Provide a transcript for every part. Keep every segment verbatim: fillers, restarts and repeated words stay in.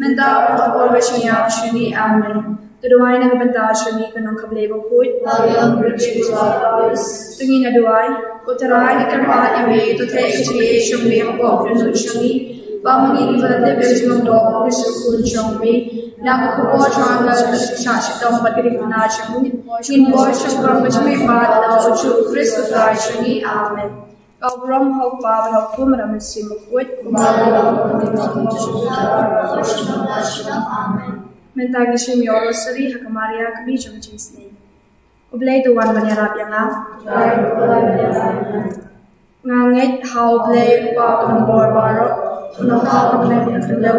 Mynta bad ha ka por ka jingïap jong ngi. Amen. To duwai na ka bynta jong ngi ka nongkha Blei bakhuid. To ngin ïa duwai. Ko Trai, ngi kyrpad ïa me, to theh ka jingaiei jong me hapoh ka dohnud jong ngi, ba ma ngi kiba la tip ïa ka jingmyntoi ka jingkyrkhu jong me, na ka khubor jong ka jingshah shitom bad ka deihdna jong me, ngin poi shaphang ka jingmihpat, ha u Jisu Khrist u Trai jong ngi. Amen. Ka burom ha u Kpa bad ha u Khun bad ha u Mynsiem Bakhuid. Mynta ngi shim ïa u Rosary ha ka Maria kmie jong ka jingsneng. U Blei u wan ban ïarap ïa nga. Nga ngeit ha u Blei u Kpa Bakhuid baroh, u nongthaw bad u nongkynnoh,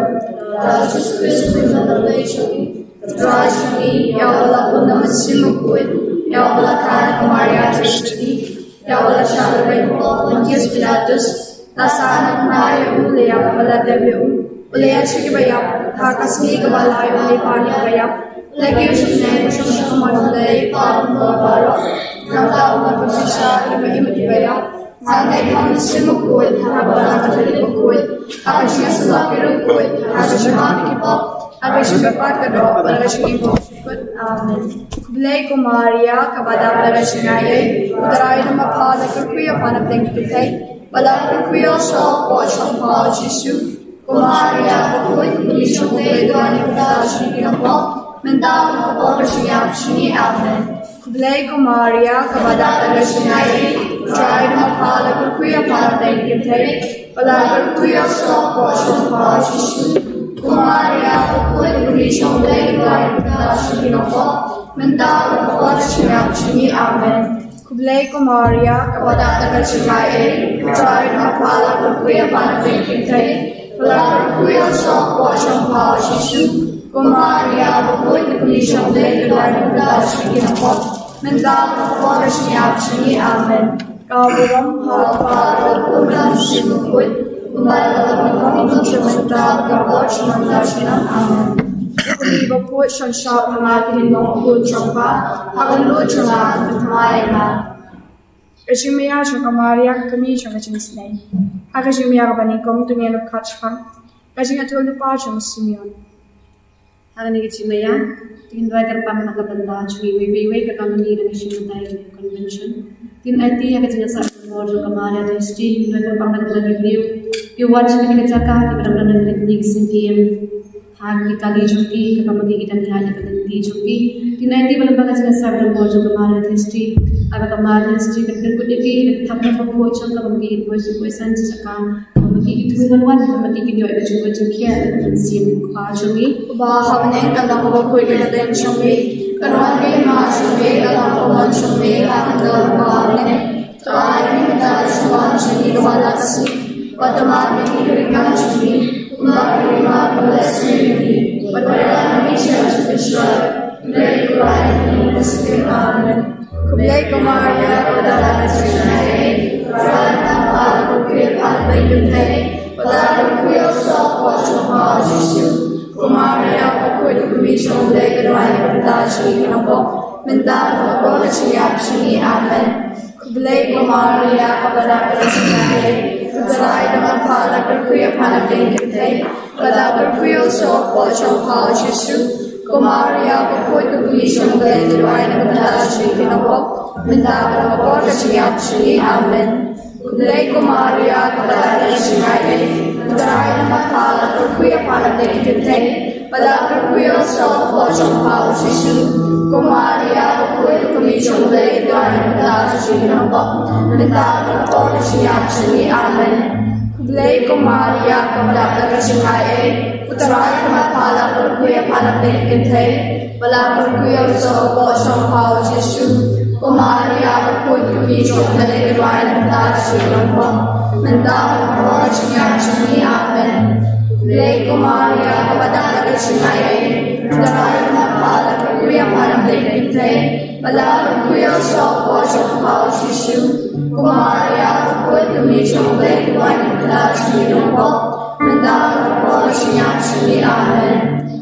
ha u Jisu Khrist u Trai jong ngi, ïa uba la pun da u Mynsiem Bakhuid, ïa uba la kha na ka Maria Theisotti, ïa uba la shah lyngngoh ha u Pontius Pilatus, la sah na ka bnai, u la ïap, u la dep, u la ïaid sha kiba ïap, ha ka sngi kaba lai u la pan ïa kiba ïap, u la kiew sha ka bneng, u shong sha ka mon u Blei u Kpa Bakhuid baroh, u nongthaw bad u nongkynnoh ïa kiba im bad kiba ïap. Nga ngeit ha u Mynsiem Bakhuid, ha ka balang Katholik bakhuid, ha ka jingïasyllok ki riewkhuid, ha ka jingmap ki pop, ha ka jingmihpat ka doh, ha ka jingim bakhuid. Amen. Khublei ko Maria, kaba dap da ka jingaiei, u Trai u don bad pha, la kyrkhu ïa pha na pdeng ki kynthei, bad la kyrkhu ïa u soh hapoh jong pha u Jisu. Ko Maria bakhuid, kmie jong u Blei, duwai ïa ngi ki nongpop, mynta bad ha ka por ka jingïap jong ngi. Amen. Khublei ko Maria, kaba dap da ka jingaiei, u Trai u don bad pha, la kyrkhu ïa pha na pdeng ki kynthei, bad la kyrkhu ïa u soh hapoh jong pha u Jisu. Ko Maria bakhuid, kmie jong u Blei, duwai ïa ngi ki nongpop, mynta bad ha ka por ka jingïap jong ngi. Amen. Khublei ko Maria, kaba dap da ka jingaiei, u Trai u don bad pha, la kyrkhu ïa pha na pdeng ki kynthei, bad la kyrkhu ïa u soh hapoh jong pha u Jisu. Ko Maria bakhuid, kmie jong u Blei, duwai ïa ngi ki nongpop, mynta bad ha ka por ka jingïap jong ngi. Amen. Ka burom ha u Kpa, ha u Khun bad ha u Mynsiem Bakhuid, kumba la long mynta bad ha ka por ka jingim. Amen. Ko Blei bakhuid, shon shap ha nga ki hynmen khun jong pha, ha ka khunlung jong nga, pynthymmai ïa nga. Ka jingmaïa jong ka Maria kmie jong ka jingsneng. Ha ka jingmaïa kaba nyngkong to ngin ïa pyrkhat shaphang ka jingïathuhlypa jong u Simeon. Ha kane ka jingmaïa, to ngin duwai kyrpang na ka bynta jong ngi iwei pa iwei, kaba mynta ngi dang shim bynta ïa ka convention. To ngin aiti ïa ka jingïasah ïa ka bor jong ka Maria Theisotti, to ngin duwai kyrpang na ka bynta ki briew kiba wan sha kane ka jaka, kiba dang don ha kane ka sngi, ha ki kali jong ki, kaba ma ki ki dang ïaid ha ka lynti jong ki. To ngin aiti ba lyngba ka jingïasah ïa ka bor jong ka Maria Theisotti, haba ka Maria Theisotti kan pynkut ïa ki, kan thap ïa ka bor jong ka, ba ma ki kin poi suk poi san sha ka, ba ma ki kin thung ban wan, ba ma ki kin ïoh ïa ka jingkoit jingkhiah na ka mynsiem u Kpa jong ngi. Uba ha bneng, kan long kaba khuid ïa ka kyrteng jong me, kan wan ka hima jong me, kan long kaba mon jong me ha ka khyndew ba ha bneng. To ai ïa ngi mynta ka jingbam jong ngi kaba la ka sngi, bad to map ïa ngi ki riewkam jong ngi, kumba ngi map ïa ki kiba la sngewsih ïa ngi, bad to phah ïa ngi sha ka jingpynshoi, hynrei to ai ïa ngi na ka jingkyrmen. Amen. Khublei ko Maria, kaba dap da ka jingaiei, u Trai u don bad pha, la kyrkhu ïa pha na pdeng ki kynthei, bad la kyrkhu ïa u soh hapoh jong pha u Jisu. Ko Maria bakhuid, kmie jong u Blei, to duwai ïa ngi ki nongpop, mynta bad ha ka por ka jingïap jong ngi. Amen. Khublei ko Maria, kaba dap da ka jingaiei, u Trai u don bad pha, la kyrkhu ïa pha na pdeng ki kynthei, bad la kyrkhu ïa u soh hapoh jong pha u Jisu. Ko Maria bakhuid, kmie jong u Blei, to duwai ïa ngi ki nongpop, mynta bad ha ka por ka jingïap jong ngi. Amen. Khublei ko Maria, kaba dap da ka jingaiei, u Trai u don bad pha, la kyrkhu ïa pha na pdeng ki kynthei, bad la kyrkhu ïa u soh hapoh jong pha u Jisu. Ko Maria bakhuid, kmie jong u Blei, to duwai ïa ngi ki nongpop, mynta bad ha ka por ka jingïap jong ngi. Amen. Khublei ko Maria, kaba dap da ka jingaiei, u Trai u don bad pha, la kyrkhu ïa pha na pdeng ki kynthei, bad la kyrkhu ïa u soh hapoh jong pha u Jisu. Ko Maria bakhuid, kmie jong u Blei, to duwai ïa ngi ki nongpop, mynta bad ha ka por ka jingïap jong ngi. Amen. Khublei ko Maria, kaba dap da ka jingaiei, u Trai u don bad pha, la kyrkhu ïa pha na pdeng ki kynthei, bad la kyrkhu ïa u soh hapoh jong pha u Jisu. Ko Maria bakhuid, kmie jong u Blei, to duwai ïa ngi ki nongpop, mynta bad ha ka por ka jingïap jong ngi. Amen.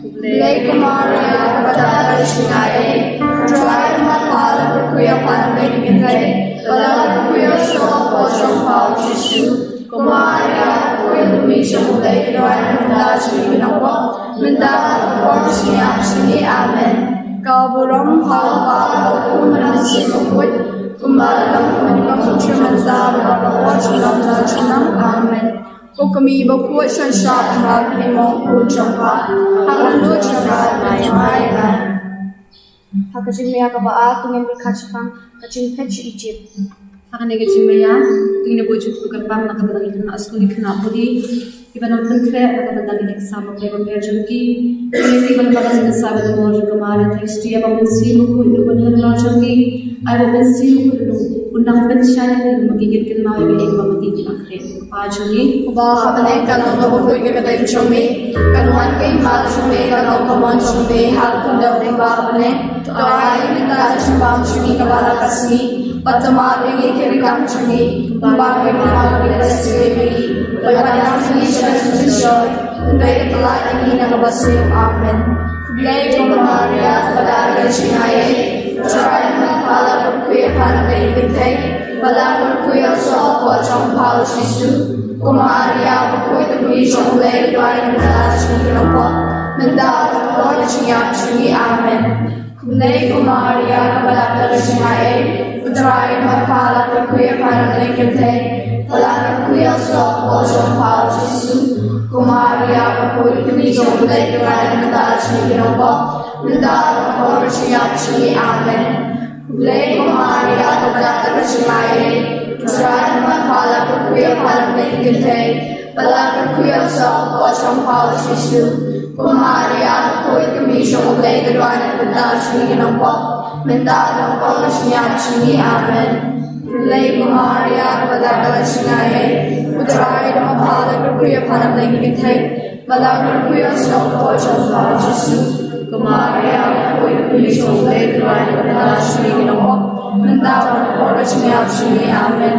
Khublei ko Maria, kaba dap da ka jingaiei, u Trai u don bad pha, la kyrkhu ïa pha na pdeng ki kynthei, bad la kyrkhu ïa u soh hapoh jong pha u Jisu. Ko Maria bakhuid, kmie jong u Blei, to duwai ïa ngi ki nongpop, Mynta bad ka por ka jingïap jong ngi. Amen. Ka burom ha u Kpa bad ha u Khun bad ha u Mynsiem Bakhuid, kumba la long mynta bad junom junom. Amen. Ko Kmie bakhuid, sngewsih ha ka jingmong jong U Kpa, ha ka dohnud jong U Kpa. Ha ka jingmaïa kaba ar, to ngin pyrkhat shaphang ka jingphet sha Ijipt. Ha kane ka jingmaïa, to ngin ïa buh jingkyrpad na ka bynta ki khynnah skul, ki khynnah pule, kiba nang pynkhreh na ka bynta ki exam bapher bapher jong ki. Ki ban bada jingïasaiñ bad ka bor jong ka Maria Theisotti, ïa ba u Mynsiem Bakhuid u ban ïarap jong ki. Ai ba u Mynsiem Bakhuid u nang pynshai ïa ki, ba ki kin kynmaw ïa kaei kaba ma ki ki nang khreh. Kpa jong ngi uba ha bneng, ka long kaba khuid ka kyrteng jong me, kan wan ka hima jong me, kan long ka mon jong me ha ka khyndew kumba ha bneng. To ai ïa ngi mynta ka jingbam jong ngi kaba la ka sngi, bad tymmen ïa ngi ki riam jong ngi, kumba ngi tymmen ïa ngi kiba la sniew ïa ngi, bad wat ïalam ïa ngi sha ka jingpynshoi, hynrei to pynlait ïa ngi na kaba sniew. Amen. Khublei ko Maria, kaba dap da ka jingaiei, U Trai u don bad pha, la kyrkhu ïa pha na bneng ki kynthei, bad la kyrkhu ïa u soh hapoh jong pha U Jisu. Ko Maria bakhuid, ka Kmie jong U Blei, to duwai ïa ngi ki nongpop, mynta bad ha ka por ka jingïap jong ngi. Amen. Khublei ko Maria, kaba dap da ka jingaiei, U Trai u don bad pha, la kyrkhu ïa pha na bneng ki kynthei, bad la kyrkhu ïa u soh hapoh jong pha U Jisu. Ko Maria bakhuid, ka Kmie jong U Blei, to duwai ïa ngi ki nongpop, mynta bad ha ka por ka jingïap jong ngi. Amen. Khublei ko Maria, kaba dap da ka jingaiei, U Trai u don bad pha, la kyrkhu ïa pha na bneng ki kynthei, bad la kyrkhu ïa u soh hapoh jong pha U Jisu. Ko Maria bakhuid, ka Kmie jong U Blei, to duwai ïa ngi ki nongpop, mynta bad ha ka por ka jingïap jong ngi. Amen. Khublei ko Maria, kaba dap da ka jingaiei, U Trai u don bad pha, la kyrkhu ïa pha na bneng ki kynthei, bad la kyrkhu ïa u soh hapoh jong pha U Jisu. Ko Maria bakhuid, ka Kmie jong U Blei, to duwai ïa ngi ki nongpop, mynta bad ha ka por ka jingïap jong ngi. Amen.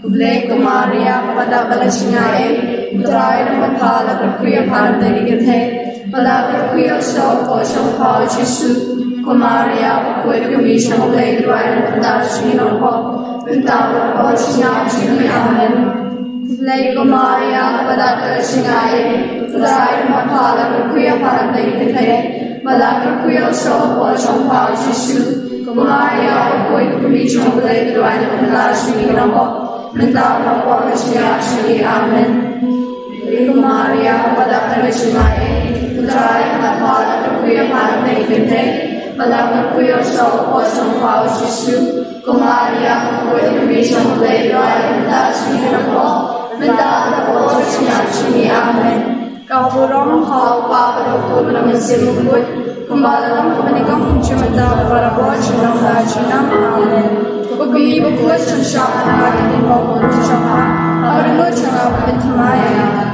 Khublei ko Maria, kaba dap da ka jingaiei, U Trai u don bad pha, la kyrkhu ïa pha na bneng ki kynthei, bad la kyrkhu ïa u soh hapoh jong pha U Jisu. Ko Maria bakhuid, ka Kmie jong U Blei, to duwai ïa ngi ki nongpop, mynta bad ha ka por ka jingïap jong ngi. Amen. Khublei ko Maria, kaba dap da ka jingaiei, U Trai u don bad pha, la kyrkhu ïa pha na bneng ki kynthei, bad la kyrkhu ïa u soh hapoh jong pha U Jisu. Ko Maria bakhuid, ka Kmie jong U Blei, to duwai ïa ngi ki nongpop, mynta bad ha ka por ka jingïap jong ngi. Amen. Khublei ko Maria, kaba dap da ka jingaiei, U Trai u don bad pha, la kyrkhu ïa pha na bneng ki kynthei, bad la kyrkhu ïa u soh hapoh jong pha U Jisu. Ko Maria bakhuid, ka Kmie jong U Blei, to duwai ïa ngi ki nongpop, mynta bad ha ka por ka jingïap jong ngi. Amen. Ka burom ha u Kpa bad ha u Khun bad ha u Mynsiem Bakhuid, kumba la long ha ka bneng, kumjuh mynta bad ha ka por junom junom. Amen. Ko Kmie bakhuid, sngewsih ha ka jingmong jong U Kpa, ha ka dohnud jong U Kpa, bad ha ka por junom.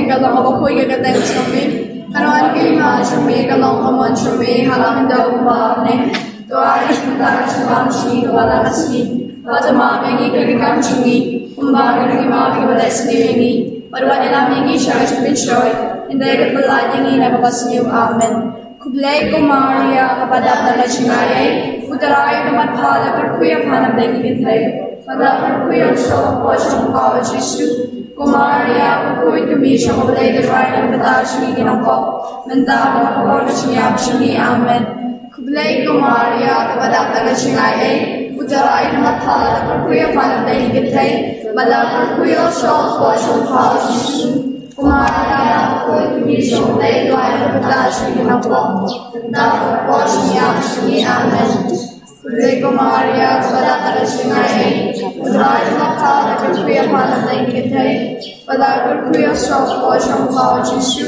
Ka long kaba khuid ka kyrteng jong me, kan wan ka hima jong me, kan long ka mon jong me ha ka khyndew kumba ha bneng. To ai ïa ngi mynta ka jingbam jong ngi kaba la ka sngi, bad tymmen ïa ngi ki riam jong ngi, kumba ngi tymmen ïa kiba la sniew ïa ngi, bad wat ïalam ïa ngi sha ka jingpynshoi, hynrei to pynlait ïa ngi na kaba sniew. Amen. Khublei ko Maria, kaba dap da ka jingaiei, U Trai u don bad pha, la kyrkhu ïa pha na bneng ki kynthei, bad la kyrkhu ïa u soh hapoh jong pha U Jisu. Ko Maria bakhuid, ka Kmie jong U Blei, to duwai ïa ngi bad ha ka por jong ngi ki nongpop, mynta bad ha ka por ka jingïap jong ngi. Amen. Khublei ko Maria, kaba dap da ka jingaiei, U Trai u don bad pha, la kyrkhu ïa pha na bneng ki kynthei, bad la kyrkhu ïa u soh hapoh jong pha U Jisu. Ko Maria bakhuid, ka Kmie jong U Blei, to duwai ïa ngi bad ha ka por jong ngi ki nongpop, mynta bad ha ka por ka jingïap jong ngi. Amen. Khublei ko Maria, kaba dap da ka jingaiei, U Trai u don bad pha, la kyrkhu ïa pha na bneng ki kynthei, bad la kyrkhu ïa u soh hapoh jong pha U Jisu.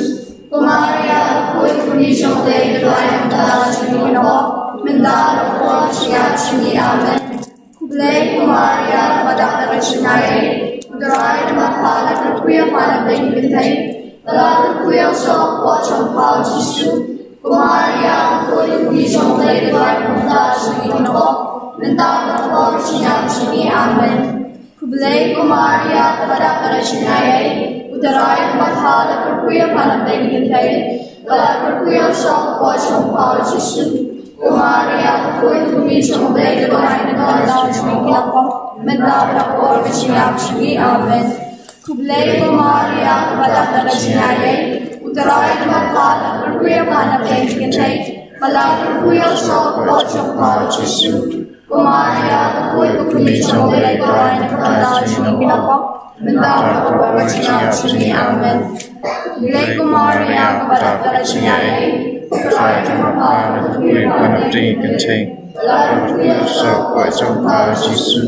Ko Maria bakhuid, ka Kmie jong U Blei, to duwai ïa ngi bad ha ka por jong ngi ki nongpop, mynta bad ha ka por ka jingïap jong ngi. Amen. Khublei ko Maria, kaba dap da ka jingaiei, U Trai u don bad pha, la kyrkhu ïa pha na bneng ki kynthei, bad la kyrkhu ïa u soh hapoh jong pha U Jisu. Ko Maria bakhuid, ka Kmie jong U Blei, to duwai ïa ngi bad ha ka por jong ngi ki nongpop, Mynta ka por ka jingïap jong ngi. Amen. Khublei ko Maria, kaba dap da ka jingaiei, U Trai u don bad pha, la kyrkhu ïa pha na pdeng ki kynthei, bad la kyrkhu ïa u soh ka kpoh jong pha u Jisu. Ko Maria, ka khuid ka kmie jong U Blei, ka duwai na ka bynta jong ngi ki nongpop, mynta bad ha ka por ka jingïap jong ngi. Amen. Khublei ko Maria, kaba dap da ka jingaiei, U Trai u don bad pha, la kyrkhu ïa pha na pdeng ki kynthei, bad la kyrkhu ïa u soh ka kpoh jong pha u Jisu. Ko Maria, ka khuid ka kmie jong U Blei, ka duwai na ka bynta jong ngi ki nongpop, mynta bad ha ka por ka jingïap jong ngi. Amen. Khublei ko Maria, kaba dap da ka jingaiei, U Trai u don bad pha, la kyrkhu ïa pha na pdeng ki kynthei, bad la kyrkhu ïa u soh ka kpoh jong pha u Jisu.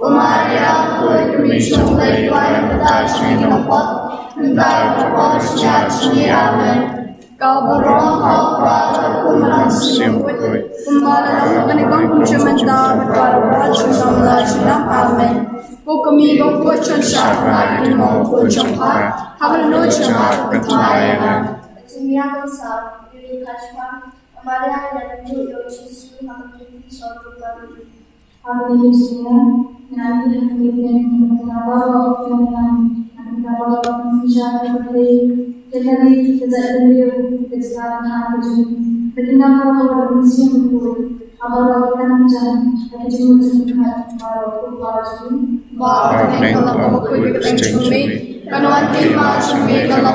Ko Maria, ka khuid ka kmie jong U Blei, ka duwai na ka bynta jong ngi ki nongpop, mynta bad ha ka por ka jingïap jong ngi. Amen. Ka burom ha U Kpa, ha U Khun bad ha U Mynsiem Bakhuid, kumba la long ha kane ka por, mynta bad barabor, junom la junom. Amen. Ko kmie bakhuid, shon shah bynriew ïa ki hynmen khun jong pha, haba la nud shakhmat, pynthikna ïa nga. Jingïaid sah ïa ka jingpang, Maria, ïa ka kmie, ïa u Jisu, ha ka kmie jong U Blei. Ba ha bneng, ka long ka bakhuid ka kyrteng jong me, ka long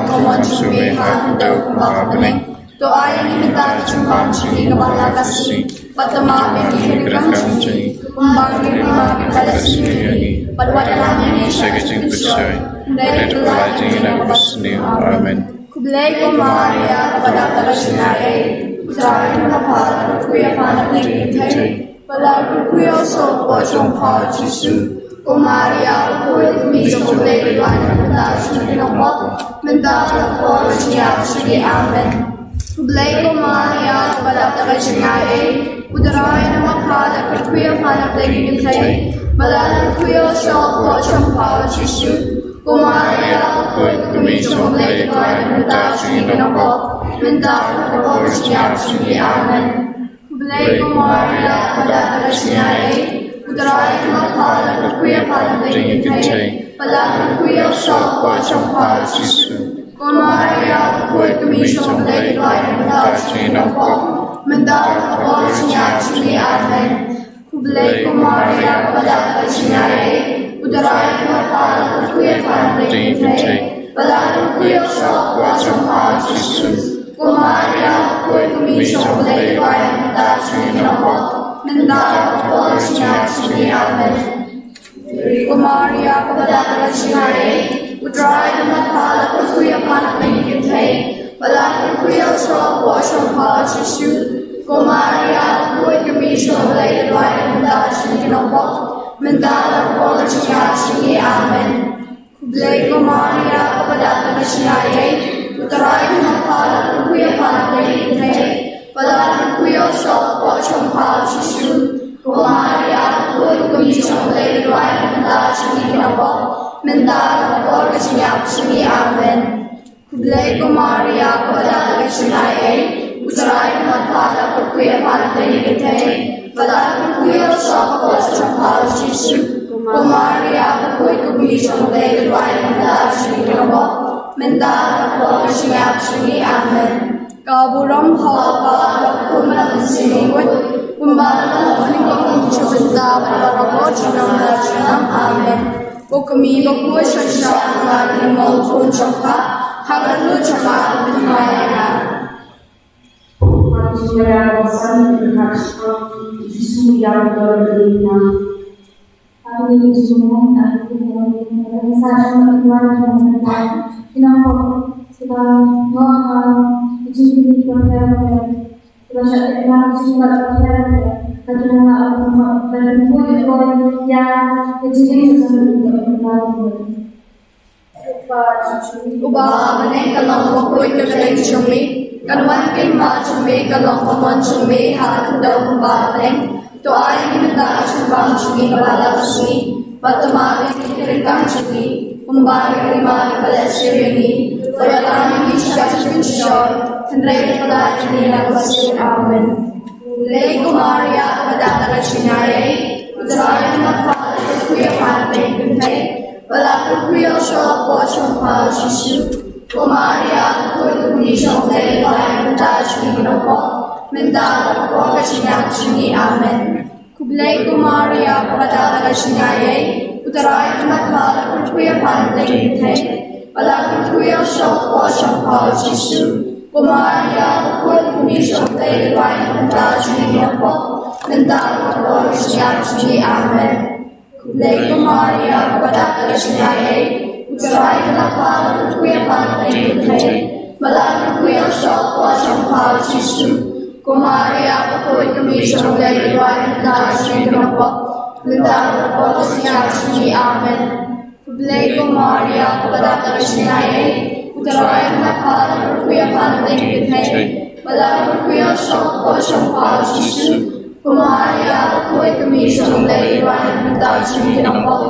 ka mon jong me, ha ka khyndew kumba ha bneng. To ai ïa ngi mynta ka jingpang jong ngi kaba hala ka sngi. Bad tymmen ïa ngi ha ka jingpang jong ngi, kumba ngi la tymmen ïa ki ba la sniew ïa ngi. Bad wat ïalam ïa ngi sha ka jingpynshoi, hynrei to kylla ïa ngi na kaba sniew. Amen. Khublei ko Maria, kaba dap da ka jingaiei, U Trai u don bad pha, la kyrkhu ïa pha na pdeng ki kynthei, bad la kyrkhu ïa u soh ka kpoh jong pha u Jisu. Ko Maria, ka khuid ka kmie jong U Blei, ka duwai na ka bynta jong ngi ki nongpop, mynta bad ha ka por ka jingïap jong ngi. Amen. Khublei ko Maria, kaba dap da ka jingaiei, U Trai u don bad pha, la kyrkhu ïa pha na pdeng ki kynthei, bad la kyrkhu ïa u soh ka kpoh jong pha u Jisu. Ko Maria, ka khuid ka kmie jong U Blei, ka duwai na ka bynta jong ngi ki nongpop, mynta bad ha ka por ka jingïap jong ngi. Amen. Khublei ko Maria, kaba dap da ka jingaiei, U Trai u don bad pha, la kyrkhu ïa pha na pdeng ki kynthei, bad la kyrkhu ïa u soh ka kpoh jong pha u Jisu. Ko Maria, ka khuid ka kmie jong U Blei, ka duwai na ka bynta jong ngi ki nongpop, mynta bad ha ka por ka jingïap jong ngi. Amen. Khublei ko Maria, kaba dap da ka jingaiei, U Trai u don bad pha, la kyrkhu ïa pha na pdeng ki kynthei, bad la kyrkhu ïa u soh ka kpoh jong pha u Jisu. Ko Maria, ka khuid ka kmie jong U Blei, ka duwai na ka bynta jong ngi ki nongpop, mynta bad ha ka por ka jingïap jong ngi. Amen. Ko Maria, kaba dap da ka jingaiei, U Trai u don bad pha, la kyrkhu ïa pha na pdeng ki kynthei, bad la kyrkhu ïa u soh ka kpoh jong pha u Jisu. Ko Maria, ka khuid ka kmie jong U Blei, ka duwai na ka bynta jong ngi ki nongpop, mynta bad ha ka por ka jingïap jong ngi. Amen. Khublei ko Maria, kaba dap da ka jingaiei, U Trai u don bad pha, la kyrkhu ïa pha na pdeng ki kynthei, bad la kyrkhu ïa u soh ka kpoh jong pha u Jisu. Ko Maria, ka khuid ka kmie jong U Blei, ka duwai na ka bynta jong ngi ki nongpop, mynta bad ha ka por ka jingïap jong ngi. Amen. Khublei ko Maria, kaba dap da ka jingaiei, U Trai u don bad pha, la kyrkhu ïa pha na pdeng ki kynthei, bad la kyrkhu ïa u soh ka kpoh jong pha u Jisu. Ko Maria, ka khuid ka kmie jong U Blei, ka duwai na ka bynta jong ngi ki nongpop, mynta bad ha ka por ka jingïap jong ngi. Amen. Ka burom ha U Kpa, ha U Khun bad ha U Mynsiem Bakhuid, kumba la long ha kane ka por, mynta bad barabor, junom la junom. Amen. Ko kmie bakhuid, shon shah bynriew ïa ki hynmen khun jong pha, haba la nud shakhmat, pynthikna ïa nga. Uba ha bneng, ka long ka bakhuid ka kyrteng jong me, kan wan ka hima jong me, ka long ka mon jong me, ha ka khyndew kumba ha bneng. To ai ïa ngi mynta ka jingpang jong ngi kaba hala ka sngi, bad tymmen ïa ngi ha ka jingpang jong ngi, kumba ngi la tymmen ïa kiba la sniew ïa ngi, bad wat ïalam ïa ngi sha ka jingpynshoi, hynrei to kylla ïa ngi na kaba sniew. Amen. Khublei ko Maria, kaba dap da ka jingaiei, U Trai u don bad pha, la kyrkhu ïa pha na pdeng ki kynthei, bad la kyrkhu ïa u shaw kaba kpoh jong pha u Jisu. Ko Maria, ka khuid ka kmie jong U Blei, ka duwai na ka bynta jong ngi ki nongpop, mynta bad ha ka por ka jingïap jong ngi. Amen. Khublei ko Maria, kaba dap da ka jingaiei, U Trai u don bad pha, la kyrkhu ïa pha na pdeng ki kynthei, bad la kyrkhu ïa u shaw kaba kpoh jong pha u Jisu. Ko Maria, ka khuid ka kmie jong U Blei, ka duwai na ka bynta jong ngi ki nongpop, mynta bad ha ka por ka jingïap jong ngi. Amen. Khublei ko Maria, kaba dap da ka jingaiei, U Trai u don bad pha, la kyrkhu ïa pha na pdeng ki kynthei, bad la kyrkhu ïa u shaw kaba kpoh jong pha u Jisu. Ko Maria, ka khuid ka kmie jong U Blei, ka duwai na ka bynta jong ngi ki nongpop, mynta bad ha ka por ka jingïap jong ngi. Amen. Khublei ko Maria, kaba dap da ka jingaiei, U Trai u don bad pha, la kyrkhu ïa pha na pdeng ki kynthei, bad la kyrkhu ïa u shaw kaba kpoh jong pha u Jisu. Ko Maria, ka khuid ka kmie jong U Blei, ka duwai na ka bynta jong ngi ki nongpop,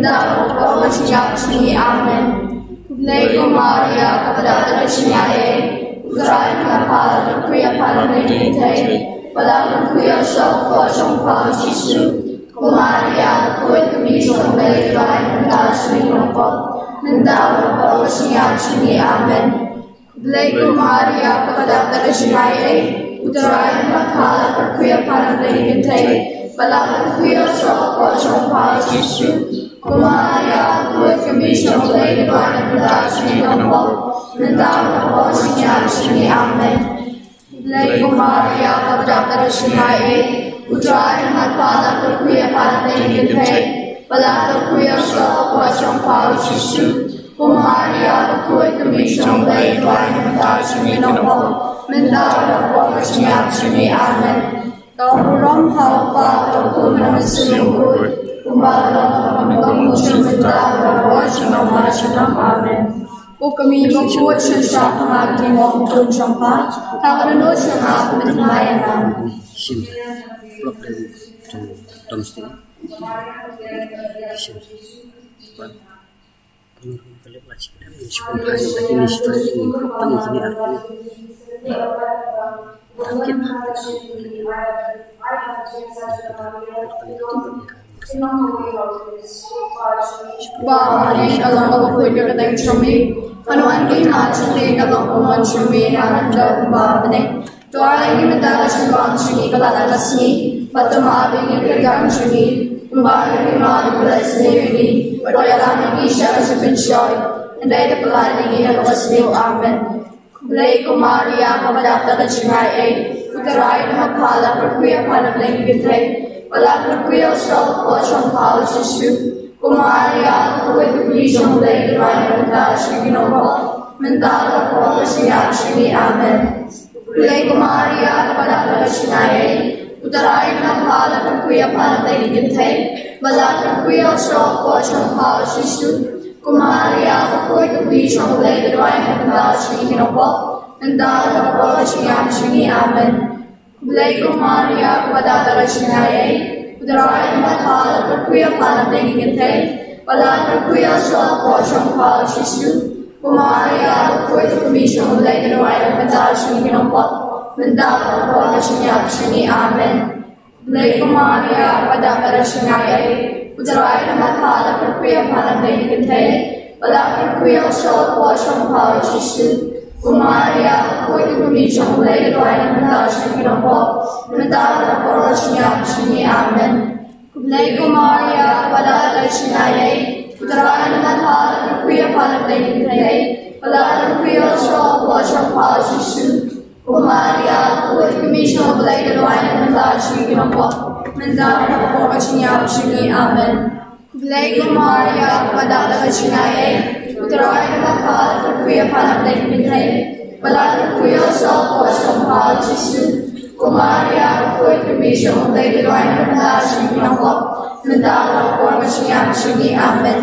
mynta bad ha ka por ka jingïap jong ngi. Amen. Khublei ko Maria, kaba dap da ka jingaiei, U Trai u don bad pha, la kyrkhu ïa pha na pdeng ki kynthei, bad la kyrkhu ïa u shaw kaba kpoh jong pha u Jisu. Ko Maria, ka khuid ka kmie jong U Blei, ka duwai na ka bynta jong ngi ki nongpop, mynta bad ha ka por ka jingïap jong ngi. Amen. Khublei ko Maria, kaba dap da ka jingaiei, U Trai u don bad pha, la kyrkhu ïa pha na pdeng ki kynthei, bad la kyrkhu ïa u shaw kaba kpoh jong pha u Jisu. Ko Maria, ka khuid ka kmie jong U Blei, ka duwai na ka bynta jong ngi ki nongpop, mynta bad ha ka por ka jingïap jong ngi. Amen. Khublei ko Maria, kaba dap da ka jingaiei, U Trai u don bad pha, la kyrkhu ïa pha na pdeng ki kynthei, bad la kyrkhu ïa u shaw kaba kpoh jong pha u Jisu. Ko Maria, ka khuid ka kmie jong U Blei, ka duwai na ka bynta jong ngi ki nongpop, mynta bad ha ka por ka jingïap jong ngi. Amen. Ka burom ha u Kpa, bad ha u Khun, bad ha u Mynsiem Bakhuid, kumba ka long, kumba ka long, mynta bad ha ka por junom junom. Amen. Ko Kmie bakhuid, shyrkhei ha nga ki mong khun jong pha, ha kano kano jong nga phin thymmai ïa nga. Ba, ha ka long kaba khuid ka kyrteng jong me. Hynrei ka jong me ka long, ka mon jong me ha ka khyndew kumba ha bneng. To ai ïa ngi mynta ka jingbam jong ngi kaba la ka sngi, bad to map ïa ngi ki kyrdan jong ngi, kumba ngi map ïa kiba la isynei ïa ngi, bad to ïalam ïa ngi sha ka jingpynshoi, hynrei to pyllait ïa ngi na kaba sniew. Amen. Khublei ko Maria, kaba dap da ka jingaiei, U Trai u don bad pha, la kyrkhu ïa pha na pdeng ki kynthei, bad la kyrkhu ïa u shaw kaba kpoh jong pha u Jisu. Ko Maria, ka khuid ka kmie jong U Blei, ka duwai na ka bynta jong ngi ki nongpop, mynta bad ha ka por ka jingïap jong ngi. Amen. Khublei ko Maria, kaba dap da ka jingaiei, U Trai u don bad pha, la kyrkhu ïa pha na pdeng ki kynthei, bad la kyrkhu ïa u shaw kaba kpoh jong pha u Jisu. Ko Maria, ka khuid ka kmie jong U Blei, ka duwai na ka bynta jong ngi ki nongpop, mynta bad ha ka por ka jingïap jong ngi. Amen. Khublei ko Maria, kaba dap da ka jingaiei, U Trai u don bad pha, la kyrkhu ïa pha na pdeng ki kynthei, bad la kyrkhu ïa u shaw kaba kpoh jong pha u Jisu. Ko Maria, ka khuid ka kmie jong U Blei, ka duwai na ka bynta jong ngi ki nongpop, mynta bad ha ka por ka jingïap jong ngi. Amen. Khublei ko Maria, kaba dap da ka jingaiei, U Trai u don bad pha, la kyrkhu ïa pha na pdeng ki kynthei, bad la kyrkhu ïa u shaw kaba kpoh jong pha u Jisu. Ko Maria, ka khuid ka kmie jong U Blei, ka duwai na ka bynta jong ngi ki nongpop, mynta bad ha ka por ka jingïap jong ngi. Amen. Khublei ko Maria, kaba dap da ka jingaiei, U Trai u don bad pha, la kyrkhu ïa pha na pdeng ki kynthei, bad la kyrkhu ïa u shaw kaba kpoh jong pha u Jisu. Ko Maria, ka khuid ka kmie jong U Blei, ka duwai na ka bynta jong ngi ki nongpop, mynta bad ha ka por ka jingïap jong ngi. Amen. Khublei ko Maria, kaba dap da ka jingaiei, U Trai u don bad pha, la kyrkhu ïa pha na pdeng ki kynthei, bad la kyrkhu ïa u shaw kaba kpoh jong pha u Jisu. Ko Maria, ka khuid ka kmie jong U Blei, ka duwai na ka bynta jong ngi ki nongpop, mynta bad ha ka por ka jingïap jong ngi. Amen.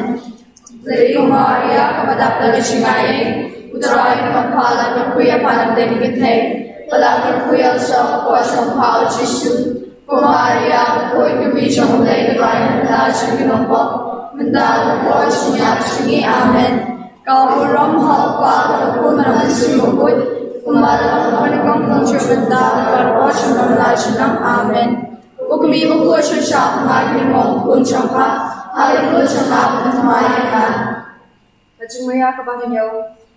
Khublei ko Maria, kaba dap da ka jingaiei, U Trai u don bad pha, la kyrkhu ïa pha na pdeng ki kynthei, bad la kyrkhu ïa u shaw kaba kpoh jong pha u Jisu. Ko Maria, ka khuid ka kmie jong U Blei, ka duwai na ka bynta jong ngi ki nongpop, mynta bad ha ka por ka jingïap jong ngi. Amen. Ka burom ha u Kpa, bad ha u Khun, bad ha u Mynsiem Bakhuid, Kumba la long ha kaba nyngkong, kumjuh mynta, baroh shi nong la shi nong. Amen. Ko Kmie bakhuid, sngewbha pynmih ïa ki ringmong khun jong pha ha ka dohnud jong ka baptisma ïa nga. Ka jingmaïa kaba hynñiew.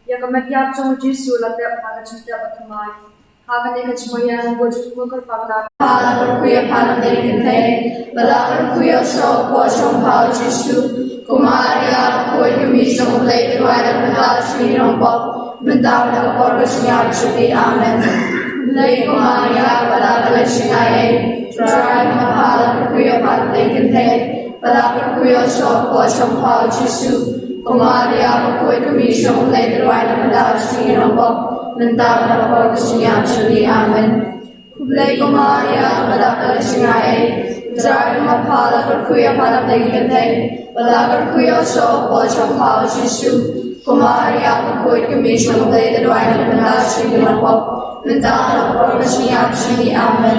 Ïa ka met ïap jong u Jisu la tep ha ka jingtep baptisma. Ha kane ka jingmaïa ngi buh jingkyrpad. Pha la kyrkhu ïa pha na pdeng kynthei, bad la kyrkhu ïa u soh hapoh jong pha u Jisu. Ko Maria bakhuid, Kmie jong U Blei, to duwai na ka bynta jong ngi ki nongpop, mynta bad ha ka por ka jingïap jong ngi. Amen. Blei ko Maria, kaba dap ka lashai, Trai, ma pha la kyrkhu ïa pha na pdeng kynthei, bad la kyrkhu ïa u soh hapoh jong pha u Jisu. Ko Maria bakhuid, Kmie jong U Blei, to duwai na ka bynta jong ngi ki nongpop, mynta bad ha ka por ka jingïap jong ngi. Amen. Khublei ko Maria, kaba dap ka lashai, Trai, ma pha la kyrkhu ïa pha na pdeng kynthei, bad la kyrkhu ïa u soh hapoh jong pha u Jisu. Ko Maria bakhuid, Kmie jong U Blei, to duwai na ka bynta jong ngi ki nongpop, mynta bad ha ka por ka jingïap jong ngi. Amen.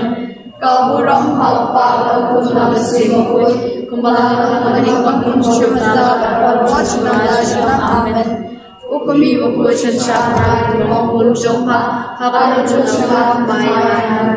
Ka burom ha u Kpa, ha u Khun bad ha u Mynsiem Bakhuid, kumba la long ha kaba nyngkong, kumjuh mynta, bad baroh shi nong la shi nong. Amen. Ko Kmie bakhuid, sngewbha pynmih ïa ki ringmong khun jong pha ha ka dohnud jong ka baptisma ïa nga.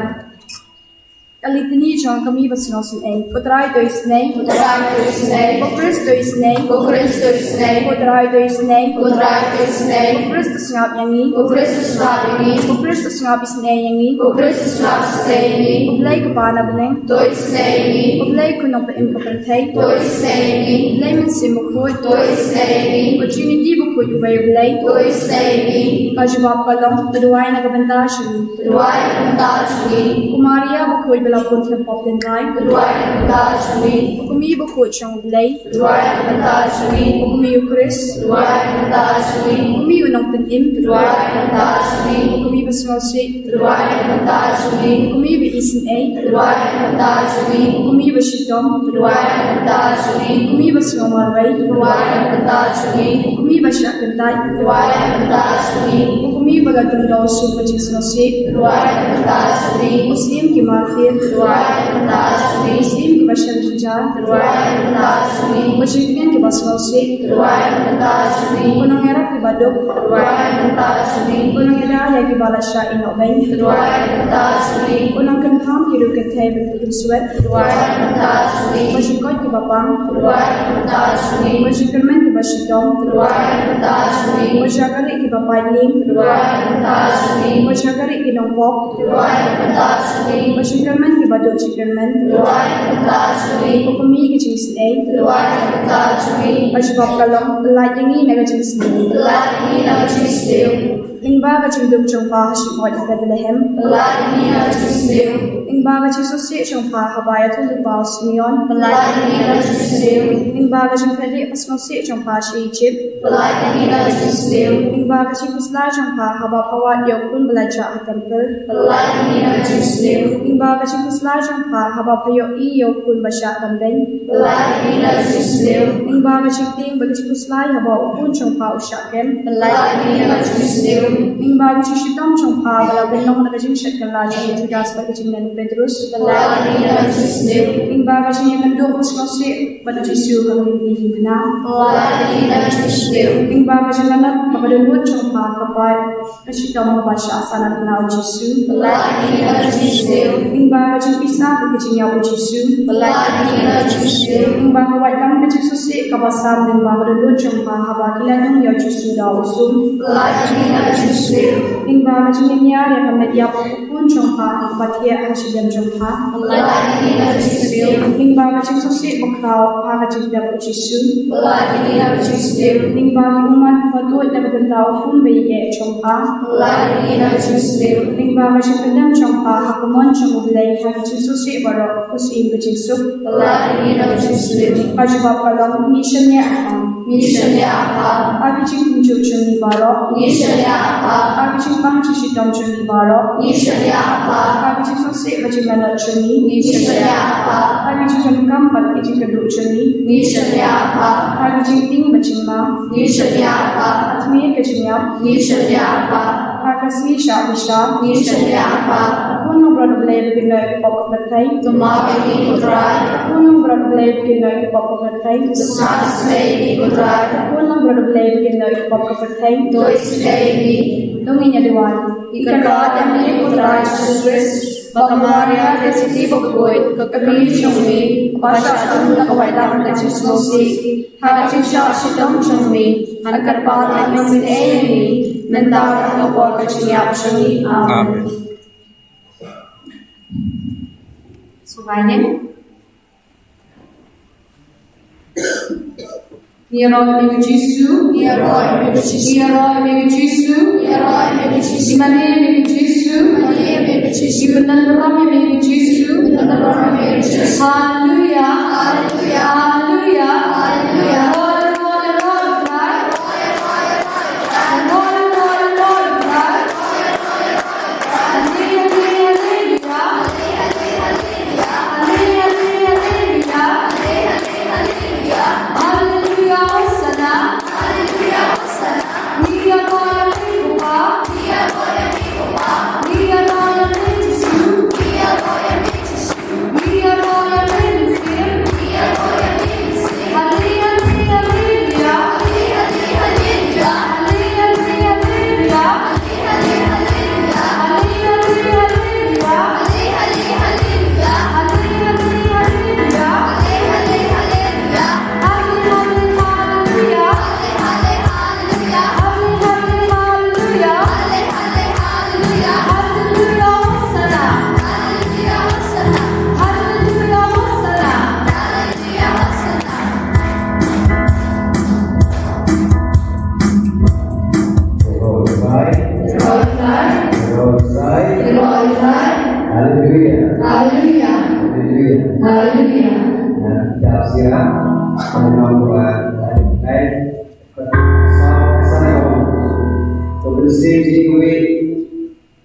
Ka Litani jong ka Kmie basngewsynei. Ko Trai, to isynei. Ko Trai, to isynei. Ko Khrist, to isynei. Ko Khrist, to isynei. Ko Trai, to isynei. Ko Trai, to isynei. Ko Khrist, to sngap ïa ngi. Ko Khrist, to sngap ïa ngi. Ko Khrist, to sngap isynei ïa ngi. Ko Khrist, to sngap isynei ïa ngi. Ko Blei Kpa na bneng, to isynei ïa ngi. Ko Blei Khun Nongpynim ka pyrthei, to isynei ïa ngi. Ko Blei Mynsiem Bakhuid, to isynei ïa ngi. Ko Trinity bakhuid uwei U Blei, to isynei ïa ngi. Ka jubab ka long, to duwai na ka bynta jong ngi. To duwai na ka bynta jong ngi. Ko Maria bakhuid, ba la bun ïa ki nongpop dien rai, to duwai na ka bynta jong ngi. Ko Kmie bakhuid jong U Blei, to duwai na ka bynta jong ngi. Ko Kmie u Khrist, to duwai na ka bynta jong ngi. Ko Kmie u Nongpynim, to duwai na ka bynta jong ngi. Ko Kmie basngewsih, to duwai na ka bynta jong ngi. Ko Kmie ba isynei, to duwai na ka bynta jong ngi. Ko Kmie bashitom, to duwai na ka bynta jong ngi. Ko Kmie basngew marwei, to duwai na ka bynta jong ngi. Ko Kmie bashah kyntait, to duwai na ka bynta jong ngi. Ko Kmie ba la don da u sum ka jingsngewsih, to duwai na ka bynta jong ngi. Ko Syiem ki martir, to duwai na ka bynta jong ngi. Ko Syiem kiba shem jynjar, to duwai na ka bynta jong ngi. Ko Jingtngen kiba sngewsih, to duwai na ka bynta jong ngi. Ko Nongïarap kiba duk, to duwai na ka bynta jong ngi. Ko Nongïada ïa kiba la shah ïehnoh beiñ, to duwai na ka bynta jong ngi. Ko Nongkynpham ki riewkynthei bad ki khynswet, to duwai na ka bynta jong ngi. Ko Jingkoit kiba pang, to duwai na ka bynta jong ngi. Ko Jingkyrmen kiba shitom, to duwai na ka bynta jong ngi. Ko Shakri kiba pait lieng, to duwai na ka bynta jong ngi. Ko Shakri ki nongpop, to duwai na ka bynta jong ngi. Ko Jingkyrmen kiba duh jingkyrmen, to duwai na ka bynta jong ngi. Ko Kmie ka jingsynei, to duwai na ka bynta jong ngi. Ka jubab ka long, pyllait ïa ngi na ka jingsniew. Pyllait ïa ngi na ka jingsniew. Lyngba ka jingduk jong pha ha shyngoid Bethlehem, pyllait ïa ngi na ka jingsniew. Lyngba ka jingsngewsih jong pha haba ïathuhlypa u Simeon, pyllait ïa ngi na ka jingsniew. Lyngba ka jingkyrhai basngewsih jong pha sha Ijipt, pyllait ïa ngi na ka jingsniew. Lyngba ka jingkhuslai jong pha haba pha wad ïa u khun ba la jah ha templ, pyllait ïa ngi na ka jingsniew. Lyngba ka jingkhuslai jong pha haba pha ïohi ïa u khun ba shah tam beiñ, pyllait ïa ngi na ka jingsniew. Lyngba ka jingtieng bad ka jingkhuslai haba u khun jong pha u shah kem, pyllait ïa ngi na ka jingsniew. Lyngba ka jingshitom jong pha ba la pynlong na ka jingshad kylla jong u Judas bad ka jinglen u Petrus, pyllait ïa ngi na ka jingsniew. Lyngba ka jingïakynduh basngewsih bad u Jisu ha ka Litani jong pha, pyllait ïa ngi na ka jingsniew. Lyngba ka jinglanot kaba dohnud jong pha, ka bai ka shitom kaba shah sanad na u Jisu, pyllait ïa ngi na ka jingsniew. Lyngba ka jingpisa bad ka jingïap u Jisu, pyllait ïa ngi na ka jingsniew. Lyngba ka waitlam ka jingsngewsih kaba sam lyngba ka dohnud jong pha haba ki la ñiong ïa u Jisu da u sum, pyllait ïa ngi na ka jingsniew. Lyngba ka jingïañiar ïa ka met ïap u khun jong pha kaba thiah ha shiliang jong pha, pyllait ïa ngi na ka jingsniew. Lyngba ka jingsngewsih bakhraw ha ka jingtep u Jisu, pyllait ïa ngi na ka jingsniew. Lyngba ki ummat kiba tuid na ka bynta u khun ba ïeit jong pha, pyllait ïa ngi na ka jingsniew. Lyngba ka jingpyndem jong pha ha ka mon jong U Blei ha ka jingsngewsih baroh, ko Syiem ka jingsuk, pyllait ïa ngi na ka jingsniew. Ka jubab ka long, ngi shaniah ha pha. Ngi shaniah ha pha. Ha ki jingpynjot jong ngi baroh, ngi shaniah ha pha. Ha ki jingbang jingshitom jong ngi baroh, ngi shaniah ha pha. Ha ki jingsngewsih bad jinglanot jong ngi, ngi shaniah ha pha. Ha ki jingdonkam bad ki jingkyrduh jong ngi, ngi shaniah ha pha. Ha ki jingtieng bad jingma, ngi shaniah ha pha. Ha tmier ka jingïap, ngi shaniah ha pha. Ha Asi sha Isha. Ngi shaniah ha. Khun long baroh U Blei ba kin noh ïa ki pop ka pyrthei. Tuma ba ngi U Trai. Khun long baroh U Blei ba kin noh ïa ki pop ka pyrthei. Tuma ba ngi U Trai. Khun long baroh U Blei ba kin noh ïa ki pop ka pyrthei. To isynei ïa ngi. To ngin ïa duwai. Ïa ka kyrpad jong ngi U Trai Jisu Khrist, bad ka Maria ka Theisotti bakhuid, ka kmie jong ngi, ba shah don ha ka waitlam ka jingsngewsih, ha ka jingshah shitom jong ngi, ngan kyrpad lem isynei ïa ngi, mynta bad ha ka por ka jingïap jong ngi. Amen. Amen. Sngewbha ïa Ngi ïaroh ïa me ko Jisu. Ngi ïaroh ïa me ko Jisu. Ngi ïaroh ïa me ko Jisu. Ngi ïaroh ïa me ko Jisu. Ngi mane ïa me ko Jisu. Ngi mane ïa me ko Jisu. Ngi pyndonburom ïa me ko Jisu. Ngi pyndonburom ïa me ko Jisu. Haleluya. Haleluya. Haleluya. Haleluya. Haleluya. Haleluya. Haleluya. Haleluya. Haleluya. Haleluya. Haleluya. Haleluya.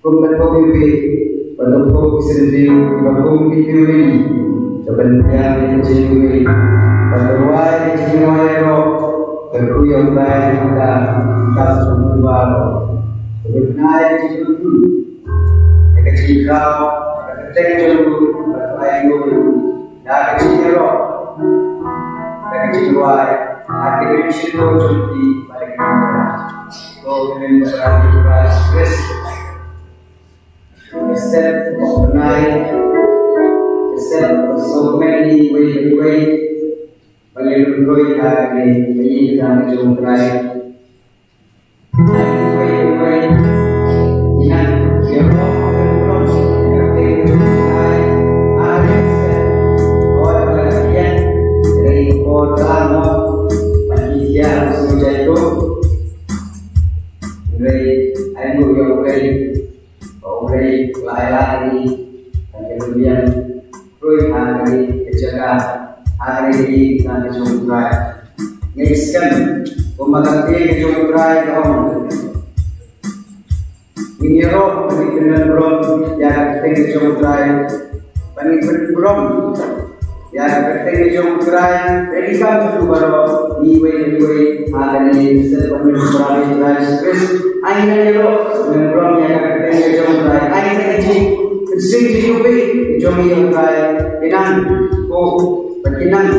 Kum ka pop ïa phi, bad ka pop ki syntiew kiba kum ki tiwri, ka pynbiang ïa ka jingïohi, bad ka rwai ka jingrwai ïaroh, ka kyrkhu ïa U Blei ha ka kitab jong U Baroh, ka pynbna ïa ka jingkyrkhu, ïa ka jingkhraw, ïa ka kyrteng jong U, bad ka ai nguh ïa ka jingïaroh, ïa ka jingrwai, ha ka ri shyntur jong phi, bad ka jingïaroh. Ko Hynmen ba Ïaroh Ïa U Trai Jisu Khrist. Ka step ba u bnai, ka step ba sngewkmen ïa iwei pa iwei. Ba ngi ïa pynroi ha kane ka ïing ka jong U Trai. Iwei pa iwei. Ïa ngan ïaroh ïa ka kyrteng jong U Trai. Ha kane ka step. Hooid ba la ka ïeng. Hynrei ka por ka la noh. Ba ngi ïa sngewjai ruh. Hynrei ai nguh ïa U Blei. Ba U Blei u la ai lad ïa ngi ban ïa pynbiang ruh ha kane ka jaka, ha kane ka ïing ka jong U Trai. Ngi skhem kumba ka ktien ka jong U Trai ka ong. Ngin ïaroh ban ïa pynburom ïa ka kyrteng ka jong U Trai. Ban ïa pynburom ïa ka kyrteng ka jong U Trai, ïa ki kam jong u baroh, iwei pa iwei, ha kane ka step ban ïa pynburom ïa U Trai Jisu Khrist. Ai ngi ïaroh ban ïa pynburom ïa ka kyrteng ka jong U Trai. Ai ngi ïa kynsing jingkyrkhu jong ngi ïa U Trai. Kynang ko, ba kynang.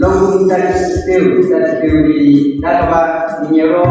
Long kumta ki syntiew, kumta ki syntiew ri, da kaba ngin ïaroh.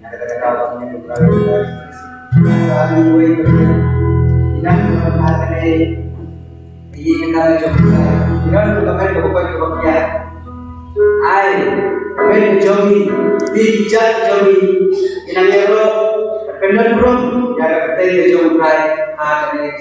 Na kata ka daw ba ngi dukra dukra. Sa ngi wei ka phi. Ina ka phi ka phi. Ina ka phi ka phi. Ina ka phi ka phi. Ai, ka phi ka jong ngi. Di jat jong ngi. Ina ngi ro. Ka phi ka phi. Ina ka phi ka jong ngi. Ha ka phi.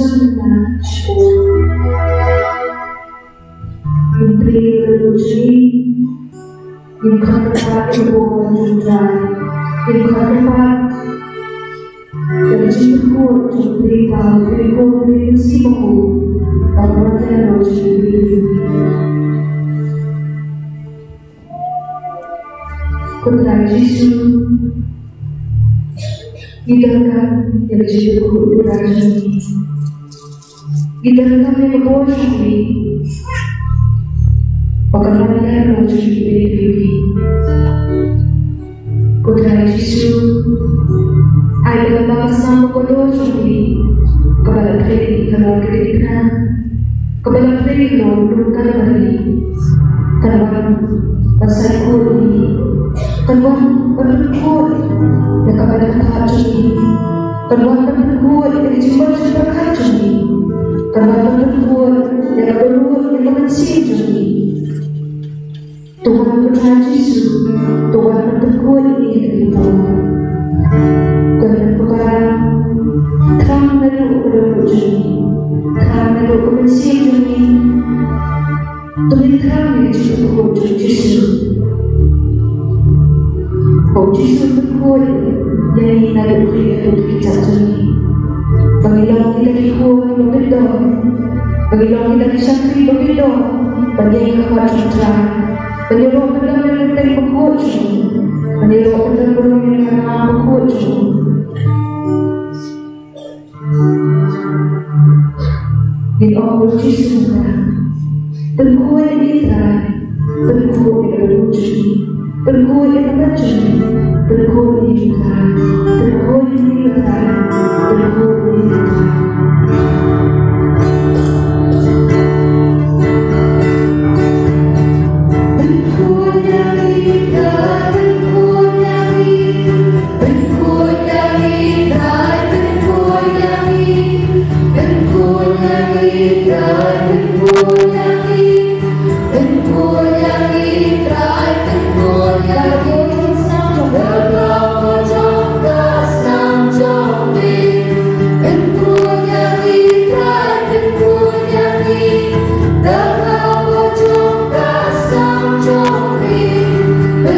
Ngin plie ïa ka dohnud jong ngi, ngin khot kyrpad ïa ka bor jong U Trai, ngin khot kyrpad ïa ka jingpynkhuid jong U Blei Kpa, U Blei Khun, U Blei Mynsiem Bakhuid, ban wan ïa la ka jingpynkhuid. Ko Trai Jisu, ngi donkam ïa ka jingpynkhuid jong ngi. Ngi donkam ïa ka bor jong ngi, ba kan wan ïa la ka jingpynkhuid. Ko Trai Jisu, ai ba ka snam bakordor jong ngi, kaba la plie halor ka diengphna, kaba la plie halor lum Kalbari, kan wan ban saikor ïa ngi, kan wan ban pynkhuid ïa ka bynta jong ngi, kan wan ban pynkhuid ïa ka jingmut jingpyrkhat jong ngi, kan wan ban pynkhuid ïa ka bynta, ïa ka mynsiem jong ngi. To wan, ko Trai Jisu, to wan ban pynkhuid ïa ngi ha kane ka por. Ko Trai, thrang naduh ka dohnud jong ngi, thrang naduh ka mynsiem jong ngi. To ngin thrang ïa ka jingpynkhuid jong U Jisu. Ba U Jisu un pynkhuid ïa ngi naduh ka dohnud jong ngi. Ba ngin long ki la ki khun ba bit don. Ba ngin long ki la ki shakri ba bit don. Ban ïeng ha khmat jong U Trai. Ban ïaroh kyndon ïa ka kyrteng bakhuid jong U. Ban ïaroh kyndon burom ïa ka nam bakhuid jong U. Ngin ong, ko Jisu, pynkhuid ïa ngi Trai. Pynkhuid ïa ka dohnud jong ngi. Pynkhuid ïa ka met jong ngi. Pynkhuid ïa ngi Trai. Pynkhuid ïa ngi Trai. Pynkhuid ïa ngi Trai.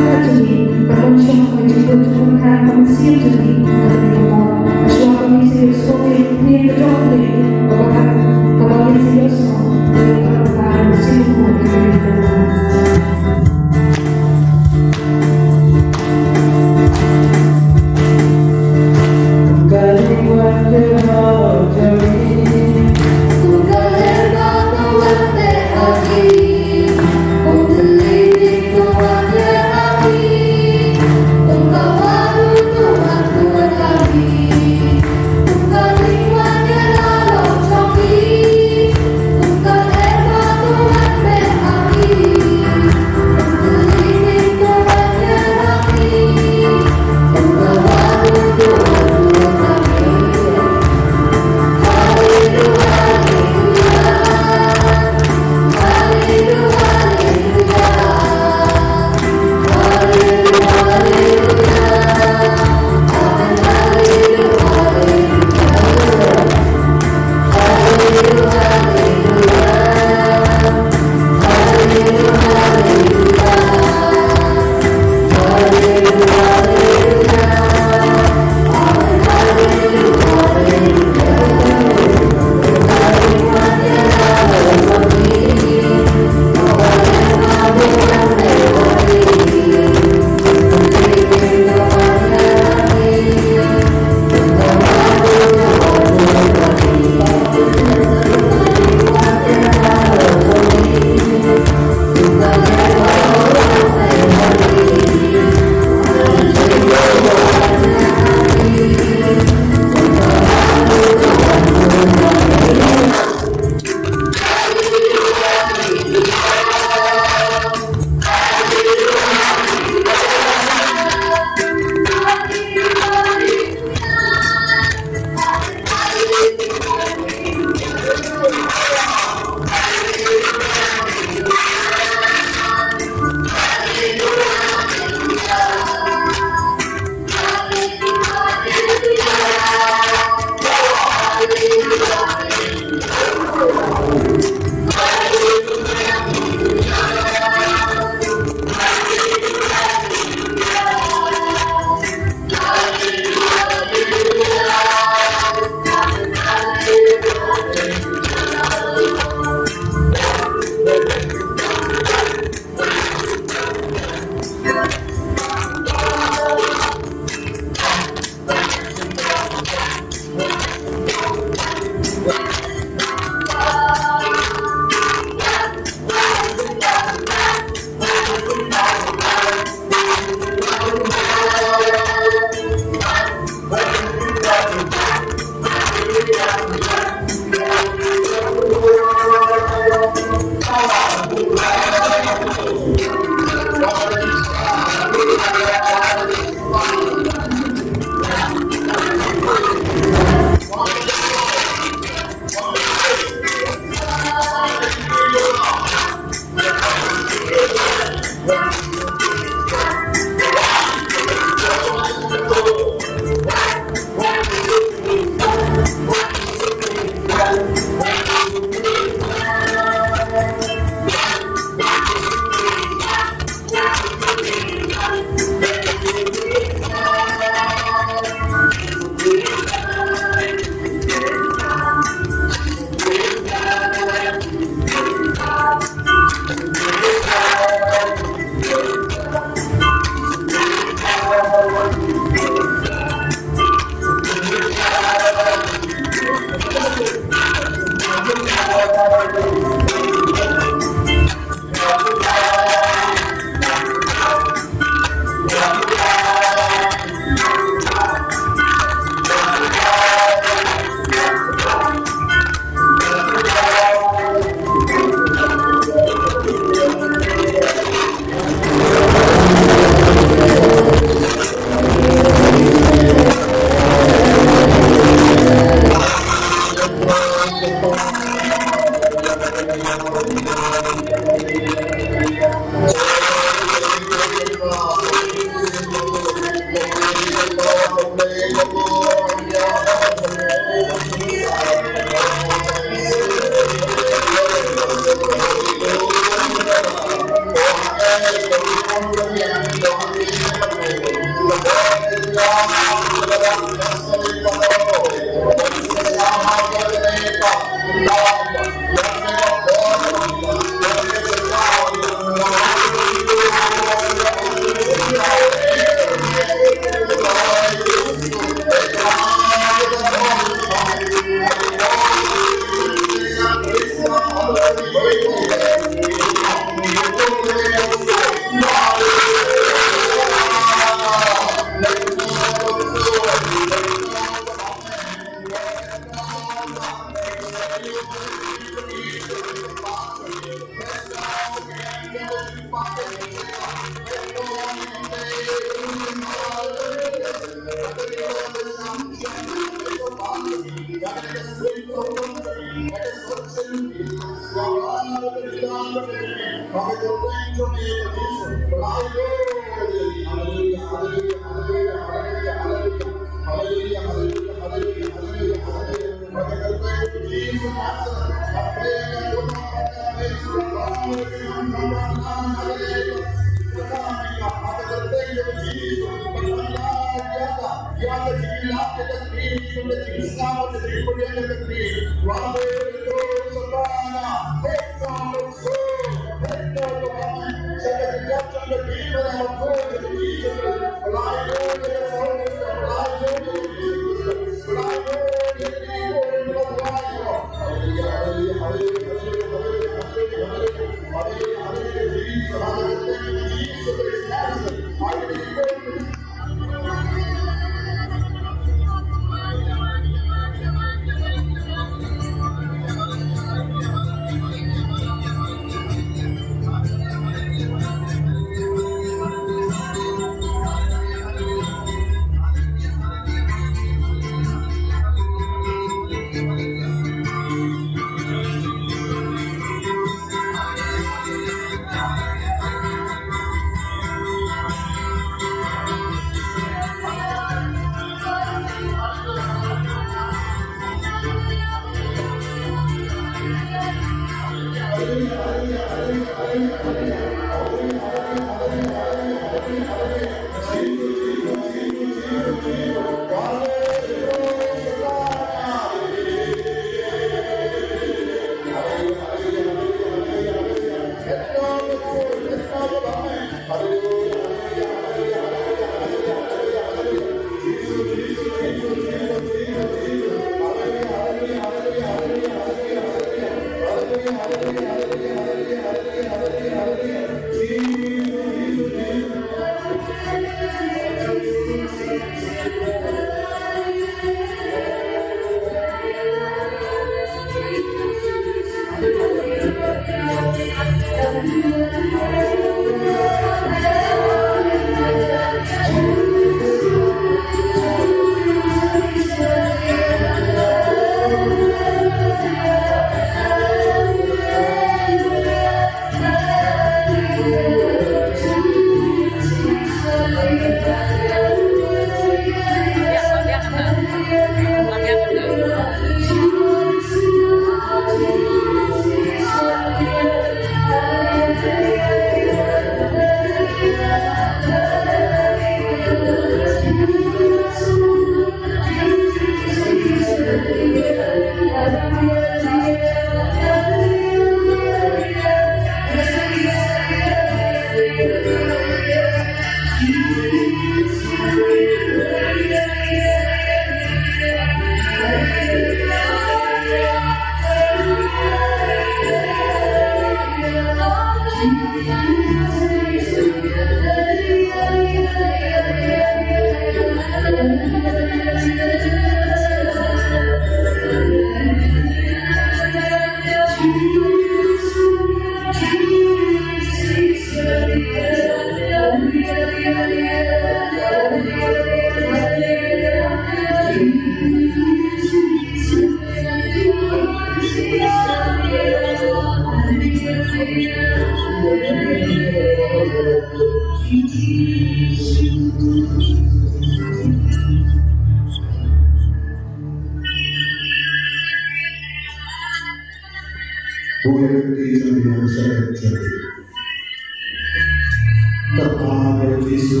Kyrpad ïa u Jisu,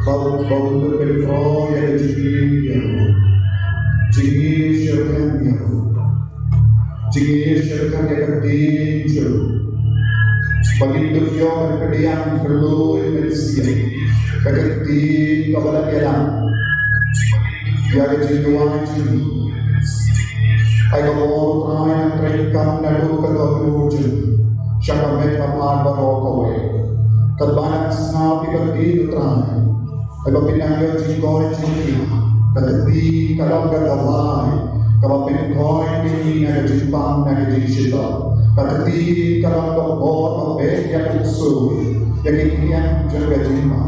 ba u, ba un pyntrei ïa ka jingim ïa u. Jingim ïa u. Jingim ïa ka ktien jong u. Ba ngin ïoh ban pdiang khlem mynsiem ïa ka ktien kaba la ïalam. Ïa ka jingduwai jong u. Ai ka bor u Trai, ngan treikam naduh ka dohnud jong u sha ka met ka phad baroh kawei. Katba ngan sngap ïa ka ktien u Trai, ai ba phin nang ïoh jingkoit jingkhiah. Ka ktien ka long ka dawai kaba pynkoit ïa ngi na ka jingpang na ka jingshitom. Ka ktien ka long ka bor ba peit ïa ka ksuid, ïa ki khñiang jong ka jingma.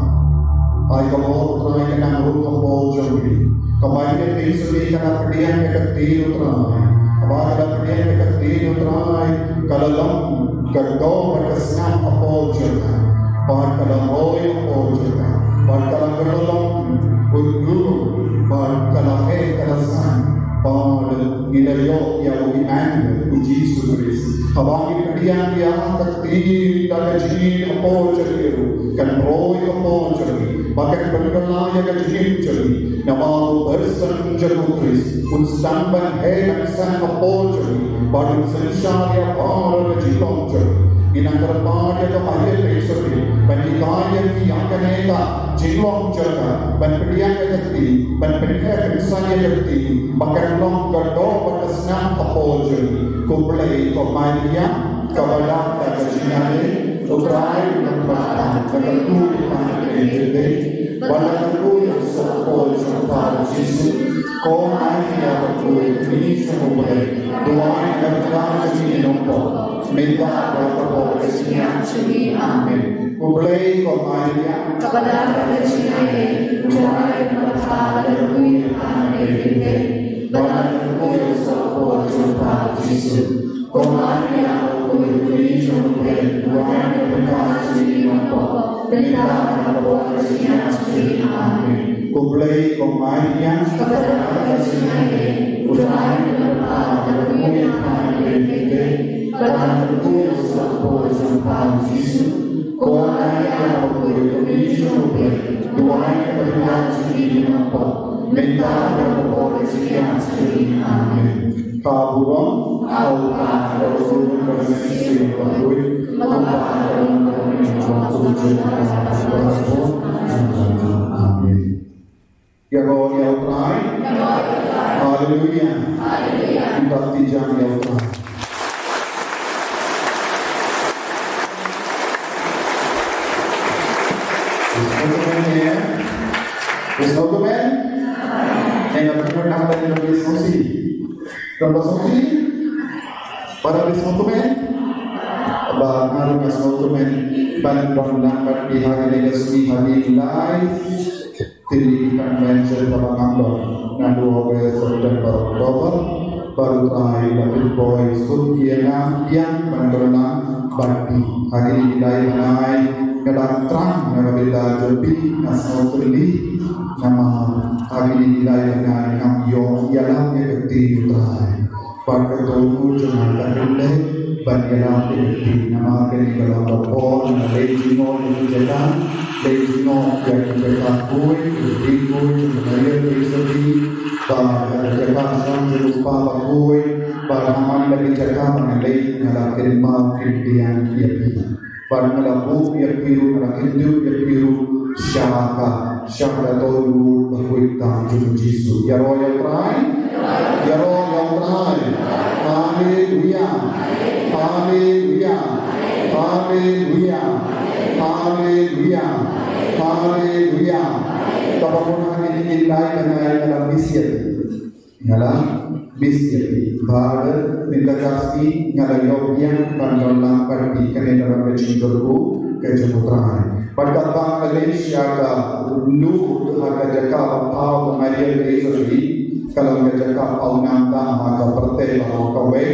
Ai ka bor u Trai ka nang ruh hapoh jong ngi. Ka Maria Theisotti ka la pdiang ïa ka ktien u Trai. Haba ka la pdiang ïa ka ktien u Trai, ka la long ka doh bad ka snam hapoh jong ka. Bad ka la roi hapoh jong ka. Bad ka la kylla long u dulum. Bad ka la heh, ka la san. Bad ngi la ïoh ïa u Immanuel, u Jisu Khrist. Haba ngi pdiang ïa ka ktien da ka jingim hapoh jong ngi ruh, kan roi hapoh jong ngi. Ba kan pynkylla ïa ka jingim jong ngi. Namar u person jong u Khrist un sdang ban heh ban san hapoh jong ngi, bad un synshar ïa baroh ka jinglong jong ngi. Ngi nang kyrpad ïa ka Maria Theisotti ban hikai ïa ngi ïa kane ka jinglong jong ka, ban pdiang ïa ka ktien, ban pynheh pynsan ïa ka ktien, ba kan long ka doh bad ka snam hapoh jong ngi. Khublei ko Maria, kaba dap da ka jingïadei, u Trai u don bad phi, ba la kyrkhu ïa phi ha kine ki khyllipmat, ba la kyrkhu ïa u soh hapoh jong pha u Jisu. Ko Maria bakhuid, kmie jong U Blei, duwai na ka bynta jong ngi ki nongpop, mynta bad ha ka por ka jingïap jong ngi. Amen. Khublei ko Maria, kaba dap da ka jingïadei, u Trai u don bad phi, ba la kyrkhu ïa phi ha kine ki khyllipmat, ba la kyrkhu ïa u soh hapoh jong pha u Jisu. Ko Maria, kaba khuid, kmie jong U Blei, duwai na ka bynta jong ngi ki nongpop, mynta bad ha ka por ka jingïap jong ngi. Amen. Khublei ko Maria, kaba dap da ka jingïadei, u Trai u don bad phi, ba la kyrkhu ïa phi ha kine ki khyllipmat, ba la kyrkhu ïa u soh hapoh jong pha u Jisu. Ko Maria, kaba khuid, kmie jong U Blei, duwai na ka bynta jong ngi ki nongpop, mynta bad ha ka por ka jingïap jong ngi. Amen. Ka burom ha U Kpa, ha U Khun bad ha U Mynsiem Bakhuid. Amen. Ïaroh ïa U Trai. Haleluia. Kita pynjah ïa U Trai. There's no comment here. There's no comment. Ïa nga pynban nang ban ïa ka sngewsih. Kan ba sngewsih? Para ba sngewsih? Ba nga ruh nga sngewsih ban don lang bad phi ha kane ka sngi ha Blei. Te dei ka convention kaba ngam don naduh August, September, October. Bad U Trai u la pynpoi suk ïa nga biang ban don lang bad phi ha kine ki lai bnai. Nga dang thrang na ka bynta jong phi, nga sngewthuh namar ha kine ki lai bnai ngam ïoh ïalam ïa ka ktien U Trai. Bad ka dohnud jong nga ka dei ban ïalam ïa ka ktien, namar kane ka long ka por nga leit jngoh ïa ki jaka, leit jngoh ïa ki jaka khuid, ki khuid jong ka ïing ka sem, bad ïa ka jaka shong jong u Kpa bakhuid, bad ha man la ki jaka ba nga leit nga la kynmaw kyndiang ïa phi. Bad nga la buh ïa phi ruh, nga la kynduh ïa phi ruh sha ka, sha ka dohnud bakhuid tam jong U Jisu. Ïaroh ïa U Trai. Ïaroh ïa U Trai. Haleluia. Haleluia. Haleluia. Haleluia. Haleluia. Kaba bun ha kine ki lai bnai nga la miss ïa phi. Nga la miss ïa phi. Bad mynta ka sngi nga la ïoh biang ban don lang bad phi, kane ka long ka jingkyrkhu ka jong U Trai. Bad katba nga leit sha ka luh ha ka jaka ba phaw ka Maria Theisotti, ka long ka jaka pawnam tam ha ka pyrthei baroh kawei.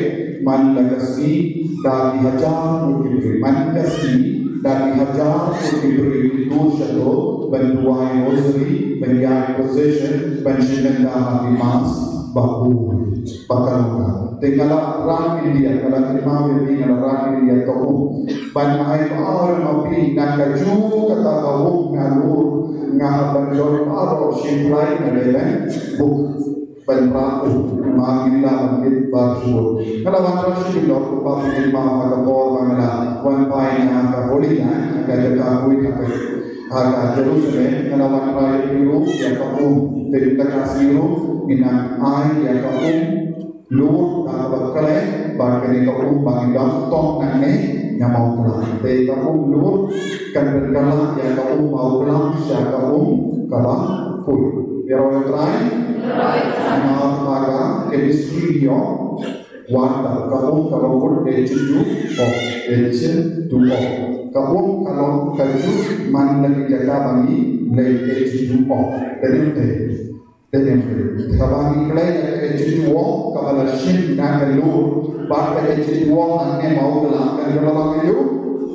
Man la ka sngi da ki hajar ngut ki briew, man ka sngi da ki hajar ngut ki briew ki tur sha to ban duwai rosary, ban ïaid procession, ban shim bynta ha ki mass ba bun ba ka long ka. Te nga la rah India, nga la kynmaw ïa phi, nga la rah India ka um. Ban ai ba ora ma phi na ka ju kata ka um nga lur, nga ban don baroh shim lai nga dei ban buk ban rah um, ma ngi la ban bit ba shuh. Nga la wanrah shi lor, kumba phi kynmaw ha ka por ba nga la wan phai na ka Holy Land, ha ka jaka khuid ha ka, ha ka Jerusalem, nga la wanrah ïa phi ruh ïa ka um. Te mynta ka sngi ruh ngin nang ai ïa ka um lur ha kaba khlaiñ, bad kane ka um ba ngi dang tong nangne na Mawkla. Te ka um lur kan pynkylla ïa ka um Mawkla sha ka um kaba khuid. Ïaroh ïa U Trai. Namar ha ka chemistry ïoh wad ba ka um kaba khuid H two O, H two O. Ka um ka long ka ju man la ki jaka ba ngi leh H two O. Te ngi te Te ngi, kaba ngi khlaiñ ka H two O kaba la shim na ka lur, bad ka H two O hangne Mawkla kan ïa la ka ïoh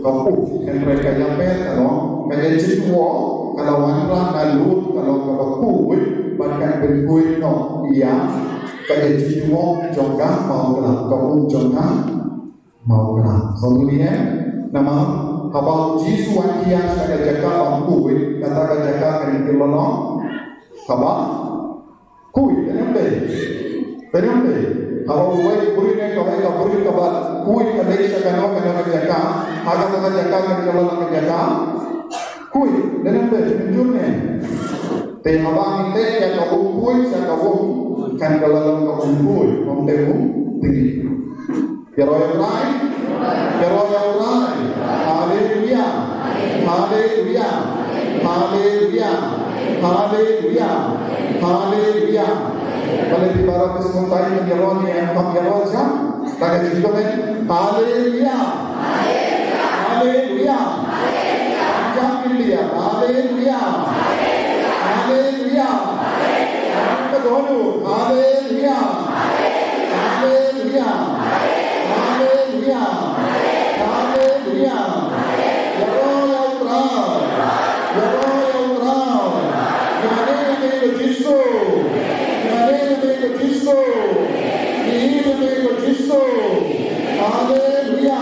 ka um, hynrei ka ïapher ka long ka H two O ka la wanrah na lur ka long kaba khuid, bad kan pynkhuid noh ïa ka H two O jong ka Mawkla, ka um jong ka Mawkla. Sngewthuh ïa, namar haba u Jisu u wan khia sha ka jaka ba khuid, kata ka jaka kan ïa la long kaba khuid, dei ne em dei? Dei ne em dei? Haba uwei u briew ne kawei ka briew kaba khuid ka leit sha kano kano ka jaka, ha kata ka jaka kan ïa la long ka jaka khuid, dei ne em dei? Mynjur ne? Te haba ngi teh ïa ka um khuid sha ka um, kan ka la long ka um khuid, ym dei um tih. Ïaroh ïa U Trai. Ïaroh ïa U Trai. Haleluia. Haleluia. Haleluia. Haleluia. Haleluia. Balei phi baroh phi sngewthuh ïaroh ne em, ïaroh jam? Ka jingkmen. Haleluia. Haleluia. Jam India. Haleluia. Haleluia. Ka donu. Haleluia. Haleluia. Haleluia. Haleluia. Ïaroh ïa U Trai. Ïaroh ïa U Trai. Ïa kane ka Jisu. Ïa kane ka Jisu. Ïa kane ka Jisu. Haleluia.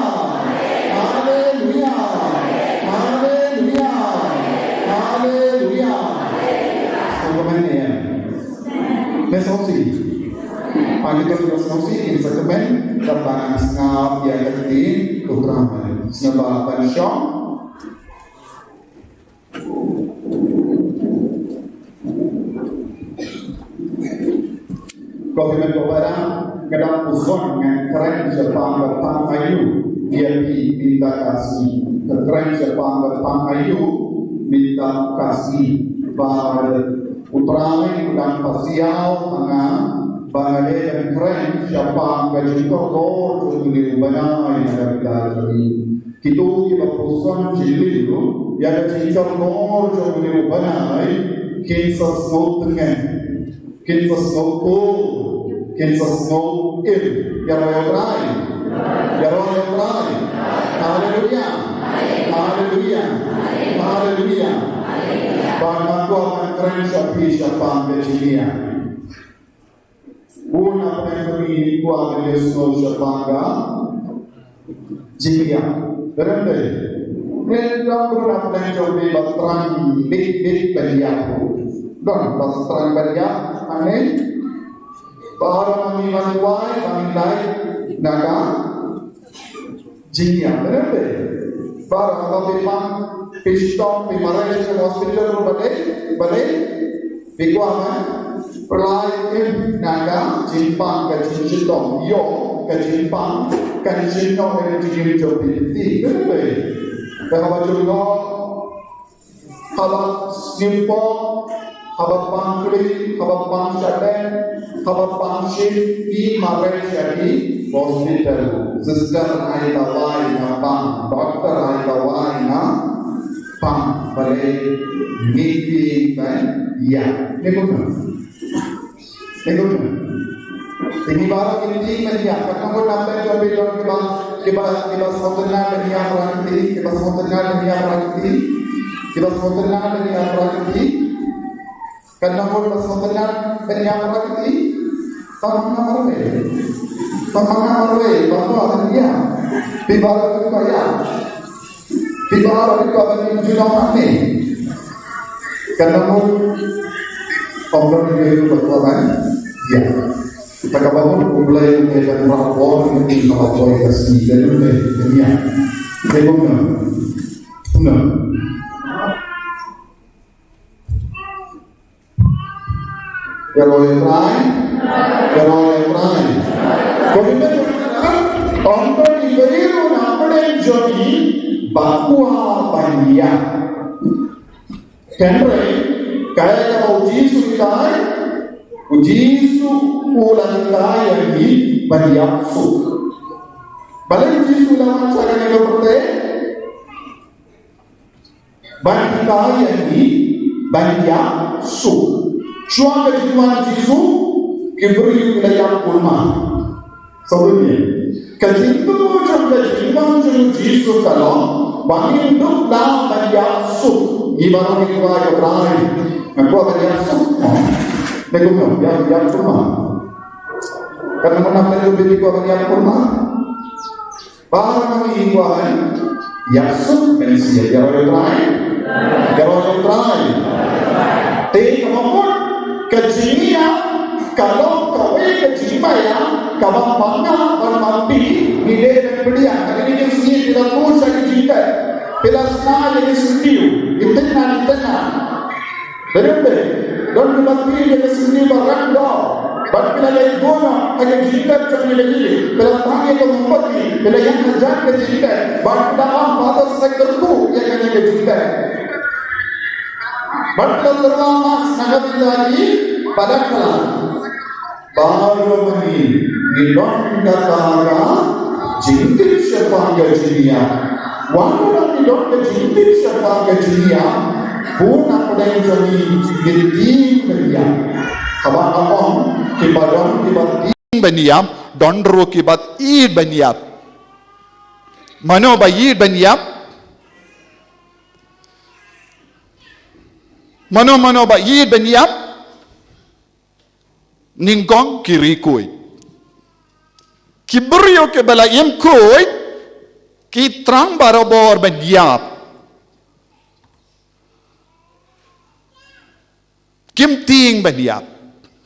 Haleluia. Haleluia. Haleluia. Sngewbha ïa. Let's all sing. Pagi tu kita sngewsih, kita kmen, dapat sngap ïa ka ktien U Trai. Sngewbha ban shong. Ko kmen ko para, ka dang puson ngan kren shaphang ka phang aïu ïa phi mynta ka sngi. Ka kren shaphang ka phang aïu mynta ka sngi. Ba U Trai u dang pasiaw ha nga ba nga dei ban kren shaphang ka jingkordor jong une u bnai ha ka bynta jong ngi. Kito kiba puson jylliew ïa ka jingkordor jong une u bnai kin sa sngewtngen, kin sa sngewthuh, kin sa sngewim. Ïaroh ïa U Trai. Ïaroh ïa U Trai. Haleluia. Haleluia. Haleluia. Ba nga kwah ban kren sha phi shaphang ka jingïa. Bun na pdeng jong ngi kwah ban ïohsngew shaphang ka jingïap. Dei ne em dei? Ngi don bun na pdeng jong ngi ba thrang bit bit ban ïap. Don ba thrang ban ïap, hangne. Ba ram ngi wan duwai, ba ngi lait na ka jingïap, dei ne em dei? Ba haba phi pang, phi shitom, phi mareh sha hospital ruh, balei, balei phi kwah ban pynlait im na ka jingpang, ka jingshitom, ïoh ka jingpang kan shim noh ïa ka jingim jong phi, dei ne em dei? Te haba ju ïoh, haba sngewthuh, haba pang kli, haba pang shadem, haba pang shim, phi mareh sha ki hospital. Sister ai dawai nga pang, doctor ai dawai nga pang, balei? Ngi phi ban ïap. Ngi phi ban ïap. Ini baru ini mania. Katno ngut na pdeng jong phi don kiba, kiba, kiba sngewtynnad ban ïap Prah Kynti, kiba sngewtynnad ban ïap Prah Kynti, kiba sngewtynnad ban ïap Prah Kynti. Katno ngut ba sngewtynnad ban ïap Prah Kynti? Tang hangno marwei? Tang hangno marwei? Ba kwah ban ïap. Phi baroh phi kwah ïap. Phi baroh phi kwah ban ïap junom hangne. Katno ngut? Ym don uwei ruh ba kwah ban ïap. Te kaba mut U Blei u dei ban ïarap bor ïa kaba poi ka sngi, dei ne ym dei? Dei ne ym dei? Dei kumno? Kumno? Ïaroh ïa U Trai, ïaroh ïa U Trai. Ko Hynmen, ym don uwei ruh na pdeng jong ngi ba kwah ban ïap. Hynrei kaei kaba U Jisu u hikai, U Jisu u la hikai ïa ngi ban ïap suk. Balei U Jisu u la wan sha kane ka pyrthei? Ban hikai ïa ngi ban ïap suk. Shuwa ka jingwan U Jisu, ki briew ki la ïap kulmar. Sngewthuh ïa ka jingthmu jong ka jingwan jong U Jisu ka long ba ngin duh da ban ïap suk. Ngi baroh ngi kwah ïa U Trai. Nga kwah ban ïap suk. Ne kumno, ïap, ïap kumno? Kan namar ngi kwah ban ïap kumno? Baroh ngi kwah ban ïap suk mynsiem. Ïaroh ïa U Trai. Ïaroh ïa U Trai. Te kaba mut ka jingïap ka long kawei ka jingmaïa kaba pynban ban pynban ngi dei ban pdiang. Kane ka sngi phi la kut sha ki jingtep, phi la sngew ïa ki syntiew, ki tyngan, ki tyngan. Dei ne ym dei? Don kiba tieng ïa ka syntiew ba rem dor. Bad phi la leit bun noh ha ka jingtep jong ngi ba ïeit. Phi la tang ïa ka mombati, phi la ïeng hajan ka jingtep. Bad phi la ong, Father, sa kyrkhu ïa kane ka jingtep. Bad phi la tyrwa mask na ka bynta ki badakla. Baroh ngi, ngi don kata ka jingtip shaphang ka jingïap. Wat la ngi don ka jingtip shaphang ka jingïap, bun na pdeng jong ngi ngi tieng ban ïap. Haba nga ong kiba don kiba tieng ban ïap, don ruh kiba ïeit ban ïap. Mano ba ïeit ban ïap? Mano, mano ba ïeit ban ïap? Nyngkong, ki riewkhuid. Ki briew kiba la im khuid ki thrang barabor ban ïap. Kim tieng ban ïap.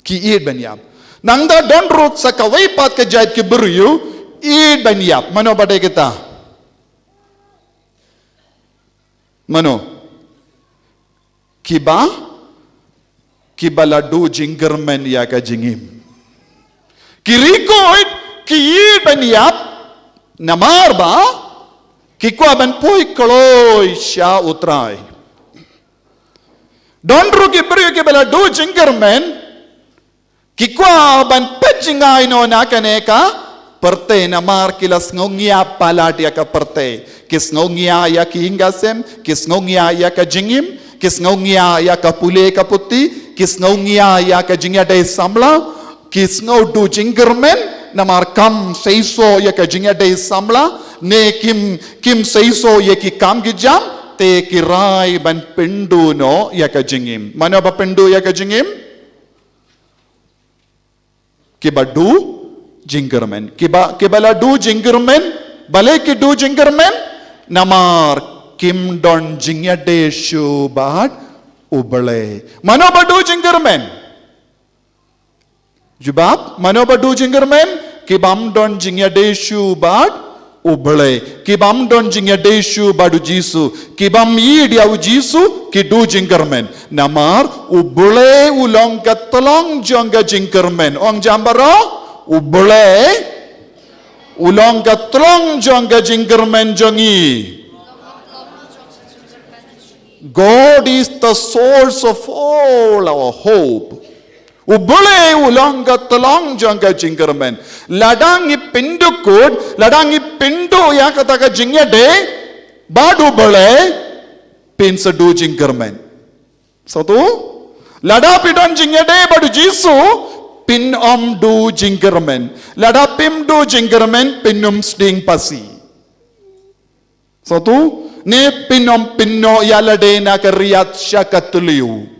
Ki ïeit ban ïap. Nangta don ruh sa kawei pat ka jait ki briew ïeit ban ïap. Mano ba dei kita? Mano? Kiba, kiba la duh jingkyrmen ïa ka jingim. Ki riewkhuid ki ïeit ban ïap, namar ba ki kwah ban poi kloi sha U Trai. Don ruh ki briew kiba la duh jingkyrmen, ki kwah ban peit jngai noh na kane ka pyrthei namar ki la sngew ngiah palat ïa ka pyrthei. Ki sngew ngiah ïa ki ïing ki sem, ki sngew ngiah ïa ka jingim, ki sngew ngiah ïa ka pule ka puthi, ki sngew ngiah ïa ka jingïadei samla, ki sngew duh jingkyrmen namar kam seisoh ïa ka jingïadei samla, ne kim, kim seisoh ïa ki kam ki jam, te ki rai ban pynduh noh ïa ka jingim. Mano ba pynduh ïa ka jingim? Kiba duh jingkyrmen. Kiba, kiba la duh jingkyrmen, balei ki duh jingkyrmen? Namar kim don jingïadei shuh bad U Blei. Mano ba duh jingkyrmen? Jubab, mano ba duh jingkyrmen? Kibym don jingïadei shuh bad U Blei. Kibym don jingïadei shuh bad U Jisu. Kibym ïeit ïa U Jisu, ki duh jingkyrmen. Namar U Blei u long ka tlong jong ka jingkyrmen. Ong jam baroh, U Blei u long ka tlong jong ka jingkyrmen jong ngi. God is the source of all our hope. U Blei u long ka tlong jong ka jingkyrmen. Lada ngi pynduh kut, lada ngi pynduh ïa kata ka jingïadei bad U Blei, phin sa duh jingkyrmen. Satu, lada phi don jingïadei bad U Jisu, Phin ym duh jingkyrmen. Lada phim duh jingkyrmen, phin ym sdang pasi. Sngewthuh? Ne phin ym pynnoh ïa lade na ka riat sha ka thliew.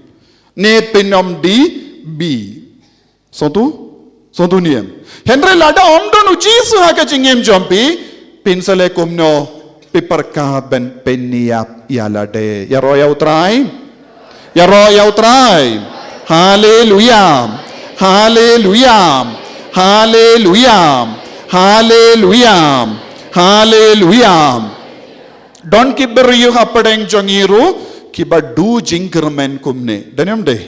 Ne phin ym die bih. Sngewthuh? Sngewthuh ne em? Hynrei lada ym don u Jisu ha ka jingim jong phi, phin sa leh kumno? Phi pyrkhat ban pynïap ïa lade. Ïaroh ïa U Trai. Ïaroh ïa U Trai. Haleluya. Haleluya. Haleluya. Haleluya. Haleluya. Don ki briew hapdeng jong ngi ruh kiba duh jingkyrmen kumne. Don ne ym dei?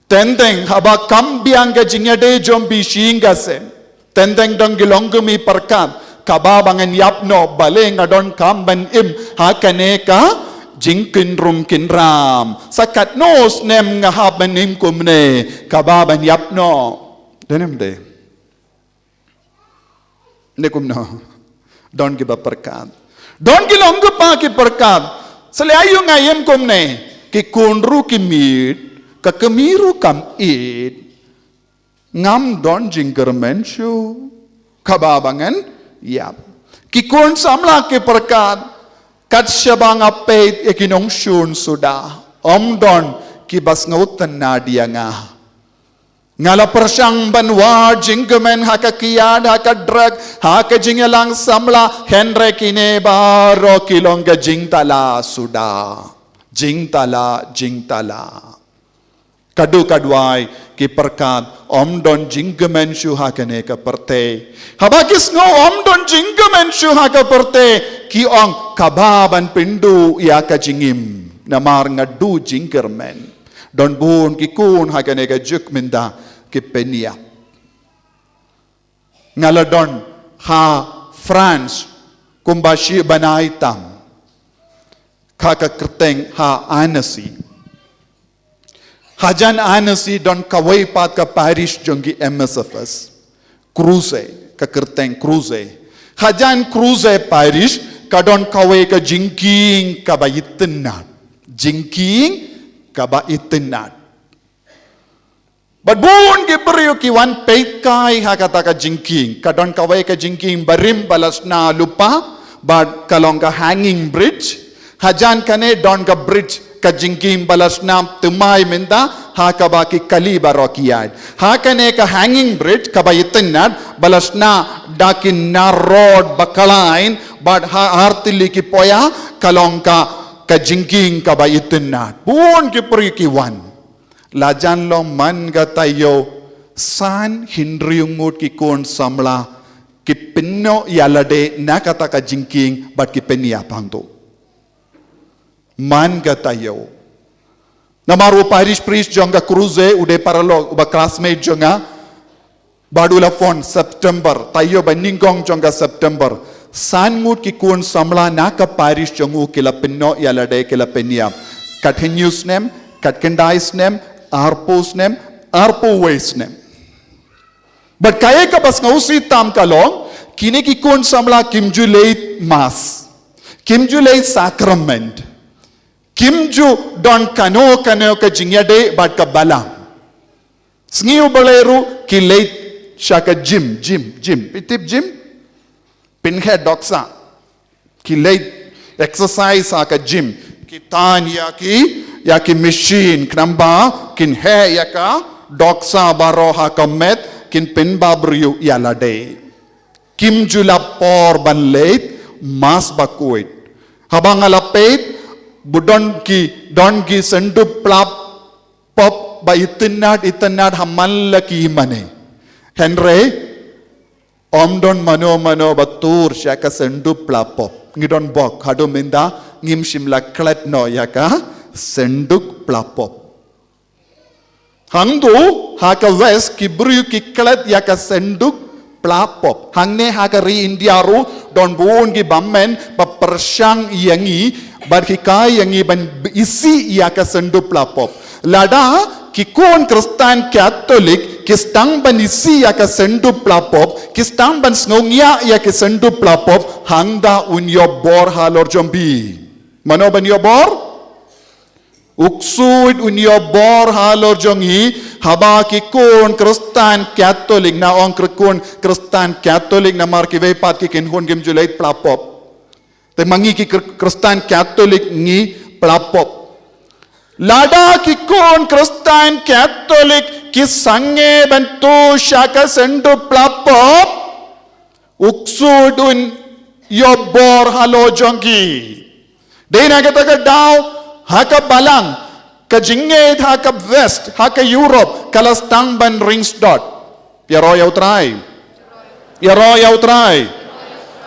Teng teng haba kam biang ka jingïadei jong phi shisien ka sem. Teng teng don ki longkmie pyrkhat, kaba ba ngan ïap noh, balei nga donkam ban im ha kane ka jingkynrum kynram. Sa katno snem nga hap ban im kumne, kaba ban ïap noh. Don ne ym dei? Ne kumno? Don kiba pyrkhat. Don ki long kpa ki pyrkhat. Sa leh aïu nga im kumne? Ki khun ruh ki miet, ka kmie ruh kam ïeit. Ngam don jingkyrmen shuh. Kaba ba ngan ïap. Ki khun samla ki pyrkhat. Kat shaba nga peit ïa ki nongshun suda, ym don kiba sngewtynnad ïa nga. Nga la pyrshang ban wad jingkmen ha ka kiad, ha ka drug, ha ka jingïalang samla, hynrei kine baroh ki long ka jingthala suda. Jingthala, jingthala. Ka duh ka duwai ki pyrkhat ym don jingkmen shuh ha kane ka pyrthei. Haba ki sngew ym don jingkmen shuh ha ka pyrthei, ki ong kaba ban pynduh ïa ka jingim. Namar nga duh jingkyrmen. Don bun ki khun ha kane ka juk mynta ki pynïap. Nga la don ha France kumba shi bnai tam. Ha ka kyrteng ha Annecy. Hajan Annecy don kawei pat ka parish jong ki M S F S. Crouzet, ka kyrteng Crouzet. Hajan Crouzet parish ka don kawei ka jingkieng kaba itynnad. Jingkieng kaba itynnad. Bad bun ki briew ki wan peit kai ha kata ka jingkieng. Ka don kawei ka jingkieng barim ba la shna lypa, bad ka long ka hanging bridge. Hajan kane don ka bridge, ka jingkieng ba la shna thymmai mynta, ha kaba ki kali baroh ki ïaid. Ha kane ka hanging bridge kaba itynnad, ba la shna da ki nar rod ba khlaiñ, bad ha ar tylli ki poiñ, ka long ka, ka jingkieng kaba itynnad. Bun ki briew ki wan. La jan long man ka taïew, san hynriew ngut ki khun samla ki pynnoh ïa lade na kata ka jingkieng bad ki pynïap hangto. Man ka taïew. Namar u parish priest jong ka Crouzet u dei paralok, uba classmate jong nga. Bad u la phone September, taïew ba nyngkong jong ka September. San ngut ki khun samla na ka parish jong u ki la pynnoh ïa lade, ki la pynïap. Kat hynñiew snem, kat khyndai snem, arphew snem, arphew wei snem. Bad kaei kaba sngewsih tam ka long, kine ki khun samla kim ju leit mass. Kim ju leit sacrament. Kim ju don kano kano ka jingïadei bad ka balang. Sngi U Blei ruh ki leit sha ka gym, gym, gym. Phi tip gym? Pynheh dohkha. Ki leit exercise ha ka gym. Ki tan ïa ki, ïa ki machine, khnang ba kin heh ïa ka dohkha baroh ha ka met, kin pynbaptis ïa lade. Kim ju la por ban leit mass bakhuid. Haba nga la peit, bun don ki, don ki syndup pla pop ba itynnad, itynnad ha man la ki mane. Hynrei ym don mano mano ba tur sha ka syndup pla pop. Ngi don bok, haduh mynta ngim shym la klet noh ïa ka syndup pla pop. Hangto, ha ka West, ki briew ki klet ïa ka syndup pla pop. Hangne ha ka ri India ruh, don bun ki bymmen ba pyrshang ïa ngi, bad hikai ïa ngi ban isih ïa ka syndup pla pop. Lada ki khun Khristan Katholik ki sdang ban isih ïa ka syndup pla pop, ki sdang ban sngewngiah ïa ka syndup pla pop, hangta un ïoh bor halor jong phi. Mano ban ïoh bor? U Ksuid un ïoh bor halor jong ngi, Haba ki khun Khristan Katholik, nga ong ki khun Khristan Katholik namar kiwei pat ki kynhun kim ju leit pla pop. Te ma ngi ki Khri-, Khristan Katholik ngi pla pop. Lada ki khun Khristan Katholik ki sangeh ban tu sha ka syndu pla pop, u ksuid un ïoh bor halor jong ki. Dei na kata ka daw, ha ka balang, ka jingngeit ha ka West, ha ka Europe, ka la sdang ban ring sdot. Ïaroh ïa U Trai. Ïaroh ïa U Trai.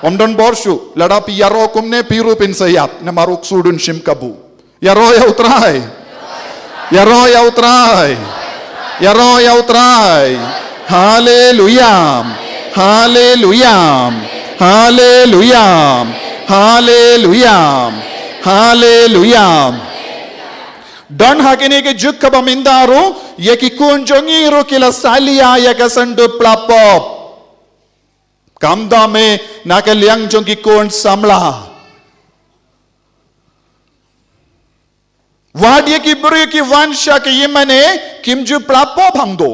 Ym don bor shuh, lada phi ïaroh kumne phi ruh phin sa ïap, namar u ksuid un shim kabu. Ïaroh ïa U Trai. Ïaroh ïa U Trai. Ïaroh ïa U Trai. Haleluya. Haleluya. Haleluya. Haleluya. Haleluya. Don ha kine ki juk kaba mynta ruh, ïa ki khun jong ngi ruh ki la salia ïa ka syndu pla pop. Kam da me na ka liang jong ki khun samla. Wat ïa ki briew ki wan sha ka ïingmane, kim ju pla pop hangto.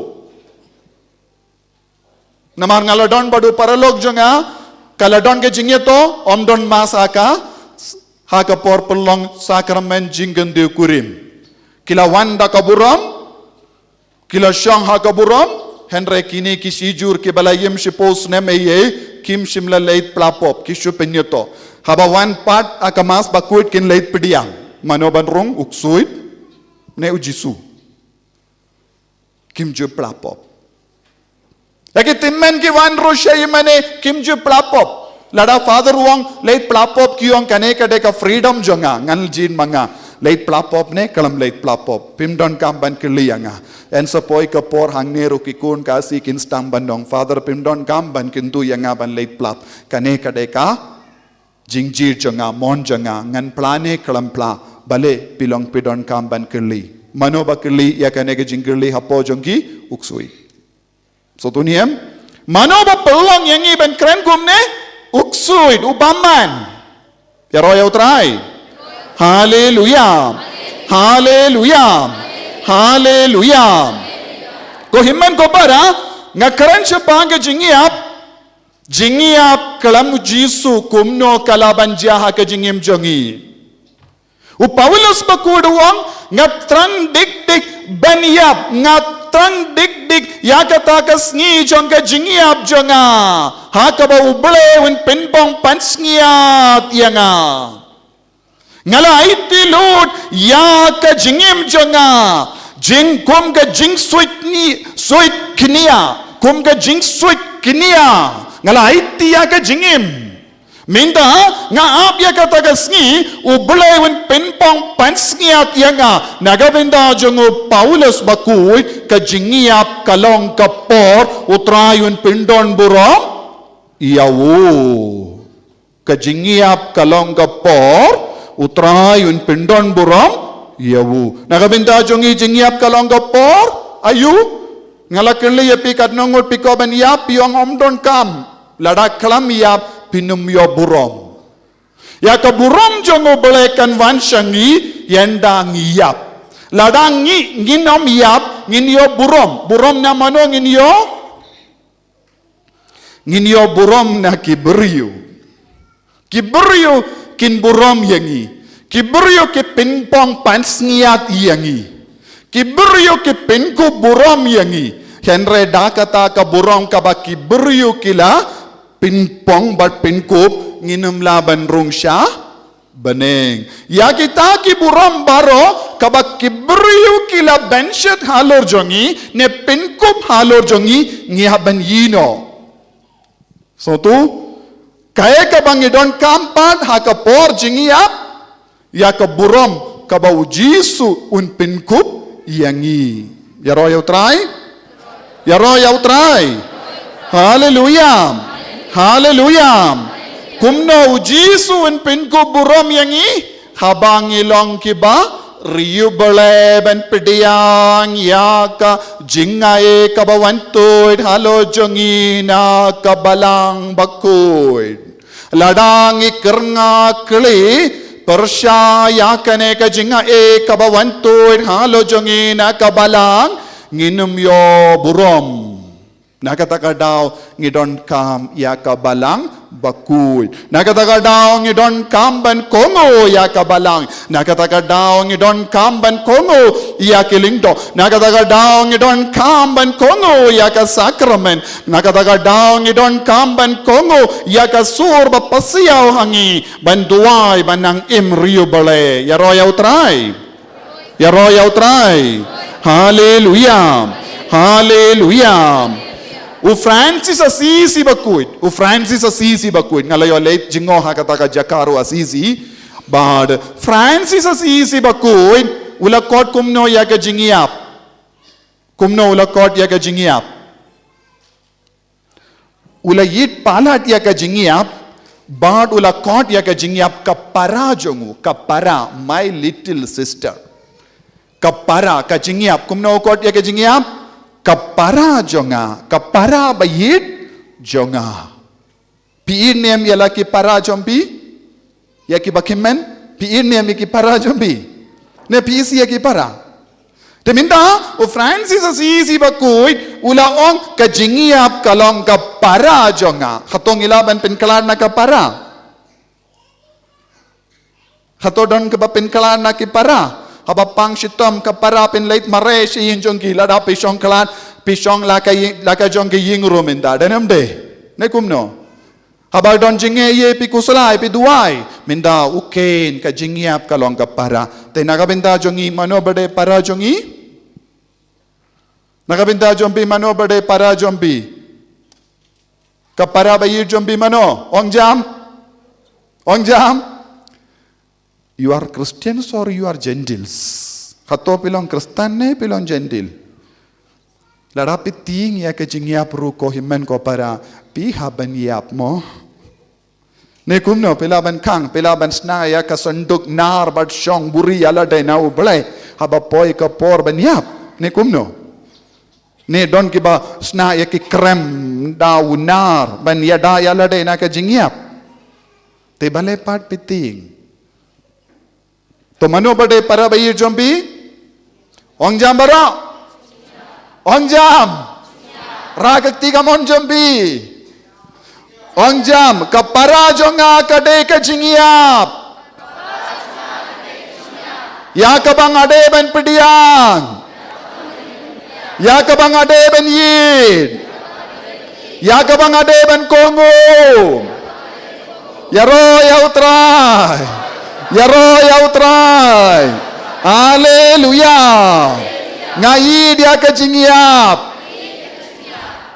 Namar nga la don bad u paralok jong nga, ka la don ka jingïato, ym don mass ha ka, ha ka por pynlong sakramen jingkynthei kurim. Ki la wan da ka burom, ki la shong ha ka burom, hynrei kine ki shijur kiba la ïm shiphew snem eiei, kim shym la leit pla pop, ki shu pynïato. Haba wan pat ha ka mass bakhuid kin leit pdiang. Mano ban rung, u ksuid, ne u Jisu. Kim ju pla pop. Ïa ki tymmen ki wan ruh sha ïingmane, kim ju pla pop. Lada Father u ong leit pla pop, ki ong kane ka dei ka freedom jong nga, ngan jied ma nga. Leit pla pop ne khlem leit pla pop, phim donkam ban kylli ïa nga. Hynrei sa poi ka por hangne ruh ki khun Khasi kin sdang ban ong, Father, phim donkam ban kyntu ïa nga ban leit pla pop. Kane ka dei ka jingjied jong nga, mon jong nga, ngan pla ne khlem pla, balei phi long phi donkam ban kylli. Mano ba kylli ïa kane ka jingkylli hapoh jong ki? U ksuid. Sngewthuh ne em? Mano ba pynlong ïa ngi ban kren kumne? U ksuid, u bymman. Ïaroh ïa U Trai. Haleluya. Haleluya. Haleluya. Ko hynmen ko para, nga kren shaphang ka jingïap. Jingïap khlem U Jisu kumno ka lah ban jia ha ka jingim jong ngi. U Paulus bakhuid u ong, nga thrang dik dik ban ïap, nga thrang dik dik ïa kata ka sngi jong ka jingïap jong nga. Ha kaba U Blei un pynbong pansngiat ïa nga. Nga la aiti lut ïa ka jingim jong nga, jing kum ka jingsuid ni, suid kñia, kum ka jingsuid kñia. Nga la aiti ïa ka jingim. Mynta nga ap ïa kata ka sngi, U Blei un pynbong pansngiat ïa nga. Na ka bynta jong u Paulus bakhuid, ka jingïap ka long ka por, U Trai un pyndon burom ïa u. Ka jingïap ka long ka por, U Trai un pyndon burom ïa u. Na ka bynta jong ngi jingïap ka long ka por, aïu? Nga la kylli ïa phi katno ngut phi kwah ban ïap, phi ong ym donkam. Lada khlem ïap phin ym ïoh burom. Ïa ka burom jong U Blei kan wan sha ngi ynda ngi ïap. Lada ngi, ngin ym ïap, ngin ïoh burom. Burom na mano ngin ïoh? Ngin ïoh burom na ki briew. Ki briew kin burom ïa ngi. Ki briew ki pynbong pansngiat ïa ngi. Ki briew ki pynkup burom ïa ngi. Hynrei da kata ka burom kaba ki briew ki la pynbong bad pynkup, ngin ym lah ban rung sha bneng. Ïa kita ki burom baroh kaba ki briew ki la benshit halor jong ngi, ne pynkup halor jong ngi, ngi hap ban ïehnoh. Sngewthuh, kaei kaba ngi donkam pat ha ka por jingïap, ïa ka burom kaba U Jisu un pynkup ïa ngi. Ïaroh ïa U Trai. Ïaroh ïa U Trai. Haleluya. Haleluya. Kumno U Jisu un pynkup burom ïa ngi? Haba ngi long kiba riewblei ban pdiang ïa ka jingai kaba wan tuid halor jong ngi na ka balang bakhuid. Lada ngi kyrngah kli pyrshah ïa kane ka jingai kaba wan tuid halor jong ngi na ka balang, Ngin ym ïoh burom. Na kata ka daw ngi donkam ïa ka balang bakhuid. Na kata ka daw ngi donkam ban kohnguh ïa ka balang. Na kata ka daw ngi donkam ban kohnguh ïa ki lyngdoh. Na kata ka daw ngi donkam ban kohnguh ïa ka sakramen. Na kata ka daw ngi donkam ban kohnguh ïa ka sur ba pasiaw ha ngi ban duwai ban nang im riewblei. Ïaroh ïa U Trai. Ïaroh ïa U Trai. Haleluya. Haleluya. U Francis Assisi bakhuid. U Francis Assisi bakhuid. Nga la ïoh leit jngoh ha kata ka jaka ruh Assisi. Bad Francis Assisi bakhuid u la khot kumno ïa ka jingïap? Kumno u la khot ïa ka jingïap? U la ïit palat ïa ka jingïap, bad u la khot ïa ka jingïap ka para jong u, ka para, my little sister. Ka para, ka jingïap, kumno u khot ïa ka jingïap? Ka para jong nga, ka para ba ïit jong nga. Phi ïeit ne em ïa la ki para jong phi? Ïa ki ba kmen, phi ïeit ne em ïa ki para jong phi? Ne phi isih ïa ki para? Te mynta, u Francis Assisi bakhuid, u la ong ka jingïap ka long ka para jong nga. Hato ngi lah ban pynkhlad na ka para? Hato don kiba pynkhlad na ki para? Haba pang shitom ka para pynleit mareh sha ïing jong ki, lada phi shong khlad, phi shong la ka ïing, la ka jong ki ïing ruh mynta. Dei ne em dei? Ne kumno? Haba don jingeh ïa phi khuslai phi duwai. Mynta u kheiñ ka jingïap ka long ka para. Te na ka bynta jong ngi mano ba dei para jong ngi? Na ka bynta jong phi mano ba dei para jong phi? Ka para ba ïeit jong phi mano? Ong jam. Ong jam. You are Christians or you are Gentiles? Hato phi long Khristan ne phi long Gentile? Lada phi tieng ïa ka jingïap ruh ko hynmen ko para, phi hap ban ïap mo. Ne kumno, phi lah ban khang, phi lah ban shna ïa ka synduk nar bad shong buhrieh ïa lade na U Blei haba poi ka por ban ïap? Ne kumno? Ne don kiba shna ïa ki krem da u nar ban ïada ïa lade na ka jingïap? Te balei pat phi tieng? To mano ba dei para ba ïeit jong phi? Ong jam baroh. Ong jam. Rah ka kti kamon jong phi. Ong jam, ka para jong nga ka dei ka jingïap. Ïa kaba nga dei ban pdiang. Ïa kaba nga dei ban ïeit. Ïa kaba nga dei ban kohnguh. Ïaroh ïa U Trai. Ïaroh ïa U Trai. Haleluya. Nga ïeit ïa ka jingïap.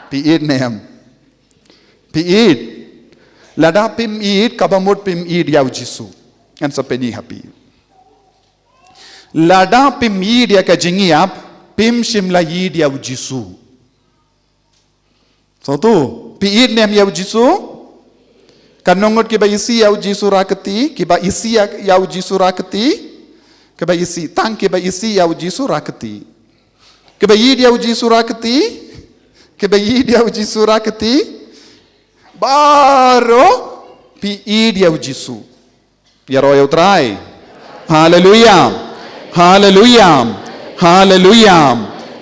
Phi ïeit ne em? Phi ïeit. Lada phim ïeit, kaba mut phim ïeit ïa U Jisu. Ngan sa pyni ha phi. Lada phim ïeit ïa ka jingïap, phim shym la ïeit ïa U Jisu. Sngewthuh, phi ïeit ne em ïa U Jisu? Katno ngut kiba isih ïa U Jisu Rakti, kiba isih ïa, ïa U Jisu Rakti, kiba isih, tang kiba isih ïa U Jisu Rakti. Kiba ïeit ïa U Jisu Rakti, kiba ïeit ïa U Jisu Rakti, baroh phi ïeit ïa U Jisu. Ïaroh ïa U Trai. Haleluya. Haleluya. Haleluya.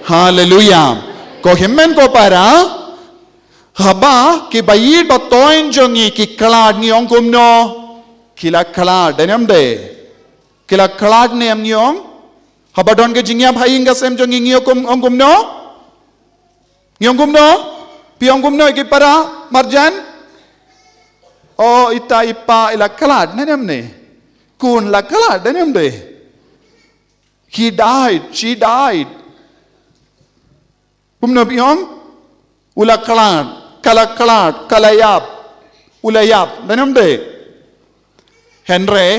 Haleluya. Ko hynmen ko para, haba kiba ïeit ba toiñ jong ngi ki khlad, ngi ong kumno? Ki la khlad, dei ne em dei? Ki la khlad ne em, ngi ong? Haba don ka jingïap ha ïing ka sem jong ngi, ngi ong kum, ong kumno? Ngi ong kumno? Phi ong kumno ïa ki para marjan? O, ita i pa i la khlad, ne em ne? Khun la khlad, ne em dei? He died, she died. Kumno phi ong? U la khlad, ka la khlad, ka la ïap, u la ïap, ne em dei? Hynrei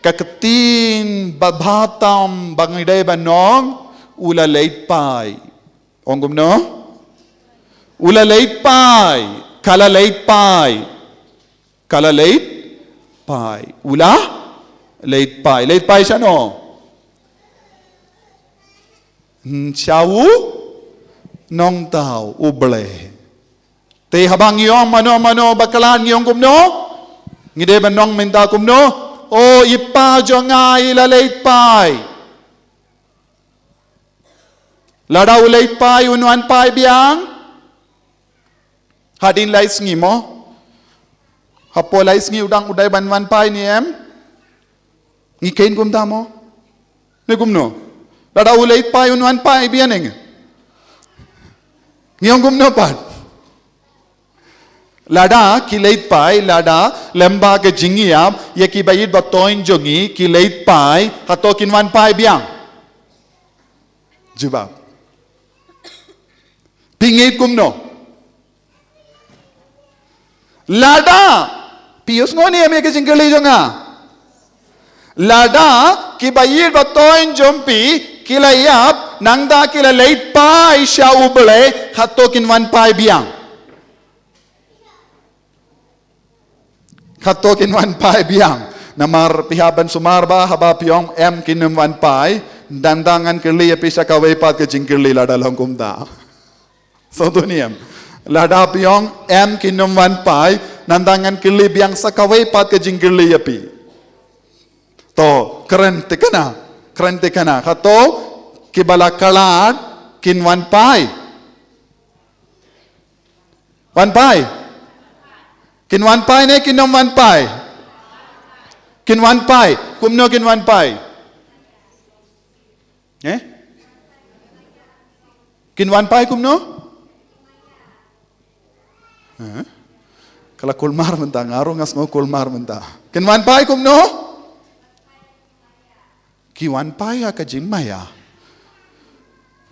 ka ktien ba bha tam ba ngi dei ban ong, u la leit phai. Ong kumno? U la leit phai, ka la leit phai, ka la leit phai, u la leit phai. Leit phai shano? Hmm, sha u Nongthaw U Blei. Te haba ngi ong mano mano ba khlad, ngi ong kumno? Ngi dei ban ong mynta kumno? O, i pa jong nga i la leit phai. Lada u leit phai un wan phai biang. Hadien lai sngi mo. Hapoh lai sngi u dang u dei ban wan phai ne em? Ngi kheiñ kumta mo. Ne kumno? Lada u leit phai un wan phai biang ne ngi. Ngi ong kumno pat. Lada ki leit phai, lada lem bad ka jingïap ïa ki ba ïeit ba thoiñ jong ngi ki leit phai, hato kin wan phai biang? Jubab. Phi ngeit kumno? Lada, phi ïohsngew ne em ïa ka jingkylli jong nga? Lada ki ba ïeit ba thoiñ jong phi ki la ïap, nangta ki la leit phai sha U Blei, hato kin wan phai biang? Hato kin wan phai biang? Namar phi hap ban sumar ba haba phi ong em kin ym wan phai, nangta ngan kylli ïa phi sa kawei pat ka jingkylli, lada long kumta. Sngewthuh ne em? Lada phi ong em kin ym wan phai, nangta ngan kylli biang sa kawei pat ka jingkylli ïa phi. To, kren te kane, kren te kane. Hato ki ba la khlad kin wan phai? Wan phai? Kin wan phai ne kin ym wan phai? Kin wan phai. Kumno kin wan phai? Eh? Kin wan phai kumno? Eh? Ka la kulmar mynta, nga ruh nga sngew kulmar mynta. Kin wan phai kumno? Ki wan phai ha ka jingmaïa.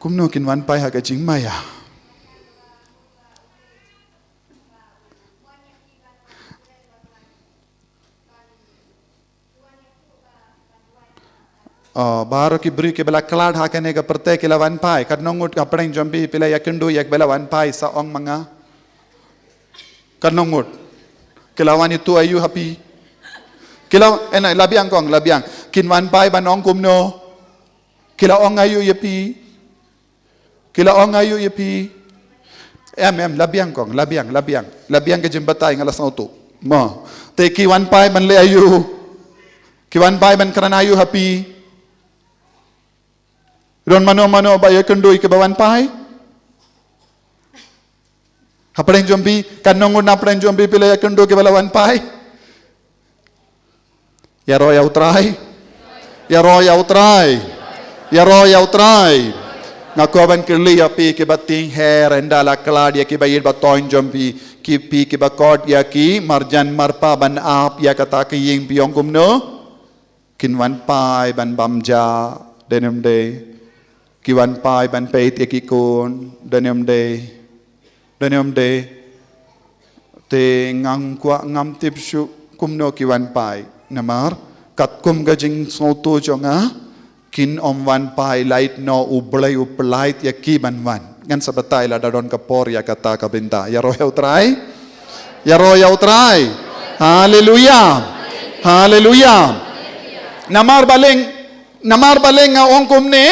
Kumno kin wan phai ha ka jingmaïa? Oh, baroh ki briew ki ba la khlad ha kane ka pyrthei ki la wan phai. Katno ngut hapdeng jong phi phi la ïakynduh ïa ki ba la wan phai, sa ong ma nga. Katno ngut? Ki la wan ïathuh aïu ha phi? Ki la, eh, na, la biang kong, la biang. Kin wan phai ban ong kumno? Ki la ong aïu ïa phi? Ki la ong aïu ïa phi? Em, em, la biang kong, la biang, la biang. La biang ka jingbatai, nga la sngewthuh. Mo. Te ki wan phai ban leh aïu? Ki wan phai ban kren aïu ha phi? Don mano mano ba ïakynduh ïa ki ba wan phai? Hapdeng jong phi, katno ngut na pdeng jong phi phi la ïakynduh ki ba la wan phai? Ïaroh ïa U Trai. Ïaroh ïa U Trai. Ïaroh ïa U Trai. Nga kwah ban kylli ïa phi ki ba tieng her, ynda la khlad ïa ki ba ïeit ba thoiñ jong phi, ki phi ki ba khot ïa ki marjan marpa ban ap ïa kata ka ïing, phi ong kumno? Kin wan phai ban bam ja, don ne ym dei? Ki wan phai ban peit ïa ki khun, don ne ym dei? Don ne ym dei? Te nga kwah ngam tip shuh kumno ki wan phai. Namar katkum ka jingsngewthuh jong nga, kin ym wan phai lait noh, U Blei u pynlait ïa ki ban wan. Ngan sa batai lada don ka por ïa kata ka bynta. Ïaroh ïa U Trai. Ïaroh ïa U Trai. Haleluya. Haleluya. Namar balei, namar balei nga ong kumne?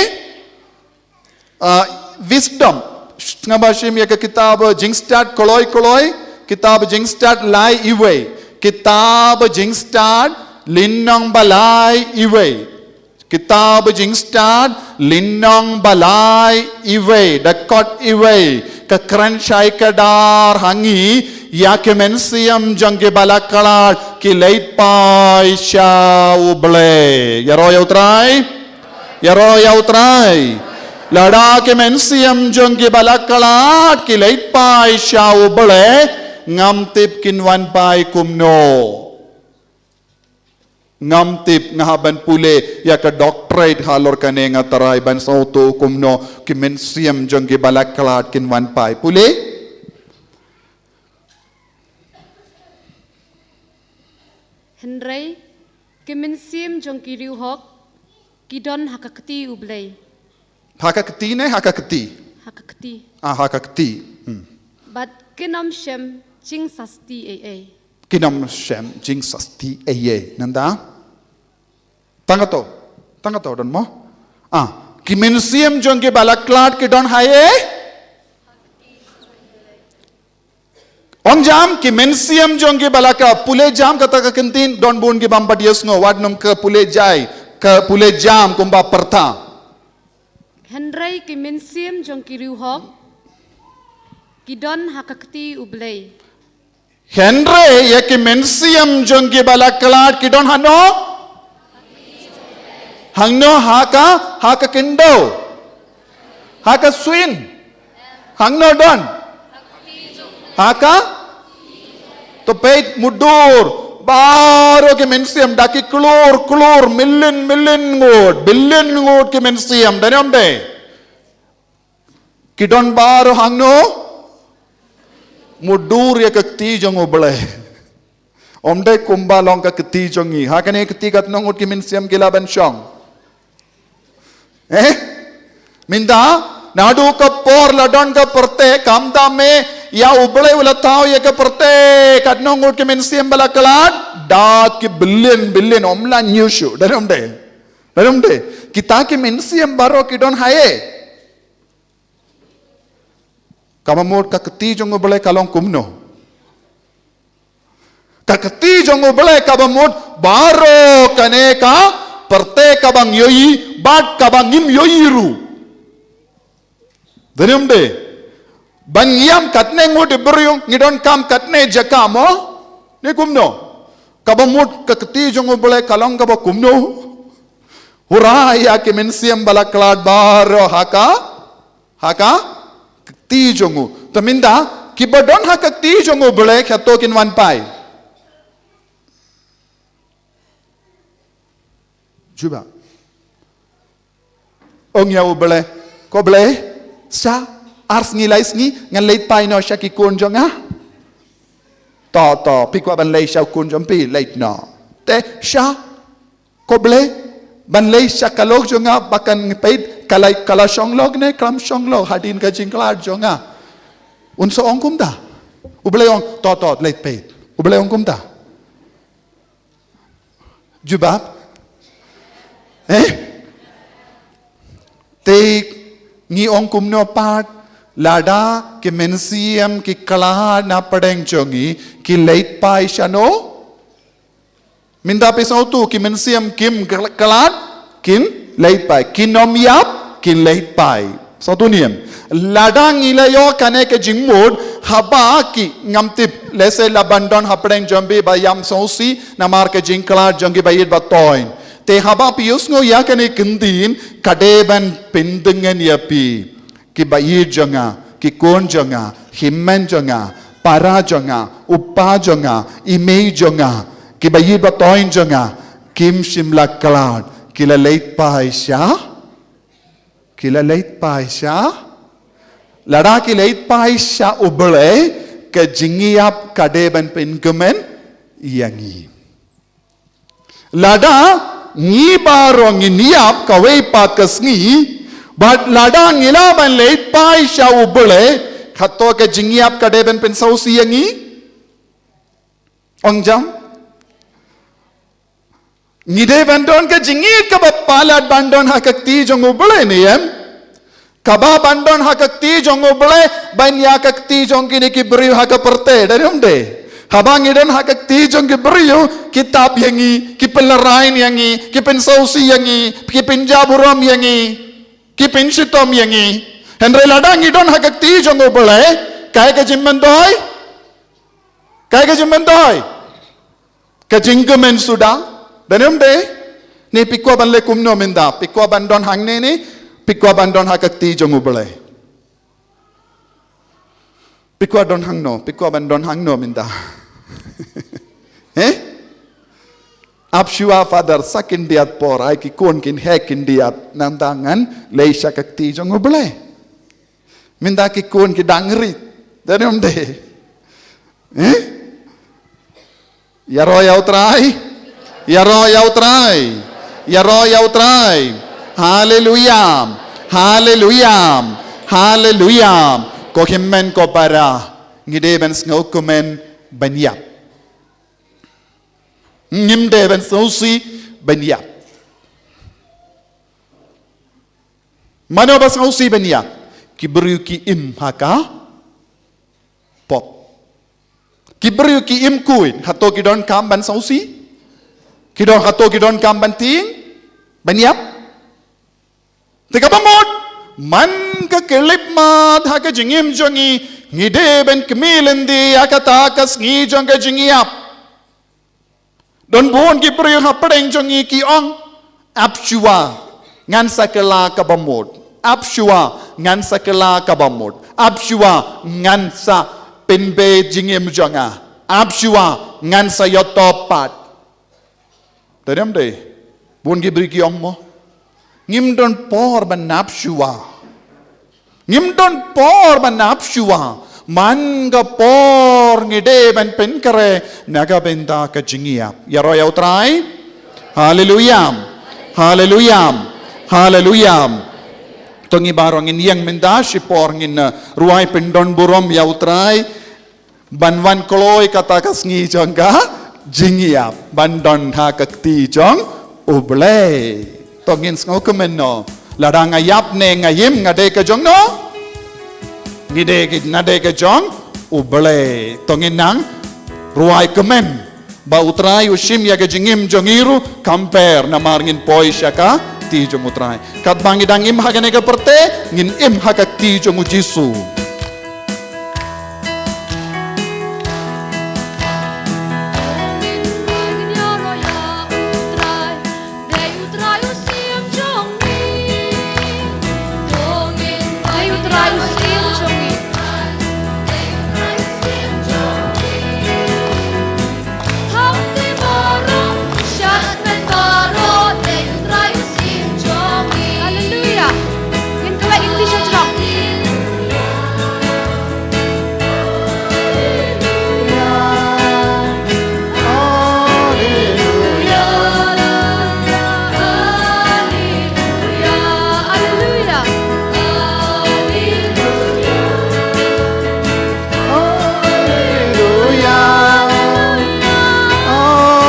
Ah, Wisdom. Sngap ba shim ïa ka kitab Jingstad kloi kloi, kitab Jingstad lai iwei. Kitab Jingstad lynnong ba lai iwei. Kitab Jingstad lynnong ba lai iwei, dkhot iwei. Ka kren shai kdar ha ngi ïa ki mynsiem jong ki ba la khlad ki leit phai sha U Blei. Ïaroh ïa U Trai. Ïaroh ïa U Trai. Lada ki mynsiem jong ki ba la khlad ki leit phai sha U Blei, ngam tip kin wan phai kumno. Ngam tip, nga hap ban pule ïa ka doctorate halor kane, nga trai ban sngewthuh kumno ki mynsiem jong ki ba la khlad kin wan phai. Pule. Hynrei ki mynsiem jong ki riewhok ki don ha ka kti U Blei. Ha ka kti ne ha ka kti? Ha ka kti. Ah, ha ka kti. Hmm. Bad kin ym shem jingsasti ei ei. Kin ym shem jingsasti ei ei. Nangta? Tang katto. Tang katto don mo? Ah, ki mynsiem jong ki ba la khlad ki don ha ei ei? Ong jam, ki mynsiem jong ki ba la khlad. Pule jam kata ka ktien, don bun ki bym pat ïohsngew, wat nym ka pule jai, ka pule jam kumba pyrta. Hynrei ki mynsiem jong ki riewhok ki don ha ka kti U Blei. Hynrei ïa ki mynsiem jong ki ba la khlad ki don hano? Hangno? Ha ka, ha ka khyndew, ha ka suin. Hangno don? Ha ka? To peit mutdur. Baroh ki mynsiem, da ki klur klur, million million ngut, billion ngut ki mynsiem, dei ne ym dei? Ki don baroh hangno? Mutdur ïa ka kti jong U Blei. Ym dei kumba long ka kti jong ngi. Ha kane ka kti katno ngut ki mynsiem ki lah ban shong? Eh? Mynta, naduh ka por la don ka pyrthei, kam da me, ïa U Blei u la thaw ïa ka pyrthei, katno ngut ki mynsiem ba la khlad? Da ki billion billion, ym lah ñiew shuh. Dei ne ym dei? Dei ne ym dei? Kita ki mynsiem baroh ki don haei? Kaba mut ka kti jong U Blei ka long kumno? Ka kti jong U Blei kaba mut baroh kane ka pyrthei kaba ngi ïohi bad kaba ngim ïohi ruh. Dei ne ym dei? Ban ïam katne ngut ki briew ngi donkam katne jaka mo? Ne kumno? Kaba mut ka kti jong U Blei ka long kaba kumno? Hura ïa ki mynsiem ba la khlad baroh ha ka, ha ka kti jong u. Te mynta kiba don ha ka kti jong U Blei, hato kin wan phai? Jubab. Ong ïa U Blei, ko Blei, sha ar sngi lai sngi ngan leit phai noh sha ki khun jong nga. To, to, phi kwah ban leit sha u khun jong phi, leit noh. Te sha, ko Blei, ban leit sha ka lok jong nga ba kan peit ka la, ka la shong lok ne khlem shong lok hadien ka jingkhlad jong nga. Un sa ong kumta? U Blei ong, to, to, leit peit. U Blei ong kumta? Jubab. Eh? Te ngi ong kumno pat, lada ki mynsiem ki khlad na pdeng jong ngi, ki leit phai shano? Mynta phi sngewthuh, ki mynsiem kim khlad, kin leit phai. Kim ïap, kin leit phai. Sngewthuh ne em? Lada ngi la ïoh kane ka jingmut, haba ki, ngam tip, lehse la ban don hapdeng jong phi ba ïam sngewsih namar ka jingkhlad jong ki ba ïeit ba thoiñ. Te haba phi ïohsngew ïa kane ka ktien, ka dei ban pyndengngeit ïa phi. Ki ba ïeit jong nga, ki khun jong nga, hynmen jong nga, para jong nga, u kpa jong nga, i mei jong nga, ki ba ïeit ba thoiñ jong nga, kim shym la khlad, ki la leit phai sha, ki la leit phai sha, lada ki leit phai sha U Blei, ka jingïap ka dei ban pynkmen ïa ngi. Lada ngi baroh ngin ïap kawei pat ka sngi, bad lada ngi lah ban leit phai sha U Blei, hato ka jingïap ka dei ban pynsngewsih ïa ngi? Ong jam. Ngi dei ban don ka jingïeit kaba palat ban don ha ka kti jong U Blei ne em? Kaba ban don ha ka kti jong U Blei, ban ïa ka kti jong kine ki briew ha ka pyrthei, dei ne ym dei? Haba ngi don ha ka kti jong ki briew, ki tap ïa ngi, ki pynlehrain ïa ngi, ki pynsngewsih ïa ngi, ki pynjah burom ïa ngi, ki pynshitom ïa ngi. Hynrei lada ngi don ha ka kti jong U Blei, kaei ka jingmyntoi? Kaei ka jingmyntoi? Ka jingkmen suda, dei ne ym dei? Ne phi kwah ban leh kumno mynta? Phi kwah ban don hangne ne phi kwah ban don ha ka kti jong U Blei? Phi kwah don hangno? Phi kwah ban don hangno mynta? Eh? Ap shuwa Father, sa khyndiat por, ai ki khun kin heh khyndiat, nangta ngan leit sha ka kti jong U Blei. Mynta ki khun ki dang rit, dei ne ym dei? Eh? Ïaroh ïa U Trai. Ïaroh ïa U Trai. Ïaroh ïa U Trai. Haleluia. Haleluia. Haleluia. Ko hynmen ko para, ngi dei ban sngewkmen ban ïap. Ngim dei ban sngewsih ban ïap. Mano ba sngewsih ban ïap? Ki briew ki im ha ka pop. Ki briew ki im khuid, hato ki donkam ban sngewsih? Ki don, hato ki donkam ban tieng ban ïap? Te kaba mut, Man ka khyllipmat ha ka jingim jong ngi, ngi dei ban kmie lynti ïa kata ka sngi jong ka jingïap. Don bun ki briew hapdeng jong ngi ki ong, ap shuwa, ngan sa kylla kaba mut. Ap shuwa, ngan sa kylla kaba mut. Ap shuwa, ngan sa pynbeit jingim jong nga. Ap shuwa, ngan sa ïatop pat. Te dei em dei? Bun ki briew ki ong mo, ngim don por ban ap shuwa. Ngim don por ban ap shuwa. Man ka por ngi dei ban pynkhreh na ka bynta ka jingïap. Ïaroh ïa U Trai. Haleluya. Haleluya. Haleluya. To ngi baroh ngin ïeng mynta shipor ngin, eh, rwai pyndon burom ïa U Trai. Ban wan kloi kata ka sngi jong ka jingïap, ban don ha ka kti jong U Blei. To ngin sngewkmen noh. Lada nga ïap ne nga im, nga dei ka jong no? Ngi dei ki, nga dei ka jong U Blei. To ngin nang rwai kmen ba U Trai u shim ïa ka jingim jong ngi ruh, kam pher namar ngin poi sha ka kti jong U Trai. Katba ngi dang im ha kane ka pyrthei, ngin im ha ka kti jong U Jisu. Haleluya. Ngin khleh ïa ka kti sha jrong. Haleluya.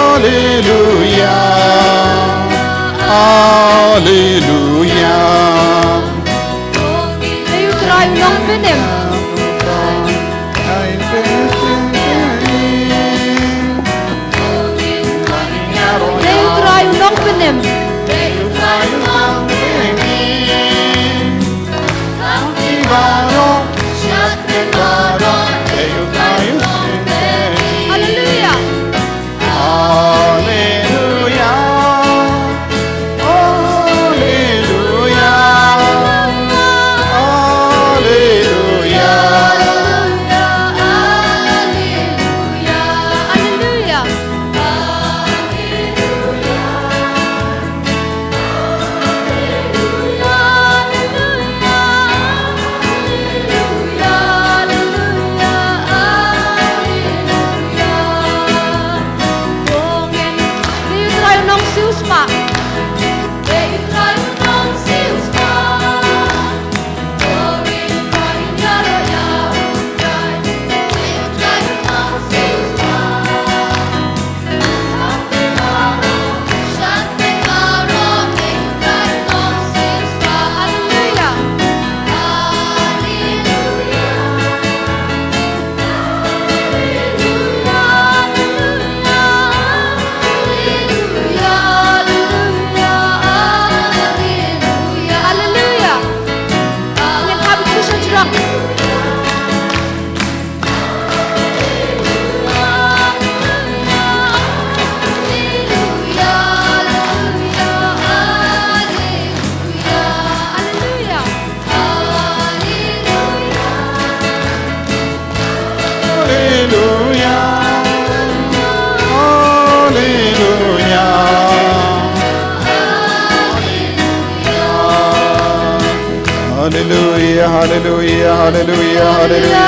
Haleluya. Haleluya. Haleluya. Dei U Trai u nongpynim. Dei U Trai u nongpynim. Haleluya. Haleluya. Haleluya. Haleluya. Haleluya. Haleluya. Haleluya. Haleluya, haleluya, haleluya, haleluya,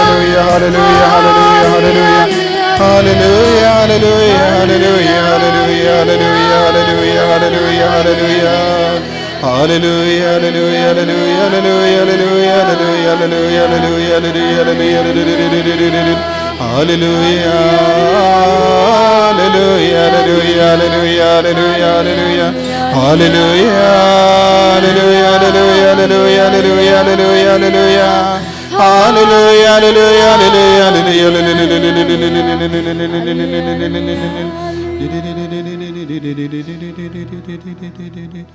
haleluya, haleluya, haleluya, haleluya. Haleluya, haleluya, haleluya, haleluya, haleluya, haleluya, haleluya, haleluya. Haleluya, haleluya, haleluya, haleluya, haleluya, haleluya, haleluya, haleluya, haleluya, haleluya, haleluya. Haleluya, haleluya, haleluya, haleluya, haleluya, haleluya. Haleluya, haleluya, haleluya, haleluya, haleluya, haleluya, haleluya. Haleluya, haleluya, haleluya, haleluya, haleluya.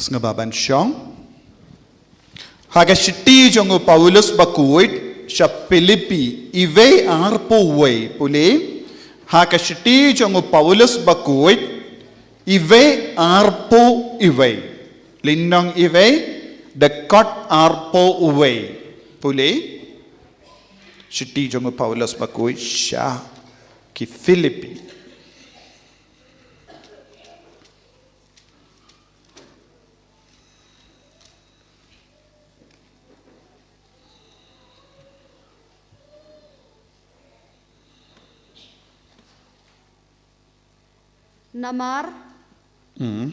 Sngewbha ban shong. Ha ka shithi jong u Paulus bakhuid sha Philippi, iwei arphew wei, pule. Ha ka shithi jong u Paulus bakhuid, iwei arphew iwei. Lynnong iwei, dkhot arphew wei. Pule. Shithi jong u Paulus bakhuid sha ki Philippi. Namar, hmm,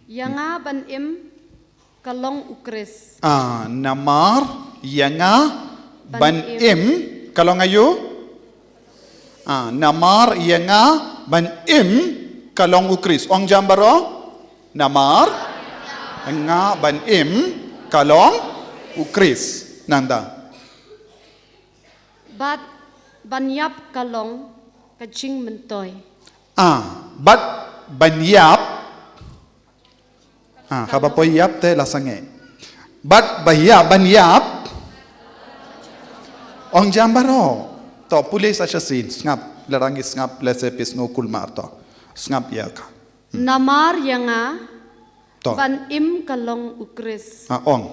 ïa nga ban im ka long u Khrist. Ah, namar ïa nga ban, ban im, im ka long aïu? Ah, namar ïa nga ban im ka long u Khrist. Ong jam baroh. Namar ïa nga ban im ka long u Khrist. Nangta. Bad ban ïap ka long ka jingmyntoi. Ah, bad ban ïap. Ah, haba poi ïap te la sangeh. Bad ba ïap, ban ïap. Ong jam baroh. To, pule sa shisien, sngap, lada ngi sngap, lehse phi sngew kulmar to. Sngap ïa ka. Namar ïa nga, to, ban im ka long u Khrist. Ah, ong.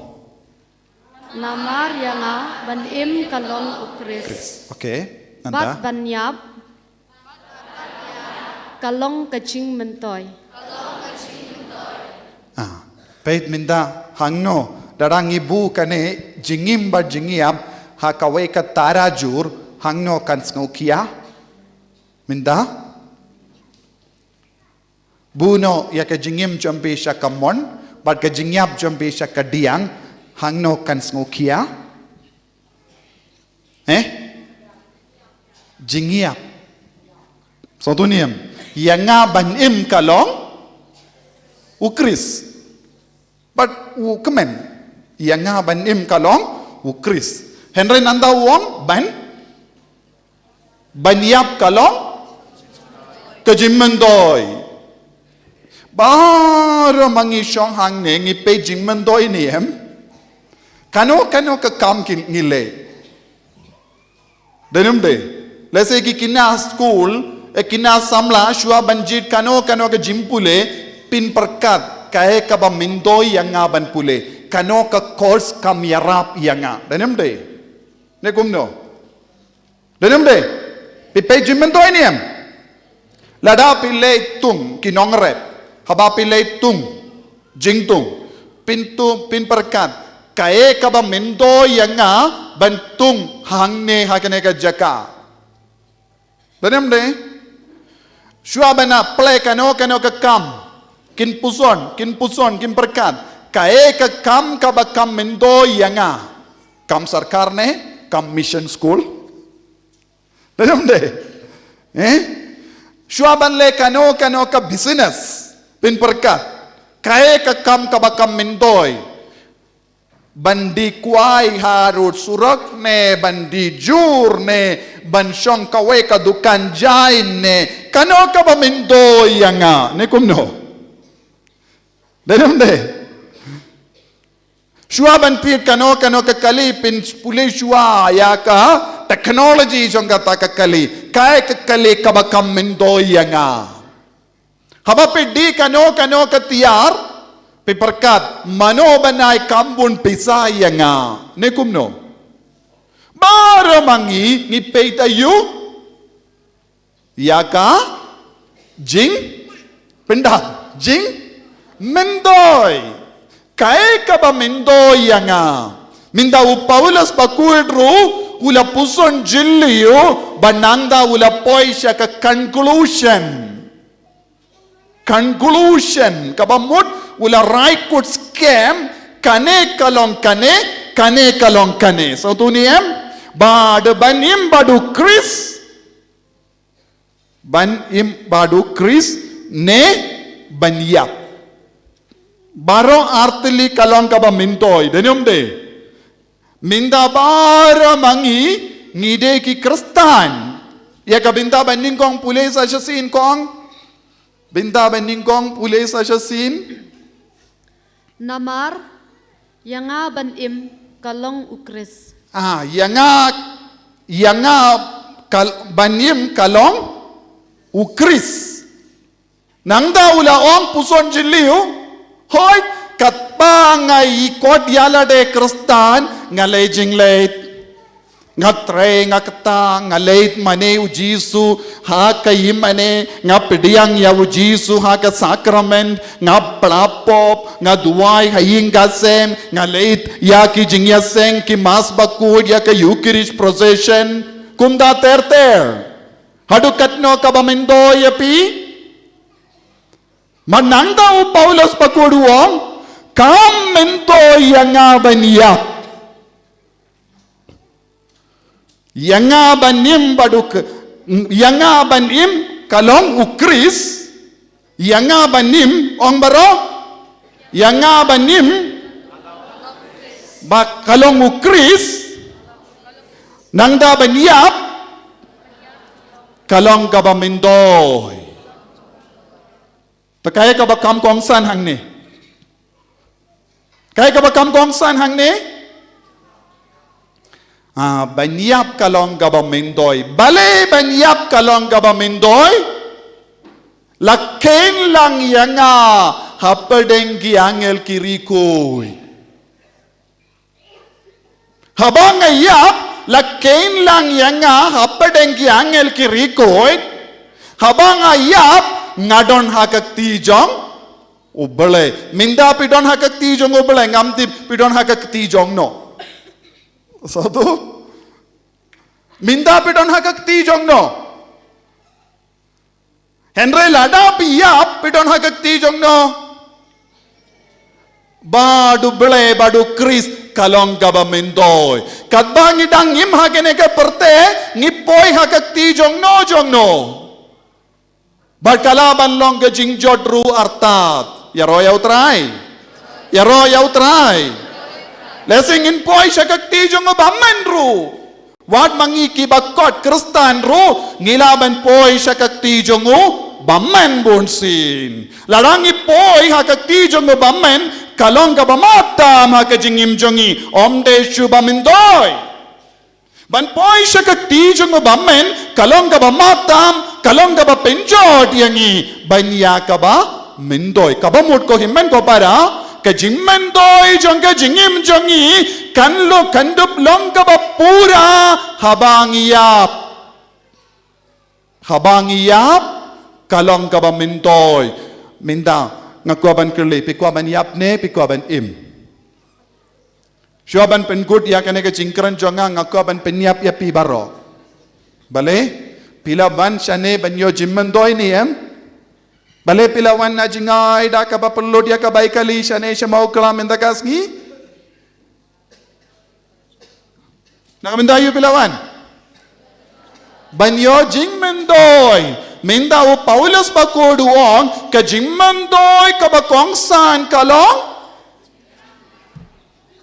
Namar ïa nga ban im ka long u Khrist. Khrist. Okay. Bad nangta ban ïap ka long ka jingmyntoi. Ah, peit mynta hangno, lada ngi buh kane jingim bad jingïap ha kawei ka tarajur, hangno kan sngewkhia? Mynta buh noh ïa ka jingim jong phi sha ka mon bad ka jingïap jong phi sha ka diang, hangno kan sngewkhia? Eh? Jingïap. Sngewthuh ne em? Ïa nga ban im ka long u Khrist. Bad u kmen, ïa nga ban im ka long u Khrist. Hynrei nangta u ong ban, ban ïap ka long ka jingmyntoi. Baroh ma ngi shong hangne ngi peit jingmyntoi ne em? Kano kano ka kam ki ngi leh. Dei ne em dei? Lehse ki khynnah skul, eh, khynnah samla, shuwa ban jied kano kano ka jingpule, phin pyrkhat, kaei kaba myntoi ïa nga ban pule, kano ka course kam ïarap ïa nga. Dei ne em dei? Ne kumno? Dei ne em dei? Phi peit jingmyntoi ne em? Lada phi leit tung ki nongrep, haba phi leit tung jingtung, phin tung, phin pyrkhat, kaei kaba myntoi ïa nga ban tung hangne ha kane ka jaka. Dei ne em dei? Shuwa ban apply kano kano ka kam, kin puson, kin puson, kin pyrkhat, kaei ka kam kaba kam myntoi ïa nga? Kam sorkar ne kam mission school? Dei ne em dei? Eh? Shuwa ban leh kano kano ka business, phin pyrkhat, kaei ka kam kaba kam myntoi? Ban die kwai harud surok ne, ban die jur ne, ban shong kawei ka dukan jain ne, kano kaba myntoi ïa nga, ne kumno? Dei ne em dei? Shuwa ban thied kano kano ka kali, phin pule shuwa ïa ka technology jong kata ka kali, kaei ka kali kaba kam myntoi ïa nga? Haba phi die kano kano ka tiar, phi pyrkhat, mano ban ai kam bun pisa ïa nga, ne kumno? Baroh ma ngi ngi peit aïu? Ïa ka jingpyndonkam, jingmyntoi. Kaei kaba myntoi ïa nga? Mynta u Paulus bakhuid ruh u la puson jylliew, ba nangta u la poi sha ka conclusion. Conclusion, kaba mut u la rai kut skhem, kane ka long kane, kane ka long kane. Sngewthuh ne em? Ba dei ban im bad u Khrist, ban im bad u Khrist ne ban ïap. Baroh artylli ka long kaba myntoi, dei ne em dei? Mynta baroh ma ngi ngi dei ki Khristan. Ïa ka bynta ba nyngkong pule sa shisien kong. Bynta ba nyngkong pule sa shisien. Namar ïa nga ban im ka long u Khrist. Ah, ïa nga, ïa nga kal-, ban im ka long u Khrist. Nangta u la ong, puson jylliew, hooid, katba nga i kot ïa lade Khristan, nga leh jingleh. Nga trei, nga kta, nga leit mane u Jisu ha ka ïingmane, nga pdiang ïa u Jisu ha ka sakramen, nga pla pop, nga duwai ha ïing ka sem, nga leit ïa ki jingïaseng, ki mass bakhuid, ïa ka Eucharist procession. Kumta ter ter. Haduh katno kaba myntoi ïa phi? Mynta u Paulus bakhuid u ong, kam myntoi ïa nga ban ïap. Ïa nga ban im bad u K-, ïa nga ban im ka long u Khrist. Ïa nga ban im, ong baroh. Ïa nga ban im ba ka long u Khrist. Nangta ban ïap ka long kaba myntoi. Te kaei kaba kham kongsan hangne? Kaei kaba kham kongsan hangne? Ah, ban ïap ka long kaba myntoi. Balei ban ïap ka long kaba myntoi? La kheiñ lang ïa nga hapdeng ki angel ki riewkhuid. Haba nga ïap, la kheiñ lang ïa nga hapdeng ki angel ki riewkhuid. Haba nga ïap, nga don ha ka kti jong U Blei. Mynta phi don ha ka kti jong U Blei, ngam tip phi don ha ka kti jong no. Satu. Mynta phi don ha ka kti jong no. Hynrei lada phi ïap, phi don ha ka kti jong no. Bad U Blei, bad u Khrist, ka long kaba myntoi. Katba ngi dang im ha kane ka pyrthei, ngi poi ha ka kti jong no, jong no. Bad ka lah ban long ka jingjot ruh artat. Ïaroh ïa U Trai. Ïaroh ïa U Trai. Lehse ngin poi sha ka kti jong u bymman ruh. Wat ma ngi kiba kot Khristan ruh, ngi lah ban poi sha ka kti jong u bymman bunsien. Lada ngi poi ha ka kti jong u bymman, ka long kaba mad tam ha ka jingim jong ngi, ym dei shuh ba myntoi. Ban poi sha ka kti jong u bymman, ka long kaba mad tam, ka long kaba pynjot ïa ngi ban ïa kaba myntoi. Kaba mut ko hynmen ko para, ka jingmyntoi jong ka jingim jong ngi kan long, kan dup long kaba pura haba ngi ïap. Haba ngi ïap, ka long kaba myntoi. Mynta nga kwah ban kylli, phi kwah ban ïap ne phi kwah ban im? Shuwa ban pynkut ïa kane ka jingkren jong nga, nga kwah ban pynïap ïa phi baroh. Balei? Phi la wan shane ban ïoh jingmyntoi ne em? Balei phi la wan na jingai da kaba pynlut ïa ka bai kali shane sha Mawklam mynta ka sngi? Na ka mynta aïu phi la wan? Ban ïoh jingmyntoi. Mynta u Paulus bakhuid u ong, ka jingmyntoi kaba kongsan ka long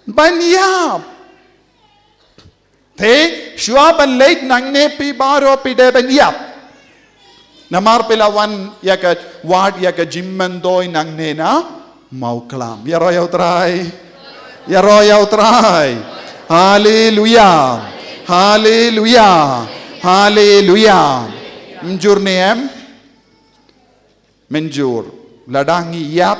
ban ïap. Te shuwa ban leit nangne phi baroh phi dei ban ïap. Namar phi la wan ïa ka, wad ïa ka jingmyntoi nangne na Mawklam. Ïaroh ïa U Trai. Ïaroh ïa U Trai. Haleluia. Haleluia. Haleluia. Mynjur ne em? Mynjur. Lada ngi ïap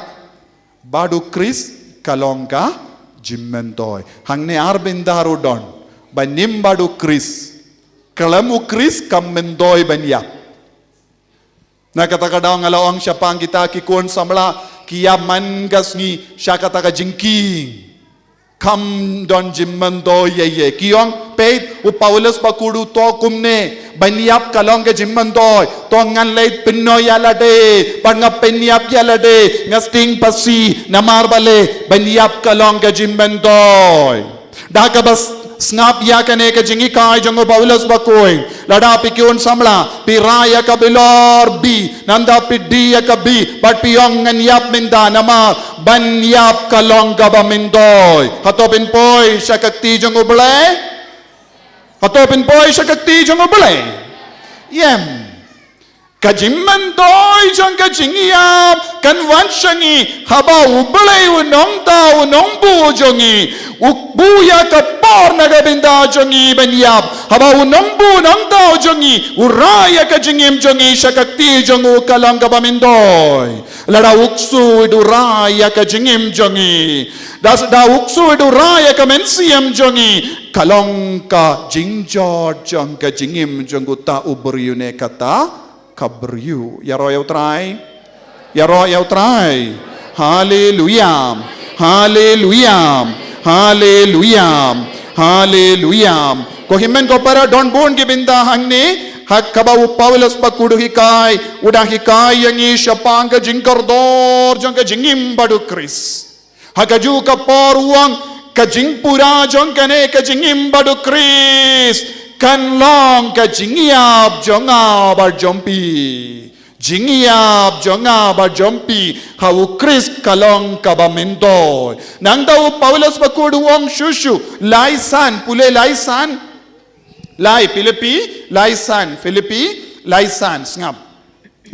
bad u Khrist ka long ka jingmyntoi. Hangne ar bynta ruh don. Ban im bad u Khrist. Khlem u Khrist kam myntoi ban ïap. Na kata ka daw nga la ong shaphang kita ki khun samla ki ïap man ka sngi sha kata ka jingkieng. Kam don jingmyntoi ïa ïa ki ong, peit u Paulus bakhuid u ong kumne, ban ïap ka long ka jingmyntoi. To ngan leit pynnoh ïa lade, bad nga pynïap ïa lade, nga sting phasi, namar balei, ban ïap ka long ka jingmyntoi. Da kaba s-, sngap ïa kane ka jinghikai jong u Paulus bakhuid. Lada phi khun samla, phi rah ïa ka bilor bih, nangta phi die ïa ka bih, bad phi ong ngan ïap mynta namar ban ïap ka long kaba myntoi. Hato phin poi sha ka kti jong U Blei? Hato phin poi sha ka kti jong U Blei? Ym. Ka jingmyntoi jong ka jingïap kan wan sha ngi haba U Blei u Nongthaw, u Nongbuh jong ngi, u buh ïa ka por na ka bynta jong ngi ban ïap. Haba u Nongbuh Nongthaw jong ngi u rah ïa ka jingim jong ngi sha ka kti jong u, ka long kaba myntoi. Lada u ksuid u rah ïa ka jingim jong ngi, da, da u ksuid u rah ïa ka mynsiem jong ngi, ka long ka jingjot jong ka jingim jong uta u briew ne kata ka briew. Ïaroh ïa U Trai. Ïaroh ïa U Trai. Haleluia. Haleluia. Haleluia. Haleluia. Ko hynmen ko para, don bun ki bynta hangne ha kaba u Paulus bakhuid u hikai, u dang hikai ïa ngi shaphang ka jingkordor jong ka jingim bad U Khrist. Ha kajuh ka por u ong, ka jingpura jong kane ka jingim bad U Khrist kan long ka jingïap jong nga bad jong phi. Jingïap jong nga bad jong phi ha U Khrist ka long kaba myntoi. Nangta u Paulus bakhuid u ong shuh shuh, lai san, pule lai san. Lai Philippi lai san, Philippi lai san, sngap.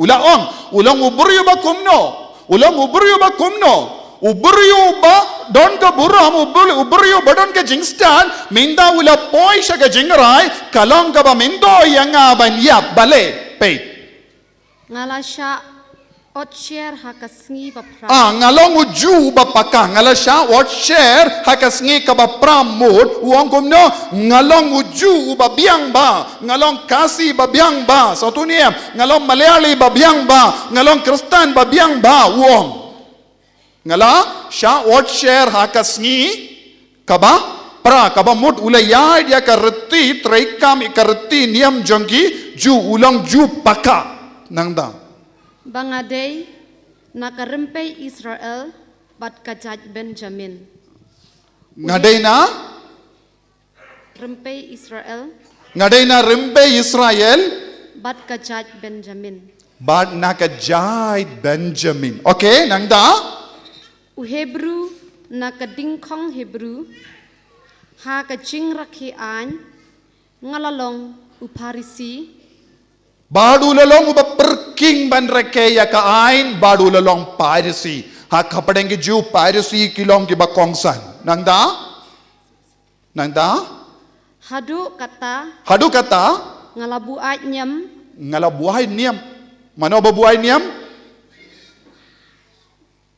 U la ong, u long u briew ba kumno? U long u briew ba kumno? U briew ba don ka burom, u briew, u briew ba don ka jingstad, mynta u la poi sha ka jingrai, ka long kaba myntoi ïa nga ban ïap. Balei? Peit. Nga la shah ot sher ha ka sngi ba phra. Ah, nga long u Jiw ba paka, nga la shah ot sher ha ka sngi kaba phra mut, u ong kumno, nga long u Jiw uba biang bha, nga long Khasi ba biang bha, sngewthuh ne em, nga long Malayali ba biang bha, nga long Khristan ba biang bha, u ong. Nga la shah ot sher ha ka sngi kaba phra, kaba mut u la ïaid ïa ka riti treikam, ïa ka riti niam jong ki Jiw, u long Jiw paka. Nangta. Ba nga dei na ka rympei Israel bad ka jait Benjamin. Nga dei na rympei Israel. Nga dei na rympei Israel. Bad ka jait Benjamin. Bad na ka jait Benjamin. Okay, nangta. U Hebru na ka dingkhong Hebru. Ha ka jingrakhe aiñ nga la long u Pharisi. Bad u la long uba pyrkhing ban rakhe ïa ka aiñ, bad u la long Pharisi. Ha ka pdeng ki Jiw, Pharisi ki long kiba kongsan. Nangta. Nangta? Haduh kata. Haduh kata. Nga la buaid niam. Nga la buaid niam. Mano ba buaid niam?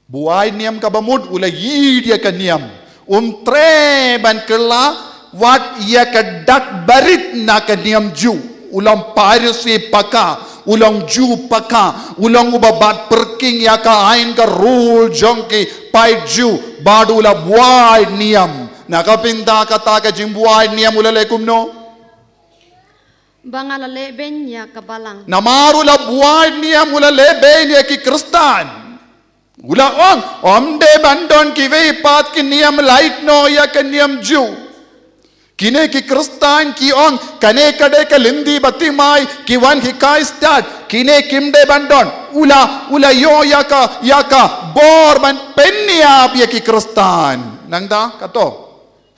Buaid niam kaba mut u la ïeid ïa ka niam. Um treh ban kylla wat ïa ka dak barit na ka niam Jiw. U long Pharisi paka, u long Jiw paka, u long uba bat pyrkhing ïa ka aiñ ka rule jong ki paid Jiw, bad u la buaid niam. Na ka bynta kata ka jingbuaid niam u la leh kumno? Ba nga la lehbeiñ ïa ka balang. Namar u la buaid niam u la lehbeiñ ïa ki Khristan. U la ong, ym dei ban don kiwei pat ki niam lait noh ïa ka niam Jiw. Kine ki Khristan ki ong, kane ka dei ka lynti ba thymmai, ki wan hikai stad, kine kim dei ban don. U la, u la ïoh ïa ka, ïa ka bor ban pynïap ïa ki Khristan. Nangta, kato.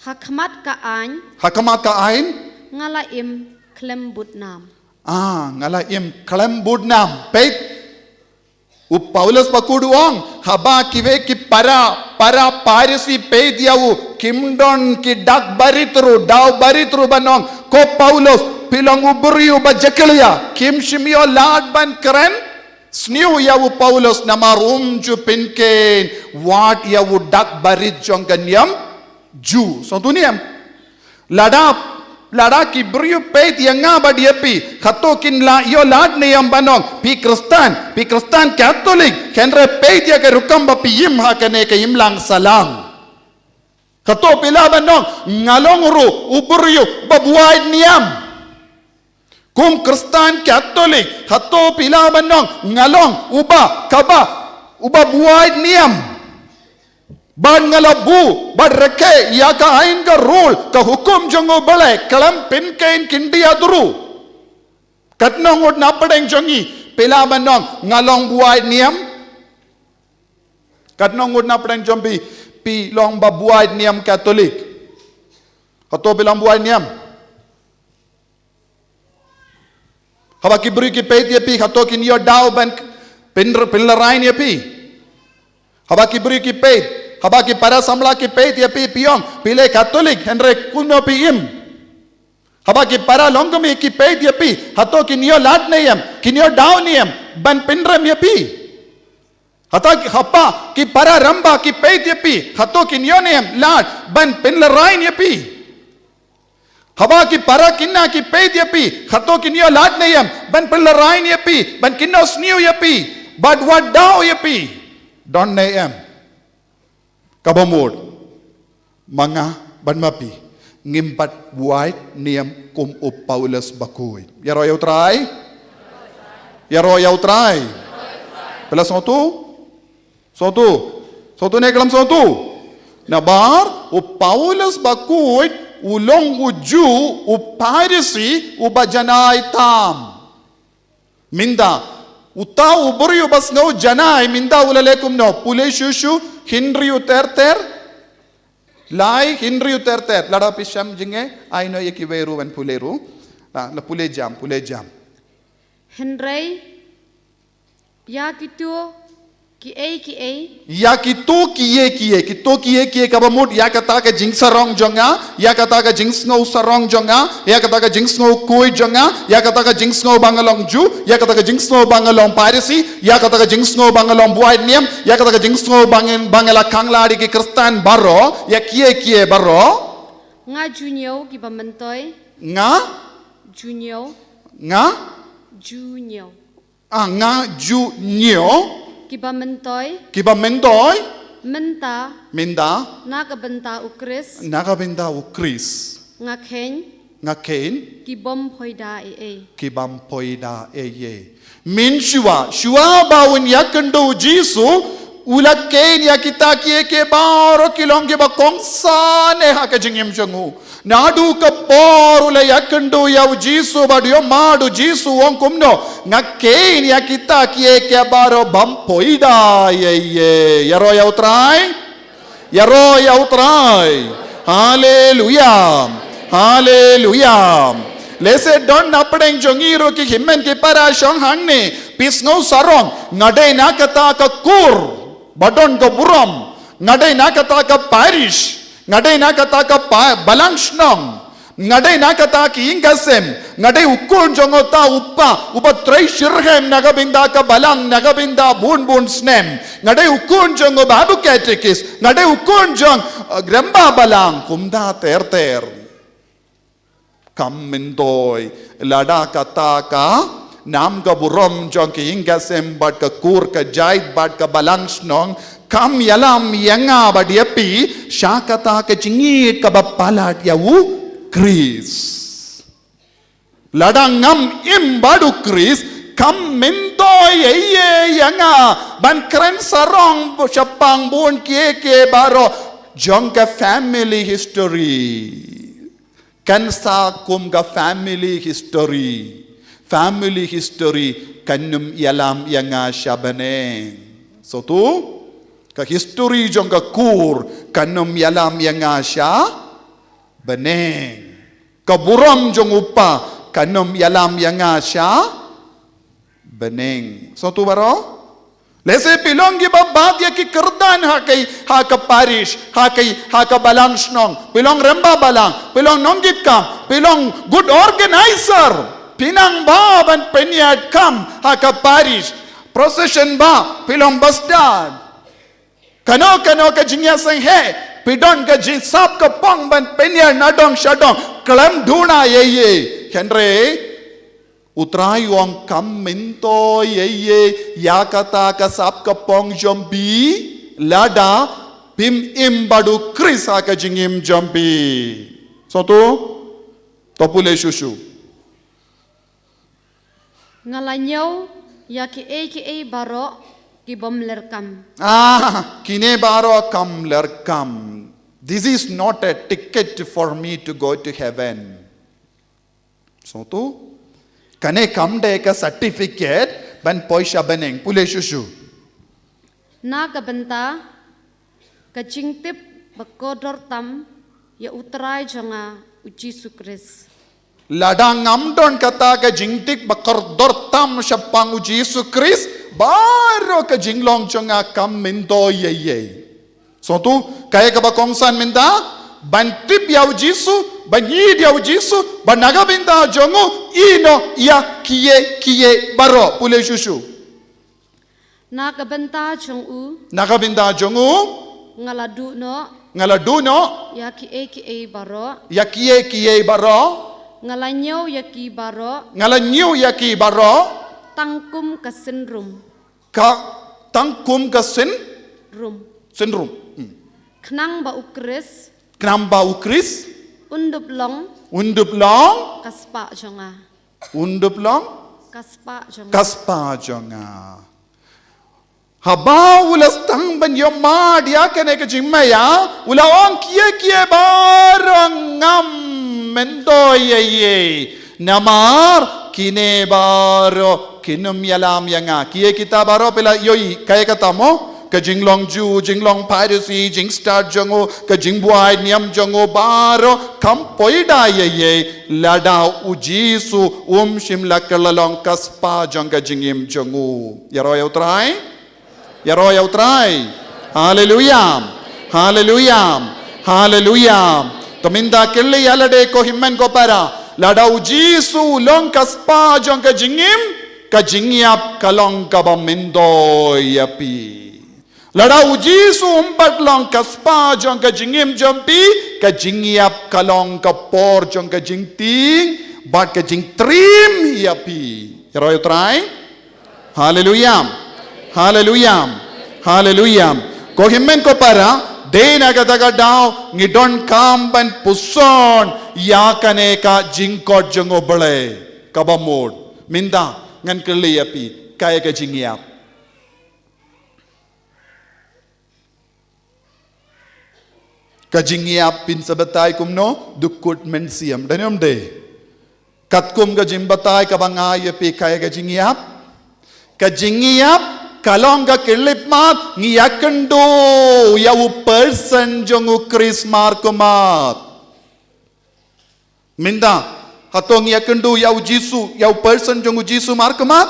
Ha khmat ka aiñ. Ha khmat ka aiñ. Nga la im khlem bud nam. Ah, nga la im khlem bud nam. Peit. U Paulus bakhuid u ong, haba kiwei ki para, para Pharisi peit ïa u, kim don ki dak barit ruh, daw barit ruh ban ong, ko Paulus, phi long u briew ba jakhlia, kim shym ïoh lad ban kren sniew ïa u Paulus namar um ju pynkheiñ wat ïa u dak barit jong ka niam Jiw. Sngewthuh ne em? Lada, lada ki briew peit ïa nga bad ïa phi, hato kin lah ïoh lad ne em ban ong, phi Khristan, phi Khristan Katholik, hynrei peit ïa ka rukom ba phi im ha kane ka imlang sahlang. Hato phi lah ban ong, nga long ruh u briew ba buaid niam. Kum Khristan Katholik, hato phi lah ban ong, nga long uba, kaba, uba buaid niam. Bad nga la buh, bad rakhe ïa ka aiñ ka rule, ka hukum jong U Blei, khlem pynkheiñ khyndiat ruh. Katno ngut na pdeng jong ngi, phi lah ban ong, nga long buaid niam. Katno ngut na pdeng jong phi, phi long ba buaid niam Katholik. Hato phi long buaid niam. Ha Haba ki briew ki peit ïa phi, hato kin ïoh daw ban pynr-, pynlehrain ïa phi? Haba ki briew ki peit, haba ki para samla ki peit ïa phi, phi ong phi leh Katholik, hynrei kumno phi im? Haba ki para longkmie ki peit ïa phi, hato kin ïoh lad ne em, kin ïoh daw ne em ban pynrem ïa phi? Hata ki, haba ki para rangbah ki peit ïa phi, hato kin ïoh ne em lad ban pynlehrain ïa phi? Haba ki para kynnoh ki peit ïa phi, hato kin ïoh lad ne em ban pynlehrain ïa phi, ban kynnoh sniew ïa phi, bad wad daw ïa phi? Don ne em? Kaba mut, ma nga bad ma phi, ngim pat buaid niam kum u Paulus bakhuid. Ïaroh ïa U Trai? Ïaroh ïa U Trai? Phi la sngewthuh? Sngewthuh? Sngewthuh ne khlem sngewthuh? Namar u Paulus bakhuid u long u Jiw, u Pharisi, uba janai tam. Mynta, uta u briew uba sngew janai, mynta u la leh kumno? Pule shuh shuh, hynriew ter ter. Lai, hynriew ter ter. Lada phi shem jingeh, ai noh ïa kiwei ruh ban pule ruh. La, la pule jam, pule jam. Hynrei ïa kito kiei kiei. Ïa kito kiei kiei, kito kiei kiei kaba mut ïa kata ka jingsarong jong nga, ïa kata ka jingsngew sarong jong nga, ïa kata ka jingsngew khuid jong nga, ïa kata ka jingsngew ba nga long Jiw, ïa kata ka jingsngew ba nga long Pharisi, ïa kata ka jingsngew ba nga long buaid niam, ïa kata ka jingsngew ba nga, ba nga la khang lad ïa ki Khristan baroh, ïa kiei kiei baroh. Nga ju ñiew kiba myntoi. Nga? Ju ñiew. Nga? Ju ñiew. Ah, nga ju ñiew. Kiba myntoi. Kiba myntoi. Mynta. Mynta. Na ka bynta U Khrist. Na ka bynta U Khrist. Nga kheiñ. Nga kheiñ. Kibym phoida ei ei. Kibym phoida ei ei. Mynshuwa, shuwa ba un ïakynduh U Jisu, u la kheiñ ïa kita kiei kiei baroh ki long kiba kongsan eh ha ka jingim jong u. Naduh ka por u la ïakynduh ïa U Jisu bad u ïohmad U Jisu u ong kumno, nga kheiñ ïa kita kiei kiei baroh bym phoida ei ei. Ïaroh ïa U Trai. Ïaroh ïa U Trai. Haleluya. Haleluya. Lehse don na pdeng jong ngi ruh ki hynmen ki para shong hangne, phi sngew sarong, nga dei na kata ka kur ba don ka burom, nga dei na kata ka parish, nga dei na kata ka pa-, balang shnong, nga dei na kata ka ïing ka sem, nga dei u khun jong uta u kpa uba trei shitrhem na ka bynta ka balang na ka bynta bun bun snem, nga dei u khun jong u babu katekis, nga dei u khun jong, eh, rangbah balang, kumta ter ter. Kam myntoi, lada kata ka nam ka burom jong ka ïing ka sem bad ka kur ka jait bad ka balang shnong kam ïalam ïa nga bad ïa phi sha kata ka jingïeit kaba palat ïa U Khrist. Lada ngam im bad U Khrist, kam myntoi ei ei ïa nga ban kren sarong shaphang bun kiei kiei baroh jong ka family history. Kan sa kum ka family history. Family history kan ym ïalam ïa nga sha bneng. Sngewthuh? Ka history jong ka kur kan ym ïalam ïa nga sha bneng. Ka burom jong u kpa kan ym ïalam ïa nga sha bneng. Sngewthuh baroh? Lehse phi long kiba bat ïa ki kyrdan ha ka, ha ka parish, ha ka, ha ka balang shnong. Phi long rangbah balang, phi long nongkitkam, phi long good organizer. Phi nang ba ban pynïaid kam ha ka parish. Procession ba, phi long bastad. Kano kano ka jingïaseng heh, phi don ka jingsap ka pong ban pynïaid na dong sha dong, khlem duna ei ei. Hynrei U Trai u ong kam myntoi ei ei ïa kata ka sap ka pong jong phi, lada phim im bad U Khrist ha ka jingim jong phi. Sngewthuh? To pule shuh shuh. Nga la ñiew ïa kiei kiei baroh kibym lyrkam. Ah, kine baroh kam lyrkam. This is not a ticket for me to go to heaven. Sngewthuh? Kane kam dei ka certificate ban poi sha bneng. Pule shuh shuh. Na ka bynta ka jingtip ba kordor tam ïa U Trai jong nga U Jisu Khrist. Lada ngam don kata ka jingtip ba kordor tam shaphang u Jisu Khrist, baroh ka jinglong jong nga kam myntoi ei ei. Sngewthuh, kaei kaba kongsan mynta, ban tip ïa u Jisu, ban ïeit ïa u Jisu, ban na ka bynta jong u, ïehnoh ïa kiei kiei baroh, pule shuh shuh. Na ka bynta jong u. Na ka bynta jong u. Nga la duh noh. Nga la duh noh. Ïa kiei kiei baroh. Ïa kiei kiei baroh. Nga la ñiew ïa ki baroh. Nga la ñiew ïa ki baroh. Tang kum ka synrum. Ka, tang kum ka syn. Rum. Synrum. Hmm. Khnang ba u Khrist. Khnang ba u Khrist. Un dup long. Un dup long. Ka spah jong nga. Un dup long. Ka spah jong nga. Ka spah jong nga. Haba u la sdang ban ïohmad ïa kane ka jingmaïa, u la ong kiei kiei baroh ngam myntoi ei ei. Namar kine baroh kin ym ïalam ïa nga. Kiei kita baroh phi la ïohi, kaei kata mo? Ka jinglong Jiw, jinglong Pharisi, jingstad jong u, ka jingbuaid niam jong u baroh kam poi da ei ei. Lada u Jisu um shym la kylla long ka spah jong ka jingim jong u. Ïaroh ïa u Trai. Ïaroh ïa u Trai. Haleluia. Haleluia. Haleluia. To mynta kylli ïa lade ko hynmen ko para. Lada u Jisu u long ka spah jong ka jingim, ka jingïap ka long kaba myntoi ïa phi. Lada u Jisu um pat long ka spah jong ka jingim jong phi, ka jingïap ka long ka por jong ka jingtieng bad ka jingtriem ïa phi. Ïaroh ïa u Trai. Haleluia. Haleluia. Haleluia. Ko hynmen ko para, dei na kata ka daw ngi donkam ban puson ïa kane ka jingkhot jong U Blei. Kaba mut, mynta ngan kylli ïa phi, kaei ka jingïap? Ka jingïap phin sa batai kumno? Dukut mynsiem. Dei ne ym dei? Katkum ka jingbatai kaba nga ai ïa phi, kaei ka jingïap? Ka jingïap ka long ka khyllipmat ngi ïakynduh ïa u person jong U Khrist markhmat. Mynta, hato ngi ïakynduh ïa u Jisu, ïa u person jong u Jisu markhmat?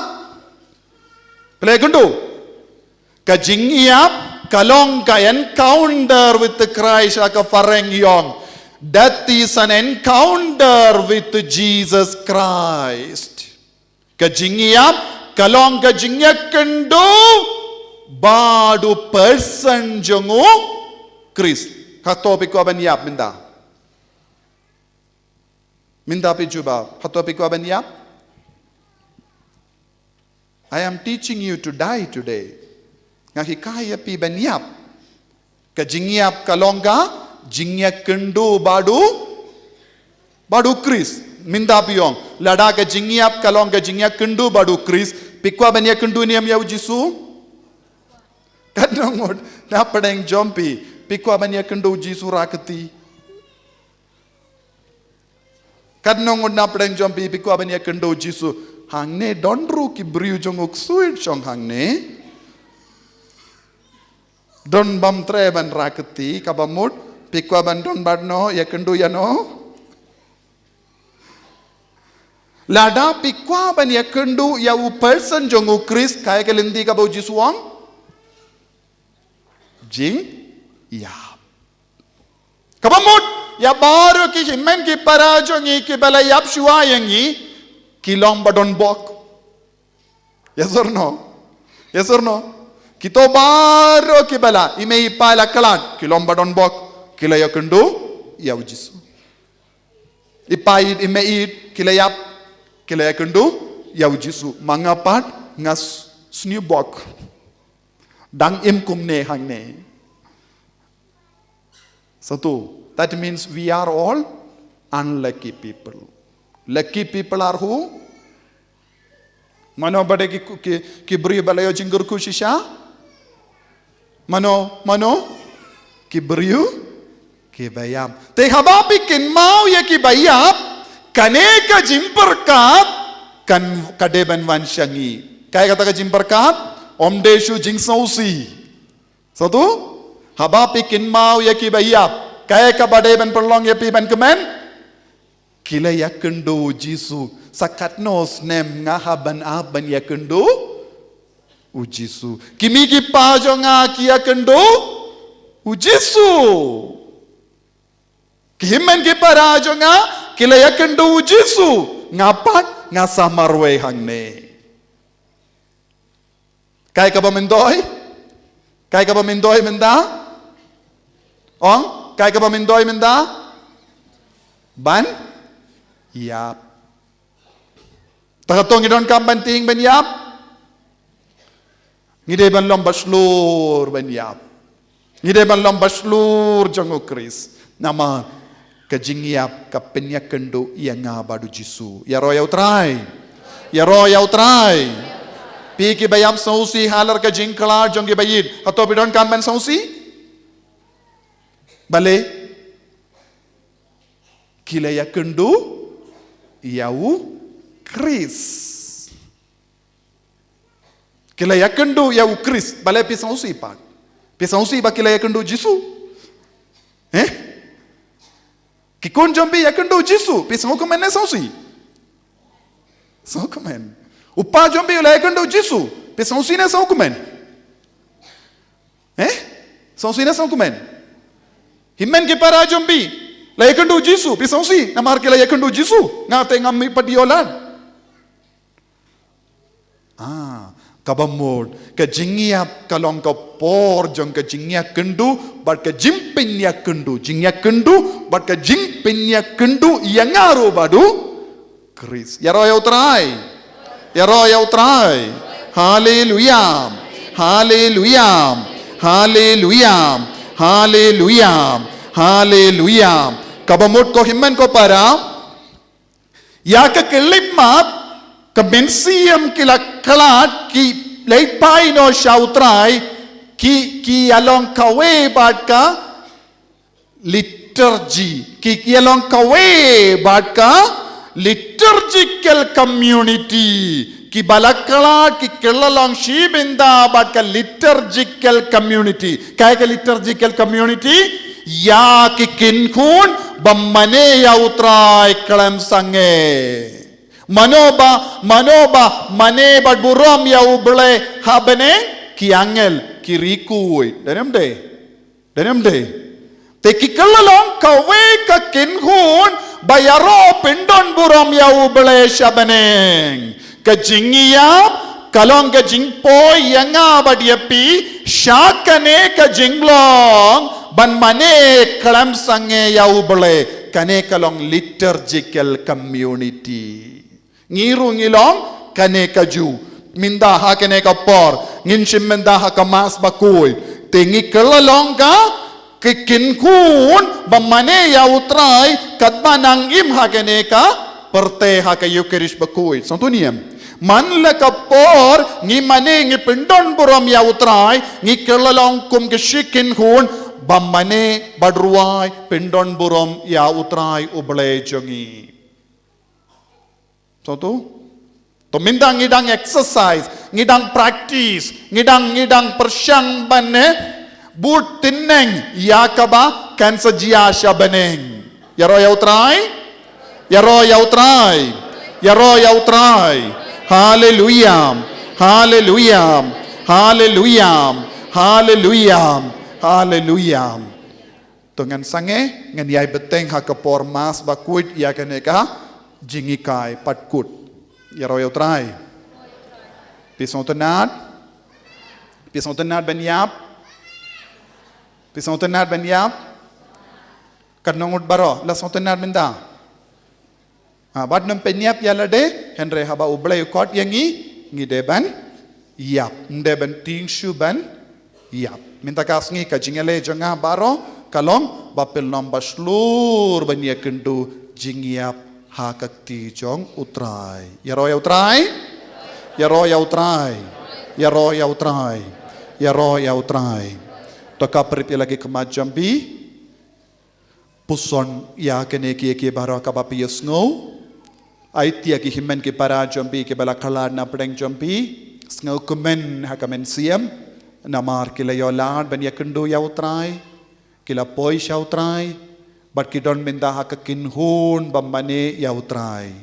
Phi la ïakynduh? Ka jingïap ka long ka encounter with the Christ, ha ka phareng i ong. That is an encounter with Jesus Christ. Ka jingïap ka long ka jingïakynduh bad u person jong U Khrist. Hato phi kwah ban ïap mynta? Mynta phi jubab, hato phi kwah ban ïap? I am teaching you to die today. Nga hikai ïa phi ban ïap. Ka jingïap ka long ka jingïakynduh bad U, bad U Khrist. Mynta phi ong, lada ka jingïap ka long ka jingïakynduh bad U Khrist, phi kwah ban ïakynduh ne em ïa u Jisu? Katno ngut na pdeng jong phi, phi kwah ban ïakynduh u Jisu rakti? Katno ngut na pdeng jong phi, phi kwah ban ïakynduh u Jisu? Hangne don ruh ki briew jong U Ksuid shong hangne. Don bym treh ban rakti, kaba mut, phi kwah ban don bad no, ïakynduh ïa no? Lada phi kwah ban ïakynduh ïa u person jong U Khrist, kaei ka lynti kaba u Jisu u ong? Jingïap. Kaba mut, ïa baroh ki hynmen ki para jong ngi kiba la ïap shuwa ïa ngi, ki long ba don bok. Yes or no? Yes or no? Kito baroh kiba la, i mei i pa la khlad, ki long ba don bok, ki la ïakynduh ïa u Jisu. I pa ïeit, i mei ïeit, ki la ïap, ki la ïakynduh ïa u Jisu. Ma nga pat, nga s-, sniew bok. Dang im kumne hangne. Sngewthuh, that means we are all unlucky people. Lucky people are who? Mano ba dei ki, ki, ki briew ba la ïoh jingkyrkhu shisha? Mano, mano? Ki briew kiba ïap. Te haba phi kynmaw ïa kiba ïap, kane ka jingpyrkhat kan, ka dei ban wan sha ngi. Kaei kata ka jingpyrkhat? Ym dei shuh jingsngewsih. Sngewthuh? Haba phi kynmaw ïa kiba ïap, kaei kaba dei ban pynlong ïa phi ban kmen? Ki la ïakynduh u Jisu. Sa katno snem nga hap ban ap ban ïakynduh u Jisu? Ki mei ki pa jong nga ki ïakynduh u Jisu. Ki hynmen ki para jong nga ki la ïakynduh u Jisu. Nga pat nga sa marwei hangne. Kaei kaba myntoi? Kaei kaba myntoi mynta? Ong, kaei kaba myntoi mynta? Ban ïap. Te katto ngi donkam ban tieng ban ïap? Ngi dei ban long ba shlur ban ïap. Ngi dei ban long ba shlur jong u Khrist. Namar ka jingïap ka pynïakynduh ïa nga bad u Jisu. Ïaroh ïa u Trai. Ïaroh ïa u Trai. Phi kiba ïap sngewsih halor ka jingkhlad jong kiba ïeit. Hato phi donkam ban sngewsih? Balei? Ki la ïakynduh ïa u Khrist. Ki la ïakynduh ïa u Khrist. Balei phi sngewsih pat? Phi sngewsih ba ki la ïakynduh Jisu? Eh? Ki khun jong phi ïakynduh Jisu. Phi sngewkmen ne sngewsih? Sngewkmen. U pa jong phi u la ïakynduh Jisu. Phi sngewsih ne sngewkmen? Eh? Sngewsih ne sngewkmen? Hynmen ki para jong phi la ïakynduh Jisu. Phi sngewsih namar ki la ïakynduh Jisu? Nga te ngam mih pat ïoh lad. Ah, kaba mut ka jingïap ka long ka por jong ka jingïakynduh bad ka jingpynïakynduh, jingïakynduh bad ka jingpynïakynduh ïa nga ruh bad u Khrist. Ïaroh ïa u Trai. Ïaroh ïa u Trai. Haleluya. Haleluya. Haleluya. Haleluya. Haleluya. Kaba mut ko hynmen ko para, ïa ka khyllipmat, ka mynsiem ki la khlad, ki leit phai noh sha u Trai, ki, ki ïalong kawei bad ka liturgy, ki, ki ïalong kawei bad ka liturgical community. Kiba la khlad ki kylla long shi bynta bad ka liturgical community. Kaei ka liturgical community? Ïa ki kynhun ba mane ïa u Trai khlem sangeh. Mano ba, mano ba mane bad burom ïa u Blei ha bneng? Ki angel, ki riewkhuid. Dei ne ym dei? Dei ne ym dei? Te ki kylla long kawei ka kynhun ba ïaroh pyndon burom ïa u Blei sha bneng. Ka jingïap ka long ka jingpoi ïa nga bad ïa phi sha kane ka jinglong ban mane khlem sangeh ïa u Blei. Kane ka long liturgical community. Ngi ruh ngi long kane kajuh. Mynta ha kane ka por ngin shim mynta ha ka Mass bakhuid. Te ngi kylla long ka, ki kynhun ba mane ïa u Trai katba nang im ha kane ka pyrthei ha ka Eucharist bakhuid. Sngewthuh ne em? Man la ka por ngi mane ngi pyndon burom ïa u Trai, ngi kylla long kum ki shi kynhun ba mane bad rwai pyndon burom ïa u Trai u Blei jong ngi. Sngewthuh? To mynta ngi dang exercise, ngi dang practice, ngi dang, ngi dang pyrshang ban, eh, bud tynneng ïa kaba kan sa jia sha bneng. Ïaroh ïa u Trai? Ïaroh ïa u Trai? Ïaroh ïa u Trai? Haleluya. Haleluya. Haleluya. Haleluya. Haleluya. To ngan sangeh, ngan ïai bteng ha ka por Mass bakhuid ïa kane ka jinghikai pat kut. Ïaroh ïa u Trai. Phi sngewtynnad? Phi sngewtynnad ban ïap? Phi sngewtynnad ban ïap? Katno ngut baroh la sngewtynnad mynta? Ha, bad nym pynïap ïa lade, hynrei haba u Blei u khot ïa ngi, ngi dei ban ïap, ym dei ban tieng shuh ban ïap. Mynta ka sngi ka jingïaleh jong nga baroh ka long ba phin long ba shlur ban ïakynduh jingïap ha ka kti jong u Trai. Ïaroh ïa u Trai. Ïaroh ïa u Trai. Ïaroh ïa u Trai. Ïaroh ïa u Trai. To khapbrip ïa la ki khmat jong phi. Puson ïa kine kiei kiei baroh kaba phi ïohsngew. Aiti ïa ki hynmen ki para jong phi kiba la khlad na pdeng jong phi. Sngewkmen ha ka mynsiem. Namar ki la ïoh lad ban ïakynduh ïa u Trai. Ki la poi sha u Trai. bad ki don mynta ha ka kynhun ba mane ïa U Trai.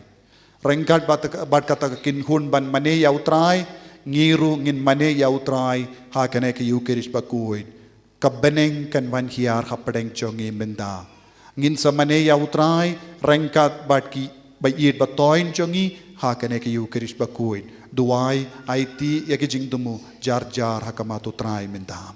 Ryngkat bad, bad kata ka kynhun ban mane ïa U Trai, ngi ruh ngin mane ïa U Trai ha kane ka Ïukharist bakhuid. Ka bneng kan wan hiar hapdeng jong ngi mynta. Ngin sa mane ïa U Trai ryngkat bad ki ba ïeit ba thoiñ jong ngi ha kane ka Ïukharist bakhuid. Duwai, aiti ïa ki jingthmu jar jar ha khmat U Trai mynta.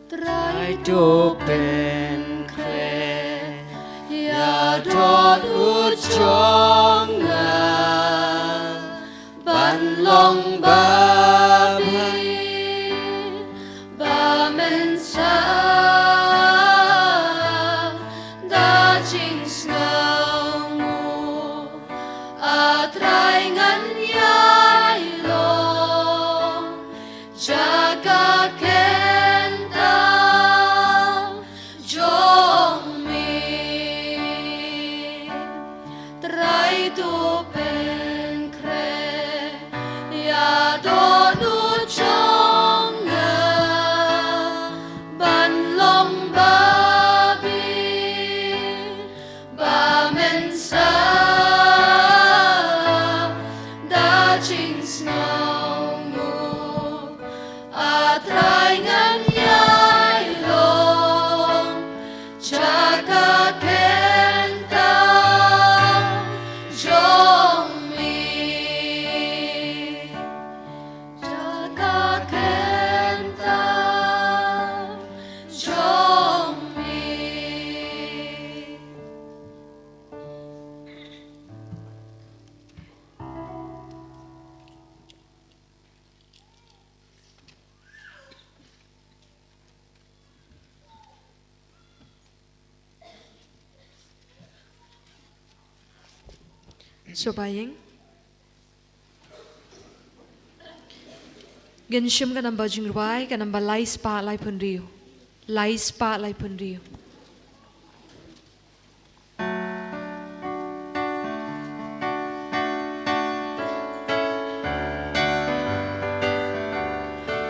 Trai to pynkhreh ïa dohnud jong nga ban long babe ba mynsiem da jingsngewnguh. A Trai, ngan ïai long jaka kynta jong me. Trai to pynkhreh ïa dohnud jong nga ban long babe ba mynsiem da jingsngewnguh. A Trai, ngan ïai long jaka kynta jong me. Jaka kynta jong me. Sngewbha ïeng. Ngin shim ka namba jingrwai, ka namba lai spah laiphew hynriew. Lai spah laiphew hynriew.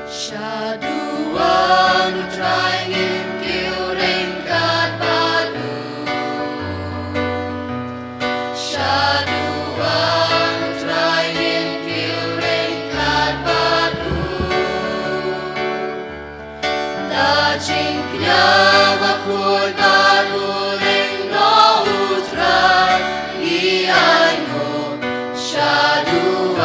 Shaduh U Trai, ngin kiew ryngkat bad u. Shaduh U Trai, ngin kiew ryngkat bad u. Da jingkñia bakhuid bad u lyngdoh U Trai ngi ainguh. Shaduh U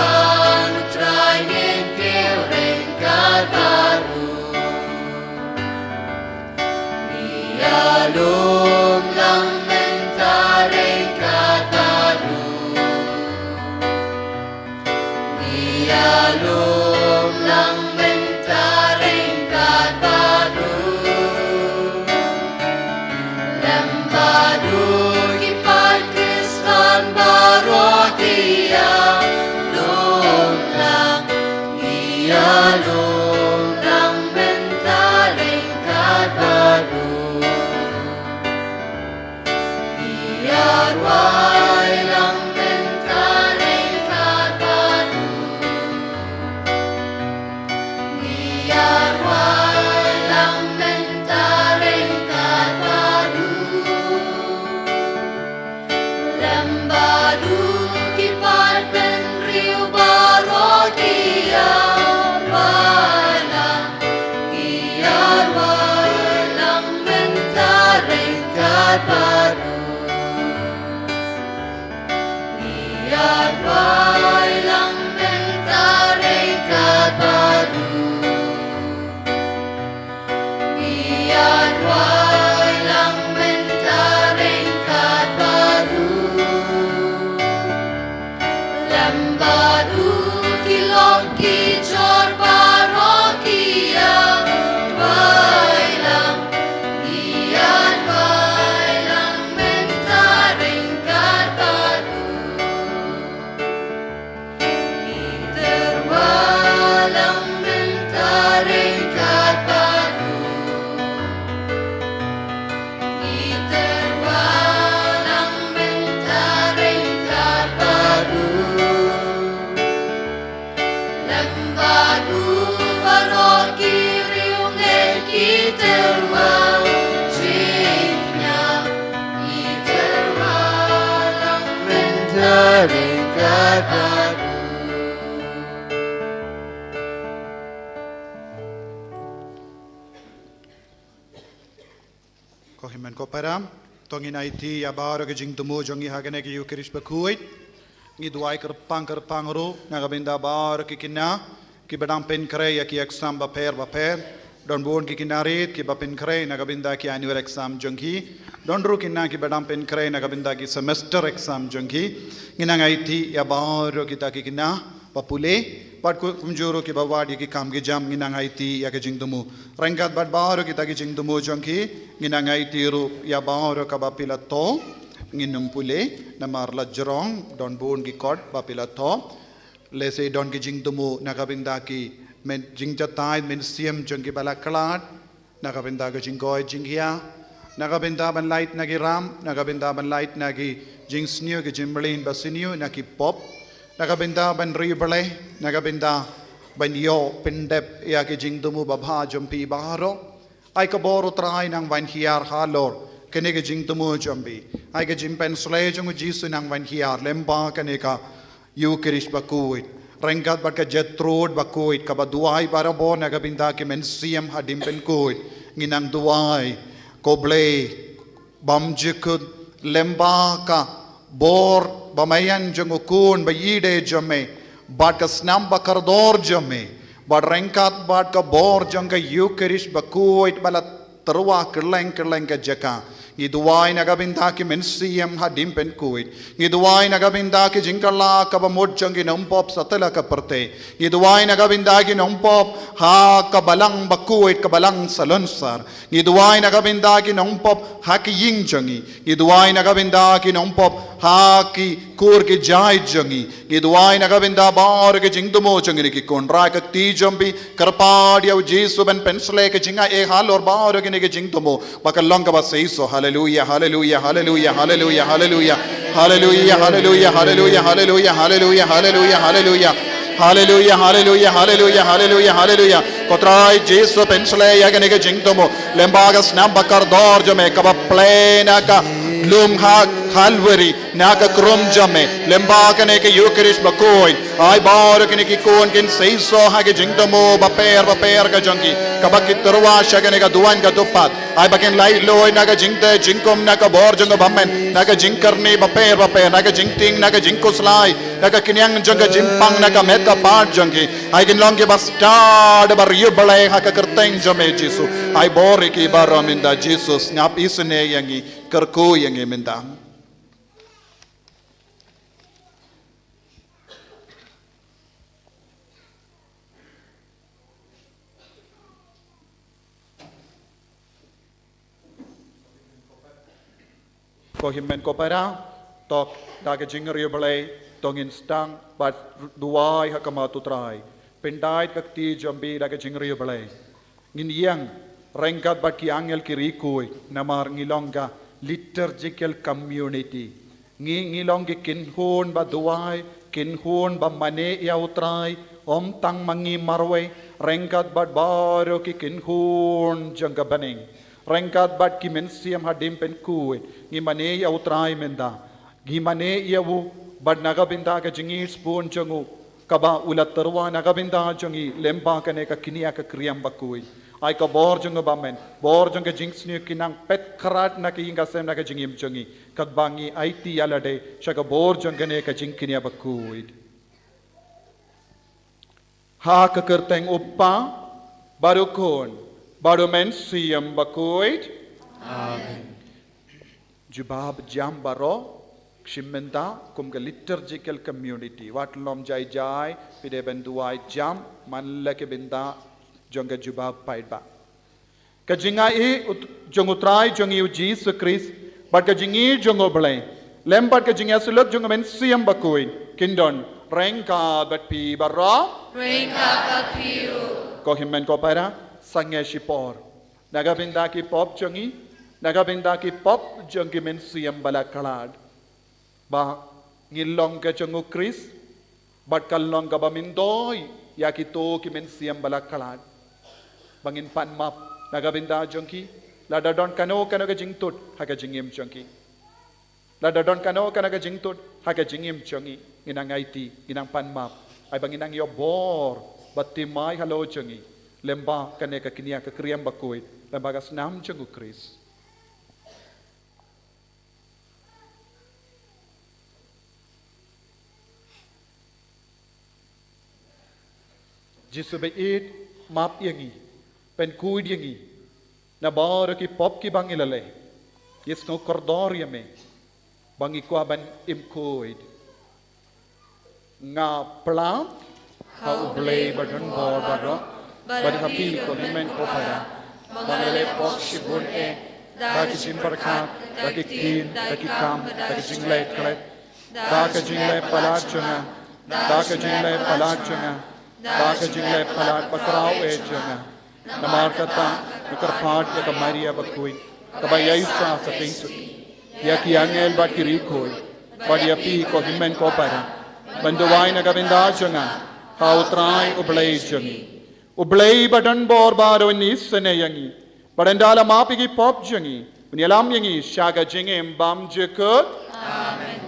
Trai, ngin kiew ryngkat bad u. Ngi ïalum lang mynta ryngkat bad u. Ngi ïalum lang mynta ryngkat bad u. Lem bad u ki paid Khristan baroh ki ïalum lang. Ngi ïalum lang mynta ryngkat bad u. Ngi ïarwai lang mynta ryngkat bad u. Ngi ïarwai Ngi ïa duwai lang mynta ryngkat bad u. Lem bad u ki lok ki jor baroh ki ïa duwai lang. Ngi ïa duwai lang mynta ryngkat bad u. Ngi tyrwa lang mynta ryngkat bad u. Ngi tyrwa lang mynta ryngkat bad u. Lem bad u baroh ki riewngeit ki tyrwa jingkñia. Ngi tyrwa lang mynta ryngkat bad u. Ko hynmen ko para, to ngin aiti ïa baroh ki jingthmu jong ngi ha kane ka Ïukharist bakhuid. Ngi duwai kyrpang kyrpang ruh na ka bynta baroh ki khynnah kiba dang pynkhreh ïa ki exam bapher bapher. Don bun ki khynnah rit kiba pynkhreh na ka bynta ki annual exam jong ki. Don ruh khynnah kiba dang pynkhreh na ka bynta ki semester exam jong ki. Ngin nang aiti ïa baroh kita ki khynnah ba pule, bad kumjuh ruh kiba wad ïa ki kam ki jam, ngin nang aiti ïa ki jingthmu. Ryngkat bad baroh kita ki jingthmu jong ki, ngin nang aiti ruh ïa baroh kaba phi la thoh. Ngin ym pule namar la jrong, don bun ki kot ba phi la thoh. Lehse don ki jingthmu na ka bynta ki, men, jingjatai mynsiem jong kiba la khlad, na ka bynta ka jingkoit jingkhiah, na ka bynta ban lait na ki ram, na ka bynta ban lait na ki jingsniew ki jingmlien ba sniew na ki pop, na ka bynta ban riewblei, na ka bynta ban ïoh pyndep ïa ki jingthmu babha jong phi baroh. Ai ka bor U Trai nang wan hiar halor kine ki jingthmu jong phi. Ai ka jingpynsleh jong U Jisu nang wan hiar lyngba kane ka Ïukharist bakhuid. Ryngkat bad ka Gertrude bakhuid, kaba duwai barabor na ka bynta ki mynsiem hadien pynkhuid. Ngin nang duwai, ko Blei bymjukut, lyngba ka bor bymïain jong U Khun ba ïeid jong me, bad ka snam bakordor jong me, bad ryngkat bad ka bor jong ka Ïukharist bakhuid ba la tyrwa kylleng kylleng ka jaka. Ngi duwai na ka bynta ki mynsiem hadien pynkhuid. Ngi duwai na ka bynta ki jingkylla kaba mut jong ki nongpop satlak ka pyrthei. Ngi duwai na ka bynta ki nongpop ha ka balang bakhuid, ka balang salonsar. Ngi duwai na ka bynta ki nongpop ha ki ïing jong ngi. Ngi duwai na ka bynta ki nongpop ha ki kur ki jait jong ngi. Ngi duwai na ka bynta baroh ki jingthmu jong kine ki khun. Rai ka kti jong phi, kyrpad ïa U Jisu ban pynsleh ka jingaiei halor baroh kine ki jingthmu, ba kan long kaba seisoh. Haleluia, haleluia, haleluia, haleluia, haleluia. Haleluia, haleluia, haleluia, haleluia, haleluia, haleluia, haleluia. Haleluia, haleluia, haleluia, haleluia, haleluia. Ko Trai Jisu, pynsleh ïa kane ka jingthmu lyngba ka snam bakordor jong me kaba plie na ka lum ha Kalbari, na ka krung jong me, lyngba kane ka Ïukharist bakhuid. Ai baroh kine ki khun kin seisoh ha ki jingthmu bapher bapher ka jong ki, kaba ki tyrwa sha kane ka duwan ka dewpat. Ai ba kin laitluid na ka jingteh jingkhum, na ka bor jong ka bymmen, na ka jingkyrni bapher bapher, na ka jingtieng, na ka jingkhuslai, na ka khñiang jong ka jingpang, na ka met ka phad jong ki. Ai kin long kiba stad bad riewblei ha ka kyrteng jong me Jisu. Ai bor ïa ki baroh mynta Jisu, sngap isynei ïa ngi, kyrkhu ïa ngi mynta. Ko hynmen ko para, to da ka jingriewblei, to ngin sdang bad duwai ha khmat U Trai. Pyndait ka kti jong phi da ka jingriewblei. Ngin ïeng ryngkat bad ki angel ki riewkhuid, namar ngi long ka liturgical community. Ngi, ngi long ki kynhun ba duwai, kynhun ba mane ïa U Trai, ym tang ma ngi marwei, ryngkat bad baroh ki kynhun jong ka bneng. Ryngkat bad ki mynsiem hadien pynkhuid, ngi mane ïa U Trai mynta. Ngi mane ïa u bad na ka bynta ka jingïeit sbun jong u, kaba u la tyrwa na ka bynta jong ngi lyngba kane ka kñia ka kriam bakhuid. Ai ka bor jong u bymmen, bor jong ka jingsniew kin nang peit khrat na ka ïing ka sem na ka jingim jong ngi, katba ngi aiti ïa lade sha ka bor jong kane ka jingkñia bakhuid. Ha ka kyrteng u Kpa, bad u Khun, bad u Mynsiem Bakhuid. Amen. Jubab jam baroh, shim bynta kum ka liturgical community. Wat lum jai jai, phi dei ban duwai jam, man la ki bynta jong ka jubab paidbah. Ka jingai ut-, jong u Trai jong ngi u Jisu Khrist, bad ka jingïeit jong u Blei, lem bad ka jingïasyllok jong u Mynsiem Bakhuid, kin don ryngkat bad phi baroh. Ryngkat bad phi ruh. Ko hynmen ko para, sangeh shipor na ka bynta ki pop jong ngi, na ka bynta ki pop jong ki mynsiem ba la khlad, ba ngin long ka jong u Khrist, bad kan long kaba myntoi ïa kito ki mynsiem ba la khlad. Ba ngin pan map na ka bynta jong ki, lada don kano kano ka jingtut ha ka jingim jong ki. Lada don kano kano ka jingtut ha ka jingim jong ngi, ngin nang aiti, ngin nang pan map. Ai ba ngin nang ïoh bor ba thymmai halor jong ngi, lem bad kane ka kñia ka Kriam Bakhuid, lem bad ka snam jong u Khrist. Jisu baieit, map ïa ngi, pynkhuid ïa ngi na baroh ki pop kiba ngi la leh. Ïasngew kordor ïa me ba ngi kwah ban im khuid. Nga pla ha u Blei badonbor baroh, bad ha phi ko hynmen ko para, ba nga la leh pop shibun eh, da ki jingpyrkhat, da ki ktien, da ki kam, da ki jingleh khlem, da ka jingleh palat jong nga, da ka jingleh palat jong nga, da ka jingleh palat bakhraw eh jong nga. Namar kata, nga kyrpad ïa ka Maria bakhuid, kaba ïaisah sa tyngshut, ïa ki angel bad ki riewkhuid, bad ïa phi ko hynmen ko para, ban duwai na ka bynta jong nga ha u Trai u Blei jong ngi. U Blei badonbor baroh un isynei ïa ngi, bad ynda la map ïa ki pop jong ngi, un ïalam ïa ngi sha ka jingim bymjukut. Amen.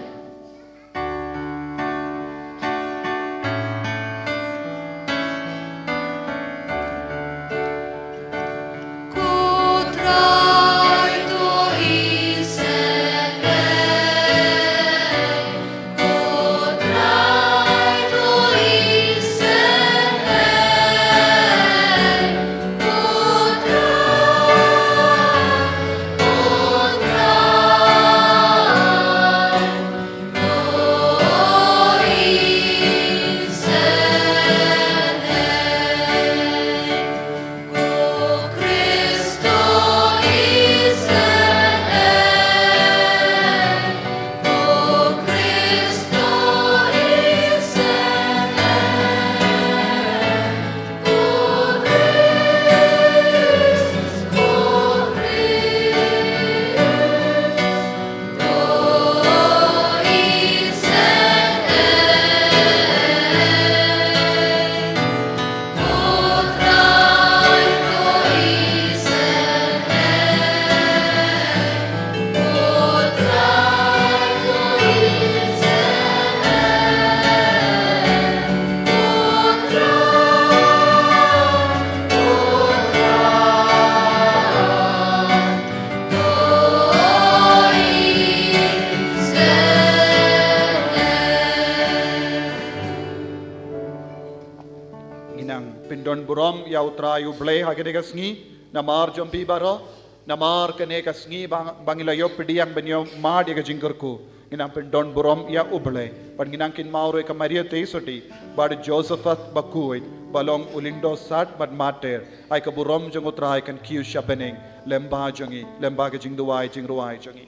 Ngi nang pyndon burom ïa u Trai u Blei ha kane ka sngi, namar jong phi baroh, namar kane ka sngi ba, ba ngi la ïoh pdiang ban ïoh mad ïa ka jingkyrkhu. Ngi nang pyndon burom ïa u Blei, bad ngi nang kynmaw ruh ïa ka Maria Theisotti, bad Josephat bakhuid, ba long u lyngdoh sad bad martyr. Ai ka burom jong u Trai kan kiew sha bneng lem bad jong ngi, lem bad ka jingduwai jingrwai jong ngi.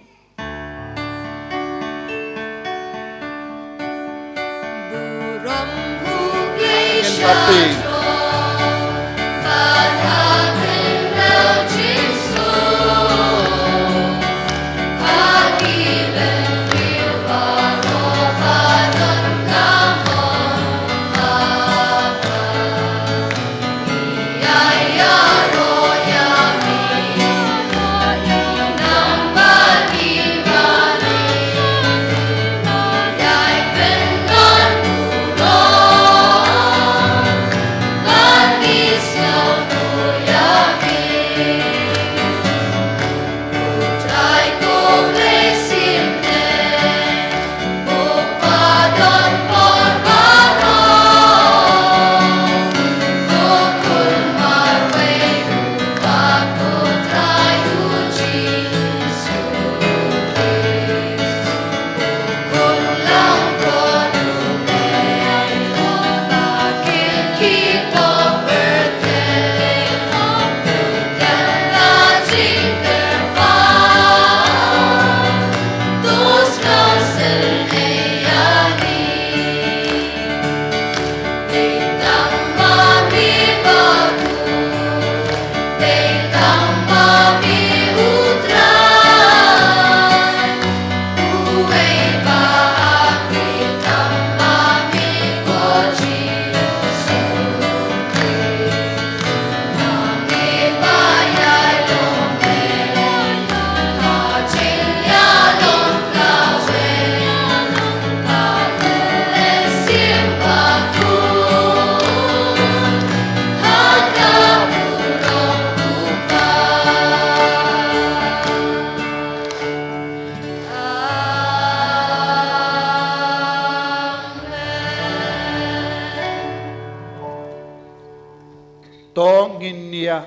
To ngin ïa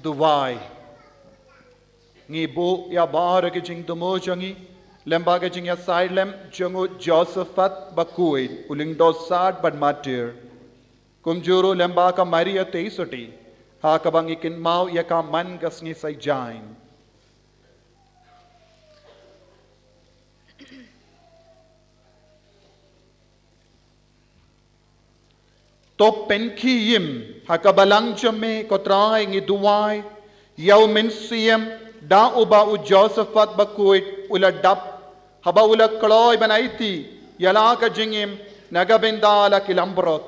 duwai. Ngi buh ïa baroh ki jingthmu jong ngi lyngba ka jingïasaid lem jong u Josephat Bakhuid, u lyngdoh sad bad martir. Kumjuh ruh lyngba ka Maria Theisotti, ha kaba ngi kynmaw ïa ka man ka sngi Saitjaiñ. To pynkhie im ha ka balang jong me, ko Trai, ngi duwai ïa u Mynsiem, da uba u Josephat Bakhuid u la dap, haba u la kloi ban aiti ïa la ka jingim na ka bynta la ki langbrot.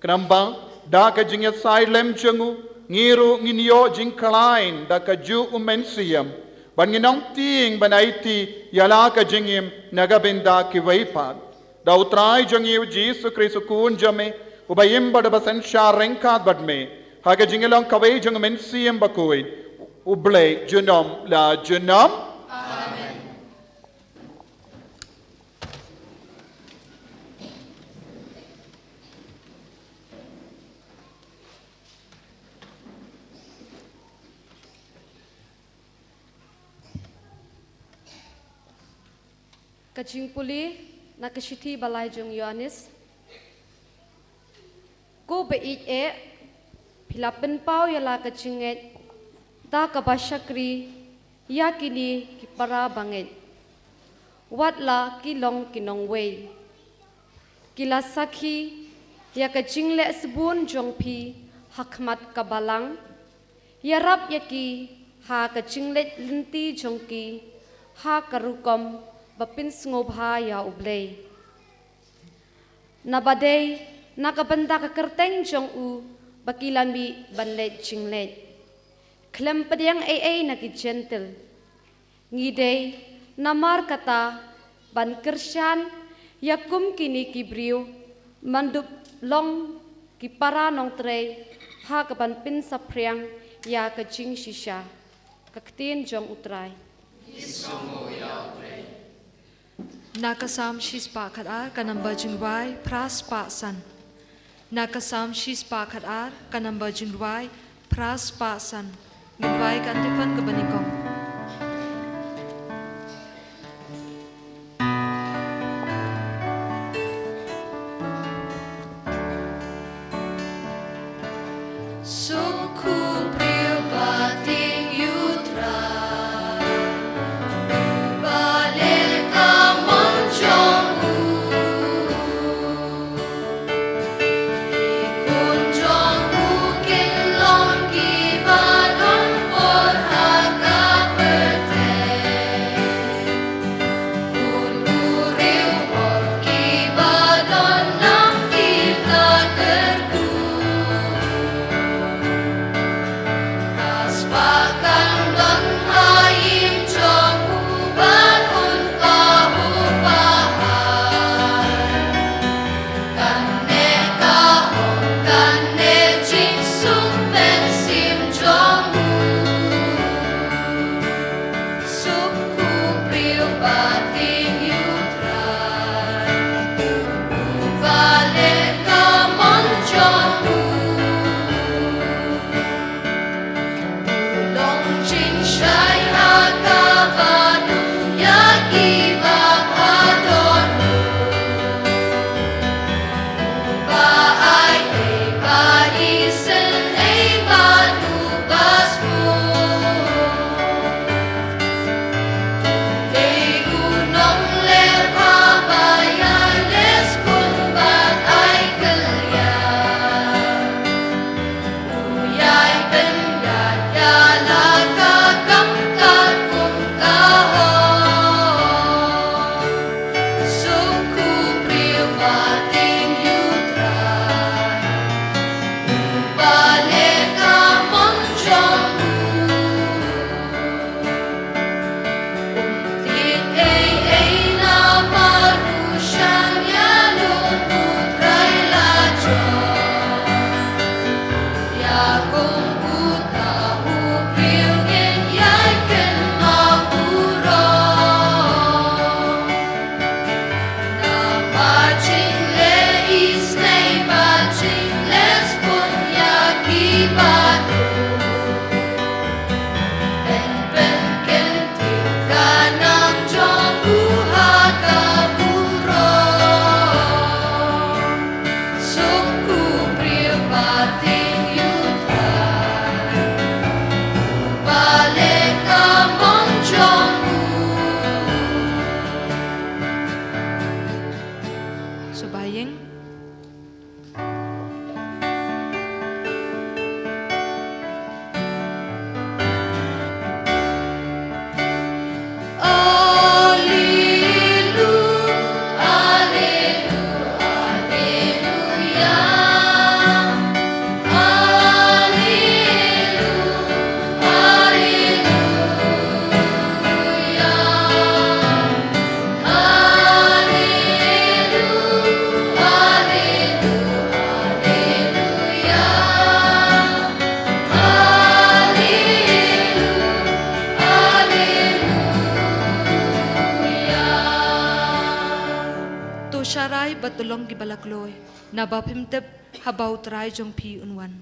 Khnang ba da ka jingïasaid lem jong u, ngi ruh ngin ïoh jingkhlaiñ da kajuh u Mynsiem, bad ngin ym tieng ban aiti ïa la ka jingim na ka bynta kiwei pat. Da u Trai jong ngi u Jisu Khrist u Khun jong me, uba im bad uba synshar ryngkat bad me, ha ka jingïalong kawei jong u Mynsiem Bakhuid, U Blei junom la junom. Amen. Ka jingpule na ka shithi ba lai jong u Ïoannis. Ko ba ïeit eh, phi la pynpaw ïa la ka jingngeit da kaba shakri ïa kine ki para bangeit. Wat la ki long ki nongwei. Ki la sakhi ïa ka jingleh sbun jong phi ha khmat ka balang. Ïarap ïa ki ha ka jingleit lynti jong ki ha ka rukom ba pynsngewbha ïa U Blei. Naba dei na ka bynta ka kyrteng jong u ba ki la mih ban leit jingleit, khlem pdiang ei ei na ki Jentil. Ngi dei namar kata ban kyrshan ïa kum kine ki briew, ban dup long ki para nongtrei ha kaban pynsaphriang ïa ka jingshisha. Ka ktien jong U Trai. Na ka Salm shispah khatar, ka number jingrwai phra spah san. Na ka Salm shispah khatar, ka number jingrwai phra spah san. Ngin rwai ka antiphon kaba nyngkong. Suk u briew ba tieng ïa U Trai, uba leh ka mon jong u. Ki khun jong u kin long kiba don bor ha ka pyrthei. Khun briew bor kiba don nam ki la kyrkhu. Ka spah kan don ha ïing jong u bad un pahuh pahai. Kane ka hok, kane jingsuk mynsiem jong u. Suk u briew ba tieng ïa U Trai, uba leh ka mon jong u. U long jingshai ha kaba duk ïa kiba phah dohnud. Uba ai ei, ba isynei, ba duh, ba sbun. Dei u nongleh bha ba ïaleh sbun bad ai kylliang. U ïai pynïaid ïa la ka kam katkum ka hok. Suk u briew ba tieng ïa U Trai, uba leh ka mon jong u. Um tieng ei ei namar u shaniah lum, U Trai la jop. Ïa kum uta u briew ngin ïai kynmaw burom. Namar jingleh isynei bad jingleh sbun ïa kiba bad to long kiba la kloi, naba phim tip haba U Trai jong phi un wan.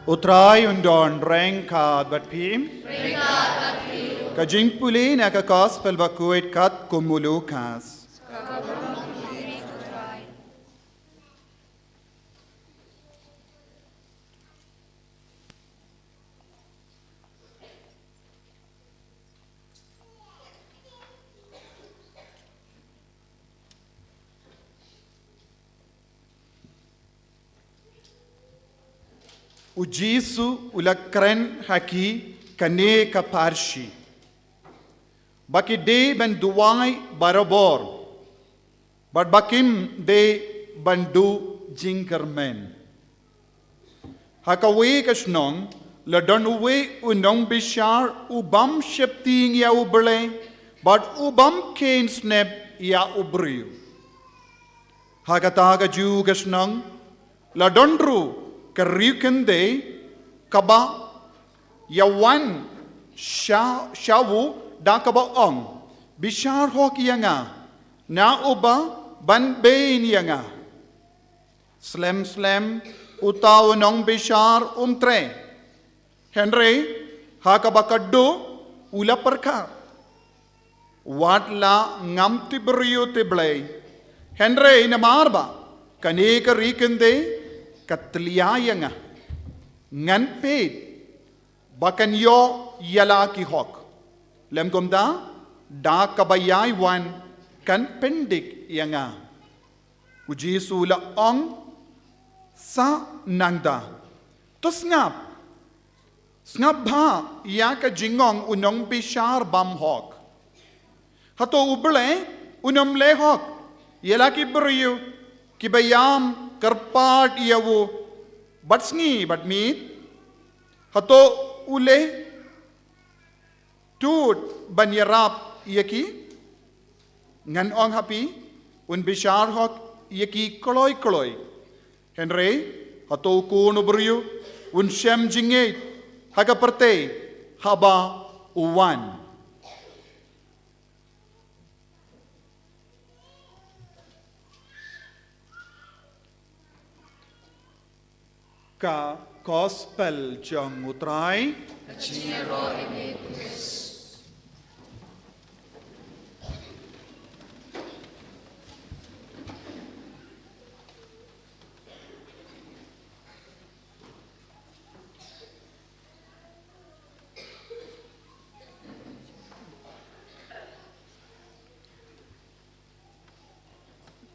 U Trai un don ryngkat bad phi. Ka jingpule na ka Gospel bakhuid katkum u Lukas. U Jisu u la kren ha ki kane ka pharshi, ba ki dei ban duwai barabor, bad ba kim dei ban duh jingkyrmen. Ha kawei ka shnong la don uwei u nongbishar u bym sheptieng ïa U Blei bad u bym kheiñ snep ïa u briew. Ha kata ka juh ka shnong la don ruh ka riewkhyndai kaba ïawan sha, sha u da kaba ong, "Bishar hok ïa nga na uba ban beiñ ïa nga." Slem slem uta u nongbishar um treh. Hynrei ha kaba khatduh u la pyrkhat, "Wat la ngam tip briew tip Blei, hynrei namar ba kane ka riewkhyndai ka tlia ïa nga, ngan peit ba kan ïoh ïa la ki hok, lymkumta da kaba ïai wan kan pyndik ïa nga." U Jisu u la ong, "Sa nangta, to sngap, sngap bha ïa ka jingong u nongbishar bymhok. Hato U Blei un ym leh hok ïa la ki briew kiba ïam kyrpad ïa u bad sngi bad miet? Hato u leh tud ban ïarap ïa ki? Ngan ong ha phi, un bishar hok ïa ki kloi kloi. Hynrei hato u Khun u briew un shem jingngeit ha ka pyrthei haba u wan?" Ka Gospel jong U Trai.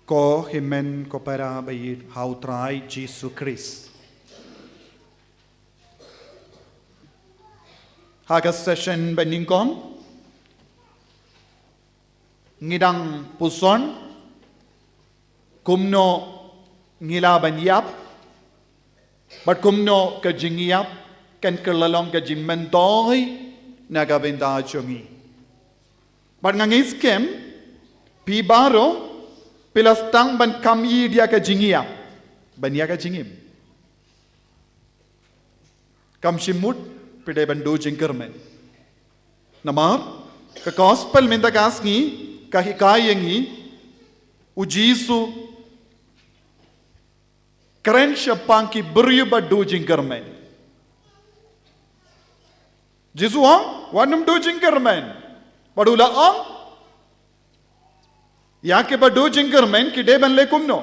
Ko hynmen ko para ba ïeit ha U Trai Jisu Khrist. Ha ka session ba nyngkong ngi dang puson kumno ngi lah ban ïap, bad kumno ka jingïap kan kylla long ka jingmyntoi na ka bynta jong ngi. Bad nga ngeit skhem phi baroh phi la sdang ban kam ïa ka jingïap ban ïa ka jingim. Kam shym mut phi dei ban duh jingkyrmen. Namar ka Gospel mynta ka sngi ka hikai ïa ngi, U Jisu kren shaphang ki briew ba duh jingkyrmen. Jisu ong, wat nym duh jingkyrmen. Bad u la ong, ïa kiba duh jingkyrmen ki dei ban leh kumno?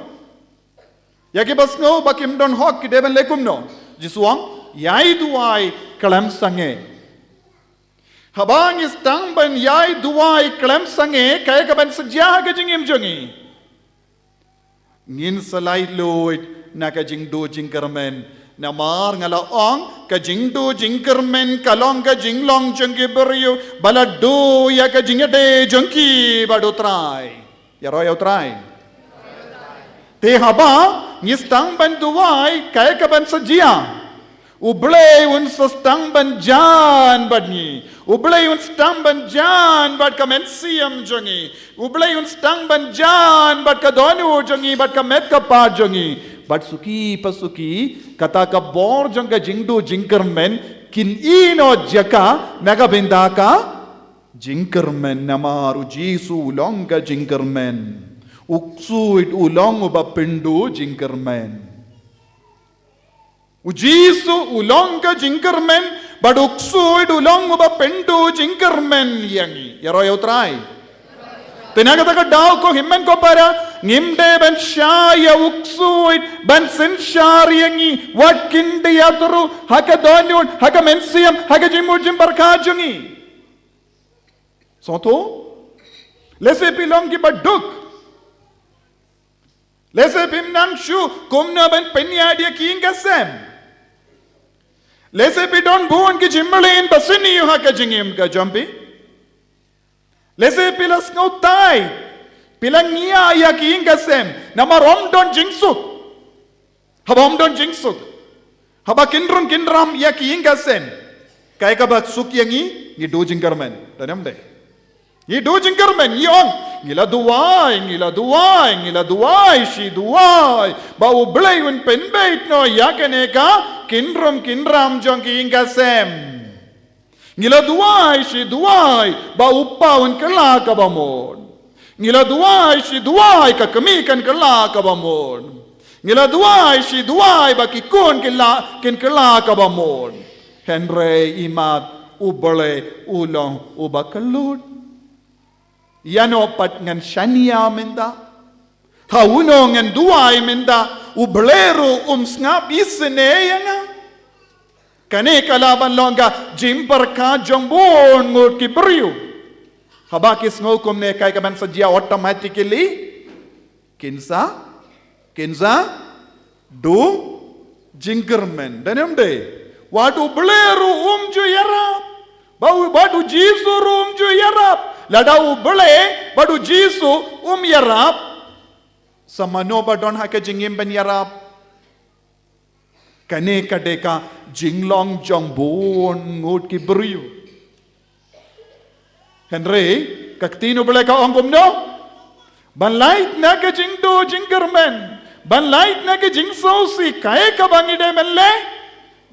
Ïa kiba sngew ba kim don hok ki dei ban leh kumno? Jisu ong, ïai duwai khlem sangeh. Haba ngi sdang ban ïai duwai khlem sangeh, kaei kaban sa jia ha ka jingim jong ngi? Ngin sa laitluid na ka jingduh jingkyrmen Namar nga la ong, ka jingduh jingkyrmen ka long ka jinglong jong ki briew ba la duh ïa ka jingïadei jong ki bad U Trai. Ïaroh ïa U Trai. Te haba ngi sdang ban duwai, kaei kaban sa jia? U Blei un sa sdang ban jan bad ngi. U Blei un sdang ban jan bad ka mynsiem jong ngi. U Blei un sdang ban jan bad ka dohnud jong ngi, bad ka met ka phad jong ngi. Bad suki pa suki, kata ka bor jong ka jingduh jingkyrmen kin ïehnoh jaka na ka bynta ka jingkyrmen, namar U Jisu u long ka jingkyrmen. U Ksuid u long uba pynduh jingkyrmen. U Jisu u long ka jingkyrmen, bad U Ksuid u long uba pynduh jingkyrmen ïa ngi. Ïaroh ïa U Trai. Te na kata ka daw, ko hynmen ko para, ngim dei ban shah ïa U Ksuid ban synshar ïa ngi, wat kin da ïathuh ha ka dohnud, ha ka mynsiem, ha ka jingmut jingpyrkhat jong ngi. Sngewthuh? Lehse phi long kiba duk. Lehse phim nang shuh kumno ban pynïaid ïa ki ïing ka sem. Lehse phi don bun ki jingmlien ba sniew ha ka jingim ka jong phi. Lehse phi la sngewtai, phi la ngiah ïa ki ïing ka sem, namar ym don jingsuk. Haba ym don jingsuk, haba kin rung kin ram ïa ki ïing ka sem, kaei kaba suk ïa ngi? Ngi duh jingkyrmen. Don ne ym dei? Ngi duh jingkyrmen, ngi ong, ngi la duwai, ngi la duwai, ngi la duwai, shi duwai ba U Blei un pynbeit noh ïa kane ka kin rung kin ram jong ki ïing ka sem. Ngi la duwai, shi duwai ba u pa un kylla kaba mut. Ngi la duwai, shi duwai ka kmie kan kylla kaba mut. Ngi la duwai, shi duwai ba ki khun kin la, kin kylla kaba mut. Hynrei imat, U Blei u long uba kyllut. Ïano pat ngan shaniah mynta? Ha uno ngan duwai mynta? U Blei ruh um sngap isynei ïa nga. Kane ka lah ban long ka jingpyrkhat jong bun ngut ki briew. Haba ki sngew kumne, kaei kaban sa jia automatically? Kin sa, kin sa duh jingkyrmen. Don ne ym dei? Wat U Blei ruh um ju ïarap. Ba u, wat U Jisu ruh um ju ïarap. Lada U Blei bad U Jisu um ïarap, sa mano ba don ha ka jingim ban ïarap? Kane ka dei ka jinglong jong bun ngut ki briew. Hynrei ka ktien U Blei ka ong kumno? Ban lait na ka jingduh jingkyrmen, ban lait na ka jingsngewsih, kaei kaba ngi dei ban leh?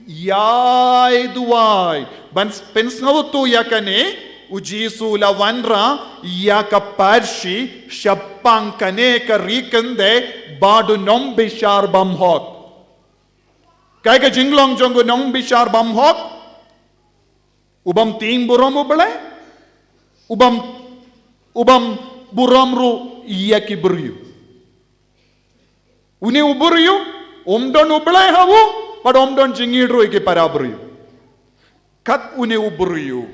Ïai duwai. Ban pynsngewthuh ïa kane, U Jisu u la wanrah ïa ka pyrshi shaphang kane ka ri kynthei bad u nongbishar bymhok. Kaei ka jinglong jong u nongbishar bymhok? U bym tieng burom U Blei, u bym, u bym burom ruh ïa ki briew. Une u briew, um don U Blei ha u, bad um don jingïeit ruh ïa ki para briew. Kat une u briew,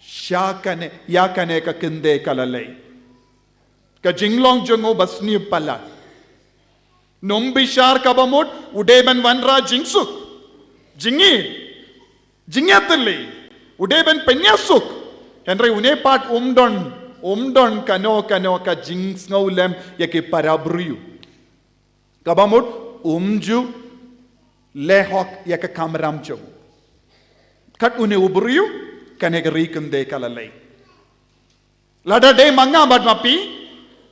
sha kane, ïa kane ka kynthei ka la leit. Ka jinglong jong u ba sniew palat. Nongbishar kaba mut u dei ban wanrah jingsuk, jingïeit, jingïatylli, u dei ban pynïasuk. Hynrei une pat um don, um don kano kano ka jingsngewlem ïa ki para briew. Kaba mut um ju leh hok ïa ka kamram jong u. Kat une u briew, kane ka ri kynthei ka la leit. Lada dei ma nga bad ma phi,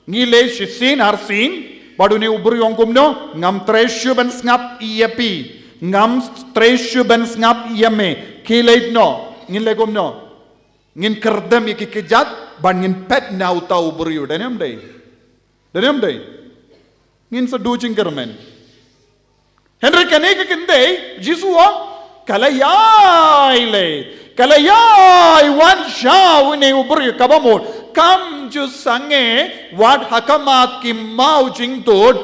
ngi leit shisien arsien, bad une u briew u ong kumno, ngam treh shuh ban sngap ïa phi, ngam treh shuh ban sngap ïa me, khie leit noh, ngin leh kumno? Ngin kyrdem ïa ki kjat, bad ngin phet na uta u briew, don ne ym dei? Don ne ym dei? Ngin sa duh jingkyrmen. Hynrei kane ka kynthei, Jisu u ong, ka la ïai leit, ka la ïai wan sha une u briew, kaba mut kam ju sangeh wat ha khmat ki maw jingtut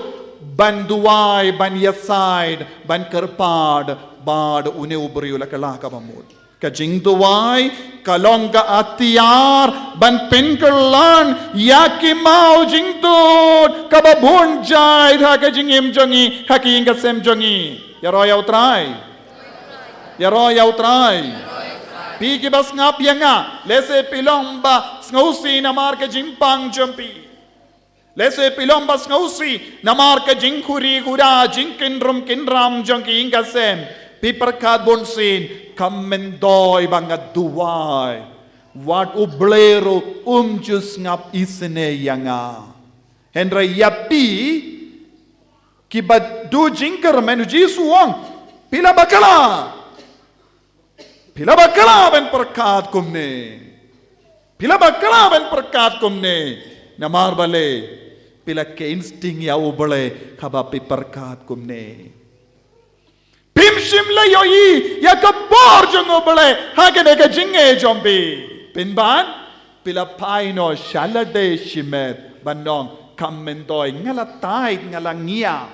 ban duwai, ban ïasaid, ban kyrpad bad une u briew, la kylla kaba mut. Ka jingduwai ka long ka atiar ban pynkhlaiñ ïa ki maw jingtut kaba bun jait ha ka jingim jong ngi, ha ki ïing ka sem jong ngi. Ïaroh ïa U Trai. Ïaroh ïa U Trai. Phi kiba sngap ïa nga, lehse phi long ba sngewsih namar ka jingpang jong phi. Lehse phi long ba sngewsih namar ka jingkhuri khura, jingkynrum kynram jong ki ïing ka sem. Phi pyrkhat bunsien, kam myntoi ba nga duwai, wat U Blei ruh um ju sngap isynei ïa nga. Hynrei ïa phi kiba duh jingkyrmen, U Jisu u ong, phi la bakla. Phi la bakla ban pyrkhat kumne. Phi la bakla ban pyrkhat kumne. Namar balei? Phi la kheiñ sting ïa U Blei haba phi pyrkhat kumne. Phim shym la ïohi ïa ka bor jong U Blei ha kane ka jingngeit jong phi. Pynban, phi la phai noh sha lade shimet ban ong, kam myntoi, nga la tied, nga la ngiah.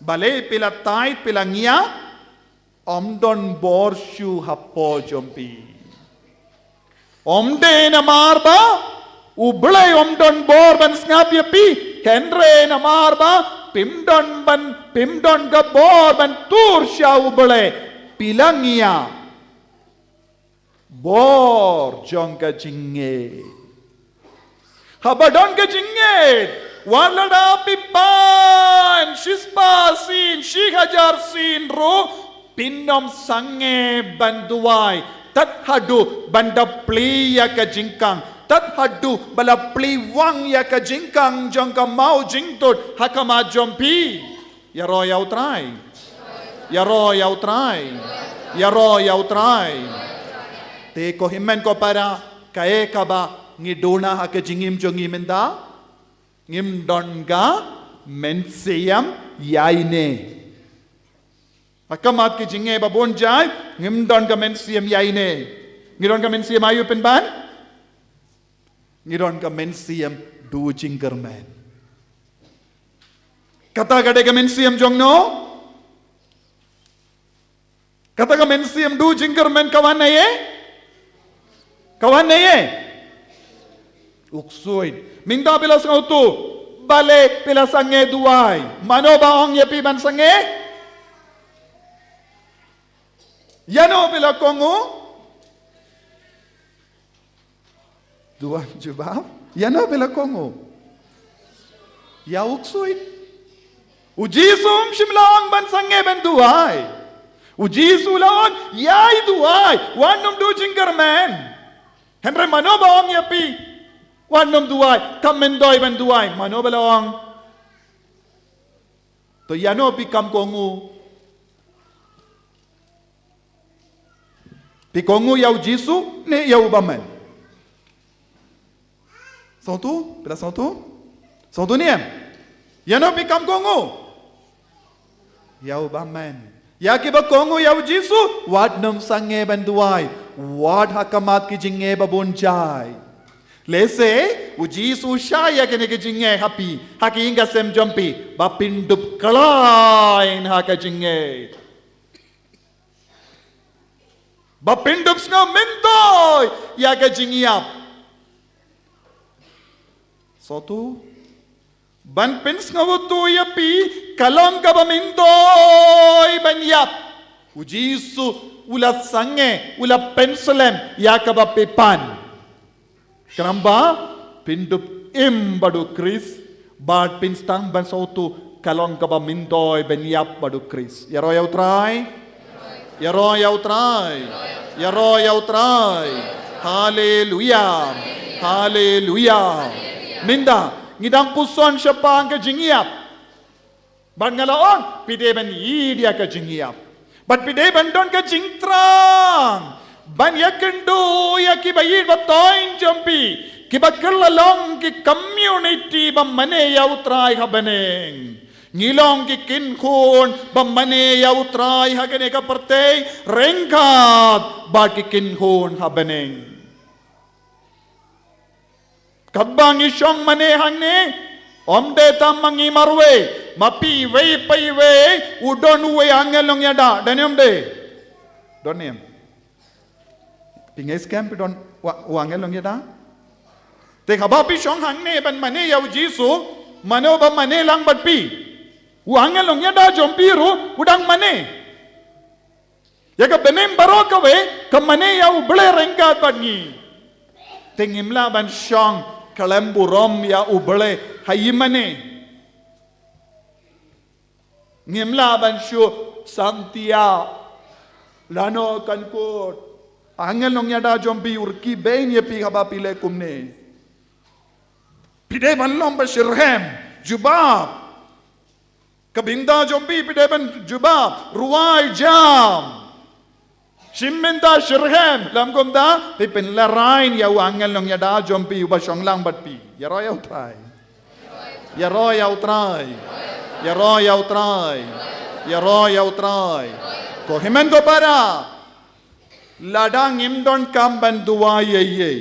Balei phi la tied, phi la ngiah? Ym don bor shuh hapoh jong phi. Ym dei namar ba U Blei um don bor ban sngap ïa phi, hynrei namar ba phim don ban, phim don ka bor ban tur sha U Blei, phi la ngiah. Bor jong ka jingngeit. Haba don ka jingngeit, wat lada phi pan shispah sien, shi hajar sien ruh, phin ym sangeh ban duwai tad haduh ban da plie ïa ka jingkhang, tad haduh ba la plie wang ïa ka jingkhang jong ka maw jingtut ha khmat jong phi. Ïaroh ïa U Trai. Ïaroh ïa U Trai. Ïaroh ïa U Trai. Te ko hynmen ko para, kaei kaba ngi duna ha ka jingim jong ngi mynta? Ngim don ka mynsiem ïaineh. Ha khmat ki jingeh ba bun jait, ngim don ka mynsiem ïaineh. Ngi don ka mynsiem aïu pynban? Ngi don ka mynsiem duh jingkyrmen. Kata ka dei ka mynsiem jong no? Kata ka mynsiem duh jingkyrmen ka wan na ei? Ka wan na ei? U ksuid. Mynta phi la sngewthuh balei phi la sangeh duwai? Mano ba ong ïa phi ban sangeh? Ïano phi la kohnguh? Duwai jubab. Ïano phi la kohnguh? Ïa u ksuid. U Jisu um shym la ong ban sangeh ban duwai. U Jisu u la ong, ïai duwai, wat nym duh jingkyrmen. Hynrei mano ba ong ïa phi, wat nym duwai, kam myntoi ban duwai? Mano ba la ong? To ïano phi kham kohnguh? Phi kohnguh ïa u Jisu ne ïa u bymman? Sngewthuh, phi la sngewthuh? Sngewthuh ne em? Ïano phi kham kohnguh? Ïa u bymman. Ïa kiba kohnguh ïa u Jisu, wat nym sangeh ban duwai. Wat ha khmat ki jingeh ba bun jait. Lehse u Jisu u shah ïa kine ki jingeh ha phi, ha ki ïing ka sem jong phi, ba phin dup khlaiñ ha ka jingngeit. Ba phin dup sngew myntoi ïa ka jingïap. Sngewthuh, ban pynsngewthuh ïa phi, ka long kaba myntoi ban ïap. U Jisu u la sangeh, u la pynslem ïa kaba phi pan. Khnang ba phin dup im bad u Khrist, bad phin sdang ban sngewthuh ka long kaba myntoi ban ïap bad u Khrist. Ïaroh ïa u Trai. Ïaroh ïa u Trai. Ïaroh ïa u Trai. Haleluia. Haleluia. Mynta ngi dang puson shaphang ka jingïap. Bad nga la ong, phi dei ban ïeit ïa ka jingïap. Bad phi dei ban don ka jingthrang ban ïakynduh ïa kiba ïeit ba thoiñ jong phi, kiba kylla long ki community ba mane ïa u Trai ha bneng. Ngi long ki kynhun ba mane ïa u Trai ha kane ka pyrthei ryngkat bad ki kynhun ha bneng. Katba ngi shong mane hangne, ym dei tang ma ngi marwei, ma phi iwei pa iwei u don uwei angel nongïada, don ne ym dei? Don ne em? Phi ngeit skhem phi don u, u angel nongïada? Te haba phi shong hangne ban mane ïa u Jisu, mano ba mane lang bad phi? U angel nongïada jong phi ruh u dang mane. Ïa ka bneng baroh kawei ka mane ïa U Blei ryngkat bad ngi. Te ngim lah ban shong khlem burom ïa U Blei ha i mane. Ngim lah ban shu satia lano kan kut. Angel nongïada jong phi u rkhie beiñ ïa phi haba phi leh kumne. Phi dei ban long ba shitrhem, jubab. Ka bynta jong phi, phi dei ban jubab, rwai jam. Shim bynta shitrhem, lam kumta phi pynlehraiñ ïa u angel nongïada jong phi uba shong lang bad phi. Ïaroh ïa U Trai. Ïaroh ïa U Trai. Ïaroh ïa U Trai. Ïaroh ïa U Trai. Ko hynmen ko para. Lada ngim donkam ban duwai ei ei.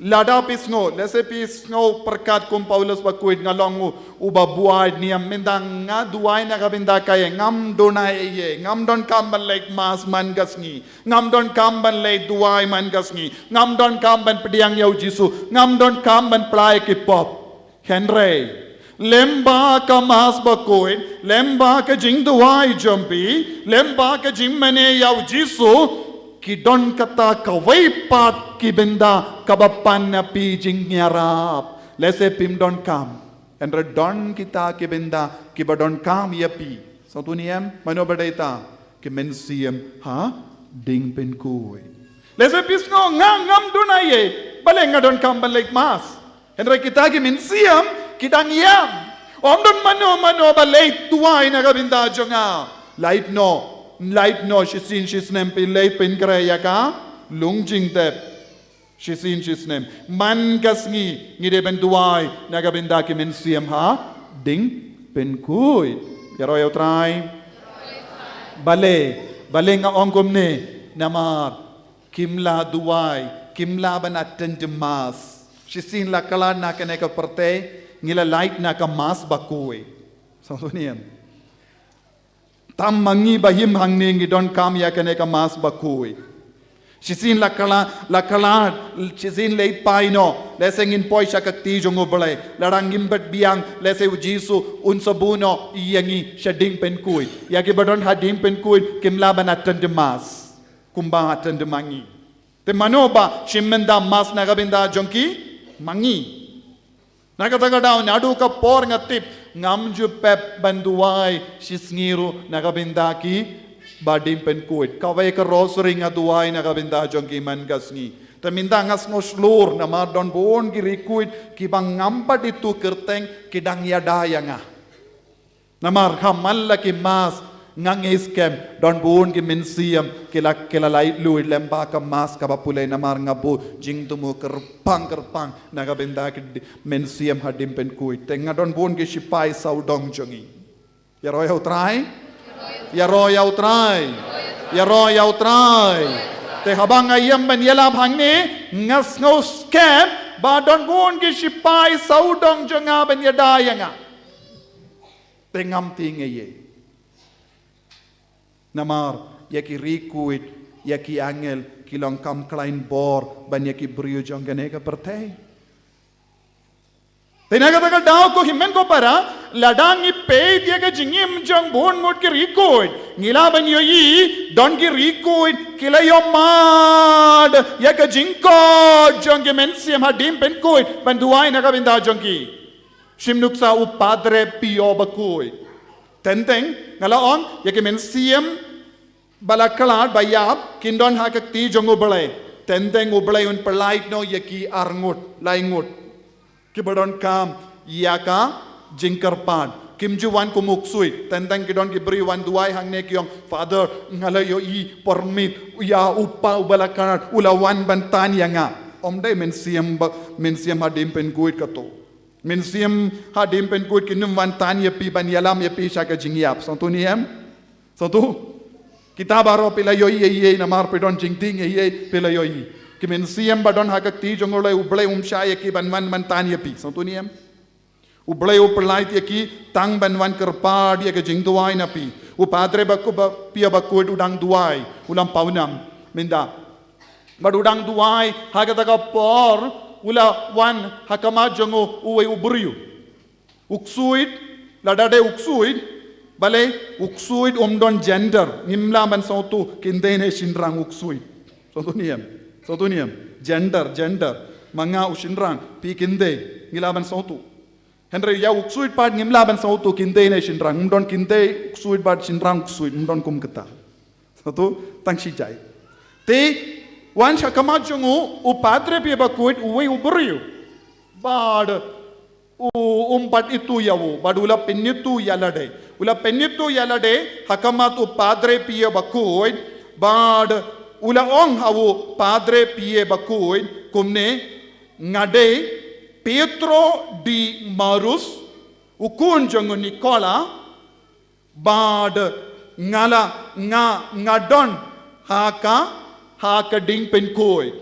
Lada phi sngew, lehse phi sngew pyrkhat kum Paulus bakhuid, nga long u, uba buaid niam, mynta nga duwai na ka bynta kaei, ngam duwai ei ei, ngam donkam ban leit mass man ka sngi, ngam donkam ban leit duwai man ka sngi, ngam donkam ban pdiang ïa u Jisu, ngam donkam ban pynlait ki pop. Hynrei lem bad ka mass bakhuid, lem bad ka jingduwai jong phi, lem bad ka jingmane ïa u Jisu, ki don kata kawei pat ki bynta kaba pan na phi jingïarap. Lehse phim donkam, hynrei don kita ki bynta kiba donkam ïa phi. Sngewthuh ne em, mano ba dei ta? Ki mynsiem ha ding pynkhuid. Lehse phi sngew, nga ngam duwai ei ei, balei nga donkam ban leit mass? Hynrei kita ki mynsiem ki dang ïam. Ym don mano mano ba leit duwai na ka bynta jong nga. Lait noh, lait noh shisien shisnem phi leit pynkhreh ïa ka lung jingtep. Shisien shisnem man ka sngi ngi dei ban duwai na ka bynta ki mynsiem ha ding pynkhuid. Ïaroh ïa U Trai. Balei, balei nga ong kumne? Namar kim lah duwai, kim lah ban attend mass. Shisien la khlad na kane ka pyrthei, ngi la lait na ka mass bakhuid. Sngewthuh ne em? Tam ma ngi ba im hangne ngi donkam ïa kane ka mass bakhuid. Shisien la khlad, la khlad, shisien leit phai noh, lehse ngin poi sha ka kti jong U Blei. Lada ngim bud biang, lehse u Jisu un sa buh noh ïa ngi sha ding pynkhuid. Ïa kiba don ha ding pynkhuid kim lah ban attend mass kumba attend ma ngi. Te mano ba shim bynta mass na ka bynta jong ki? Ma ngi. Na kata ka daw, naduh ka por nga tip, ngam ju pep ban duwai shisngi ruh na ka bynta kiba ding pynkhuid. Kawei ka rosary nga duwai na ka bynta jong ki man ka sngi. Te mynta nga sngew shlur namar don bun ki riewkhuid kiba ngam pat ithuh kyrteng ki dang ïada ïa nga. Namar ha man la ki mass nga ngeit skhem don bun ki mynsiem ki la, ki la lait luid lem bad ka mass kaba pule, namar nga buh jingthmu kyrpang kyrpang na ka bynta ki di-, mynsiem ha ding pynkhuid. Te nga don bun ki shipai sawdong jong ngi. Ïaroh ïa U Trai. Ïaroh ïa U Trai. Ïaroh ïa U Trai. Te haba nga ïam ban ïalap hangne, nga sngew skhem ba don bun ki shipai sawdong jong nga ban ïada ïa nga. Te ngam tieng ei ei. Namar ïa ki riewkhuid, ïa ki angel ki long kam khlaiñ bor ban ïa ki briew jong kane ka pyrthei. Te na kata ka daw ko hynmen ko para, lada ngi peit ïa ka jingim jong bun ngut ki riewkhuid, ngi lah ban ïohi don ki riewkhuid ki la ïoh mad ïa ka jingkoit jong ki mynsiem ha ding pynkhuid ban duwai na ka bynta jong ki. Shim nuksa u Padre Pio bakhuid. Teng teng nga la ong ïa ki mynsiem ba la khlad ba ïap kin don ha ka kti jong U Blei. Teng teng U Blei un pynlait noh ïa ki arngut, laingut kiba donkam ïa ka jingkyrpad. Kim ju wan kum u ksuid. Teng teng ki don ki briew wan duwai hangne ki ong, Father, nga la ïohi por miet ïa u pa uba la khlad u la wan ban tan ïa nga. Ym dei mynsiem ba, mynsiem ha ding pynkhuid kato. Mynsiem ha ding pynkhuid kin ym wan tan ïa phi ban ïalam ïa phi sha ka jingïap. Sngewthuh ne em? Sngewthuh? Kita baroh phi la ïohi ei ei namar phi don jingtieng ei ei phi la ïohi. Ki mynsiem ba don ha ka kti jong U Blei, U Blei um shah ïa ki ban wan ban tan ïa phi. Sngewthuh ne em? U Blei u pynlait ïa ki tang ban wan kyrpad ïa ka jingduwai na phi. U Padre ba ku ba Pio bakhuid u dang duwai, u lam pawnam. Mynta Bad u dang duwai, ha kata ka por, u la wan, ha khmat jong u, uwei u briew. U ksuid, lada dei u ksuid, balei, u ksuid um don gender, ngim lah ban sngewthuh, kynthei ne shynrang u ksuid. Sngewthuh ne em, sngewthuh ne em, gender, gender, ma nga u shynrang, phi kynthei, ngi lah ban sngewthuh. Hynrei ïa u ksuid pat ngim lah ban sngewthuh kynthei ne shynrang, um don kynthei u ksuid bad shynrang u ksuid, um don kum kata. Sngewthuh, tang shi jait. Te, wan sha khmat jong u, u padre phi bakhuid, uwei u briew. Bad, u, um bat itu ïa u, bad u la pynithuh ïa lade. U la pynithuh ïa lade, ha khmat u padre phi bakhuid, bad, u la ong ha u padre phi bakhuid, kumne, nga dei, Pietro di Marus, u khun jong u Nikola, bad nga la, nga, nga don, ha ka, ha ka diengpynkhuid.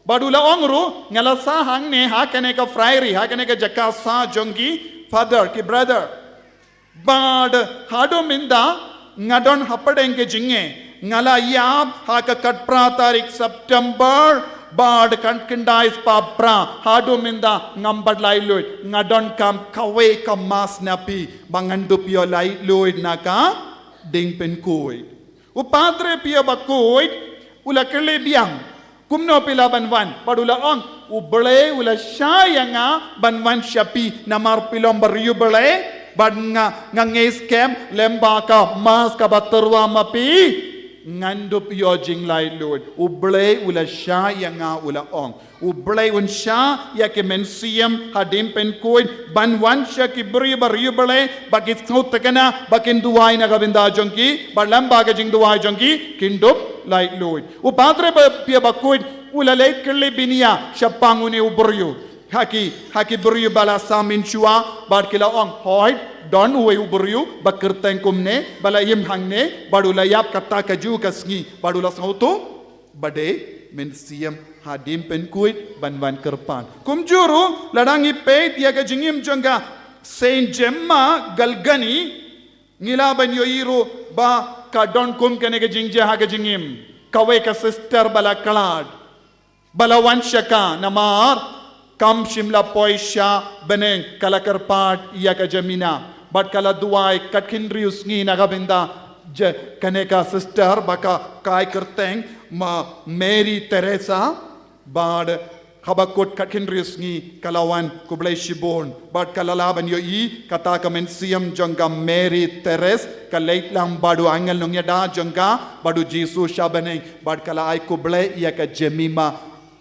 Bad u la ong ruh, nga la sah hangne, ha kane ka friary, ha kane ka jaka sah jong ki father, ki brother. Bad, haduh mynta, nga don hapdeng ka jingeh, nga la ïap, ha ka khatphra tarik September, bad khatkhyndai spah phra, haduh mynta, ngam pat laitluid, nga donkam kawei ka mass na phi, ba ngan dup ïoh laitluid na ka diengpynkhuid. U padre phi bakhuid, u la kylli biang, kumno phi lah ban wan, bad u la ong, u Blei u la shah ïa nga, ban wan sha phi, namar phi long briew Blei, bad nga, nga ngeit skhem, lem bad ka mass kaba tyrwa ma phi, ngan dup ïoh jinglaitluid, u Blei u la shah ïa nga u la ong. U Blei un shah ïa ki mynsiem ha diengpynkhuid, ban wan sha ki briew briew Blei, ba ki sngewtynnad, ba kin duwai na ka bynta jong ki, bad lem bad ka jingduwai jong ki, kin dup laitluid. U padre ba phi bakhuid, u la leit kylli bniah, shaphang une u briew. Ha ki, ha ki briew ba la sah mynshuwa, bad ki la ong, hooid, don uwei u briew, ba kyrteng kumne, ba la im hangne, bad u la ïap kata kajuh ka sngi, bad u la sngewthuh, ba dei, mynsiem, ha diengpynkhuid, ban wan kyrpad. Kumjuh ruh, lada ngi peit, ïa ka jingim jong ka, Saint Gemma Galgani, ngi lah ban ïohi ruh, ba ka don kum kane ka jingjia ha ka jingim. Kawei ka sister ba la khlad. Ba la wan sha ka namar kam shym la poi sha bneng ka la kyrpad ïa ka jingmyntoi. Bad ka la duwai khatkhyndai sngi na ka bynta jong kane ka sister ba ka ai kyrteng ma Mary Teresa. Bad haba kut khatkhyndai sngi ka la wan khublei shibun. Bad ka la lah ban ïohi kata ka mynsiem jong ka Mary Teresa ka leit lang bad u angel nongïada jong ka bad u Jisu sha bneng. Bad ka la ai khublei ïa ka Jemima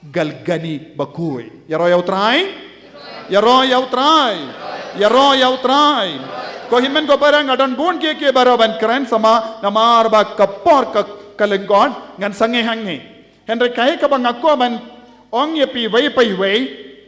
Galgani bakhuid. Ïaroh ïa U Trai. Ïaroh ïa U Trai. Ïaroh ïa U Trai. Ko hynmen ko para nga don bun kiei kiei baroh ban kren sa ma namar ba ka por ka, ka lyngkot ngan sangeh hangne. Hynrei kaei kaba nga kwah ban ong ïa phi iwei pa iwei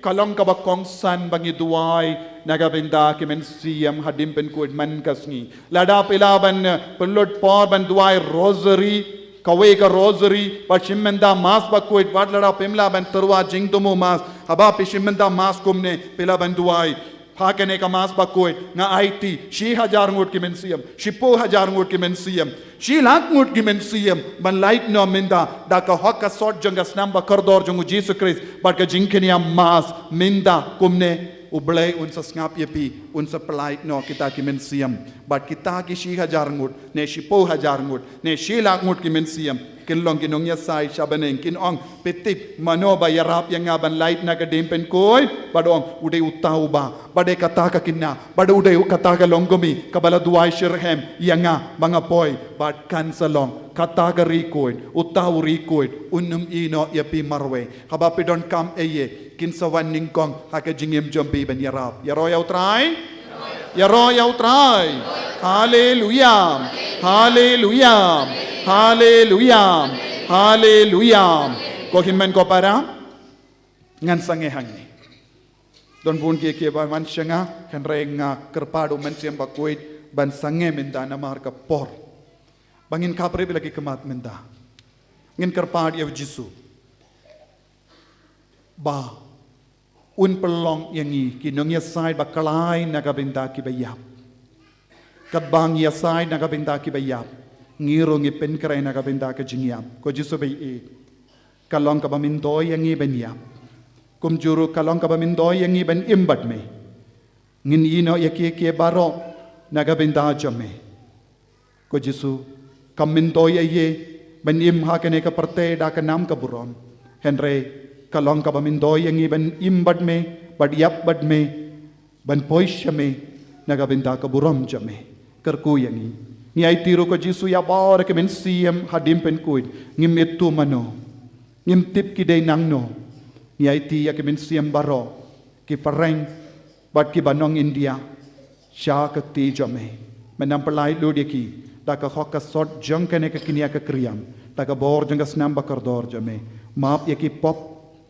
ka long kaba kongsan ba ngi duwai na ka bynta ki mynsiem hadien pynkhuid man ka sngi. Lada phi lah ban, eh, pynlut por ban duwai rosary, kawei ka rosary, bad shim mynta mass bakhuid, wat lada phim lah ban tyrwa jingthmu mass, haba phi shim mynta mass kumne, phi lah ban duwai. Ha kane ka mass bakhuid, nga aiti, shi hajar ngut ki mynsiem, shiphew hajar ngut ki mynsiem, shi lak ngut ki mynsiem, ban lait noh mynta, da ka hok ka sot jong ka snam ba kordor jong u Jisu Khrist, bad ka jingkynmaw mass, mynta kumne, U Blei un sa sngap ïa phi, un sa pynlait noh kita ki mynsiem, bad kita ki shi hajar ngut, ne shiphew hajar ngut, ne shi lak ngut ki mynsiem, kin long ki nongïasaid sha bneng, kin ong, phi tip, mano ba ïarap ïa nga ban lait na ka dien pynkhuid, bad ong, u dei uta uba, bad dei kata ka khynnah, bad u dei kata ka longkmie, kaba la duwai shitrhem, ïa nga, ba nga poi, bad kan sa long, kata ka riewkhuid, uta u riewkhuid, un ym ïehnoh ïa phi marwei, haba phi donkam ei ei, kin sa wan nyngkong, ha ka jingim jong phi ban ïarap. Ïaroh ïa U Trai. Ïaroh ïa U Trai. Haleluia. Haleluia. Haleluia. Haleluia. Ko hynmen ko para. Ngan sangeh hangne. Don bun kiei kiei ba wan sha nga, hynrei nga kyrpad u Mynsiem Bakhuid, ban sangeh mynta namar ka por. Ba ngin khapkhreh bad la ki khmat mynta. Ngin kyrpad ïa U Jisu. Ba un pynlong ïa ngi ki nongïasaid ba khlaiñ na ka bynta kiba ïap. Katba ngi ïasaid na ka bynta kiba ïap, ngi ruh ngi pynkhreh na ka bynta ka jingïap. Ko Jisu ba ïeit. ka long kaba myntoi ïa ngi ban ïap. Kumjuh ruh ka long kaba myntoi ïa ngi ban im bad me. Ngin ïehnoh ïa kiei kiei baroh na ka bynta jong me. Ko Jisu, kam myntoi ïa ngi ban im ha kane ka pyrthei da ka nam ka burom. Hynrei ka long kaba myntoi ïa ngi ban im bad me, bad ïap bad me, ban poi sha me na ka bynta ka burom jong me. Kyrkhu ïa ngi. Ngi aiti ruh ko Jisu ïa baroh ki mynsiem hadien pynkuid, ngim ithuh mano, ngim tip ki dei nangno. Ngi aiti ïa ki mynsiem baroh, ki phareng bad kiba nong India, sha ka kti jong me. Mynta pynlait lut ïa ki da ka hok ka sot jong kane ka kñia ka kriam, da ka bor jong ka snam ba kordor jong me. Map ïa ki pop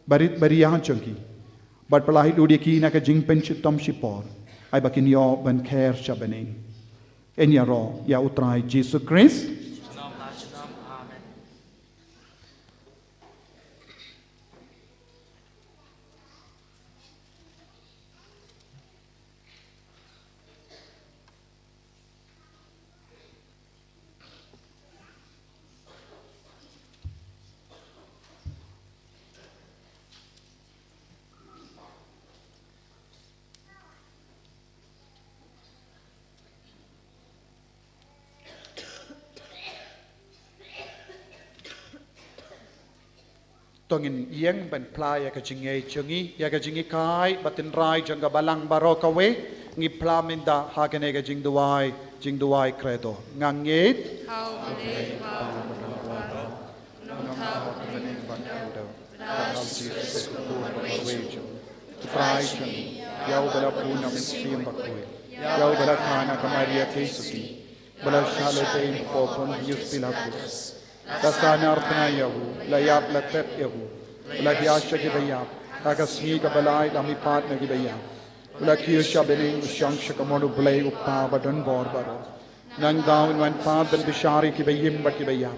barit baria jong ki, bad pynlait lut ïa ki na ka jingpynshitom shipor, ai ba kin ïoh ban kher sha bneng. Yn ïaroh ïa U Trai Jisu Khrist. To ngin ïeng ban phla ïa ka jingngeit jong ngi, ïa ka jinghikai bad tynrai jong ka balang baroh kawei. Ngi phla mynta ha kane ka jingduwai, jingduwai Credo. Nga ngeit. Ha U Blei Kpa Uba don baroh, Nongthaw, Kynrad bad Kyndaw, Trai Jisu Khrist U Khun U Marwei jong U Trai jong ngi, ïa Uba la bun na u Mynsiem Bakhuid, ïa Uba la kha na ka Maria Theisotti, ba la shah lehbeiñ hapoh Pontius Pilatus, la sahnarphna ïa u, la ïap la tep ïa u, la hiar sha kiba ïap, ha ka sngi kaba lai la mihpat na kiba ïap, la kiew sha bneng, u shong sha kamon U Blei U Kpa ba don bor baroh. Nangta un wan pat ban bishar ïa kiba im bad kiba ïap.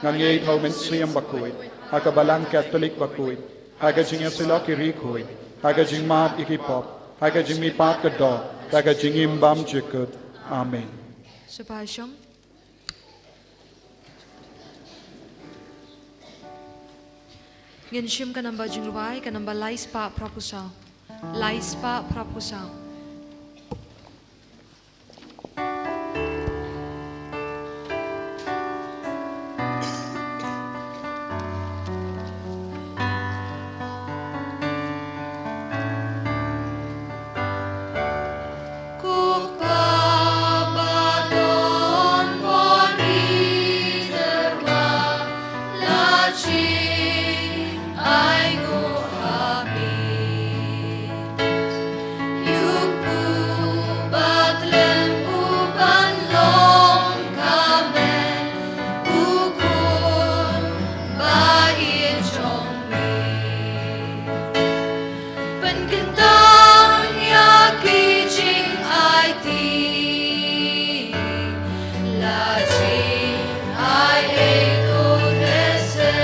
Nga ngeit ha u Mynsiem Bakhuid, ha ka Balang Katholik bakhuid, ha ka jingïasyllok ki riewkhuid, ha ka jingmap ïa ki pop, ha ka jingmihpat ka doh, ha ka jingim bymjukut. Amen. Sngewbha shong. Ngin shim ka namba jingrwai, ka namba lai spah phra phew saw. Lai spah phra phew saw. Ko Kpa ba don bor, ngi tyrwa, la jngai nguh ha me. Ïa u kpu ba khlem, u ban long kmen, u Khun ba ïeit jong me. Pynkyntang ïa ki jingaiti, la jingai ei to te se.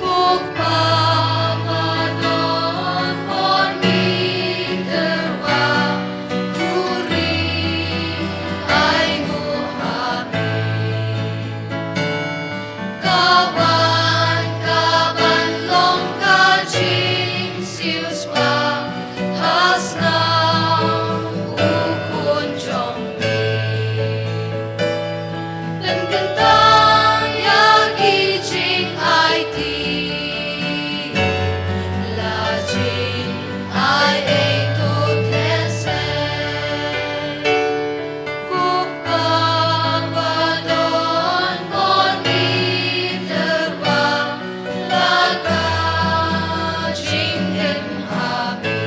Ko Kpa ba don bor, ngi tyrwa, khuri ai nguh ha me. Ka wan ka ban long ka jingsiewspah ha shnong u Khun jong me. Pynkyntang ïa ki jingaiti, la jingai ei to te se. Ko Kpa ba don bor, ngi tyrwa, la ka jingim ha me.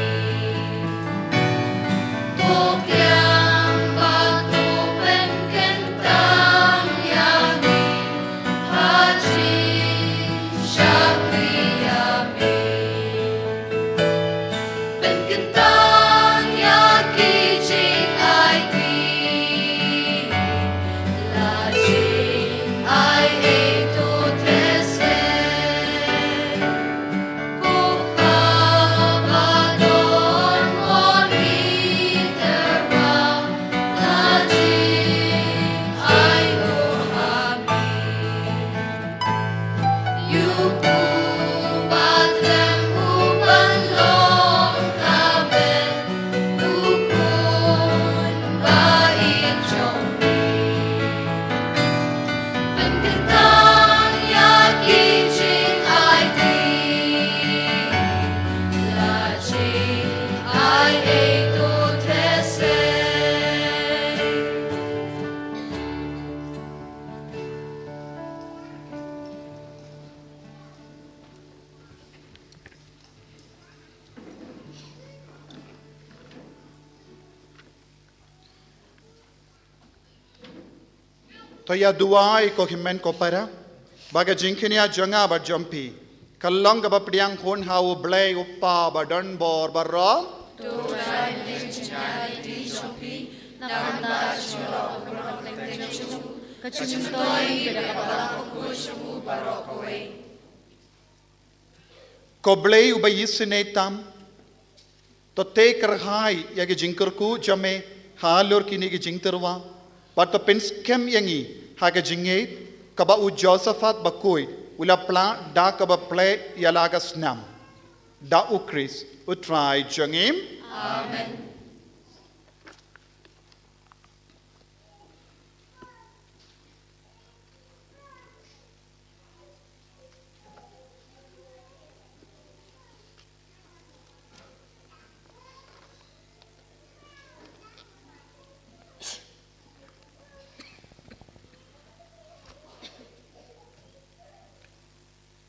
To ïa duwai ko hynmen ko para, ba ka jingkñia jong nga bad jong phi ka long kaba pdiang hun ha U Blei U Kpa ba don bor baroh. Ko Blei uba isynei tam, to tei kyrhai ïa ki jingkyrkhu jong me halor kine ki jingtyrwa, bad to pynskhem ïa ngi ha ka jingngeit kaba u Josephat bakhuid u la pla da kaba plie ïa la ka snam. Da U Khrist U Trai jong ngi. Amen.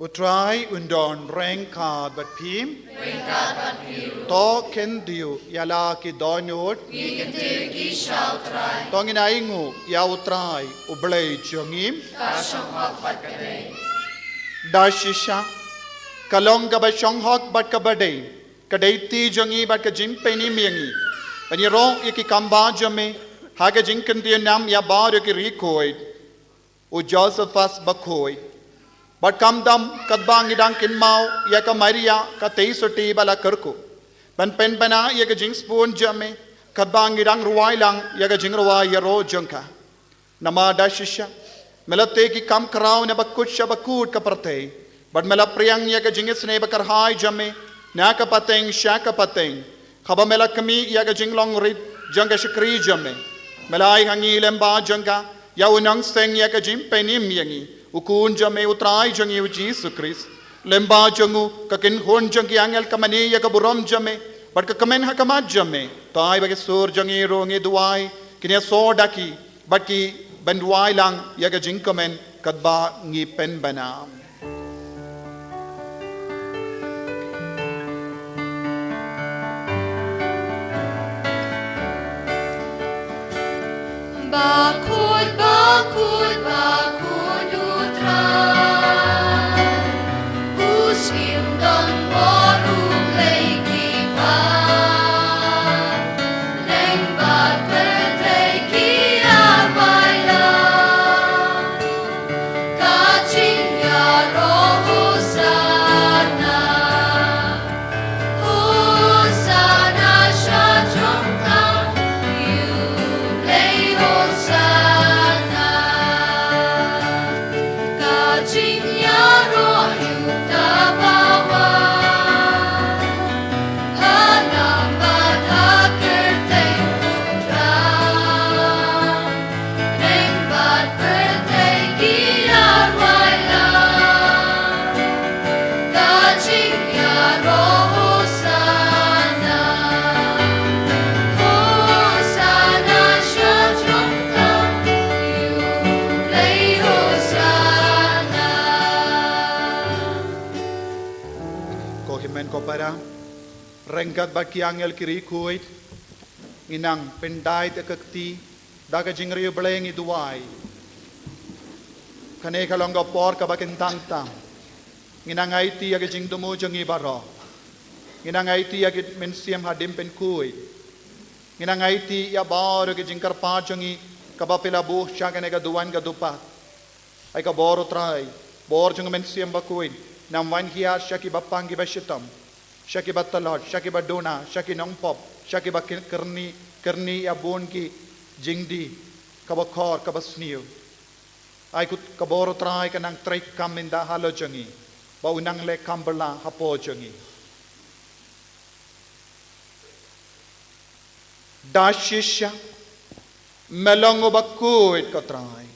U Trai un don ryngkat bad phi. Ryngkat bad phi ruh. To khyndiat ïa la ki dohnud. Ngi kyntiew ïa ki sha U Trai. To ngin ai nguh ïa U Trai U Blei jong ngi. Ka shong hok bad ka dei. Da shisha ka long kaba shong hok bad kaba dei, ka dei ti jong ngi bad ka jingpynim ïa ngi, ban ïaroh ïa ki kam ba jong me ha ka jingkyntiew nam ïa baroh ki riewkhuid. U Josephus bakhuid. Bad khamtam katba ngi dang kynmaw ïa ka Maria ka tei sotti ba la kyrkhu, ban pynbna ïa ka jingsbun jong me katba ngi dang rwai lang ïa ka jingrwai ïaroh jong ka. Namar da shisha me la tei ki kam khraw na bakut sha bakut ka pyrthei, bad me la pdiang ïa ka jingisynei bakyrhai jong me na ka pateng sha ka pateng. Haba me la khmih ïa ka jinglong rit jong ka shakri jong me, me la ai ha ngi lem bad jong ka ïa u nongseng ïa ka jingpynim ïa ngi, u Khun jong me, U Trai jong ngi U Jisu Khrist. Lem bad jong u ka kynhun jong ki angel ka mane ïa ka burom jong me, bad ka kmen ha khmat jong me. To ai ba ki sur jong ngi ruh ngi duwai, kin ïasoh da ki, bad ki ban duwai lang ïa ka jingkmen katba ngi pynbna. Bakhuid, bakhuid, bakhuid U Trai. U shim don bor, u leh ki bhah, leng bad pyrthei ki arwai lang. Ka jingïaroh Hosanna. Hosanna sha jrong tang, ïa U Blei Hosanna. Ka jingïaroh ïa uta bawan, ha nam bad ha kyrteng U Trai. Leng bad pyrthei ki arwai lang. Ka jingïaroh Hosanna. Hosanna sha jrong tang, ïa U Blei Hosanna. Ko hynmen ko para, ryngkat bad ki angel ki riewkhuid, ngi nang pyndait ïa ka kti, da ka jingriewblei ngi duwai. Kane ka long ka por kaba kyntang tam. Ngi nang aiti ïa ka jingthmu jong ngi baroh. Ngi nang aiti ïa ki mynsiem haduh pynkhuid. Ngi nang aiti ïa baroh ki jingkyrpad jong ngi, kaba phi la buh sha kane ka duwan ka dupad. Ai ka bor U Trai, bor jong u Mynsiem Bakhuid, nang wan hiar sha ki bapang ki bashitom, sha ki batlot, sha ki baduna, sha ki nongpop, sha ki ba kyrni, kyrni ïa bun ki jingdih, kaba khor, kaba sniew. Ai ka bor U Trai ka nang trei kam ynda halor jong ngi, ba u nang leh kam bylla hapoh jong ngi. Da shisha me long uba khuid ko Trai,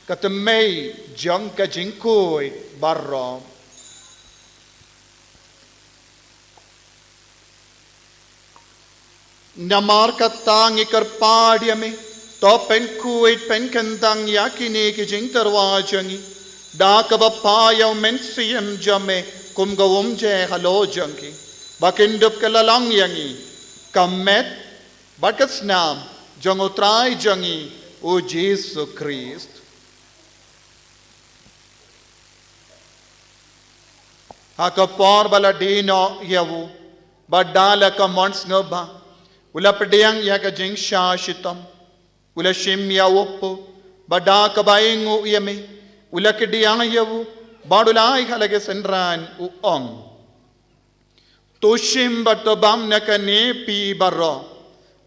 ka tymmen jong ka jingkhuid baroh. Namar kata ngi kyrpad ïa me, to pynkhuid pynkyntang ïa kine ki jingtyrwa jong ngi, da kaba phah ïa u Mynsiem jong me kum ka umjer halor jong ki, ba kin dup ka la long ïa ngi ka met bad ka snam jong U Trai jong ngi U Jisu Khrist. Ha ka por ba la die noh ïa u, bad da la ka mon sngewbha, u la pdiang ïa ka jingshah shitom. U la shim ïa u pu, bad da kaba ainguh ïa me, u la kdiah ïa u, bad u la ai ha la ki synran, u ong: To shim bad to bam na kane phi baroh,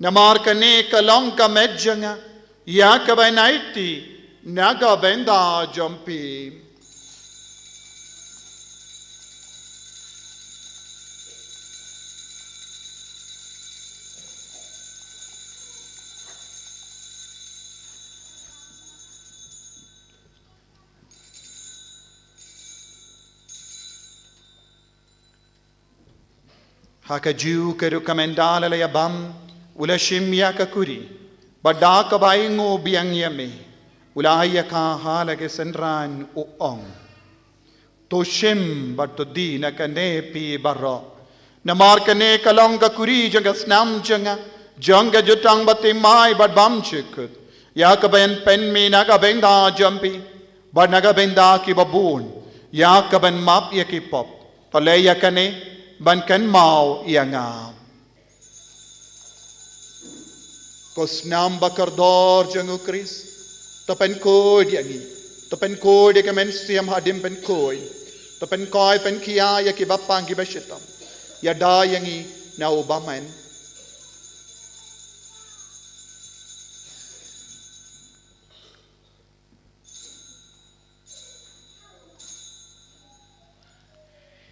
namar kane ka long ka met jong nga, ïa kaban aiti na ka bynta jong phi. Ha kajuh ka rukom ynda la ïa bam, u la shim ïa ka kuri, bad da kaba ainguh biang ïa me, u la ai ïa ka ha la ki synran, u ong: To shim bad to die na kane phi baroh, namar kane ka long ka kuri jong ka snam jong nga, jong ka jutang bathymmai bad bymjukut, ïa kaban pynmih na ka bynta jong phi bad na ka bynta kiba bun, ïa kaban map ïa ki pop. To leh ïa kane ban kynmaw ïa nga. Ko snam ba kordor jong u Khrist, to pynkhuid ïa ngi. To pynkhuid ïa ka mynsiem haduh ban khuid. To pynkhuid pynkhia ïa kiba pang kiba shitom. Ïada ïa ngi na u bymman.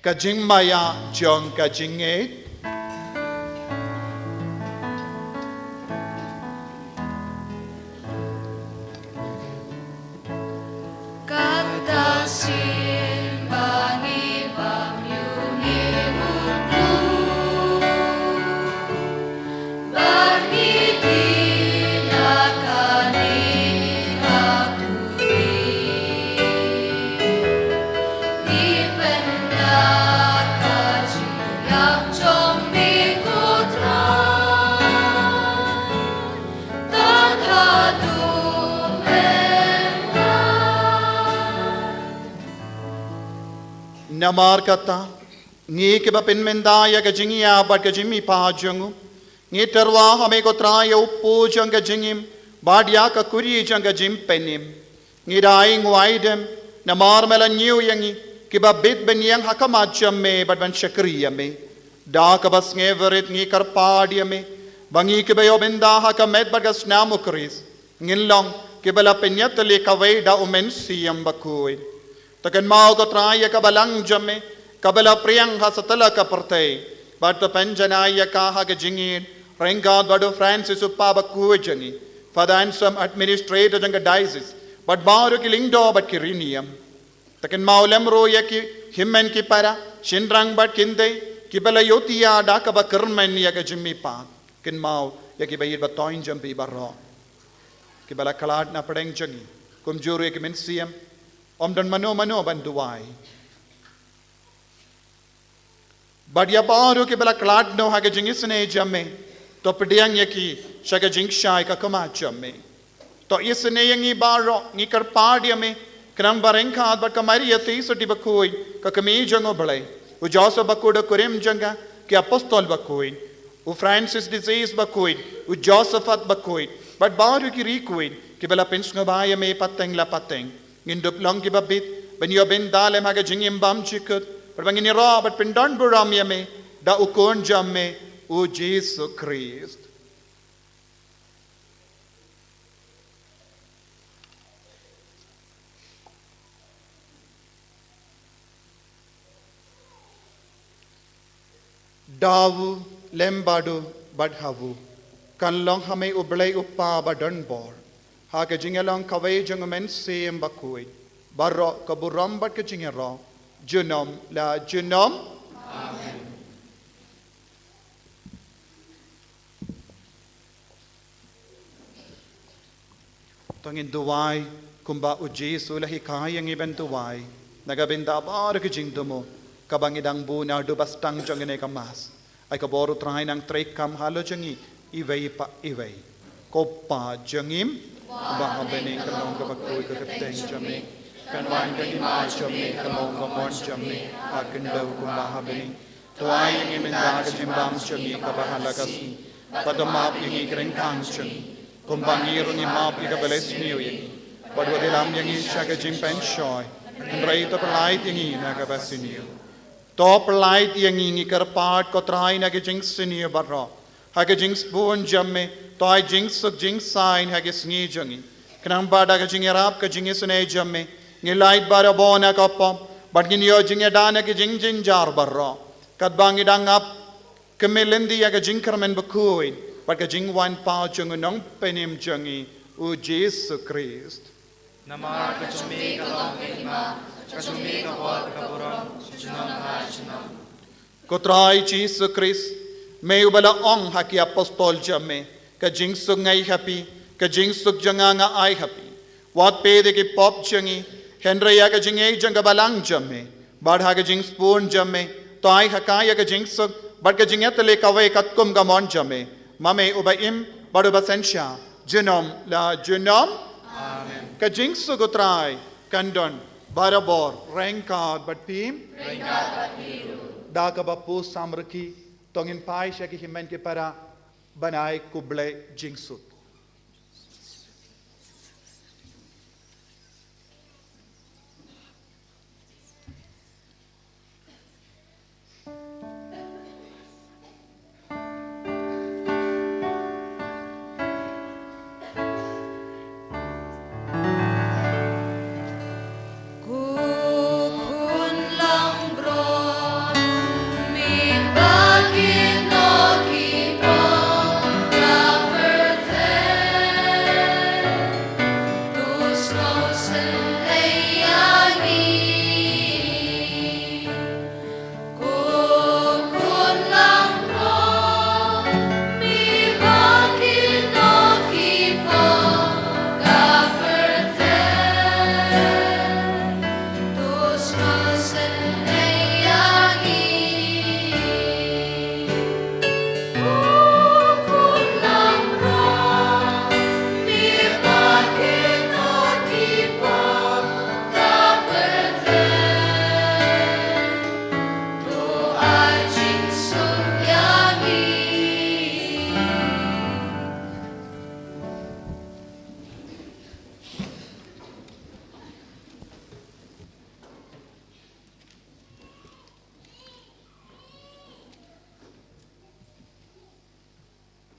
Ka jingmaïa jong ka jingngeit. Kata sien ba ngi bam ïa u Trai. Namar kata, ngi kiba pynmynta ïa ka jingïap bad ka jingmihpat jong u, ngi tyrwa ha me ko Trai ïa u pu jong ka jingim, bad ïa ka kuri jong ka jingpynim. Ngi da ai nguaidem, namar me la ñiew ïa ngi, kiba bit ban ïeng ha khmat jong me bad ban shakri ïa me. Da kaba sngewrit ngi kyrpad ïa me, ba ngi kiba ïoh bynta ha ka met bad ka snam u Khrist, ngin long kiba la pynïatylli kawei da u Mynsiem Bakhuid. To kynmaw ko Trai ïa ka balang jong me, kaba la pdiang ha satlak ka pyrthei. Bad to pynjanai ïa ka ha ka jingïeit ryngkat bad u Francis u Papa bakhuid jong ngi, Father Anselm, administrator jong ka diocese, bad baroh ki lyngdoh bad ki riewniam. To kynmaw lem ruh ïa ki hynmen ki para, shynrang bad kynthei, kiba la ïohthiah da kaba kyrmen ïa ka jingmihpat. Kynmaw ïa kiba ïeit ba thoiñ jong phi baroh, kiba la khlad na pdeng jong ngi, kumjuh ruh ïa ki mynsiem. Ym don mano mano ban duwai. Bad ïa baroh kiba la khlad noh ha ka jingisynei jong me, to pdiang ïa ki sha ka jingshai ka khmat jong me. To isynei ïa ngi baroh, ngi kyrpad ïa me, khnang ba ryngkat bad ka Maria Theisotti bakhuid, ka kmie jong u Blei, u Joseph bakhuid u kurim jong ka, ki apostol bakhuid, u Francis d'Assisi bakhuid, u Josaphat bakhuid, bad baroh ki riewkhuid kiba la pynsngewbha ïa me pateng la pateng, ngin dup long kiba bit ban ïoh bynta lem ha ka jingim bymjukut, bad ba ngin ïaroh bad pyndonburom ïa me da u Khun jong me, u Jisu Khrist. Da u, lem bad u, bad ha u, kan long ha me u Blei u Kpa badonbor, ha ka jingïalong kawei jong u Mynsiem Bakhuid, baroh ka burom bad ka jingïaroh, junom la junom. Amen. To ngin duwai kumba u Jisu u la hikai ïa ngi ban duwai, na ka bynta baroh ki jingthmu, kaba ngi dang bun naduh ba sdang jong kane ka Mass. Ai ka bor u Trai nang treikam halor jong ngi iwei pa iwei. Ko Pa jong ngi, uba ha bneng, ka long kaba khuid ka kyrteng jong me. Kan wan ka hima jong me, kan long ka mon jong me ha khyndew kumba ha bneng. To ai ïa ngi mynta ka jingbam jong ngi kaba ha la ka sngi. Bad to map ïa ngi ki ryngkang jong ngi, kumba ngi ruh ngi map ïa kiba la sniew ïa ngi. Bad wat ïalam ïa ngi sha ka jingpynshoi, hynrei to pyllait ïa ngi na kaba sniew. To pyllait ïa ngi, ngi kyrpad ko Trai, na ka jingsniew baroh. Ha ka jingsbun jong me, to ai jingsuk jingsaiñ ha ka sngi jong ngi. Khnang ba da ka jingïarap ka jingisynei jong me, ngin lait barabor na ka pop, bad ngin ïoh jingïada na ka jingjynjar baroh. Katba ngi dang ap ka me lynti ïa ka jingkyrmen bakhuid bad ka jingwan pat jong u Nongpynim jong ngi, u Jisu Khrist. Namar ka jong me ka long ka hima, ka jong me ka bor, ka burom, junom ha junom. Ko Trai Jisu Khrist, me uba la ong ha ki apostol jong me, ka jingsuk nga ai ha phi, ka jingsuk jong nga nga ai ha phi. Wat peit ïa ki pop jong ngi, hynrei ïa ka jingïeit jong ka balang jong me. Bad ha ka jingsbun jong me, to ai ha ka ïa ka jingsuk bad ka jingïatylli kawei katkum ka mon jong me, ma me uba im bad uba synshar junom la junom. Amen. Ka jingsuk u Trai kan don barabor ryngkat bad phi. Ryngkat bad phi ruh. Da kaba pus samrkhie, to ngin phai sha ki hynmen ki para ban ai khublei jingsuk.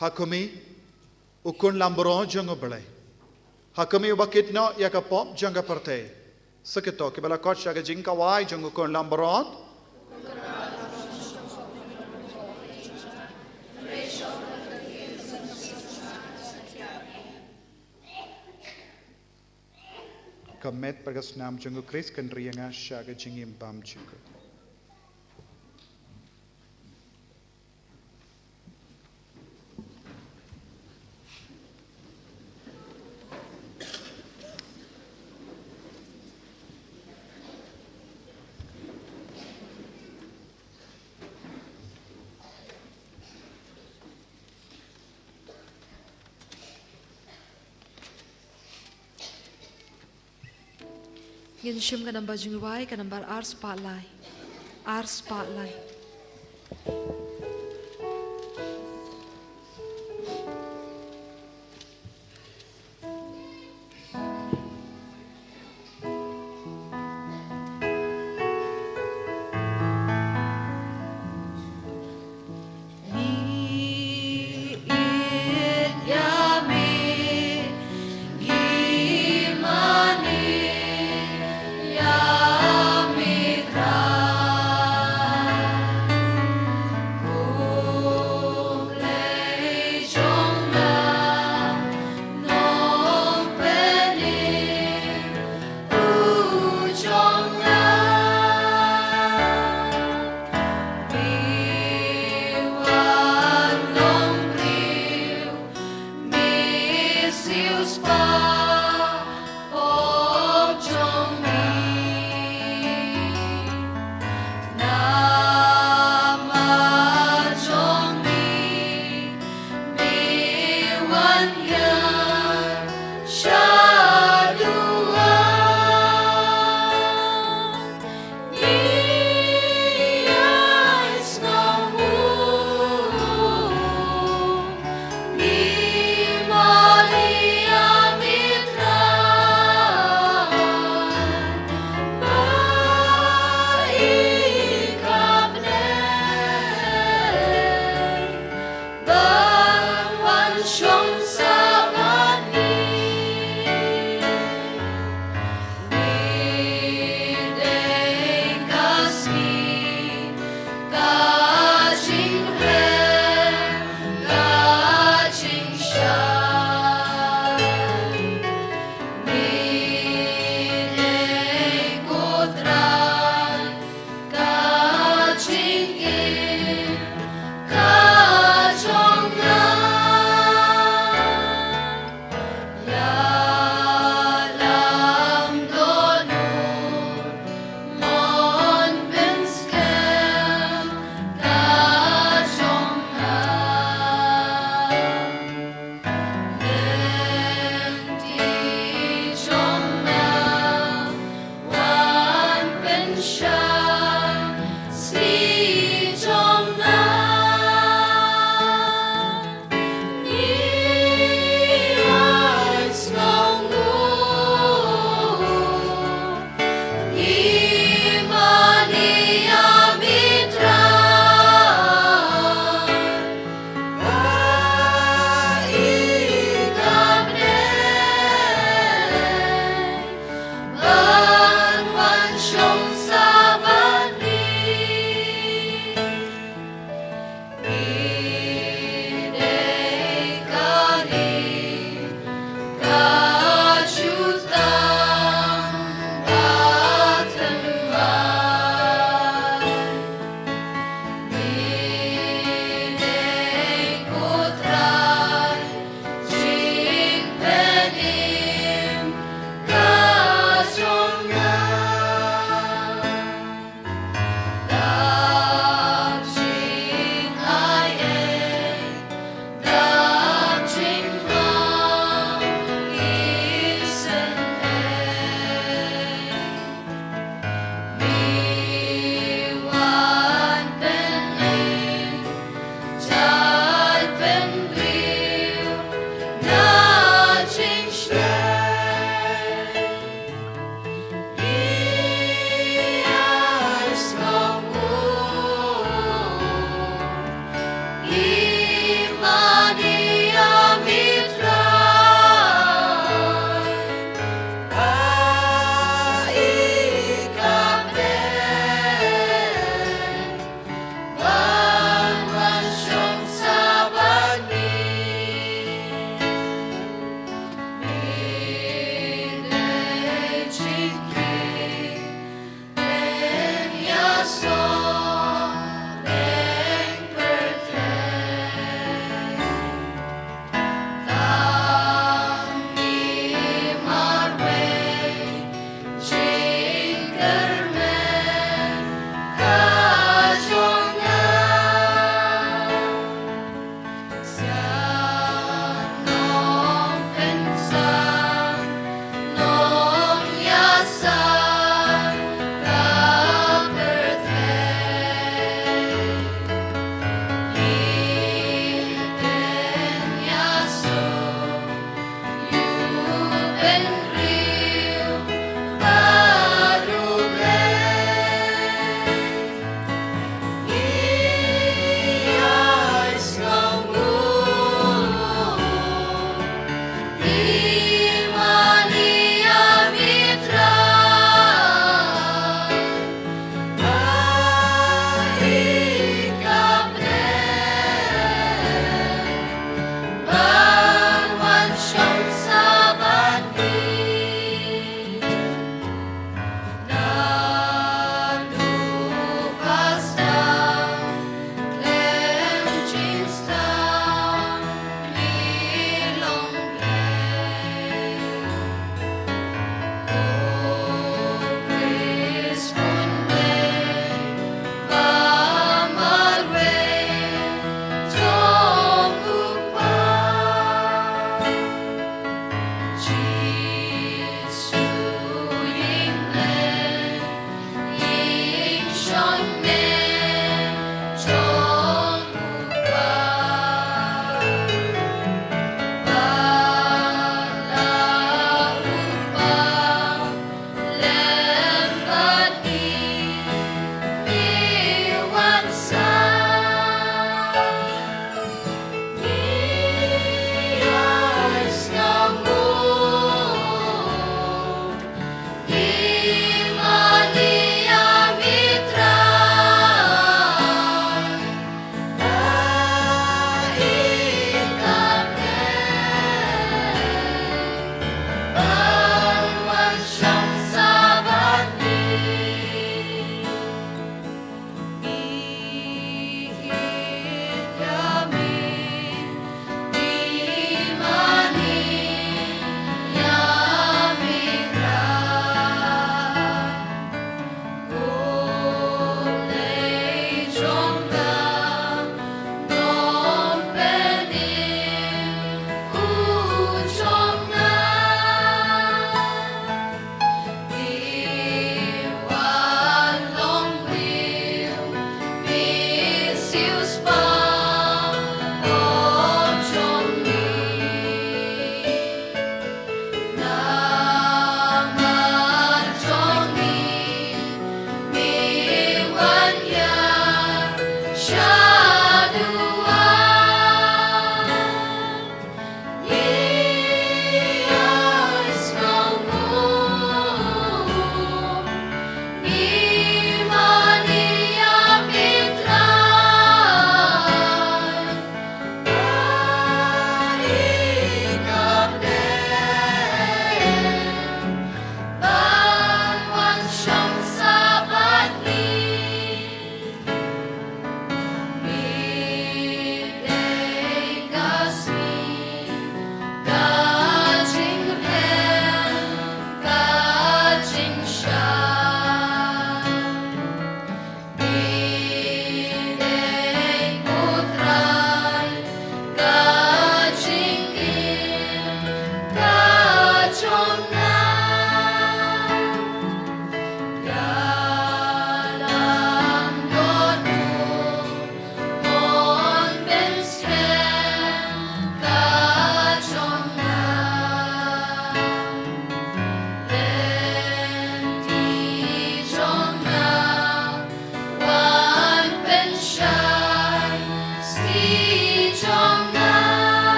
Ha khmih, u khun langbrot jong U Blei. Ha khmih, uba kit noh ïa ka pop jong ka pyrthei. Sa kito kiba la khot sha ka jingkhawai jong u khun langbrot. Ka met bad ka snam jong u Khrist kan ri ïa nga sha ka jingim bymjukut. Ngin shim ka namba jingrwai, ka nambar ar spah lai. Ar spah lai.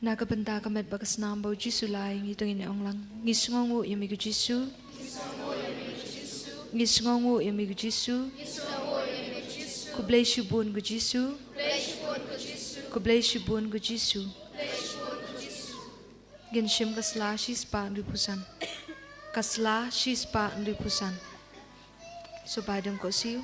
Na ka bynta ka met bad ka snam ba u Jisu la ai, ngi to ngin ong lang: Ngi sngewnguh ïa me ko Jisu. Ngi sngewnguh ïa me ko Jisu. Khublei shibun ko Jisu. Khublei shibun ko Jisu. Ngin shim ka sla shispah hynriewphew san. Ka sla shispah hynriewphew san. Sngewbha ïa ka siew.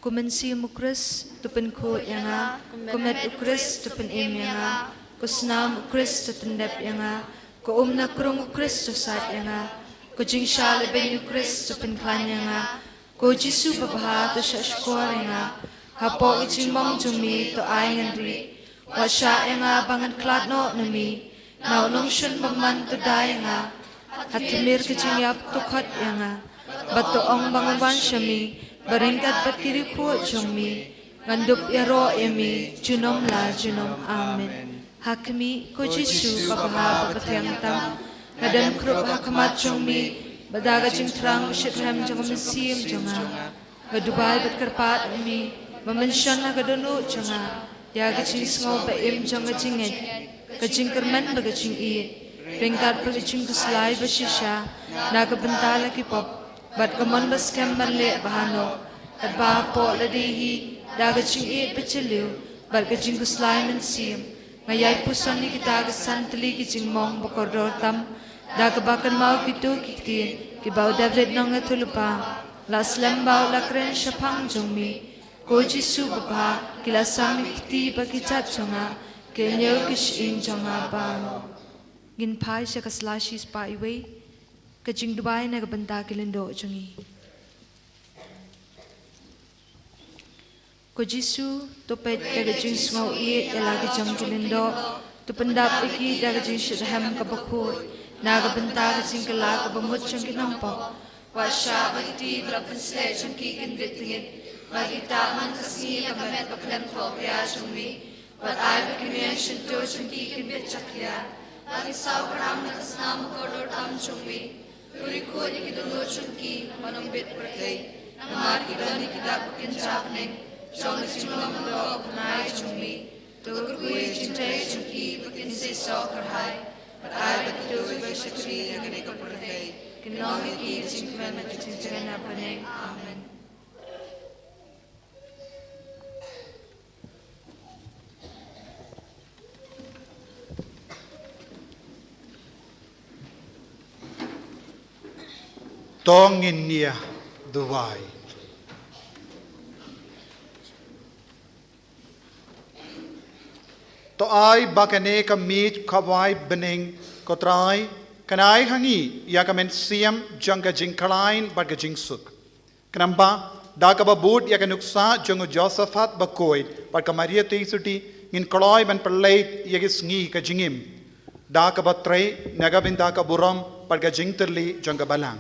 Ko mynsiem u Khrist to pynkhuid ïa nga, ko met u Khrist to pynim ïa nga, ko snam u Khrist to pyndep ïa nga, ko um na krung u Khrist to sait ïa nga, ko jingshah lehbeiñ u Khrist to pynkhlaiñ ïa nga, ko Jisu babha to shahshkor ïa nga, hapoh ka jingmong jong me to ai ngan rieh, wat shah ïa nga ba ngan khlad noh na me, na u nongshun bymman to da ïa nga, ha tmier ka jingïap to khot ïa nga, bad to ong ba ngan wan sha me, ba ryngkat bad ki riewkhuid jong me, ngan dup ïaroh ïa me, junom la junom. Amen. Ha khmih, ko Jisu babha ba thiang tam, nga dem khrup ha khmat jong me, bad da ka jingthrang ba shitrhem jong ka mynsiem jong nga, nga duwai bad kyrpad ïa me, ba men shon ha ka dohnud jong nga, ïa ka jingsngew ba im jong ka jingngeit, ka jingkyrmen bad ka jingïeit, ryngkat bad ka jingkhuslai ba shisha, na ka bynta la ki pop, bad ka mon ba skhem ban leh ba hapoh, katba hapoh lade hi, da ka jingïeit ba jylliew, bad ka jingkhuslai mynsiem, nga ïai puson ïa kita ki san tylli ki jingmong ba kordor tam, da kaba kynmaw kito ki ktien, kiba u David nongïathuhlypa, la slem bad la kren shaphang jong me, ko Jisu babha, ki la sam ïa ki kti bad ki jait jong nga, ki ñiew ki shyieng jong nga baroh. Ngin phai sha ka sla shispah wei, ka jingduwai na ka bynta ki lyngdoh jong ngi. Ko Jisu, to peit ïa ka jingsngew ïeit ïa la ki jong ki lyngdoh, to pyndap ïa ki da ka jingshitrhem kaba khuid, na ka bynta ka jingkylla kaba mut jong ki nongpop. Wat shah ba ki kti ba la pynshlur jong ki kin bit tyngit, ba kin tap man ka sngi ïa ka met ba khlem thohkhia jong me. Wat ai ba ki mei shyntur jong ki kin bit jakhlia, ba kin saw kyrhang na ka snam kordor tam jong me. To riewkhuid ïa ki dohnud jong ki, ban ym bit pyrthei. Namar ki don ïa ki dak ba kynja bneng jong ka jinglong doh bnai jong me. To kyrkhu ïa ki jingtrei jong ki ba kin seisoh kyrhai. Bad ai ba kito kiba shakri ïa kane ka pyrthei kin long ïa ki ka jingkmen bad ka jingtngen ha bneng. Amen. To ngin ïa duwai. To ai ba kane ka miej khawai bneng, ko Trai, kan ai ha ngi ïa ka mynsiem jong ka jingkhlaiñ bad ka jingsuk. Khnang ba da kaba bud ïa ka nuksa jong u Josaphat bakhuid bad ka Maria Theisotti, ngin kloi ban pynleit ïa ki sngi ka jingim da kaba trei na ka bynta ka burom bad ka jingtylli jong ka Balang.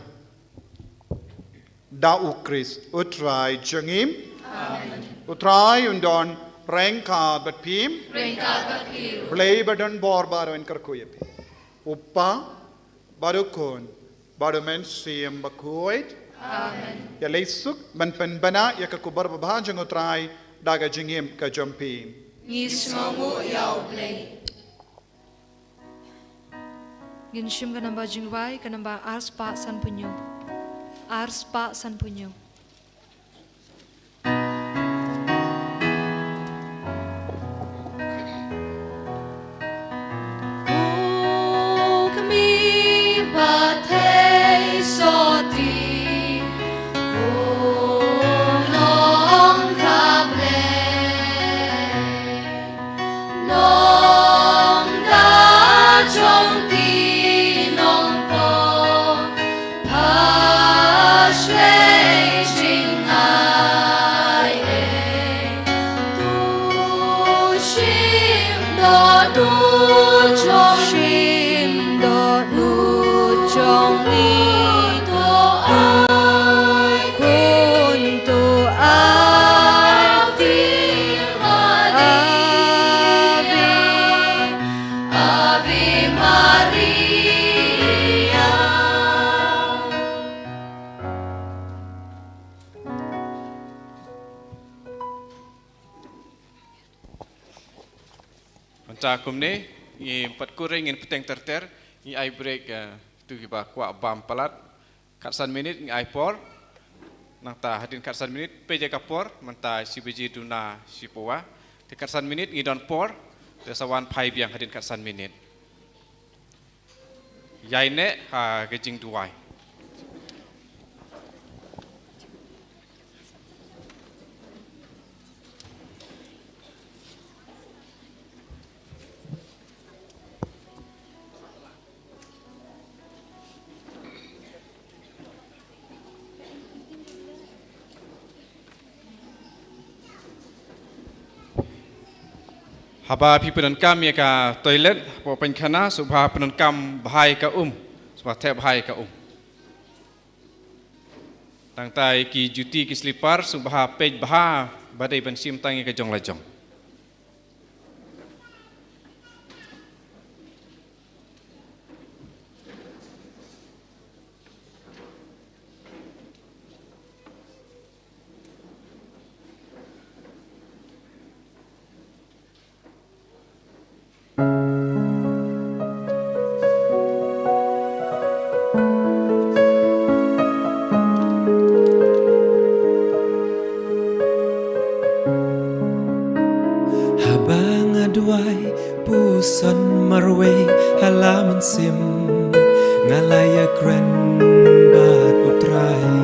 Da U Khrist U Trai jong ngi. Amen. U Trai un don ryngkat bad phi. Ryngkat bad phi. Blei ba don bor baroh un kyrkhu ïa phi. U Kpa, bad U Khun, bad U Mynsiem Bakhuid. Amen. Ïaleh suk ban pynbna ïa ka khubor babha jong U Trai da ka jingim ka jong phi. Ngi sngewnguh ïa U Blei. Ngin shim ka namba jingrwai, ka namba arspah sanphew hynñiew. Arspah sanphew hynñiew. Ta kumne, ngi pat kur ngin pteng ter ter, ngi ai break, eh, tu kiba kwah bam palat. Khatsan minit ngi ai por. Nangta hadien khatsan minit, peit ïa ka por, mynta shi baje duna shi pawa. Te khatsan minit ngi don por, te sa wan phai biang hadien khatsan minit. Ïaineh ha ka jingduwai. Haba phi pyndonkam ïa ka toilet, hapoh pynkhana, sngewbha pyndonkam bha ïa ka um, sngewbha thep bha ïa ka um. Nangta ïa ki juti ki slipar, sngewbha peit bha, ba dei ban shim tang ïa ka jong la jong. Haba nga duwai puson marwei ha la mynsiem, nga la ïakren bad U Trai.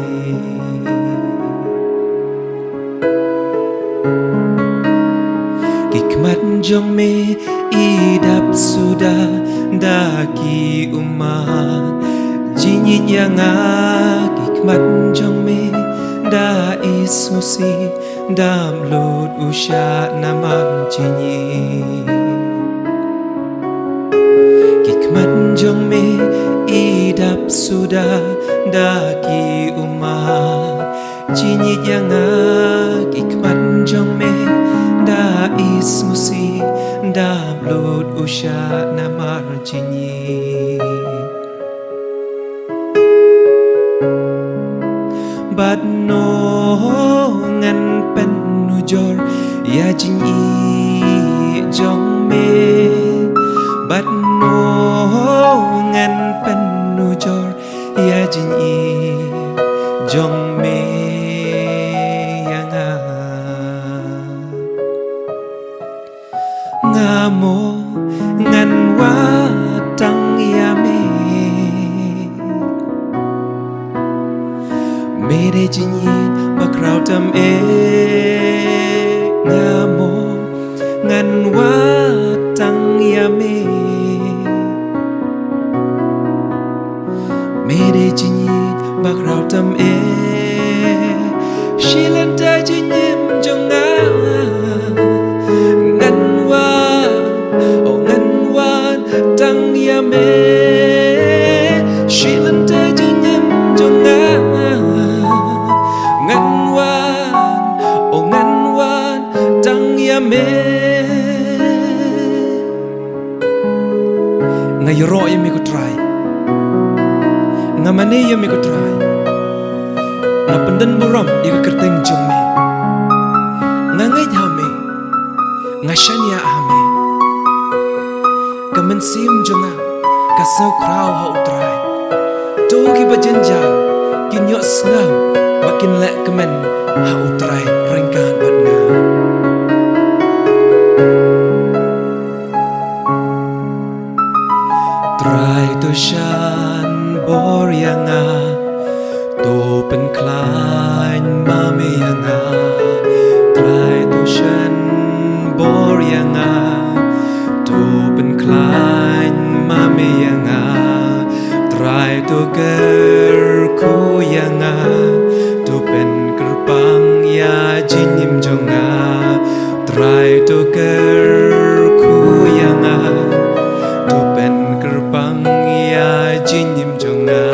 Ki khmat jong me i dap suda da ki ummat, jingïeit ïa nga. Ki khmat jong me da i sngewsih, dap lut u shah namar jingïeit. Ki khmat jong me i dap suda da ki ummat, jingïeit ïa nga. Ki khmat jong me da i sngewsih, dap lut u shah namar jingïeit. Bad no ngan pynujor ïa jingïeit jong me. Bad no ngan pynujor ïa jingïeit jong me ïa nga. Nga mo ngan wad tang ïa me. Me dei jingïeit ba khraw tam eh. Nga mo ngan wad tang ïa me. Me dei jingïeit ba khraw tam eh. Shi lynter jingim jong nga ngan wad, oh ngan wad tang ïa me. Shi lynter jingim jong nga ngan wad, oh ngan wad tang ïa me. Nga ïaroh ïa me ko Trai. Nga mane ïa me ko Trai. Nga pyndon burom ïa ka kyrteng jong me. Nga ngeit ha me. Nga shaniah ha me. Ka mynsiem jong nga ka sngew khraw ha U Trai. To kiba jynjar kin ïohsngew bad kin leh kmen ha U Trai ryngkat bad nga. Trai to shan bor ïa nga, to pynkhlaiñ ma me ïa nga. Trai to shan bor ïa nga, to pynkhlaiñ ma me ïa nga. Trai to kyrkhu ïa nga, to pynkyrpang ïa jingim jong nga. Trai to kyrkhu ïa nga, to pynkyrpang ïa jingim jong nga.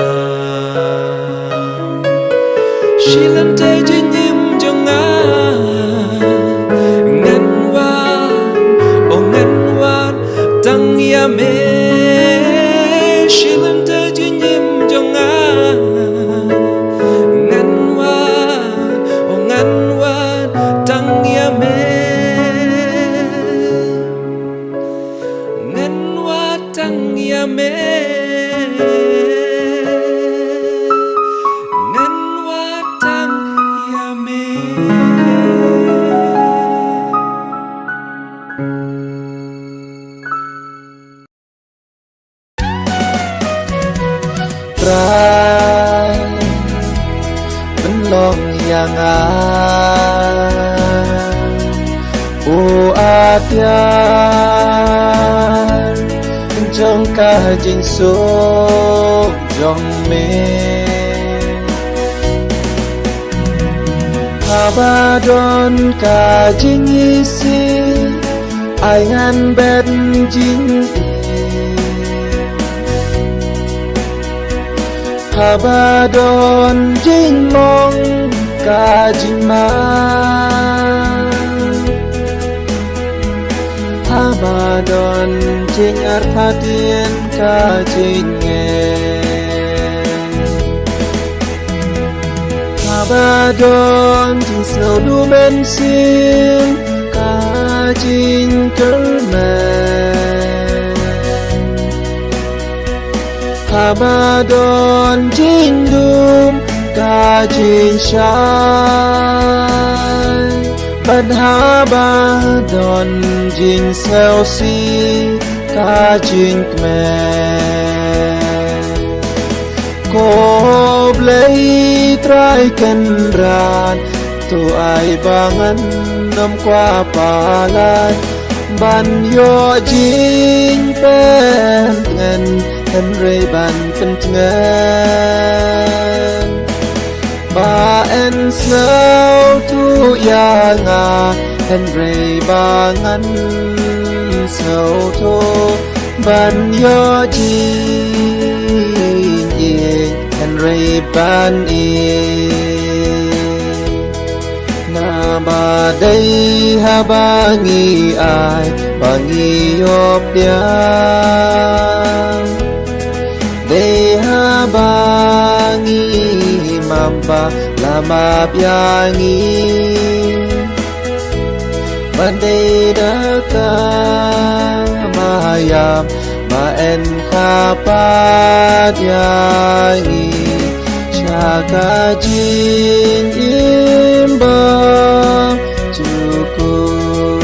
Shi lynter jingim jong nga ngan wad, oh ngan wad tang ïa me. Shi lynter jingim jong nga ngan wad, oh ngan wad tang ïa me. long ïa nga. O atiar jong ka jingsuk jong me. Haba don ka jingisih, ai ngan bet jingim. Haba don jingmong ka jingma. Haba don jingartatien ka jingeh. Haba don jingsngew du mynsiem ka jingkyrmen. Haba don jingdum ka jingshai. Bad haba don jingsngewsih ka jingkmen. Ko Blei Trai Kynrad, to ai ba ngan ym kwah palat ban ïoh jingpyntngen, hynrei ban pyntngen ba yn sngewthuh ïa nga, hynrei ba ngan sngewthuh ban ïoh jingïeit, hynrei ban ïeit. Naba dei haba ngi ai ba ngi ïoh pdiang. Dei haba ngi map ba la map ïa ngi. Ba dei da ka mayam ba yn kyrpad ïa ngi sha ka jingim ba jukut.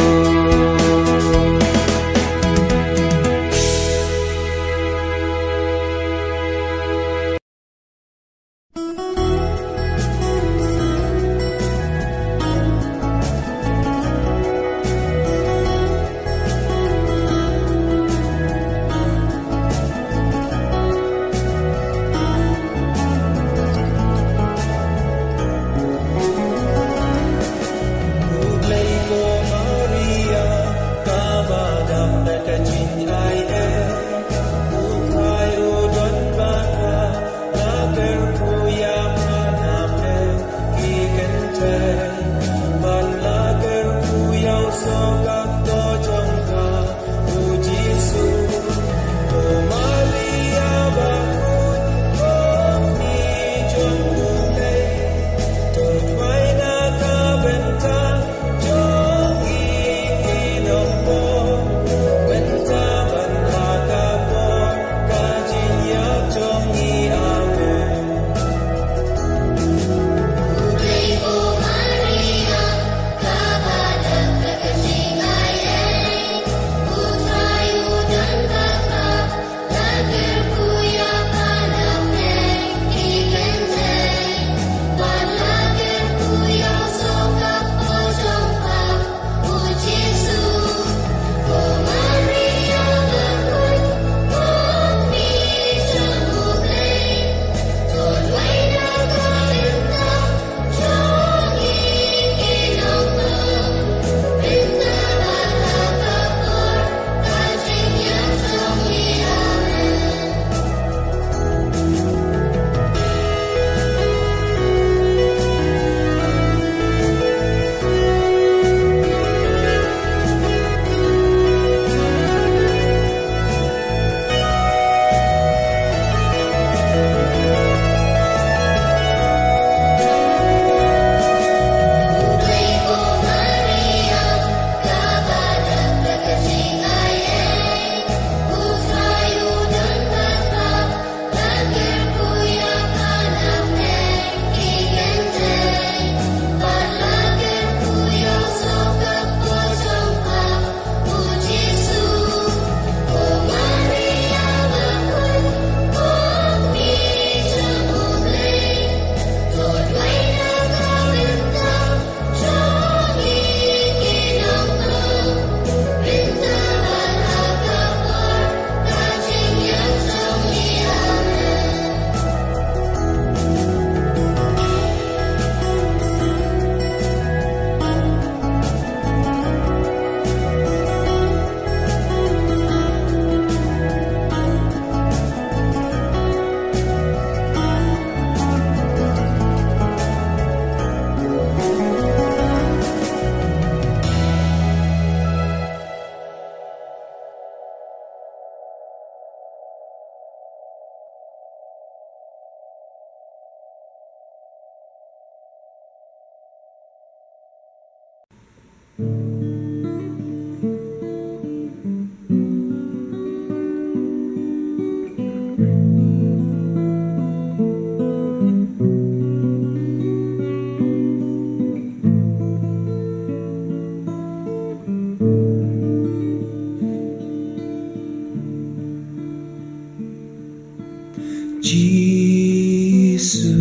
Jisu,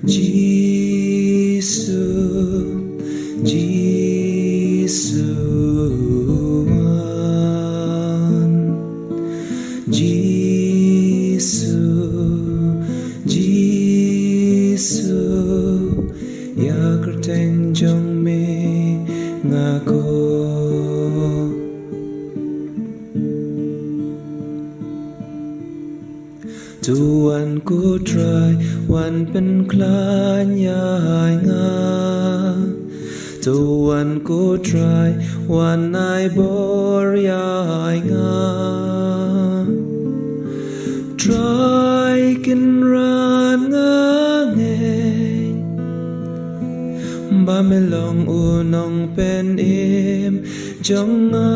Jisu, Jisu wan. Jisu, Jisu, ïa kyrteng jong me nga khot. To wan ko Trai wan pynkhlaiñ ïa nga. To wan ko Trai wan ai bor ïa nga. Trai Kynrad nga ngeit ba me long u nongpynim jong nga.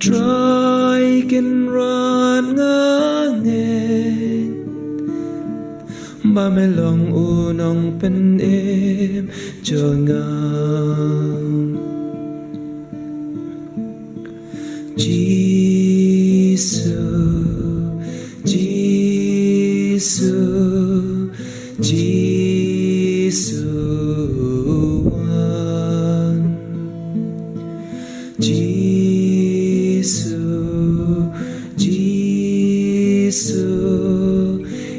Trai Kynrad nga ngeit ba me long u nongpynim jong nga. Jisu, Jisu, Jisu wan. Jisu, Jisu,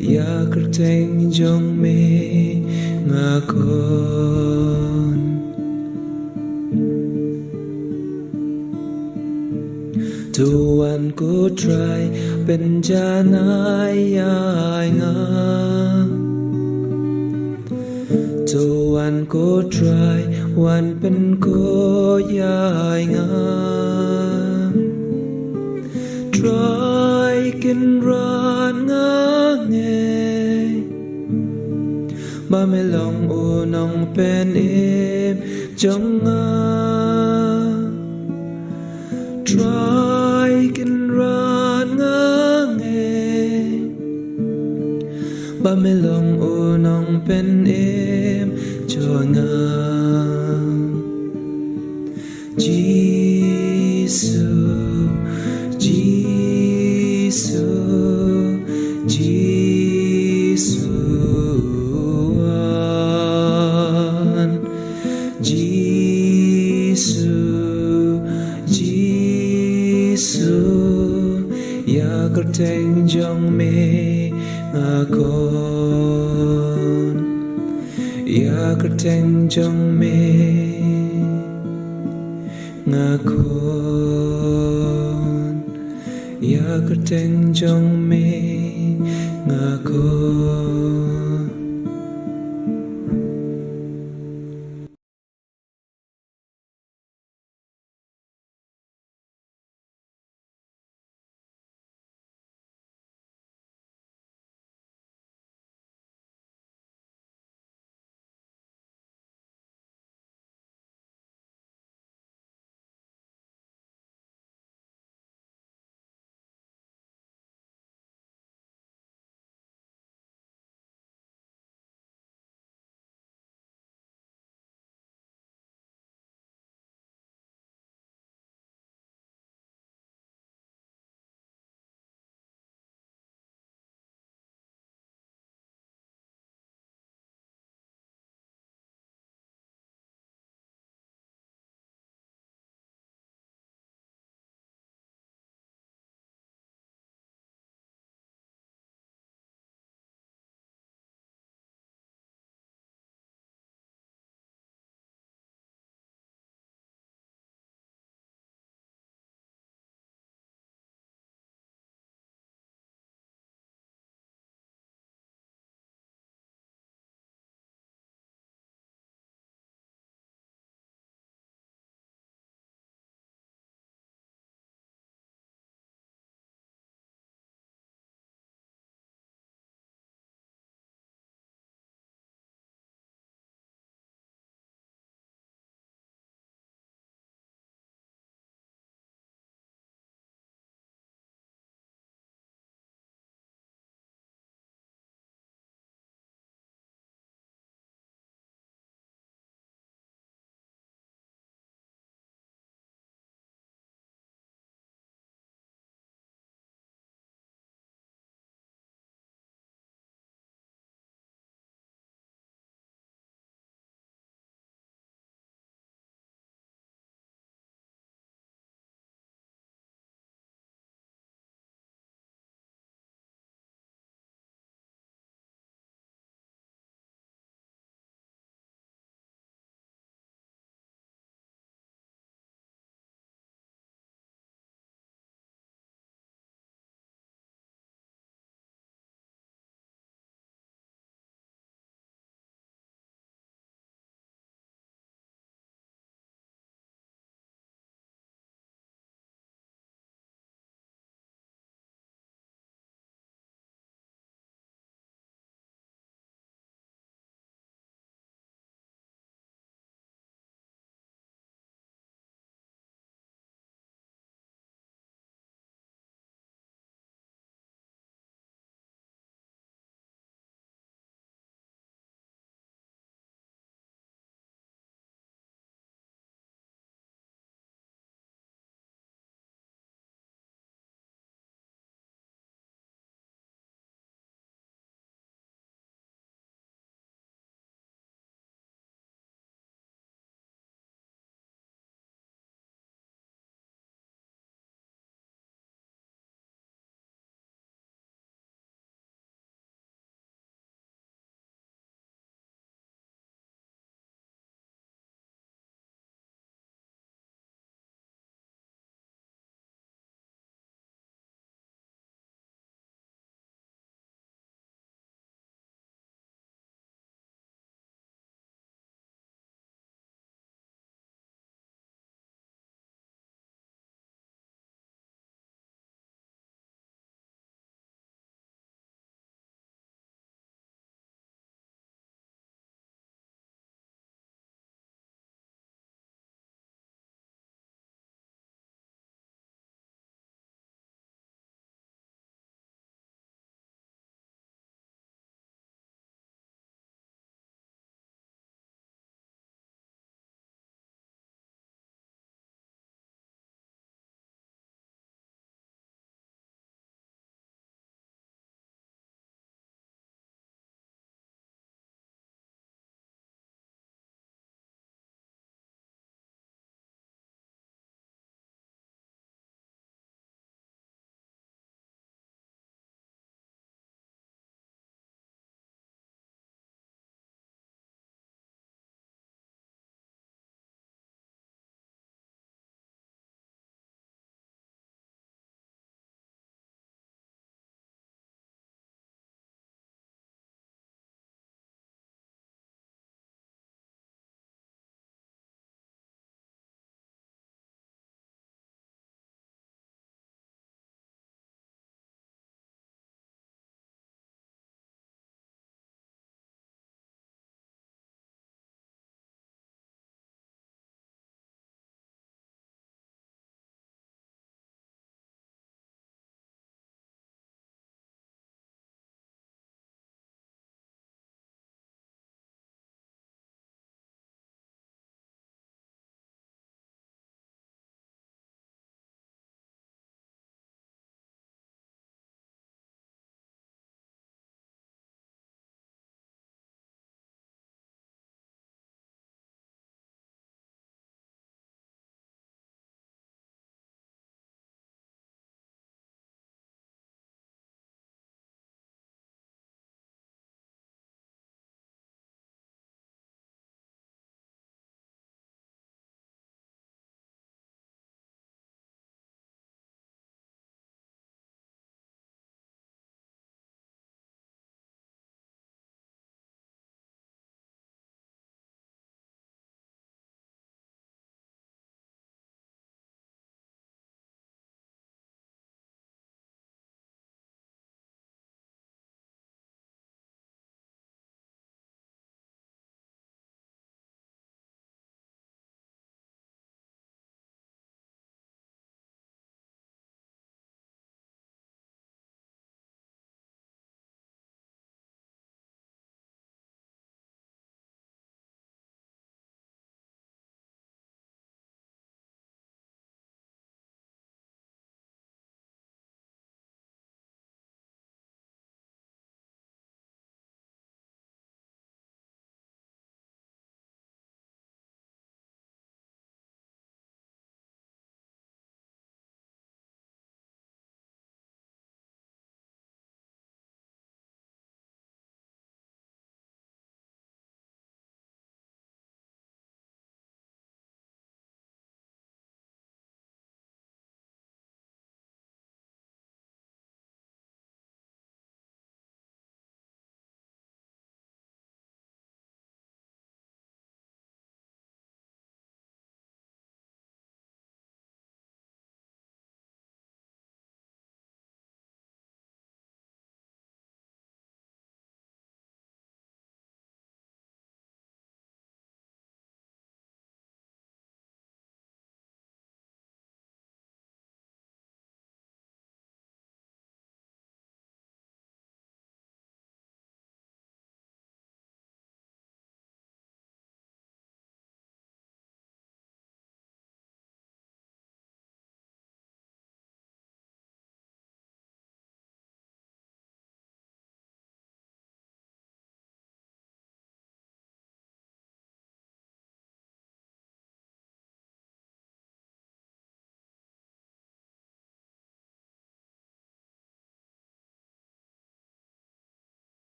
ïa kyrteng jong me nga khot. To wan ko Trai pynjanai ïa nga. To wan ko Trai wan pynkhuid ïa nga. Trai Kynrad nga ngeit ba me long u nongpynim jong nga. Trai Kynrad nga ngeit ba me long u nongpynim jong nga. Jisu, Jisu, Jisu wan. Jisu, Jisu, ïa kyrteng jong me nga khot. Ïa kyrteng jong me nga khot. Ïa kyrteng jong me nga khot.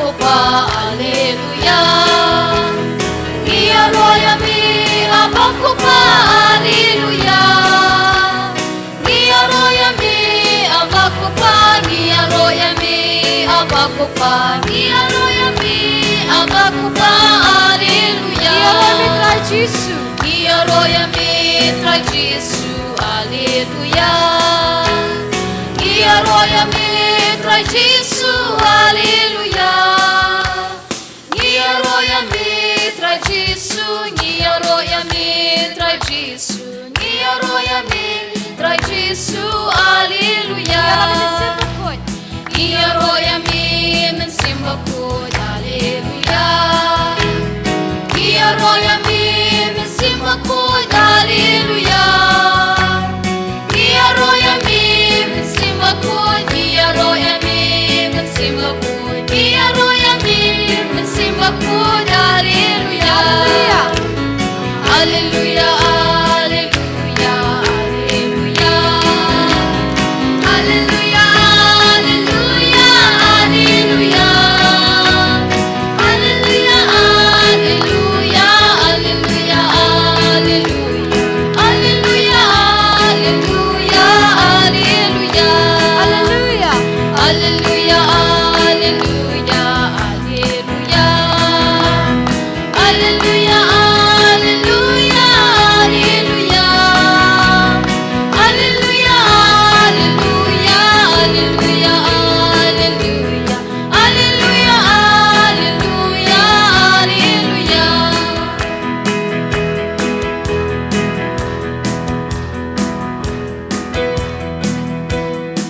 Haleluya. Ngi ïaroh ïa me, Abba Kpa, haleluya. Ngi ïaroh ïa me, Abba Kpa, ngi ïaroh ïa me, Abba Kpa, ngi ïaroh ïa me, Abba Kpa, haleluya. Ngi ïaroh ïa me Trai Jisu. Ngi ïaroh ïa me Trai Jisu, haleluya. Ngi ïaroh ïa me Trai Jisu, haleluya. Ngi ïaroh ïa me Trai Jisu, ngi ïaroh ïa me Trai Jisu, ngi ïaroh ïa me Trai Jisu, haleluya. Ngi ïaroh ïa me Mynsiem Bakhuid, haleluya. Ngi ïaroh ïa me Mynsiem Bakhuid, haleluya. Ngi ïaroh ïa me Mynsiem Bakhuid, ngi ïaroh ïa me Mynsiem Bakhuid, ngi ïaroh ïa me Mynsiem Bakhuid, haleluya. Haleluya, haleluya, haleluya. Haleluya, haleluya, haleluya. Haleluya, haleluya, haleluya, haleluya. Haleluya, haleluya, haleluya. Haleluya. Haleluya, haleluya, haleluya. Haleluya, haleluya, haleluya. Haleluya, haleluya, haleluya, haleluya. Haleluya, haleluya, haleluya.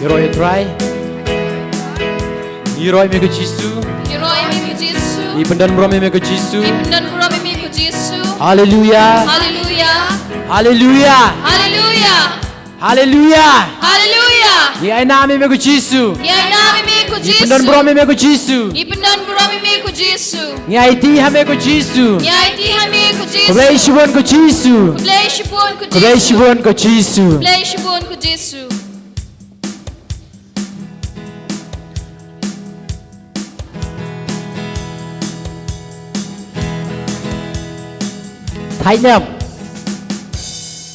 Ïaroh ïa u Trai. Ïaroh ïa me ko Jisu. Ïaroh ïa me ko Jisu. Ngi pyndonburom ïa me ko Jisu. Ngi pyndonburom ïa me ko Jisu. Haleluya. Haleluya. Haleluya. Haleluya. Haleluya. Haleluya. Ngi ai nam ïa me ko Jisu. Ngi ai nam ïa me ko Jisu. Ngi pyndonburom ïa me ko Jisu. Ngi pyndonburom ïa me ko Jisu. Ngi aiti ha me ko Jisu. Ngi aiti ha me ko Jisu. Khublei shibun ko Jisu. Khublei shibun ko Jisu. Khublei shibun ko Jisu. Khublei shibun ko Jisu. Thait ne em?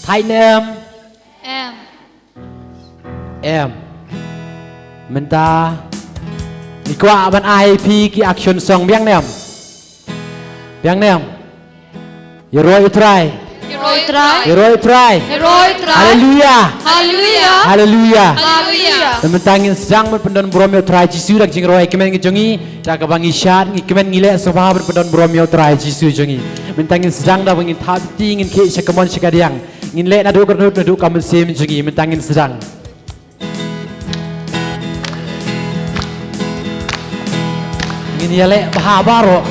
Thait ne em? Em. Em. Mynta ngi kwah ban ai phi ki action song, biang ne em? Biang ne em? Ïaroh ïa u Trai. Ïaroh ïa u Trai. Ïaroh ïa u Trai. Ïaroh ïa u Trai. Haleluya. Haleluya. Haleluya. Haleluya. Te mynta ngin sdang ban pyndonburom ïa u Trai Jisu da ka jingrwai kmen ka jong ngi, da kaba ngi shad, ngi kmen, ngi leh sngewbha ban pyndonburom ïa u Trai Jisu jong ngi. Mynta ngin sdang da ba ngin thap kti, ngin khie sha kamon sha kadiang. Ngin leh naduh ka, naduh ka mynsiem jong ngi, mynta ngin sdang. Ngin ïaleh bha baroh.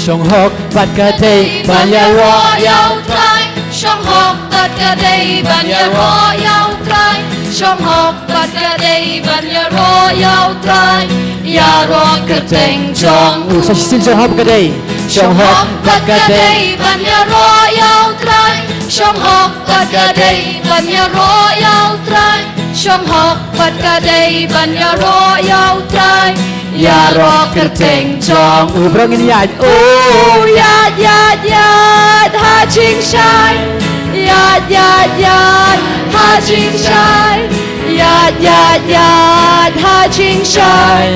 Shong hok bad ka dei ban ïaroh ïa u Trai. Shong hok bad ka dei ban ïaroh ïa u Trai. Shong hok bad ka dei ban ïaroh ïa u Trai. Ïaroh kyrteng jong u. Sa shisien, shong hok bad ka dei. Shong hok bad ka dei ban ïaroh ïa u Trai. Shong hok bad ka dei ban ïaroh ïa u Trai. Shong hok bad ka dei ban ïaroh ïa u Trai. Ïaroh kyrteng jong u. Baroh ngin ïaid. Oh, ïaid, ïaid, ïaid ha jingshai. Ïaid, ïaid, ïaid ha jingshai. Ïaid, ïaid, ïaid ha jingshai.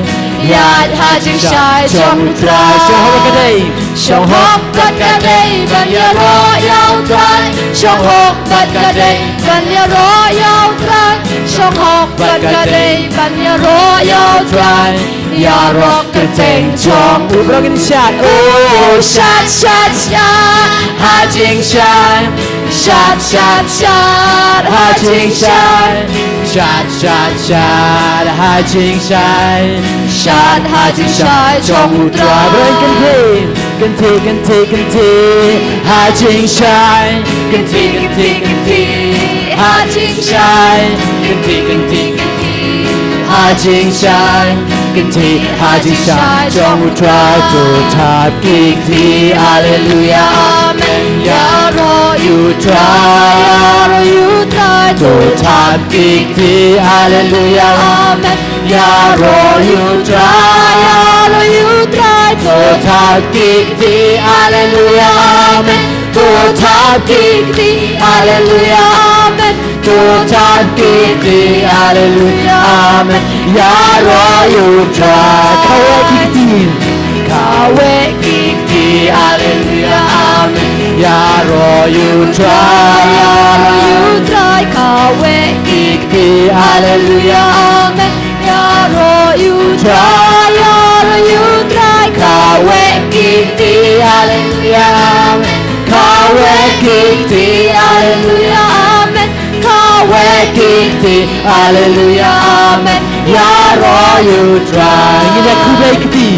Ïaid ha jingshai jong u Trai. Shong hok bad ka dei. Shong hok bad ka dei ban ïaroh ïa u Trai. Shong hok bad ka dei ban ïaroh ïa u Trai. Shong hok bad ka dei ban ïaroh ïa u Trai. Ïaroh kyrteng jong u. Baroh ngin shad. Oh, shad, shad, shad ha jingshai. Shad, shad, shad ha jingshai. Shad, shad, shad ha jingshai. Shad ha jingshai jong u Trai. Baroh ngin kynthih. Kynthih, kynthih, kynthih ha jingshai. Kynthih, kynthih, kynthih ha jingshai. Kynthih, kynthih, kynthih ha jingshai. Kynthih ha jingshai jong u Trai. To thap ki kti, haleluya, amen. Ïaroh ïa u Trai, ïaroh ïa u Trai. To thap ki kti, haleluya, amen. Ïaroh ïa U Trai, ïaroh ïa U Trai, to thap ki kti, haleluya, amen. To thap ki kti, haleluya, amen. To thap ki kti, haleluya, amen. Ïaroh ïa U Trai, kawei ki kti. Kawei ki kti, haleluya, amen. Ïaroh ïa U Trai, ïaroh ïa U Trai, kawei ki kti, haleluya, amen. Ïaroh ïa U Trai, ïaroh ïa U Trai, kawei ki kti, haleluya, amen. Kawei ki kti, haleluya, amen. Kawei ki kti, haleluya, amen. Ïaroh ïa U Trai. Ngin ïa khublei kti.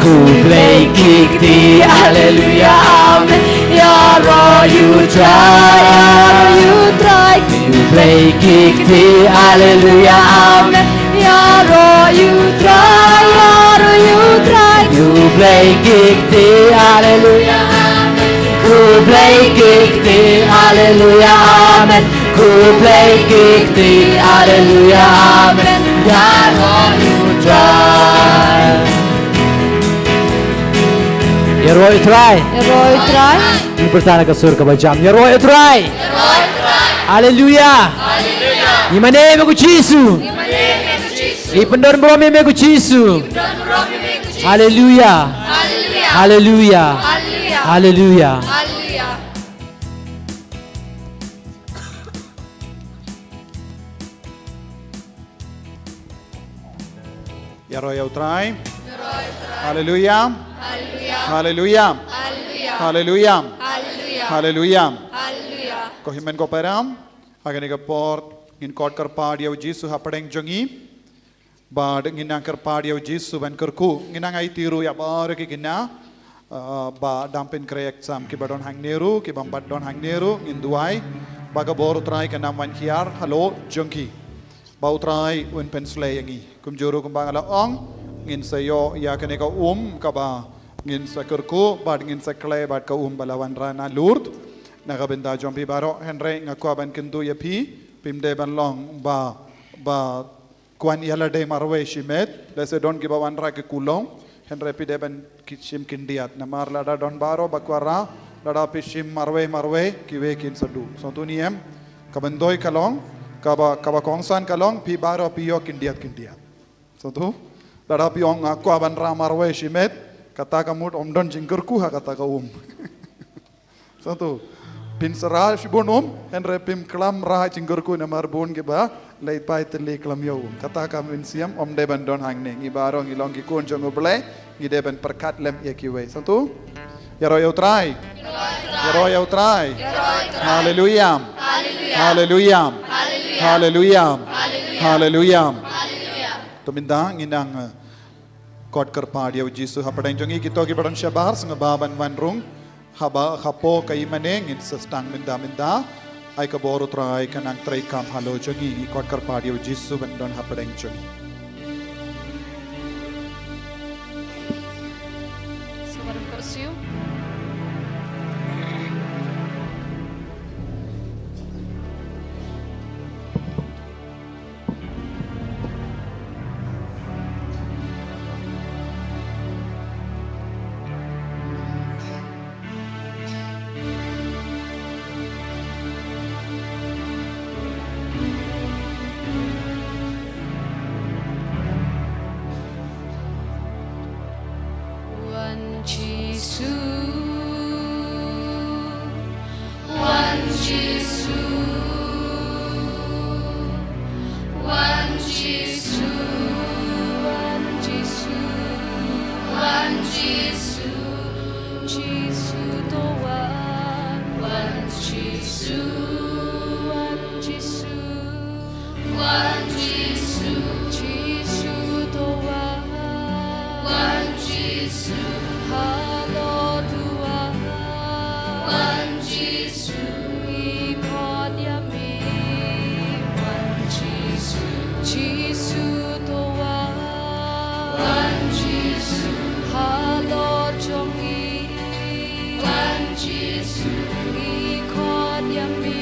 Khublei ki kti, haleluya, amen. Ïaroh ïa U Trai, ïaroh ïa U Trai. Khublei ki kti, haleluya, amen. Ïaroh ïa U Trai, ïaroh ïa U Trai. Khublei ki kti, haleluya, amen. Khublei ki kti, haleluya, amen. Khublei ki kti, haleluya, amen. Ïaroh ïa U Trai. Ïaroh ïa U Trai. Ïaroh ïa U Trai. Ngi pyrta na ka sur kaba jam. Ïaroh ïa U Trai. Haleluya. Ngi mane ïa me ko Jisu. Ngi pyndon burom ïa me ko Jisu. Haleluya. Haleluya. Haleluya. Ïaroh ïa U Trai. Haleluya. Haleluya. Haleluya. Ko hynmen ko para, ha kane ka por ngin khot kyrpad ïa U Jisu hapdeng jong ngi. Bad ngin nang kyrpad ïa U Jisu ban kyrkhu, ngin nang aiti ruh ïa baroh ki khynnah, ah, ba dang pynkreh exam, kiba don hangne ruh, ki bym pat don hangne ruh, ngin duwai ba ka bor U Trai kan nang wan hiar halor jong ki, ba U Trai un pynsleh ïa ngi. Kumjuh ruh kumba nga la ong, ngin sa ïoh ïa kane ka um kaba ngin sa kyrkhu bad ngin sa khleh bad ka um ba la wanrah na Lourdes na ka bynta jong phi baroh. Hynrei nga kwah ban kyntu ïa phi, phim dei ban long ba, ba kwah ïa lade marwei shimet, lehse don kiba wanrah ki kulong, hynrei phi dei ban ki shim khyndiat. Namar lada don baroh ba kwah rah, lada phi shim marwei marwei, kiwei kin sa duh. Sngewthuh ne em? Kaba ntoi ka long, kaba, kaba kongsan ka long, phi baroh phi ïoh khyndiat khyndiat. Sngewthuh? Lada phi ong nga kwah ban rah marwei shimet, kata ka mut ym don jingkyrkhu ha kata ka um. Sngewthuh? Phin sa rah shibun um, hynrei phim khlem rah jingkyrkhu namar bun kiba leit phai tylli khlem ïoh um. Kata ka mynsiem ym dei ban don hangne. Ngi baroh ngi long ki khun jong U Blei, ngi dei ban pyrkhat lem ïa kiwei. Sngewthuh? Ïaroh ïa U Trai. Ïaroh ïa U Trai. Haleluya. Haleluya. Haleluya. To mynta ngin nang, eh, khot kyrpad ïa U Jisu hapdeng jong ngi. Kito kiba don shabar sngewbha ban wan rung. Haba hapoh ka imane ngin sa sdang mynta mynta. Ai ka bor U Trai kan nang treikam halor jong ngi, ngi khot kyrpad ïa U Jisu ban don hapdeng jong ngi. Wan Jisu, wan Jisu, wan Jisu, wan Jisu, wan Jisu, Jisu to wan, wan Jisu, wan Jisu. Wan Jisu, Jisu to wan. Wan Jisu, halor to wan. Wan Jisu, ngi khot ïa me. Wan Jisu, Jisu to wan. Wan Jisu, halor jong ngi. Wan Jisu, ngi khot ïa me.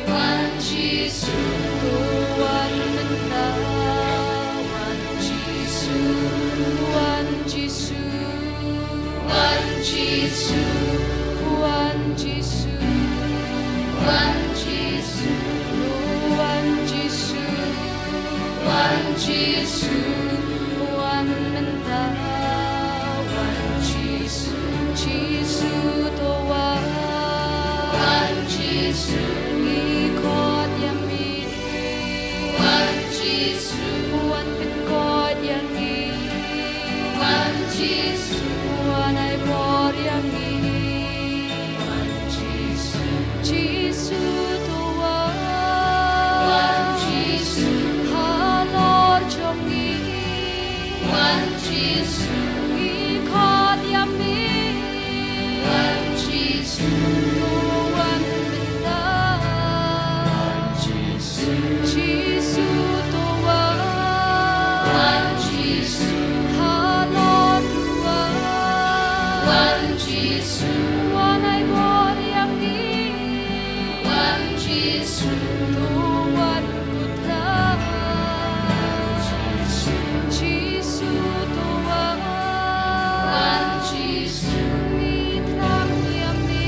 Wan Jisu, to wan mynta. Jisu, wan Jisu, wan Jisu, wan Jisu, wan Jisu, wan mynta, wan Jisu, Jisu to wan, wan Jisu, ngi khot ïa me. Wan Jisu, wan pynkhuid ïa ngi. Wan Jisu, wan ai bor ïa ngi. Wan Jisu, Jisu to wan. Wan Jisu, halor jong ngi. Wan Jisu, ngi khot ïa me. Wan Jisu, to wan mynta. Wan Jisu, Jisu to wan. Wan Jisu, halor to wan. Wan Jisu, wan ai bor ïa ngi. Wan Jisu, to wan kut ka. Jisu, Jisu to wan. Wan Jisu, ngi thrang ïa me.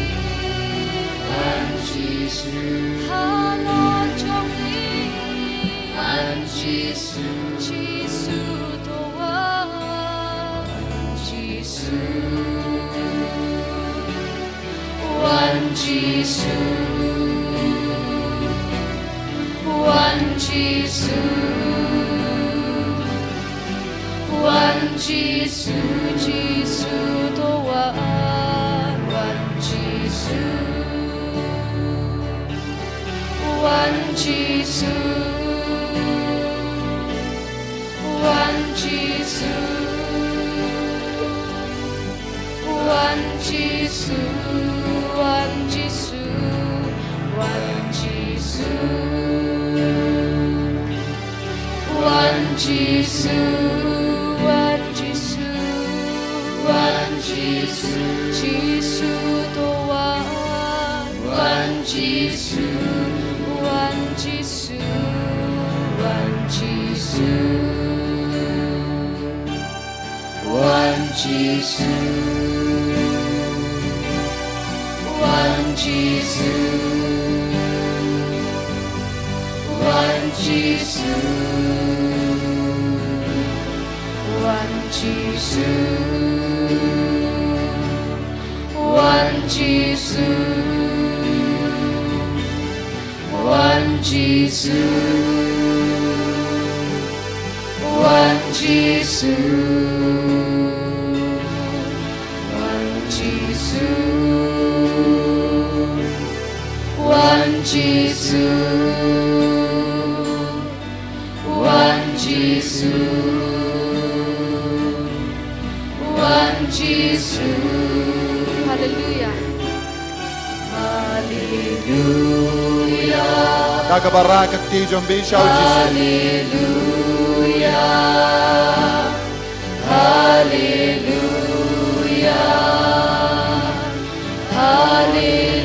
Wan Jisu, halor jong ngi. Wan Jisu, Jisu to wan. Wan Jisu, wan Jisu, wan Jisu, wan Jisu, Jisu to wan, wan Jisu, wan Jisu, wan Jisu. Wan Jisu, wan Jisu, wan Jisu. Wan Jisu, wan Jisu, wan Jisu. Jisu to wan. Wan Jisu, wan Jisu, wan Jisu. Wan Jisu, wan Jisu, wan Jisu, wan Jisu, wan Jisu. Wan Jisu, wan Jisu, wan Jisu, wan Jisu, wan Jisu, wan Jisu. Haleluya. Haleluya. Da kaba rah ka kti jong phi sha u Jisu. Haleluya. Haleluya. Haleluya.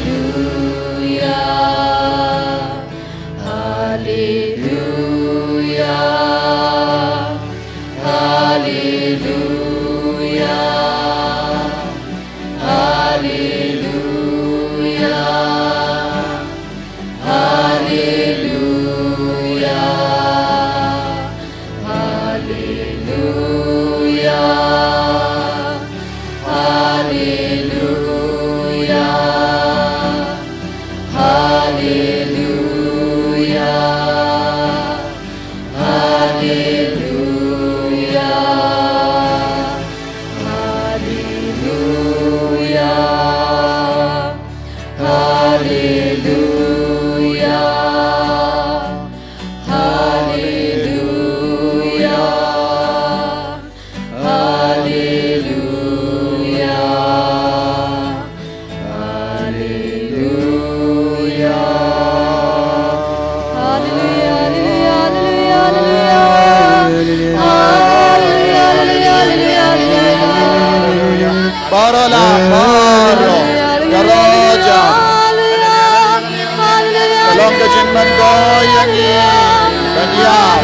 Haleluya. Haleluya. Haleluya. Haleluya. Haleluya. Haleluya. Haleluya. Haleluya. Haleluya. Haleluya. Haleluya. Haleluya. Haleluya. Haleluya, haleluya, haleluya, haleluya. Haleluya, haleluya, haleluya, haleluya. Baroh lah, baroh. Haleluya, haleluya, haleluya. Ka long ka jingmyntoi ïa ngi ban ïap.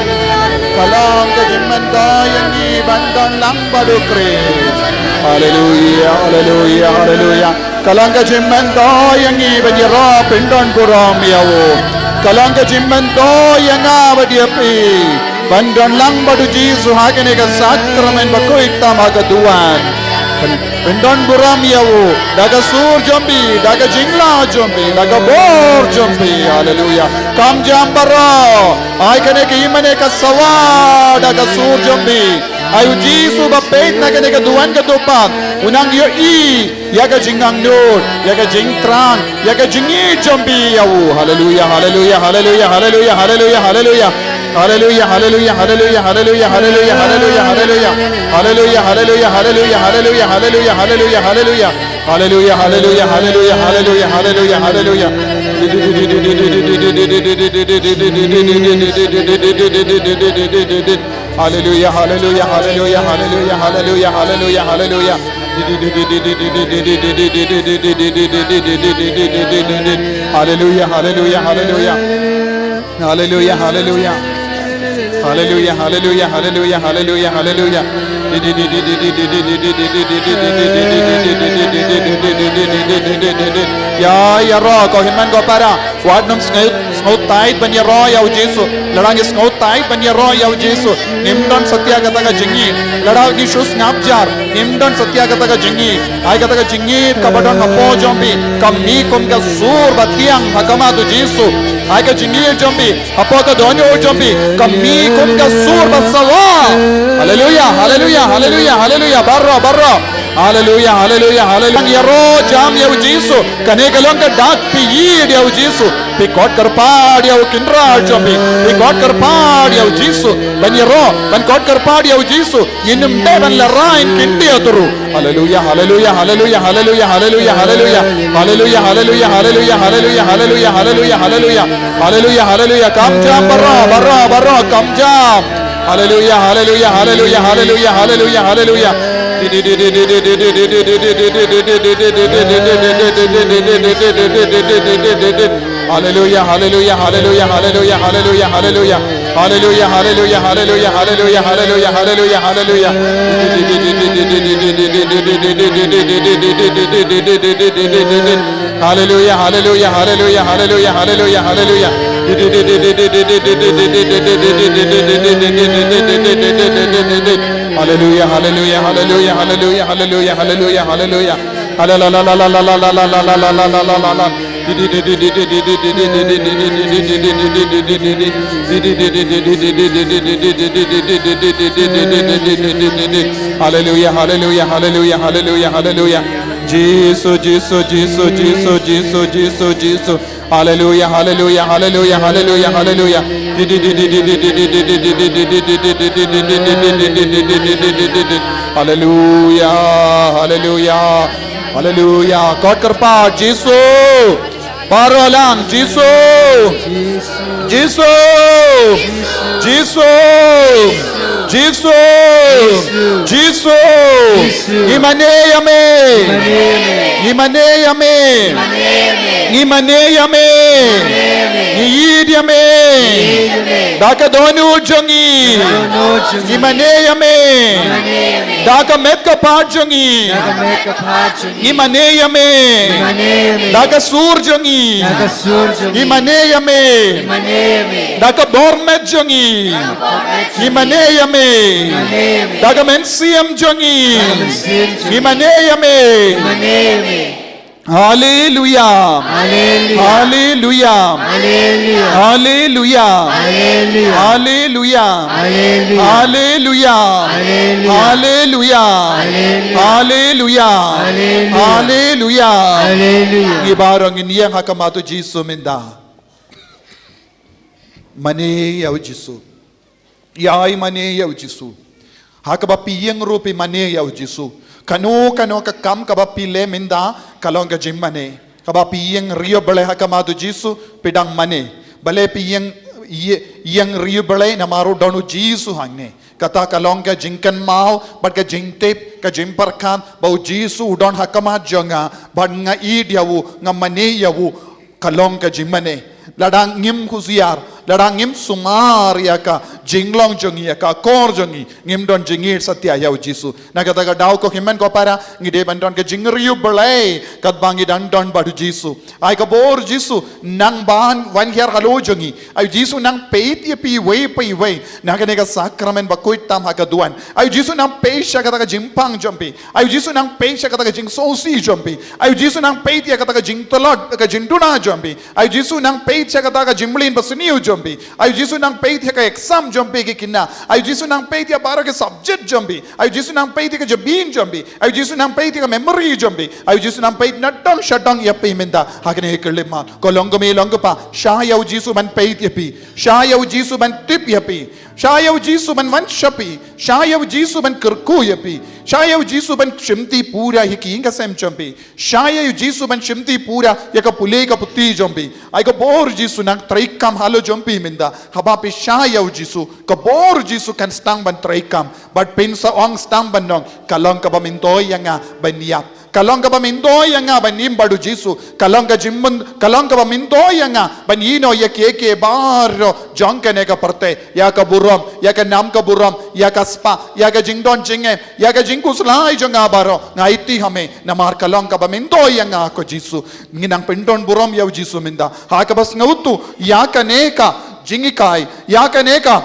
Ka long ka jingmyntoi ïa ngi ban don lang bad u Khrist. Haleluia, haleluia, haleluia. Ka long ka jingmyntoi ïa ngi ban ïaroh pyndon burom ïa u. Ka long ka jingmyntoi ïa nga bad ïa phi ban don lang bad u Jisu ha kane ka sakramen ba khuid tam ha ka duwan. Pyn-, pyndon burom ïa u da ka sur jong phi, da ka jinglah jong phi, da ka bor jong phi. Haleluia. Kam jam baroh. Ai kane ka ïingmane ka sawa da ka sur jong phi. Ai u Jisu ba peit na kane ka duwan ka dupat, u nang ïohi ïa ka jingangnud, ïa ka jingthrang, ïa ka jingïeit jong phi ïa u. Haleluia, haleluia, haleluia, haleluia, haleluia, haleluia. Haleluia, haleluia, haleluia, haleluia, haleluia, haleluia, haleluia. Haleluia, haleluia, haleluia, haleluia, haleluia, haleluia, haleluia. Haleluia, haleluia, haleluia, haleluia, haleluia. Haleluia, haleluia, haleluia, haleluia, haleluia, haleluia, haleluia. Haleluia, haleluia, haleluia. Haleluia, haleluia. Haleluia, haleluia, haleluia, haleluia, haleluia. Ïa, ïaroh ko hynmen ko para. Wat nym sngewtynnat ban ïaroh ïa u Jisu. Lada ngi sngewtynnat ban ïaroh ïa u Jisu, ngim don satia kata ka jingïeit. Lada ngi shu sngap jar, ngim don satia kata ka jingïeit. Ai kata ka jingïeit kaba don hapoh jong phi ka mih kum ka sur ba thiang ha khmat u Jisu. Ai ka jingïeit jong phi hapoh ka dohnud jong phi ka mih kum ka sur ba sawa. Haleluia, haleluia, haleluia, haleluia. Baroh, baroh. Haleluia, haleluia, haleluia. Ïaroh jam ïa u Jisu. Kane ka long ka dak phi ïeit ïa u Jisu. Phi khot kyrpad ïa u Kynrad jong phi. Phi khot kyrpad ïa u Jisu. Ban ïaroh, ban khot kyrpad ïa u Jisu. Ngin ym dei ban la raiñ kin dia turu. Haleluia, haleluia, haleluia, haleluia, haleluia, haleluia. Haleluia, haleluia, haleluia, haleluia, haleluia, haleluia, haleluia. Haleluia, haleluia. Kam jam baroh, baroh, baroh, kam jam. Haleluia, haleluia, haleluia, haleluia, haleluia, haleluia. Haleluia, haleluia, haleluia, haleluia, haleluia, haleluia. Haleluia, haleluia, haleluia, haleluia, haleluia, haleluia, haleluia. Haleluia, haleluia, haleluia, haleluia, haleluia, haleluia, haleluia. Haleluia, haleluia, haleluia, haleluia, haleluia, haleluia, haleluia, haleluia. Haleluia. Haleluia, haleluia, haleluia, haleluia, haleluia. Jisu, Jisu, Jisu, Jisu, Jisu, Jisu, Jisu. Haleluia, haleluia, haleluia, haleluia, haleluia. Haleluia, haleluia. Haleluia. Khot kyrpad, Jisu. Baroh lang, Jisu. Jisu. Jisu. Jisu. Jisu. Ngi mane ïa me. Ngi mane ïa me. Ngi mane ïa me. Ngi ïeit ïa me. Da ka dohnud jong ngi. Ngi mane ïa me. Da ka met ka phad jong ngi. Ngi mane ïa me. Da ka sur jong ngi. Ngi mane ïa me. Da ka bor met jong ngi. Ngi mane ïa me. Da ka mynsiem jong ngi. Ngi mane ïa me. Haleluia. Haleluia. Haleluia. Haleluia. Haleluia. Haleluia. Ngi baroh ngin ïeng ha khmat u Jisu mynta. Mane ïa u Jisu. Ïa i mane ïa u Jisu. Ha kaba phi ïeng ruh phi mane ïa u Jisu. Kano kano ka kam kaba phi leh mynta ka long ka jingmane. Kaba phi ïeng riewblei ha khmat u Jisu phi dang mane. Balei phi ïeng, ïe-, ïeng riewblei? Namar u don u Jisu hangne. Kata ka long ka jingkynmaw bad ka jingtip, ka jingpyrkhat ba u Jisu u don ha khmat jong nga bad nga ïeit ïa u, nga mane ïa u. Ka long ka jingmane. Lada ngim husiar, Lada ngim sumar ïa ka jinglong jong ngi, ïa ka kor jong ngi, ngim don jingïeit satia ïa u Jisu. Na kata ka daw ko hynmen ko para, ngi dei ban don ka jingriewblei katba ngi dang don bad u Jisu. Ai ka bor Jisu nang ban wan hiar halor jong ngi. Ai u Jisu nang peit ïa phi iwei pa iwei na kane ka sakramen bakhuid tam ha ka duwan. Ai u Jisu nang peit sha kata ka jingpang jong phi. Ai u Jisu nang peit sha kata ka jingsngewsih jong phi. Ai u Jisu nang peit ïa kata ka jingtlot, ka jingduna jong phi. Ai u Jisu nang peit sha kata ka jingmlien basniew jong phi. Ai u Jisu nang peit ïa ka exam jong phi ki khynnah. Ai u Jisu nang peit ïa baroh ki subject jong phi. Ai u Jisu nang peit ïa ka jabieng jong phi. Ai u Jisu nang peit ïa ka memory jong phi. Ai u Jisu nang peit nadong shadong ïa phi mynta ha kane ka khyllipmat. Ko long kmie long kpa, shah ïa u Jisu ban peit ïa phi. Shah ïa u Jisu ban tip ïa phi. Shah ïa u Jisu ban wan sha phi. Shah ïa u Jisu ban kyrkhu ïa phi. Shah ïa u Jisu ban shimti pura ïa ki ïing ka sem jong phi. Shah ïa u Jisu ban shimti pura ïa ka pule ka puthi jong phi. Ai ka bor Jisu nang treikam halor jong phi mynta. Haba phi shah ïa u Jisu, ka bor Jisu kan sdang ban treikam. Bad phin sa ong sdang ban ong, ka long kaba myntoi ïa nga ban ïap. Ka long kaba myntoi ïa nga ban im bad u Jisu. Ka long ka jingmyn, ka long kaba myntoi ïa nga ban ïehnoh ïa kiei kiei baroh jong kane ka pyrthei. Ïa ka burom, ïa ka nam ka burom, ïa ka spah, ïa ka jingdon jingem, ïa ka jingkhuslai jong nga baroh. Nga aiti ha me, namar ka long kaba myntoi ïa nga ko Jisu. Ngi nang pyndon burom ïa u Jisu mynta. Ha kaba sngewthuh ïa kane ka jinghikai, ïa kane ka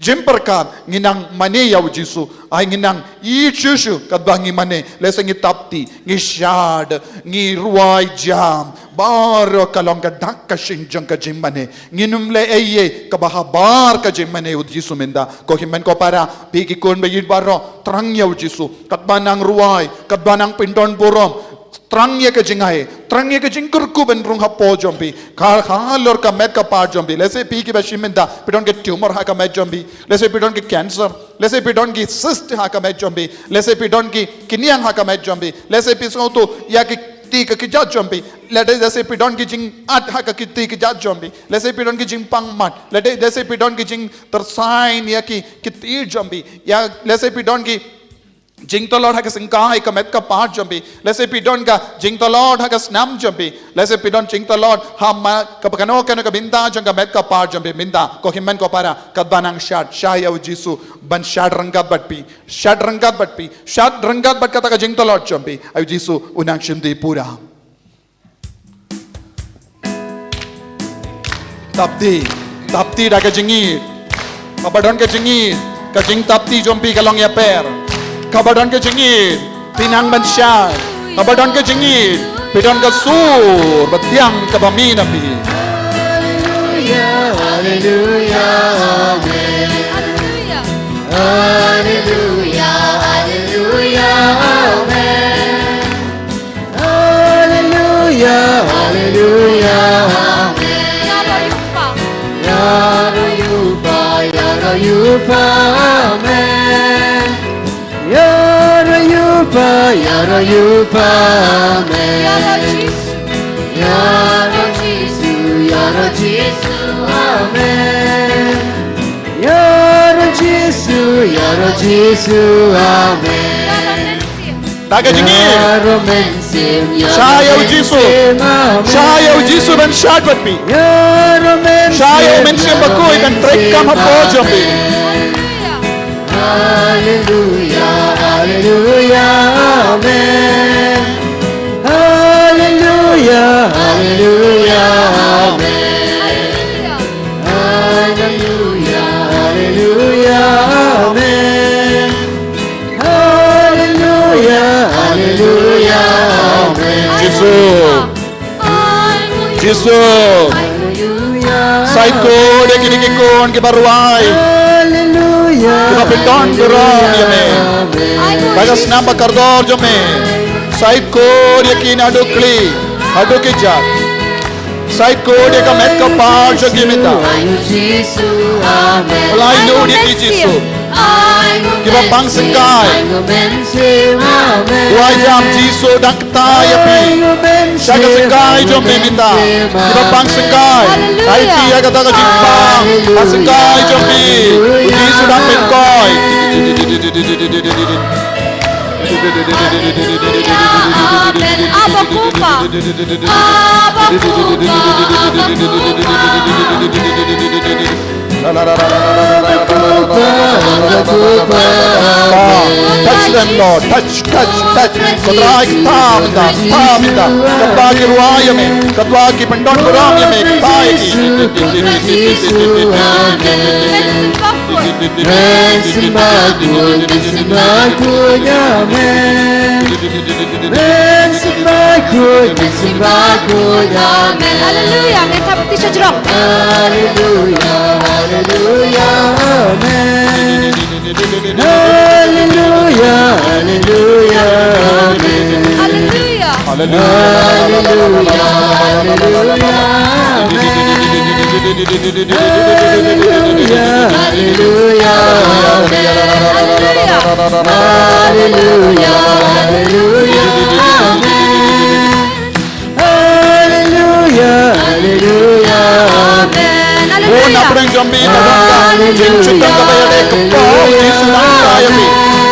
jingpyrkhat, ngi nang mane ïa u Jisu. Ai ngi nang ïeit shuh shuh katba ngi mane. Lehse ngi thapti, ngi shad, ngi rwai jam. Baroh ka long ka dak ka shyieng jong ka jingmane. Ngin ym leh ei ei kaba habar ka jingmane u Jisu mynta. Ko hynmen ko para, phi ki khun baïeit baroh, thrang ïa u Jisu. Katba nang rwai, katba nang pyndon burom, thrang ïa ka jingai, thrang ïa ka jingkyrkhu ban rung hapoh jong phi. Ka halor ka met ka par jong phi. Lehse phi kiba shim mynta, phi don ki tumor ha ka met jong phi. Lehse phi don ki cancer. Lehse phi don ki cyst ha ka met jong phi. Lehse phi don ki kynïang ha ka met jong phi. Lehse phi sngewthuh ïa ki kti ka kjat jong phi. Lehse, lehse phi don ki jingat ha ka kti kjat jong phi. Lehse phi don ki jingpang mat. Lehse, lehse phi don ki jingtyrsain ïa ki kti jong phi. Ïa, lehse phi don ki jingtlot ha ka syngkai ka met ka par jong phi. Lehse phi don ka jingtlot ha ka snam jong phi. Lehse phi don jingtlot ha ma, ka, kano kano ka bynta jong ka met ka par jong phi mynta. Ko hynmen ko para, katba nang shad, shah ïa u Jisu ban shad ryngkat bad phi. Shad ryngkat bad phi. Shad ryngkat bad kata ka jingtlot jong phi. Ai u Jisu u nang shimti pura. Thapti, thapti da ka jingïeit. Kaba don ka jingïeit, ka jingthapti jong phi ka long ïapher. Kaba don ka jingïeit, phi nang ban shad. Kaba don ka jingïeit, phi don ka sur ba thiang kaba mih na phi. Hallelujah, hallelujah, amen. Hallelujah, hallelujah, hallelujah, amen. Hallelujah, hallelujah, amen. Ïaroh ïa u Kpa, ïaroh ïa u Kpa, amen. Ïaroh ïa u Kpa, ïaroh ïa u Kpa, amen. Ïaroh Jisu, ïaroh Jisu, ïaroh Jisu, amen. Ïaroh Jisu, ïaroh Jisu, amen. Ïaroh mynsiem. Da ka jingïeit. Ïaroh mynsiem, shah ïa u Jisu. Amen. Shah ïa u Jisu ban shad bad phi. Ïaroh mynsiem, shah ïa u Mynsiem Bakhuid ban treikam hapoh jong phi. Hallelujah. Hallelujah, hallelujah, amen. Hallelujah, hallelujah, amen. Hallelujah, hallelujah, amen. Hallelujah, hallelujah, amen. Jisu. Jisu. Sa ïeit khuid ïa kine ki khun kiba rwai. Kiba pyndonkam ïa me. Ba ka snam ba kordor jong me. Sa ïeit khuid ïa ki naduh khlieh haduh kjat. Sa ïeit khuid ïa ka met ka par jong ki mynta. Blei lut ïa ki Jisu. Kiba pang syngkai. Wai jam Jisu dang kta ïa phi. Sha ka syngkai jong phi mynta. Kiba pang syngkai. Hallelujah. Aiti ïa kata ka jingpang. Ka syngkai jong phi. U Jisu dang pynkoit. Amen. Abba Kufa. Abba Kufa. Abba Kufa. Touch them, Lord. Touch, touch, touch. Ko Trai, kthah mynta, kthah mynta. Katba ki rwai ïa me, katba ki pyndon burom ïa me, kthah ïa ki. Amen. Amen. Amen. Hallelujah. Ngin thap kti sha jrong. Hallelujah, hallelujah, amen. Hallelujah, hallelujah, amen. Hallelujah. Hallelujah. Hallelujah, hallelujah, amen. Hallelujah, hallelujah, hallelujah, hallelujah, amen. Hallelujah, hallelujah, amen. Hallelujah. Oh, na pdeng jong me ba don ka jingshitom kaba ïadei, ka paw Jisu nangta ïa me.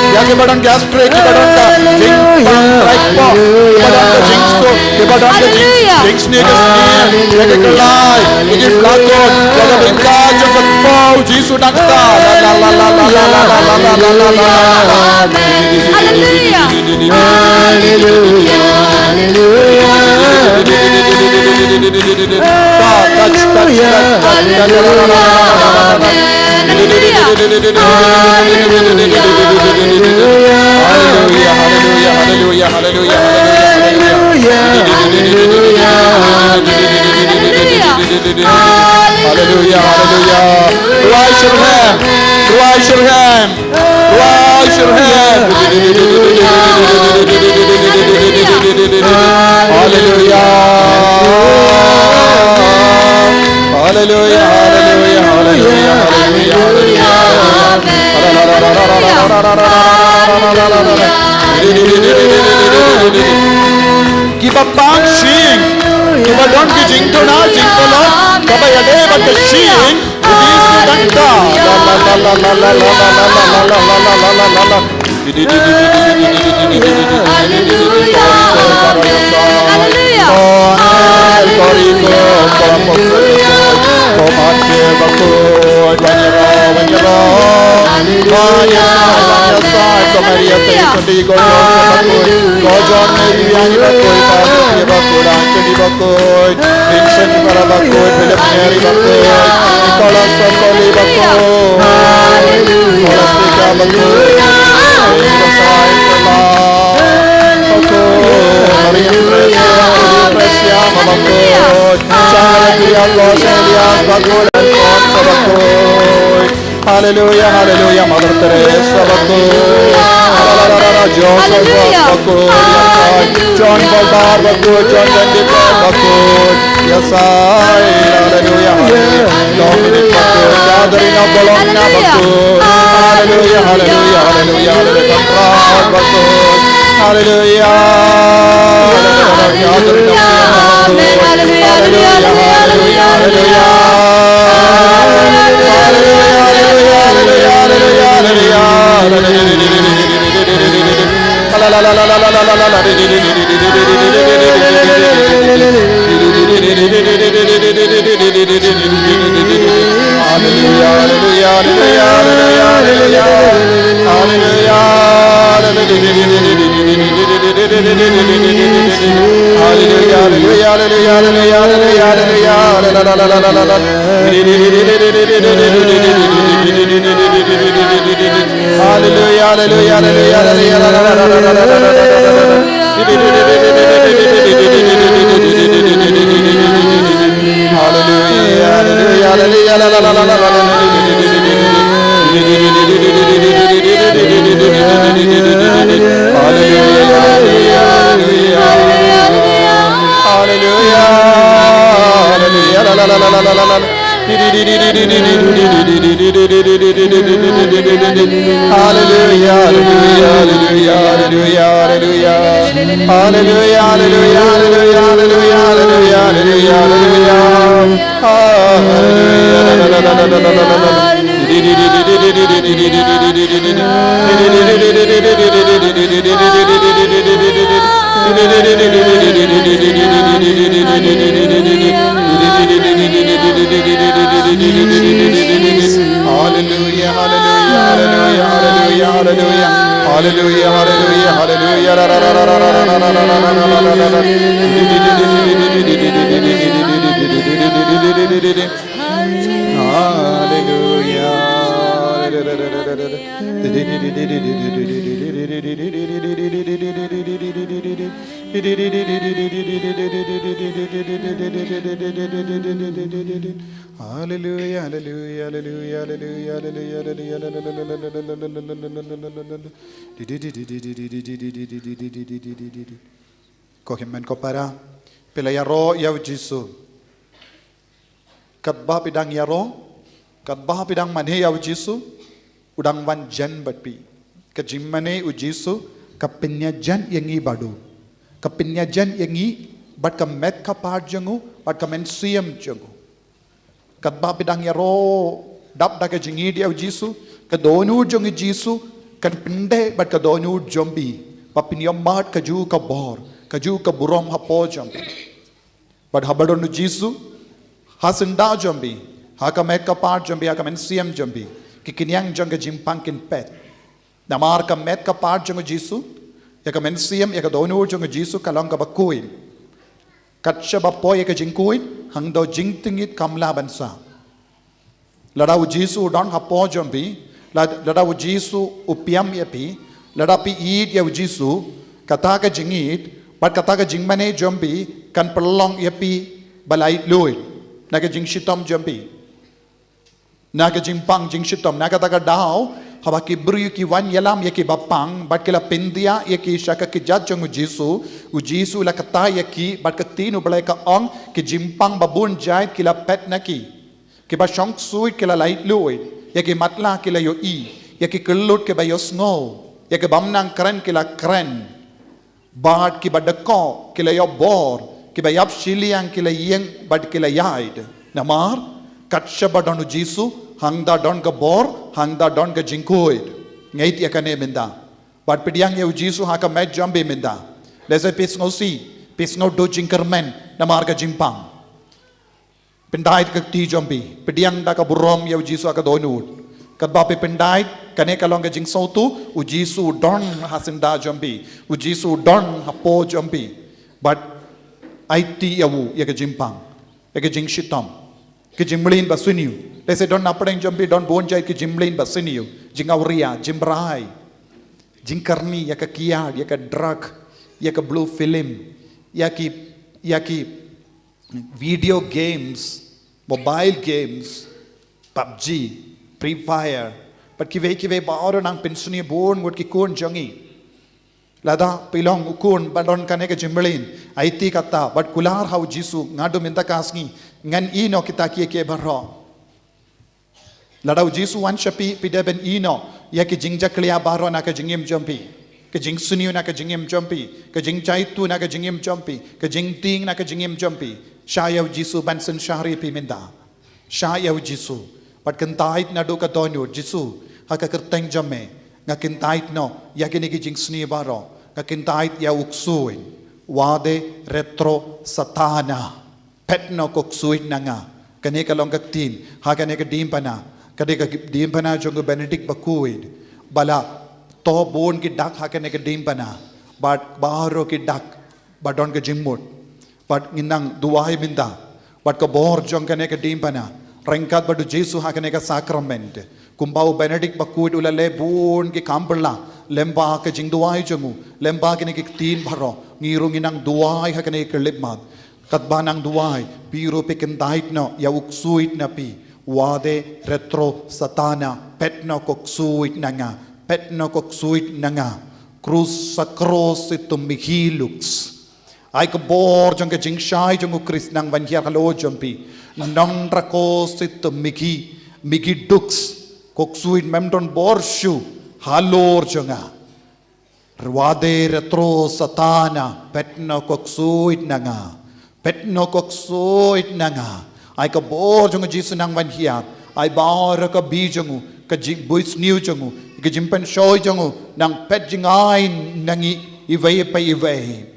Ïa kiba don gastric, kiba don ka jingpang trai kpoh, kiba don ka jingsuk, kiba don ka jing, hallelujah, jingsniew ka sniew, ïa ka kyllai, ïa ki plakon, ïa ka bynta jong ka paw Jisu nangta. La, la, la. Hallelujah. Hallelujah, hallelujah. Touch, touch, touch, touch. Hallelujah. Hallelujah, hallelujah, hallelujah, hallelujah, hallelujah. Hallelujah, hallelujah. Raise your hand. Raise your hand. Raise your hand. Hallelujah. Hallelujah, hallelujah, hallelujah, hallelujah, hallelujah. Kiba pang shyieng, kiba don ki jingduna jingpynlong kaba ïadei bad ka shyieng, ki dei su dang ta. La, la, la. Hallelujah. Hallelujah. Hallelujah. Hallelujah. Hallelujah. Hallelujah. Hallelujah. Hallelujah. Hallelujah. Vincent Ibarra bakhuid, Philip Mary bakhuid, Nicholas Sokoli bakhuid, Nicholas Tika bakhuid, Nicholas Rai Kela bakhuid, Maria Tresia, Maria Tresia bakhuid, Charles Elias, Los Elias bakhuid, Alfonso bakhuid. Hallelujah, hallelujah, Mother Teresa bakhuid. Hallelujah. Joseph Ross bakhuid. John Baldar bakhuid. John David bakhuid. Yes, I. Hallelujah, hallelujah. Dominic bakhuid. Catherine of Bologna bakhuid. Hallelujah, hallelujah, hallelujah, hallelujah. Conrad bakhuid. Hallelujah. Hallelujah. Hallelujah. Hallelujah. Hallelujah. Hallelujah, hallelujah, hallelujah, hallelujah, hallelujah. Hallelujah, hallelujah, hallelujah, hallelujah. Hallelujah, hallelujah, hallelujah, hallelujah, hallelujah. Hallelujah, hallelujah, hallelujah, hallelujah, hallelujah. Hallelujah, hallelujah, hallelujah. Hallelujah, hallelujah, la, la, la. Hallelujah, hallelujah, hallelujah, hallelujah, hallelujah. Hallelujah, hallelujah, hallelujah, hallelujah, hallelujah. Hallelujah. Hallelujah, hallelujah, hallelujah, hallelujah, hallelujah, hallelujah, hallelujah, hallelujah. Ko hynmen ko para, phi la ïaroh ïa u Jisu. Katba phi dang ïaroh, katba phi dang mane ïa u Jisu, u dang wan jan bad phi. Ka jingmane u Jisu ka pynïajan ïa ngi bad u. Ka pynïajan ïa ngi bad ka met ka phad jong u, bad ka mynsiem jong u. Katba phi dang ïaroh dap da ka jingïeit ïa u Jisu, ka dohnud jong u Jisu kan pyndep bad ka dohnud jong phi, ba phin ïoh mad kajuh ka bor, kajuh ka burom hapoh jong phi. Bad haba don u Jisu ha syndah jong phi, ha ka met ka phad jong phi, ha ka mynsiem jong phi, ki khñiang jong ka jingpang kin phet. Namar ka met ka phad jong u Jisu, ïa ka mynsiem, ïa ka dohnud jong u Jisu ka long kaba khuid. Kat shaba poi ïa ka jingkhuid, hangto jingtngit kam lah ban sah. Lada u Jisu u don hapoh jong phi, lad-, lada u Jisu u pynïap ïa phi, lada phi ïeit ïa u Jisu, kata ka jingïeit bad kata ka jingmane jong phi kan pynlong ïa phi ba laitluid na ka jingshitom jong phi, na ka jingpang jingshitom. Na kata ka daw, haba ki briew ki wan ïalam ïa kiba pang bad ki la pyndiah ïa ki sha ka kjat jong u Jisu, u Jisu u la kata ïa ki bad ka ktien u Blei ka ong, ki jingpang babun jait ki la phet na ki. Kiba shong ksuid ki la laitluid, ïa ki matlah ki la ïohi, ïa ki kyllut kiba ïohsngew, ïa ki bym nang kren ki la kren. Bad kiba dkoh ki la ïoh bor, kiba ïap shiliang ki la ïeng bad ki la ïaid. Namar kat shaba don u Jisu, hangta don ka bor, hangta don ka jingkhuid. Ngeit ïa kane mynta. Bad pdiang ïa u Jisu ha ka met jong phi mynta. Lehse phi sngewsih, phi sngewduh jingkyrmen namar ka jingpang. Pyndait ka kti jong phi, pdiang da ka burom ïa u Jisu ha ka dohnud. Katba phi pyndait, kane ka long ka jingsngewthuh, u Jisu u don ha syndah jong phi, u Jisu u don hapoh jong phi. Bad aiti ïa u ïa ka jingpang, ïa ka jingshitom, ka jingmlien basniew. Lehse don napdeng jong phi don bun jait ka jingmlien basniew, jingawria, jingmrai, jingkyrni ïa ka kiad, ïa ka drug, ïa ka blue film, ïa ki, ïa ki video games, mobile games, PUBG, Free Fire, bad kiwei kiwei baroh nang pynsniew bun ngut ki khun jong ngi. Lada phi long u khun ba don kane ka jingmlien, aiti kata bad kular ha u Jisu, nga duh mynta ka sngi ngan ïehnoh kita kiei kiei baroh. Lada u Jisu wan sha phi, phi dei ban ïehnoh ïa ki jingjakhlia baroh na ka jingim jong phi, ka jingsniew na ka jingim jong phi, ka jingjaituh na ka jingim jong phi, ka jingtieng na ka jingim jong phi. Shah ïa u Jisu ban synshar ïa phi mynta. Shah ïa u Jisu bad kyntait naduh ka dohnud, Jisu, ha ka kyrteng jong me nga kyntait noh ïa kine ki jingsniew baroh, nga kyntait ïa u ksuid. Wade retro Satana. Phet noh ko ksuid na nga. Kane ka long ka ktien ha kane ka diengphna. Kane ka diengphna jong u Benedict bakhuid ba la thoh bun ki dak ha kane ka diengphna. Bad baroh ki dak ba don ka jingmut. Bad ngin nang duwai mynta bad ka bor jong kane ka diengphna, ryngkat bad u Jisu ha kane ka sakrament. Kumba u Benedict bakhuid u la leh bun ki kam phylla lyngba ka jingduwai jong u, lyngba kine ki ktien baroh, ngi ruh ngin nang duwai ha kane ka khyllipmat. Katba nang duwai, phi ruh phi kyntait noh ïa u ksuid na phi. Wade retro Satana, phet noh ko ksuid na nga, phet noh ko ksuid na nga. Krus sakros itu mihi lux. Ai ka bor jong ka jingshai jong u Khrist nang ban hiar halor jong phi. Non rakos itu mihi, mihi dux. Ko ksuid mem don bor shuh halor jong nga. Rwade retro Satana, phet noh ko ksuid na nga. Phet noh ko ksuid na nga. Ai ka bor jong u Jisu nang ban hiar. Ai baroh ka bih jong u, ka jingbuisniew jong u, ka jingpynshoi jong u, nang phet jngai na ngi iwei pa iwei.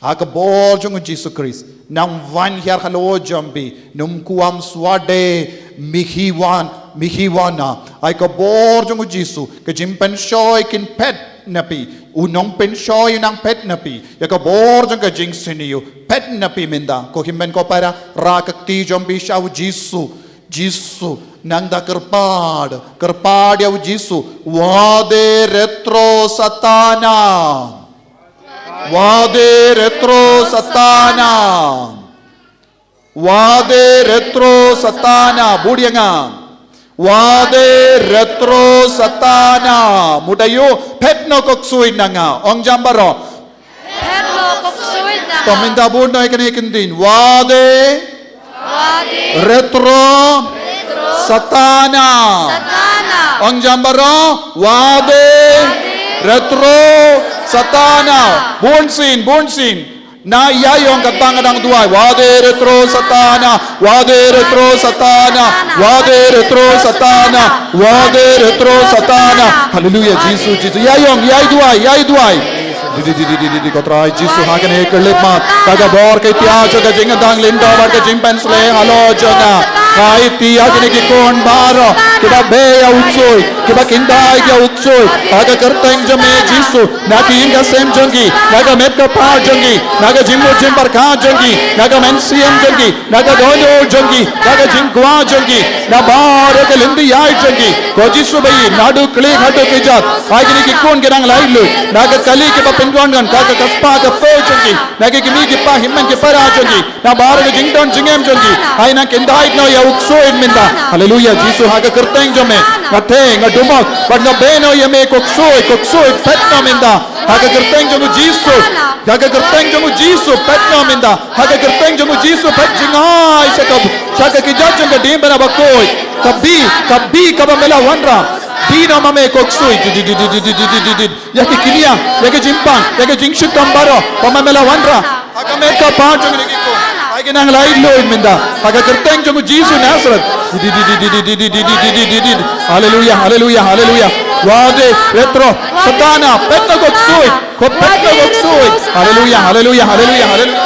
Ha ka bor jong u Jisu Khrist nang wan hiar halor jong phi, num kuam swade mihi wan, mihi wana. Ai ka bor jong u Jisu, ka jingpynshoi kin phet na phi. U nongpynshoi u nang phet na phi. Ïa ka bor jong ka jingsniew phet na phi mynta. Ko hynmen ko para, rah ka kti jong phi sha u Jisu. Jisu, nang da kyrpad, kyrpad ïa u Jisu. Wade retro Satana. Wade retro Satana. Wade retro Satana. Bud ïa nga. Wade retro Satana. Mut aiu, phet noh ko ksuid na nga. Ong jam baroh. Phet noh ko ksuid na nga. To mynta bud noh ïa kane ka ktien. Wade. Wade. Retro. Retro. Satana. Satana. Ong jam baroh. Wade. Wade. Retro. Satana. Satana. Bun sien, bun sien. Na ïaïong katba nga dang duwai. Wade retro Satana. Wade retro Satana. Wade retro Satana. Wade retro Satana. Haleluia, Jisu, Jisu. Ïaïong, ïai duwai, ïai duwai. Di, di, di, di, di, di, di, ko Trai Jisu, ha kane ka lip mat. Ka ka bor ka tia jong ka jingdang lyndoh bad ka jingpynsleh halor jong nga. Ka tia kine ki khun baroh kiba beh ïa u ksuid, kiba kyndait ïa u ksuid. Ha ka kyrteng jong me Jisu, na ki ïing ka sem jong ki, na ka met ka phad jong ki, na ka jingmut jingpyrkhat jong ki, na ka mynsiem jong ki, na ka dohnud jong ki, na ka jingkwah jong ki, na baroh ka lynti ïaid jong ki. Ko Jisu ba ïeit, naduh klik haduh kjat. Ai kine ki khun ki dang laitluid, na ka kali kaba pynduh ngan, ka ka spah ka phew jong ki, na ki kmie ki kpa hynmen ki para jong ki, na baroh ka jingdon jingem jong ki. Ai nang kyndait noh ïa u ksuid mynta. Haleluia, Jisu ha ka kyrteng jong me. Nga theh, nga dumok, bad nga beh noh ïa me ko ksuid, ko ksuid phet noh mynta. Ha ka kyrteng jong u Jisu. Ha ka kyrteng jong u Jisu phet noh mynta. Ha ka kyrteng jong u Jisu phet jngai sha ka, sha ka kjat jong ka diengphna bakhuid. Ka bih, ka bih kaba me la wanrah. Bih noh ma me ko ksuid. Di, di, di. Ïa ki kñia, ïa ki jingpang, ïa ki jingshitom baroh, ba ma me la wanrah. Ha ka met ka phad jong kine ki khun. Ai ki nang laitluid mynta. Ha ka kyrteng jong u Jisu Nasaret. Di, di, di, di. Haleluia, haleluia, haleluia. Wade retro Satana, phet noh ko ksuid. Ko phet noh ko ksuid. Haleluia, haleluia, haleluia, haleluia.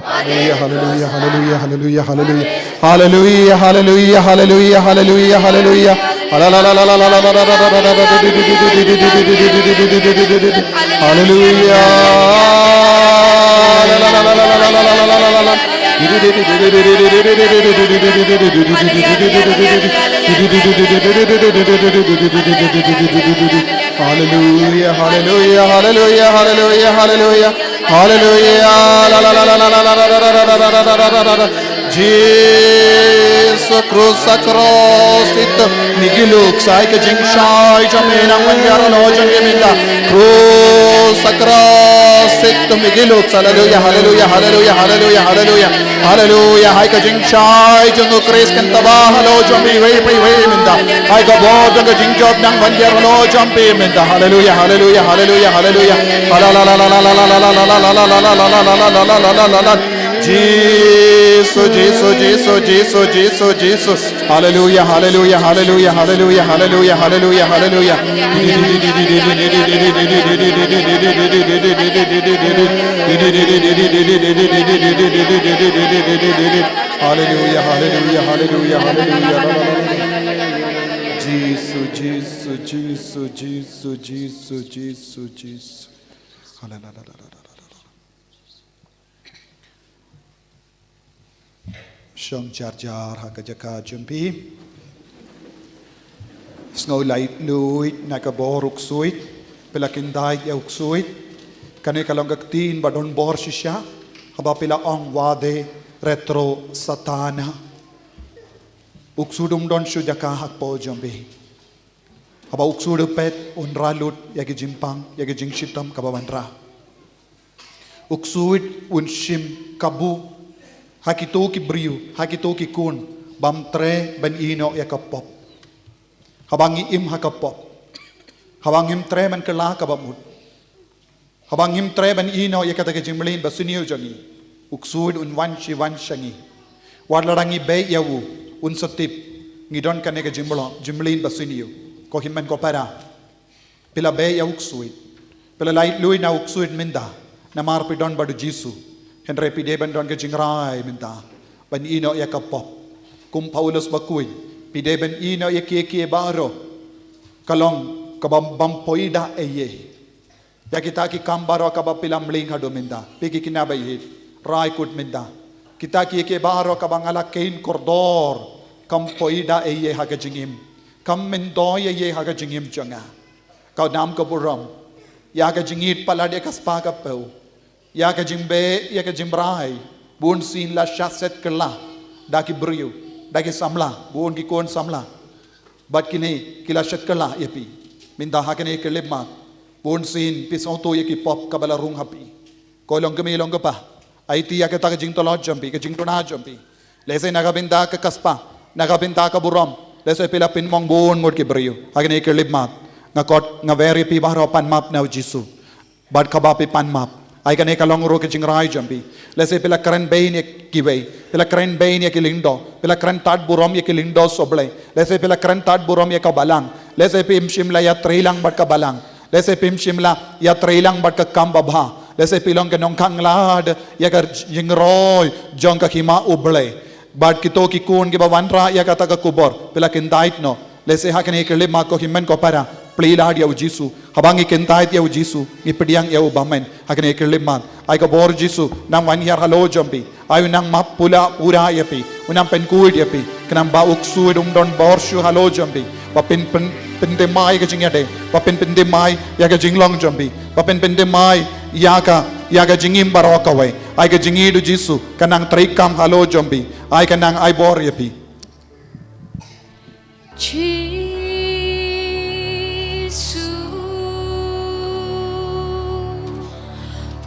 Haleluia, haleluia, haleluia, haleluia, haleluia. Haleluia, haleluia, haleluia, haleluia, haleluia. Haleluia. Haleluia, haleluia, haleluia, haleluia, haleluia. Haleluia. La, la, la, la. Jisu, krus ha kros, ito, mi ki luk sa ïa ka jingshai jong me, nang ban hiar halor jong me mynta. Krus ha kros, ito, mi ki luk sa, haleluya, haleluya, haleluya, haleluya, haleluya. Haleluya, ha ka jingshai jong u Khrist kan taba halor jong me iwei pa iwei mynta. Ha ka bor jong ka jingjop nang ban hiar halor jong me mynta. Haleluya, haleluya, haleluya, haleluya. Haleluya. Jisu, Jisu, Jisu, Jisu, Jisu, Jisu. Haleluya, haleluya, haleluya, haleluya, haleluya, haleluya, haleluya. Haleluya, haleluya, haleluya, haleluya. Jisu, Jisu, Jisu, Jisu, Jisu, Jisu, Jisu. Haleluya. Shong jar jar ha ka jaka jong phi. Sngew laitluid na ka bor u ksuid. Phi la kyntait ïa u ksuid. Kane ka long ka ktien ba don bor shisha. Haba phi la ong, "Wade retro Satana." U ksuid um don shu jaka ha ka por jong phi. Haba u ksuid u peit, un rah lut ïa ki jingpang, ïa ki jingshitom kaba wanrah. U ksuid un shim kabu ha kito ki briew, ha kito ki khun, bym treh ban ïehnoh ïa ka pop. Haba ngi im ha ka pop, haba ngim treh ban kylla kaba mut, haba ngim treh ban ïehnoh ïa kata ka jingmlien ba sniew jong ngi, u ksuid un wan shi wan sha ngi. Wat lada ngi beh ïa u, un sa tip ngi don kane ka jingmlien, jingmlien ba sniew. Ko hynmen ko para, phi la beh ïa u ksuid. Phi la laitluid na u ksuid mynta, namar phi don bad u Jisu. Hynrei phi dei ban don ka jingrai mynta ban ïehnoh ïa ka pop. Kum Paulus ba khuid, phi dei ban ïehnoh ïa kiei kiei baroh. Ka long kaba bym poi da ei ei. Ïa kita ki kam baroh kaba phi la mlien haduh mynta, phi ki khynnah ba ïeit, rai kut mynta. Kita kiei kiei baroh kaba nga la kheiñ kordor, kam poi da ei ei ha ka jingim. Kam myntoi ei ei ha ka jingim jong nga. Ka nam ka burom, ïa ka jingïeit palat ïa ka spah ka phew, ïa ka jingbeh, ïa ka jingbrai, bunsien la shah set kylla da ki briew, da ki samla, bun ki khun samla. Bad kine ki la shet kylla ïa phi. Mynta ha kane ka khyllipmat, bunsien phi sngewthuh ïa ki pop kaba la rung ha phi. Ko long kmie long kpa, aiti ïa kata ka jingtlot jong phi, ka jingduna jong phi. Lehse na ka bynta ka spah, na ka bynta ka burom, lehse phi la pynmong bun ngut ki briew. Ha kane ka khyllipmat, nga khot, nga wer ïa phi baroh, pan map na u Jisu. Bad kaba phi pan map, ai kane ka long ruh ka jingrai jong phi. Lehse phi la kren beiñ ïa kiwei, phi la kren beiñ ïa ki lyngdoh, phi la kren tad burom ïa ki lyngdoh sohblei. Lehse phi la kren tad burom ïa ka balang. Lehse phim shym la ïatrei lang bad ka balang. Lehse phim shym la ïatrei lang bad ka kam babha. Lehse phi long ka nongkhanglad ïa ka jingroi jong ka hima U Blei. Bad kito ki khun kiba wanrah ïa kata ka khubor, phi la kyntait noh. Lehse ha kane ka khyllipmat, ko hynmen ko para, plie lad ïa u Jisu. Haba ngi kyntait ïa u Jisu, ngi pdiang ïa u bymmen. Ha kane ka khyllipmat, ai ka bor Jisu nang wan hiar halor jong phi. Ai u nang map pura pura ïa phi, u nang pynkhuid ïa phi, khnang ba u ksuid um don bor shuh halor jong phi. Ba phin pyn, pynthymmai ïa ka jingïadei, ba phin pynthymmai ïa ka jinglong jong phi, ba phin pynthymmai ïa ka, ïa ka jingim baroh kawei. Ai ka jingïeit u Jisu ka nang treikam halor jong phi. Ai ka nang ai bor ïa phi. Jisu,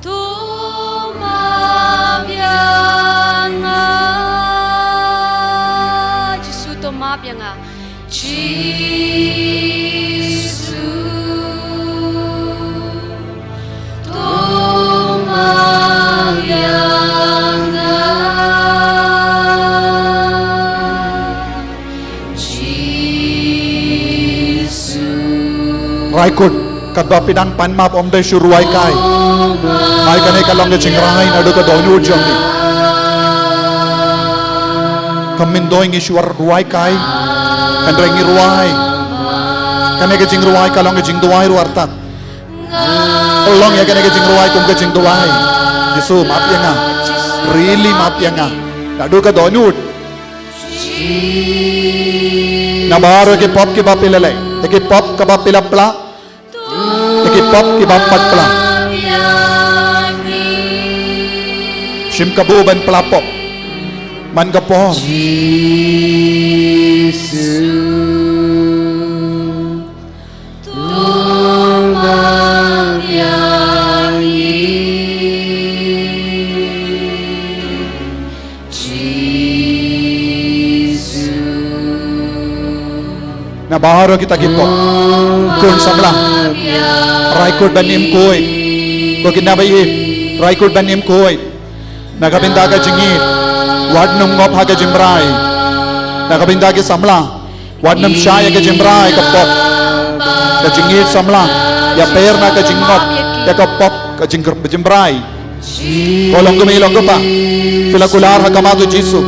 to map ïa nga. Jisu, to map ïa nga. Jisu, to map ïa nga. Jisu. Rai kut, katba phi dang pan map, ym dei shu rwai kai. Ai kane ka long ka jingrai naduh ka dohnud jong phi. Kam myntoi ngi shu rwai kai, hynrei ngi rwai. Kane ka jingrwai ka long ka jingduwai ruh artat. Pynlong ïa kane ka jingrwai kum ka jingduwai. Jisu, map ïa nga. Really map ïa nga. Naduh ka dohnud. Na baroh ki pop kiba phi la leh, ïa ki pop kiba phi la pla, ïa ki pop kiba pat pla. Shim kabu ban pla pop. Man ka por. Na baroh kita ki pop. Khun samla. Rai kut ban im khuid. Ko ki naba im. Rai kut ban im khuid. Na ka bynta ka jingïeit. Wat nym ngop ha ka jingmrai. Na ka bynta ki samla. Wat nym shah ïa ka jingmrai ka pop. Ka jingïeit samla. Ïa pher na ka jingngop. Ïa ka pop ka jing-, jingmrai. Ko long kmie long kpa. Phi la kular ha khmat u Jisu.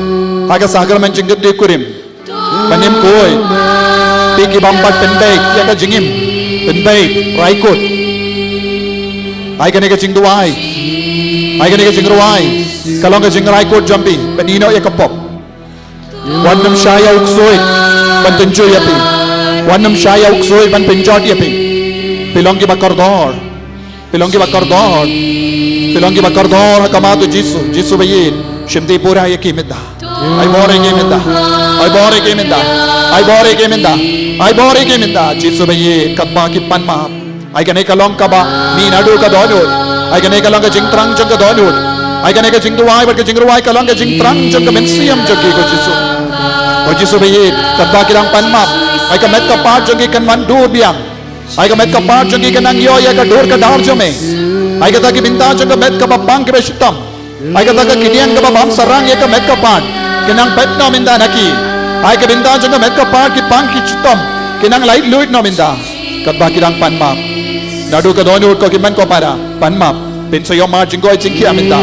Ha ka sakramen jingkitkhlieh kurim. Ban im khuid. Phi ki bym pat pynbeit ïa ka jingim. Pynbeit, rai kut. Ai kane ka jingduwai. Ai kane ka jingrwai. Ka long ka jingrai kut jong phi. Ban ïehnoh ïa ka pop. Wat nym shah ïa u ksuid ban tynjuh ïa phi. Wat nym shah ïa u ksuid ban pynjot ïa phi. Phi long kiba kordor. Phi long kiba kordor. Phi long kiba kordor ha khmat u Jisu. Jisu ba ïeit. Shim ti pura ïa ki mynta. Ai bor ïa ki mynta. Ai bor ïa ki mynta. Ai bor ïa ki mynta. Ai bor ïa ki mynta. Jisu ba ïeit. Katba ki pan map. Ai kane ka long kaba mih naduh ka dohnud. Ai kane ka long ka jingthrang jong ka dohnud. Ai kane ka jingduwai bad ka jingrwai ka long ka jingthrang jong ka mynsiem jong ki ko Jisu. Ko Jisu ba ïeit, katba ki dang pan map. Ai ka met ka phad jong ki kan wan dur biang. Ai ka met ka phad jong ki kan nang ïoh ïa ka dur ka dar jong me. Ai kata ki bynta jong ka met kaba pang kiba shitom. Ai kata ka kyndiang kaba bam sarang ïa ka met ka phad. Ki nang peit noh mynta na ki. Ai ka bynta jong ka met ka phad ki pang ki shitom. Ki nang laitluid noh mynta. Katba ki dang pan map. Naduh ka dohnud ko ki man ko para. Pan map. Pynshai ïa ma jingkoit jingkhiah mynta.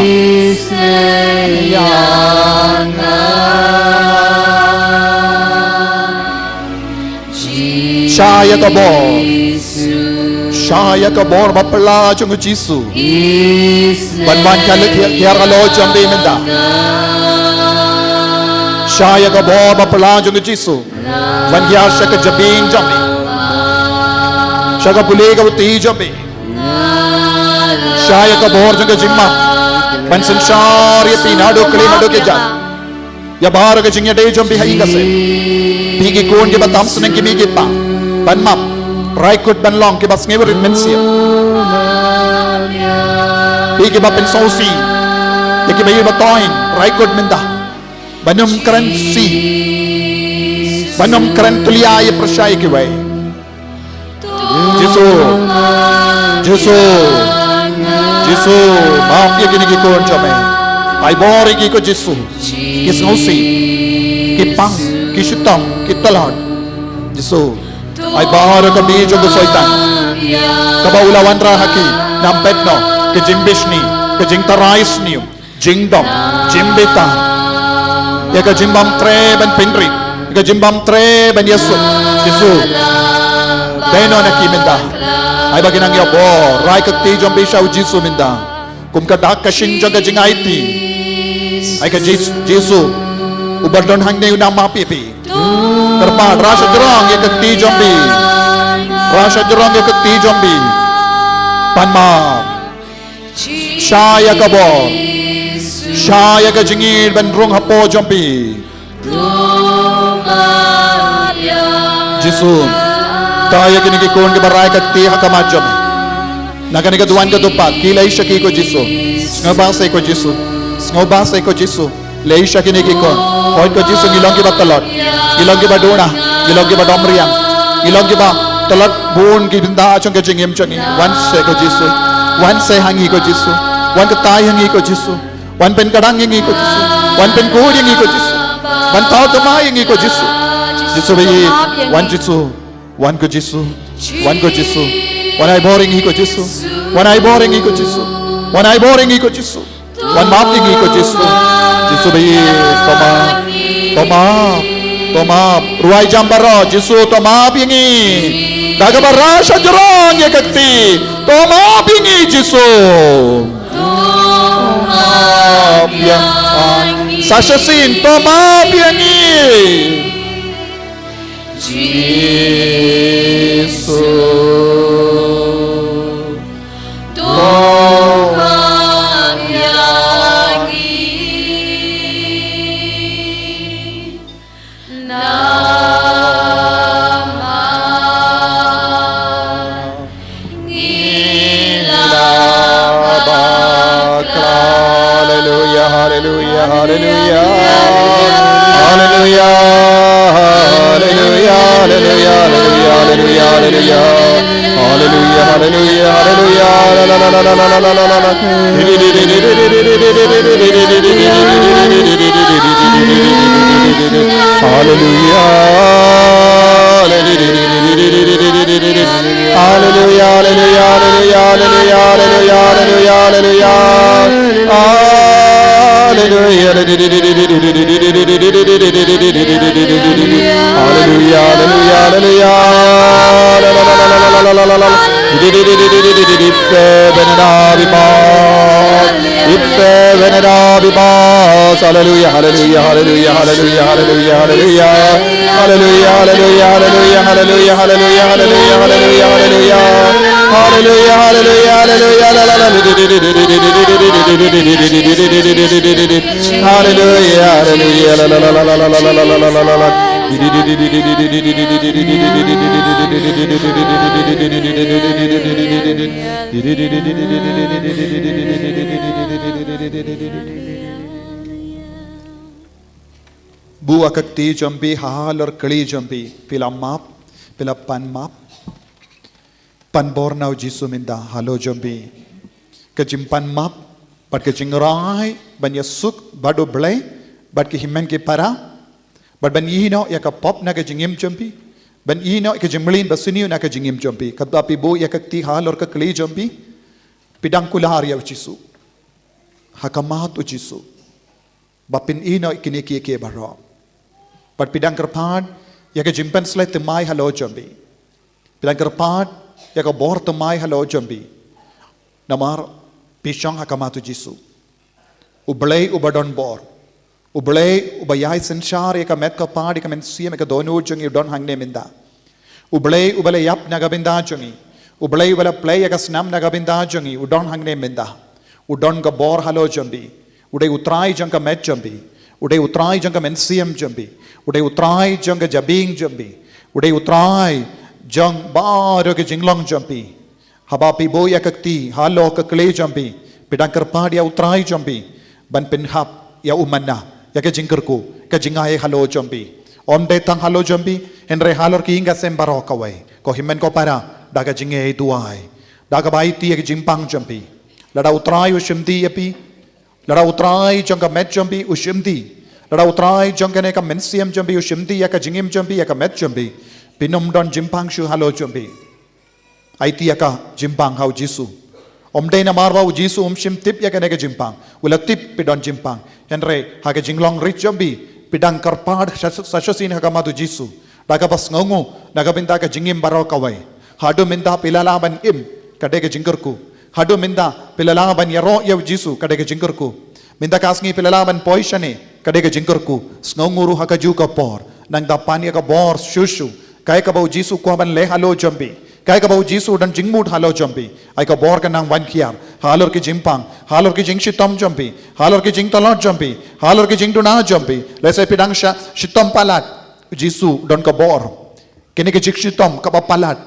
Shah ïa ka bor. Shah ïa ka bor ba phylla jong u Jisu. Ban wan hiar, hiar, hiar halor jong phi mynta. Shah ïa ka bor ba phylla jong u Jisu. Wan hiar sha ka jabieng jong phi. Sha ka pule ka kti jong phi. Shah ïa ka bor jong ka jingmap. Ban synshar ïa phi naduh kli haduh kjat. Ïa baroh ka jingïadei jong phi ha ïing ha sem. Phi ki khun kiba tam sneng ki mei ki pa. Ban map. Rai kut ban long kiba sngewrit mynsiem. Phi kiba pynsngewsih ïa kiba ïeit ba toiñ. Rai kut mynta. Ban ym kren sih. Ban ym kren thyllia ïa pyrshah ïa kiwei. Jisu. Jisu. Jisu. Map ïa kine ki khun jong me. Ai bor ïa ki ko Jisu. Ki sngewsih. Ki pang. Ki shitom. Ki tlot. Jisu. Ai bor ïa ka bor jong u Soitan. Kaba u la wanrah ha ki. Nang peit noh. Ka jingbishni. Ka jingtharai sniew. Jingdom, jingbitar. Ïa ka jingbymtrei ban pynrit. Ïa ka jingbymtrei ban ïasuk. Jisu. Dei noh na ki mynta. Ai ba ki nang ïa bor. Rai ka kti jong phi sha u Jisu mynta. Kum ka dak ka shyieng jong ka jingaiti. Ai ka Jis-, Jisu. Uba don hangne u nang map ïa phi. Kyrpad, rah shajrong ïa ka kti jong phi. Rah shajrong ïa ka kti jong phi. Pan map. Shah ïa ka bor. Shah ïa ka jingïeit ban rung hapoh jong phi. Jisu. Tah ïa kine ki khun kiba rai ka kti ha khmat jong me. Na kane ka duwan ka dupat. Ki leit sha ki ko Jisu. Sngewbha seh ko Jisu. Sngewbha seh ko Jisu. Leit sha kine ki khun. Hooid ko Jisu ngi long kiba tlot. Ngi long kiba duna. Ngi long kiba domriang. Ngi long kiba tlot bun ki bynta jong ka jingim jong ngi. Wan seh ko Jisu. Wan seh ha ngi ko Jisu. Wan kyrtai ha ngi ko Jisu. Wan pynkdang ïa ngi ko Jisu. Wan pynkhuid ïa ngi ko Jisu. Wan thaw thymmai ïa ngi ko Jisu. Jisu ba ïeit. Wan Jisu. Wan ko Jisu. Wan ko Jisu. Wan ai bor ïa ngi ko Jisu. Wan ai bor ïa ngi ko Jisu. Wan ai bor ïa ngi ko Jisu. Wan map ïa ngi ko Jisu. Jisu ba ïeit, to map. To map. To map. Rwai jam baroh, Jisu to map ïa ngi. Da kaba rah shajrong ïa ka kti. To map ïa ngi Jisu. To map ïa ngi. Sa shisien, to map ïa ngi. Jisu. To map ïa ngi. Hallelujah. Hallelujah, hallelujah, hallelujah, hallelujah, hallelujah, hallelujah, hallelujah. Hallelujah. Hallelujah, hallelujah, hallelujah. Hallelujah, hallelujah, hallelujah, hallelujah, hallelujah, hallelujah, hallelujah. Hallelujah, hallelujah, hallelujah, hallelujah, hallelujah, hallelujah, hallelujah, hallelujah. Hallelujah, hallelujah, hallelujah, la, la, la. Hallelujah, hallelujah, la, la, la. Buh ïa ka kti jong phi halor kli jong phi, phi la map, phi la pan map. Pan bor na u Jisu mynta halor jong phi. Ka jingpan map, bad ka jingrai ban ïasuk bad U Blei, bad ki hynmen ki para, bad ban ïehnoh ïa ka pop na ka jingim jong phi, ban ïehnoh ïa ka jingmlien basniew na ka jingim jong phi. Katba phi buh ïa ka kti halor ka kli jong phi, phi dang kular ïa u Jisu. Ha khmat u Jisu. Ba phin ïehnoh ïa kine kiei kiei baroh. Bad phi dang kyrpad ïa ka jingpynshlei thymmai halor jong phi. Phi dang kyrpad ïa ka bor thymmai halor jong phi. Namar phi shong ha khmat u Jisu. U Blei uba don bor. U Blei uba ïai synshar ïa ka met ka phad, ïa ka mynsiem, ïa ka dohnud jong ngi u don hangne mynta. U Blei uba la ïap na ka bynta jong ngi. U Blei uba la plie ïa ka snam na ka bynta jong ngi u don hangne mynta. U don ka bor halor jong phi. U dei U Trai jong ka met jong phi. U dei U Trai jong ka mynsiem jong phi. U dei U Trai jong ka jabieng jong phi. U dei U Trai jong baroh ka jinglong jong phi. Haba phi buh ïa ka kti halor ka kli jong phi, phi dang kyrpad ïa U Trai jong phi ban pynhap ïa u man na ïa ka jingkyrkhu, ka jingai halor jong phi. Ym dei tang halor jong phi, hynrei halor ki ïing ka sem baroh kawei. Ko hynmen ko para, da ka jingïeit duwai, da kaba aiti ïa ka jingpang jong phi. Lada U Trai u shim kti ïa phi, lada U Trai jong ka met jong phi u shim kti, lada U Trai jong kane ka mynsiem jong phi u shim kti ïa ka jingim jong phi, ïa ka met jong phi, phin ym don jingpang shuh halor jong phi. Aiti ïa ka jingpang ha u Jisu. Ym dei namar ba u Jisu um shym tip ïa kane ka jingpang. U la tip phi don jingpang. Hynrei ha ka jinglong rit jong phi, phi dang kyrpad sa, sa shisien ha khmat u Jisu. Da kaba sngewnguh na ka bynta ka jingim baroh kawei. Haduh mynta phi la lah ban im, ka dei ka jingkyrkhu. Haduh mynta phi la lah ban ïaroh ïa u Jisu, ka dei ka jingkyrkhu. Mynta ka sngi phi la lah ban poi shane, ka dei ka jingkyrkhu. Sngewnguh ruh ha kajuh ka por. Nang da pan ïa ka bor shuh shuh. Kaei kaba u Jisu u kwah ban leh halor jong phi. Kaei kaba u Jisu u don jingmut halor jong phi. Ai ka bor kan nang wan hiar. Halor ki jingpang, halor ki jingshitom jong phi, halor ki jingtlot jong phi, halor ki jingduna jong phi. Lehse phi dang sha, shitom palat. U Jisu u don ka bor. Kine ki jingshitom kaba palat,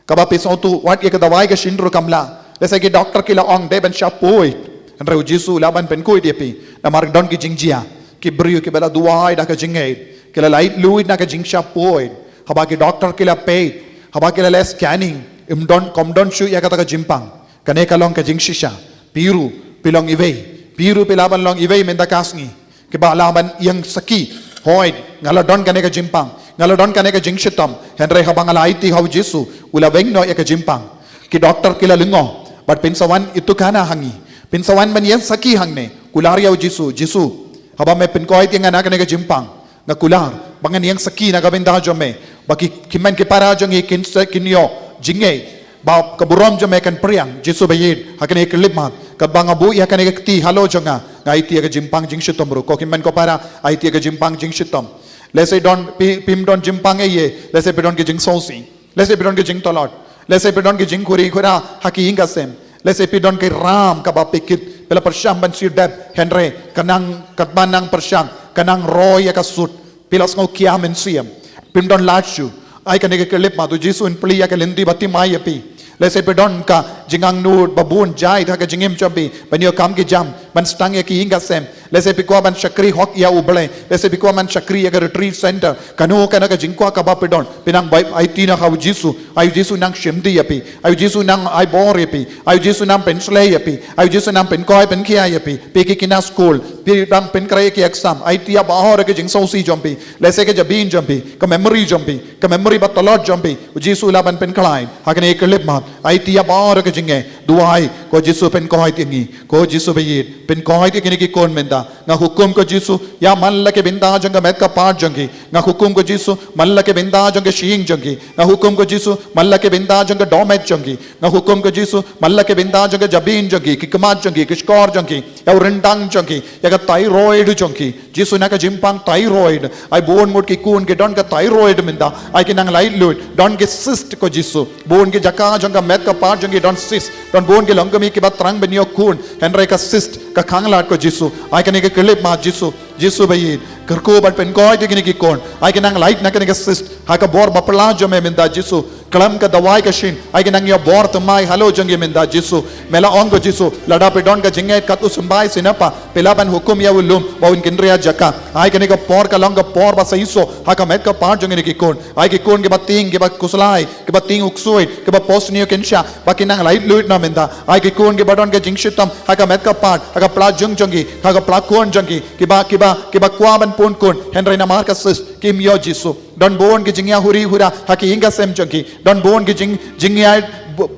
kaba phi sngewthuh wat ïa ka dawai ka shin ruh kam lah. Lehse ki doktor ki la ong dei ban shah poi. Hynrei u Jisu u lah ban pynkhuid ïa phi. Namar don ki jingjia. Ki briew kiba la duwai da ka jingngeit, ki la lait luid na ka jingshah poi. Haba ki doktor ki la peit, haba ki la leh scanning, ym don, kam don shuh ïa kata ka jingpang. Kane ka long ka jingshisha. Phi ruh phi long iwei. Phi ruh phi lah ban long iwei mynta ka sngi. Kiba lah ban ïeng sakhi. Hooid, nga la don kane ka jingpang, nga la don kane ka jingshitom. Hynrei haba nga la aiti ha u Jisu, u la weng noh ïa ka jingpang. Ki doktor ki la lyngngoh. Bad phin sa wan ïathuhkhana ha ngi, phin sa wan ban ïeng sakhi hangne. Kular ïa u Jisu, Jisu, haba me pynkoit ïa nga na kane ka jingpang, nga kular ba ngan ïeng sakhi na ka bynta jong me, ba ki, ki hynmen ki para jong ngi kin sa, kin ïoh jingngeit, ba ka burom jong me kan phriang. Jisu ba ïeit, ha kane ka khyllipmat, katba nga buh ïa kane ka kti halor jong nga, nga aiti ïa ka jingpang jingshitom ruh. Ko hynmen ko para, aiti ïa ka jingpang jingshitom. Lehse don, phi, phim don jingpang ei ei, lehse phi don ki jingsngewsih. Lehse phi don ki jingtlot. Lehse phi don ki jingkhuri khura ha ki ïing ka sem. Lehse phi don ki ram kaba phi kit, phi la pyrshang ban siew dep, hynrei ka nang, katba nang pyrshang, ka nang roi ïa ka sut. Phi la sngew khia mynsiem. Phim don lad shuh. Ai kane ka khyllipmat, u Jisu un plie ïa ka lynti ba thymmai ïa phi. Lehse phi don ka jingangnud ba bun jait ha ka jingim jong phi, ban ïoh kam ki jam, ban sdang ïa ki ïing ka sem. Lehse phi kwah ban shakri hok ïa U Blei. Lehse phi kwah ban shakri ïa ka retreat center. Kano kano ka jingkwah kaba phi don, phi nang bai aiti noh ha U Jisu. Ai U Jisu nang shimti ïa phi. Ai U Jisu nang ai bor ïa phi. Ai U Jisu nang pynshlei ïa phi. Ai U Jisu nang pynkhuid pynkhia ïa phi. Phi ki khynnah skul, phi dang pynkhreh ki exam. Aiti ïa bahor ka jingsngewsih jong phi. Lehse ka jabieng jong phi, ka memory jong phi, ka memory ba tlot jong phi, U Jisu u lah ban pynkhlaiñ. Ha kane ka khyllipmat, aiti ïa bahor ka jingeh. Duwai, ko Jisu pynkhuid ïa ngi. Ko Jisu ba ïeit, pynkhuid ïa kine ki khun mynta. Nga hukum ko Jisu, ïa man la ki bynta jong ka met ka phad jong ki. Nga hukum ko Jisu, man la ki bynta jong ka shyieng jong ki. Nga hukum ko Jisu, man la ki bynta jong ka dohmed jong ki. Nga hukum ko Jisu, man la ki bynta jong ka jabieng jong ki, ki khmat jong ki, ki shkor jong ki, ïa u ryndang jong ki, ïa ka thyroid jong ki. Jisu, na ka jingpang thyroid, ai bun ngut ki khun ki don ka thyroid mynta. Ai ki nang laitluid, don ki cyst ko Jisu. Bun ki jaka jong ka met ka phad jong ki don cyst. Don bun ki longkmie kiba thrang ban ïoh khun, hynrei ka cyst ka khanglad ko Jisu. Ai kane ka khyllipmat Jisu. Jisu ba ïeit, kyrkhu ban pynkhuid ïa kine ki khun. Ai ki nang lait na kane ka cyst ha ka bor ba phylla jong me mynta Jisu. Khlem ka dawai ka shin, ai ki nang ïoh bor thymmai halor jong ki mynta Jisu. Me la ong ko Jisu, lada phi don ka jingngeit kat u symbai sniper, phi lah ban hukum ïa u lum ba un kynriah jaka. Ai kane ka por ka long ka por ba seisoh ha ka met ka phad jong kine ki khun. Ai ki khun kiba tieng, kiba khuslai, kiba tieng u ksuid, kiba pos sniew kynshah, ba kin nang laitluid noh mynta. Ai ki khun kiba don ka jingshitom ha ka met ka phad, ha ka pla jong jong ki, ha ka pla khun jong ki, kiba, kiba, kiba kwah ban pun khun, hynrei namar ka cyst kim ïoh Jisu. Don bun ki jingïahuri hura ha ki ïing ka sem jong ki. Don bun ki jing, jingïa, bu-,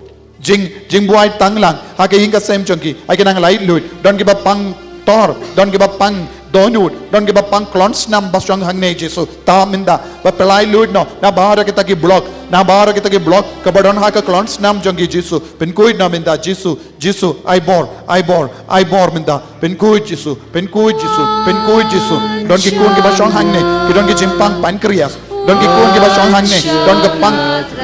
jing, jingbuaid tanglang ha ki ïing ka sem jong ki. Ai ki nang laitluid. Don kiba pang tor, don kiba pang dohnud, don kiba pang klon snam ba shong hangne Jisu. Ta mynta ba pynlait luid noh na baroh kita ki block, na baroh kita ki block kaba don ha ka klon snam jong ki Jisu. Pynkhuid noh mynta Jisu. Jisu, ai bor, ai bor, ai bor mynta. Pynkhuid Jisu, pynkhuid Jisu, pynkhuid Jisu. Don ki khun kiba shong hangne ki don ki jingpang pancreas. Don ki khun kiba shong hangne don ka pang,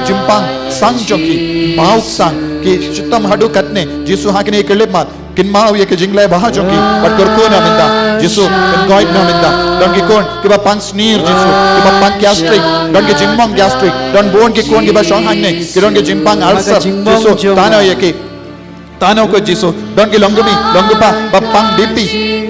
jingpang sang jong ki, pauk sang, ki shitom haduh katne. Jisu, ha kine ki khyllipmat, kynmaw ïa ki jingleh bha jong ki bad kyrkhu noh mynta. Jisu, pynkhuid noh mynta. Don ki khun kiba pang snier Jisu, kiba pang gastric, don ki jingmong gastric. Don bun ki khun kiba shong hangne ki don ki jingpang ulcer. Jisu, tano ïa ki. Tano ko Jisu. Don ki longkmie, longkpa ba pang B P,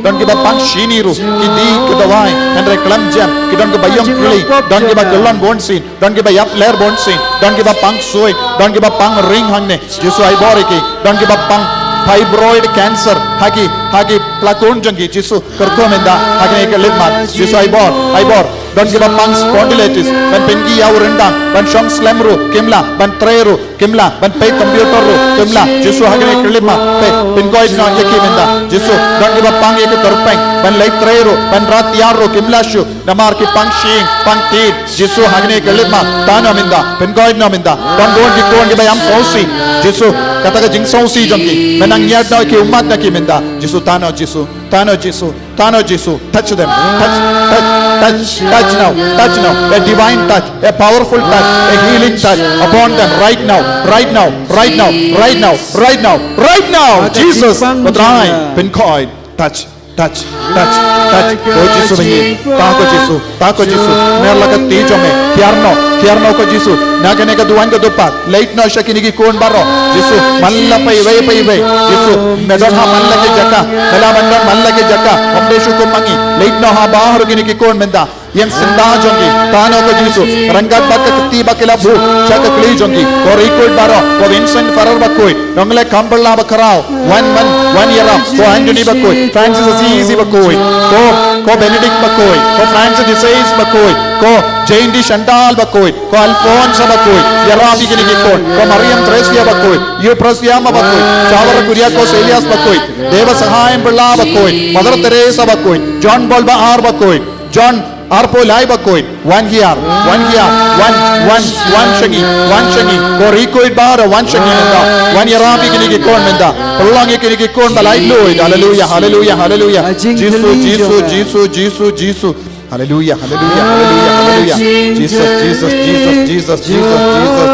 don kiba pang shini ruh, ki die ki dawai, hynrei khlem jem. Ki don kiba ïong kli, don kiba kyllon bun sien, don kiba ïap ler bun sien, don kiba pang sui, don kiba pang ring hangne. Jisu, ai bor ïa ki. Don kiba pang fibroid cancer ha ki, ha ki plakun jong ki. Jisu, kyrkhu mynta ha kine ki khyllipmat. Jisu, ai bor, ai bor. Don kiba pang spondylitis, ban pynki ïa u ryndang, ban shong slem ruh kim lah, ban trei ruh kim lah, ban peit computer ruh kim lah. Jisu, ha kine ki khyllipmat, peit, pynkhuid noh ïa ki mynta. Jisu, don kiba pang ïa ki tyrpeng, ban leit trei ruh, ban rat tiar ruh kim lah shuh. Namar ki pang shyieng, pang tied. Jisu, ha kine ki khyllipmat, tano mynta, pynkhuid noh mynta. Don bun ki khun kiba ïam sngewsih. Jisu, kata ka jingsngewsih jong ki, men nang ñiad noh ïa ki, ummat noh ïa ki mynta. Jisu, tano Jisu, tano Jisu, tano Jisu. Touch them. Touch, touch, touch, touch now, touch now. A divine touch, a powerful touch, a healing touch upon them right now, right now, right now, right now, right now, right now. Touch, Jesus, Patrai, pynkhuid. Touch, touch, touch, touch. Ko Jisu ba ïeit, ta ko Jisu, ta ko Jisu. Mer la ka kti jong me, hiar noh, hiar noh ko Jisu. Na kane ka duwan ka dupat, leit noh sha kine ki khun baroh. Jisu, man la paiwei paiwei. Jisu, me don ha man la ki jaka, me lah ban don man la ki jaka. Ym dei shu kum ma ngi. Leit noh ha baroh kine ki khun mynta. Ïing syndah jong ki, tano ko Jisu, ryngkat bad ka kti ba ki la buh sha ka kli jong ki. Ko Rikul baroh, ko Vincent Farrer bakhuid, Nongleh Khambylla bakhraw, wan, wan, wan ïarap, ko Anthony bakhuid, Francis Assisi bakhuid, ko, ko Benedict bakhuid, ko Francis de Sales bakhuid, ko Jane de Chantal bakhuid, ko Alfonso bakhuid, ïarap ïa kine ki khun, ko Mariam Theresia bakhuid, Euphrasia bakhuid, Chawar Kuria ko Elias bakhuid, Deva Sahayam Pilla bakhuid, Mother Teresa bakhuid, John Paul ba ar bakhuid, John Arpoi lai bakhuid, wan hiar, wan hiar, wan, wan, wan sha ngi, wan sha ngi, ko Rikul baroh wan sha ngi mynta, wan ïarap ïa kine ki khun mynta, pynlong ïa kine ki khun ba laitluid, haleluya, haleluya, haleluya. Jisu, Jisu, Jisu, Jisu, Jisu. Haleluya, haleluya, haleluya, haleluya. Jesus, Jesus, Jesus, Jesus, Jesus, Jesus.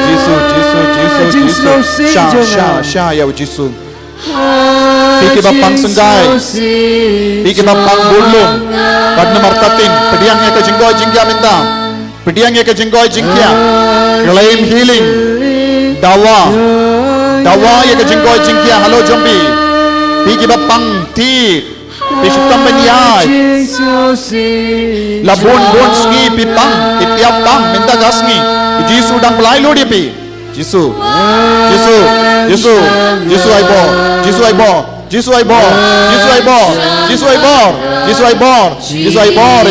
Jisu, Jisu, Jisu, Jisu. Sha, sha, sha ïa u Jisu. Phi kiba pang sengkai, phi kiba pang budlum bad namar tatin, pdiang ïa ka jingkoit jingkhiah mynta. Pdiang ïa ka jingkoit jingkhiah. Claim healing. Dawa. Dawa ïa ka jingkoit jingkhiah halor jong phi. Phi kiba pang tied, Phi shu tam ban ïaid. La bun bun sngi phi pang, phi ïap pang mynta ka sngi. U Jisu dang pynlait lut ïa phi. Jisu. Jisu. Jisu. Jisu ai bor. Jisu ai bor. Jisu ai bor. Jisu ai bor. Jisu ai bor. Jisu ai bor. Jisu ai bor.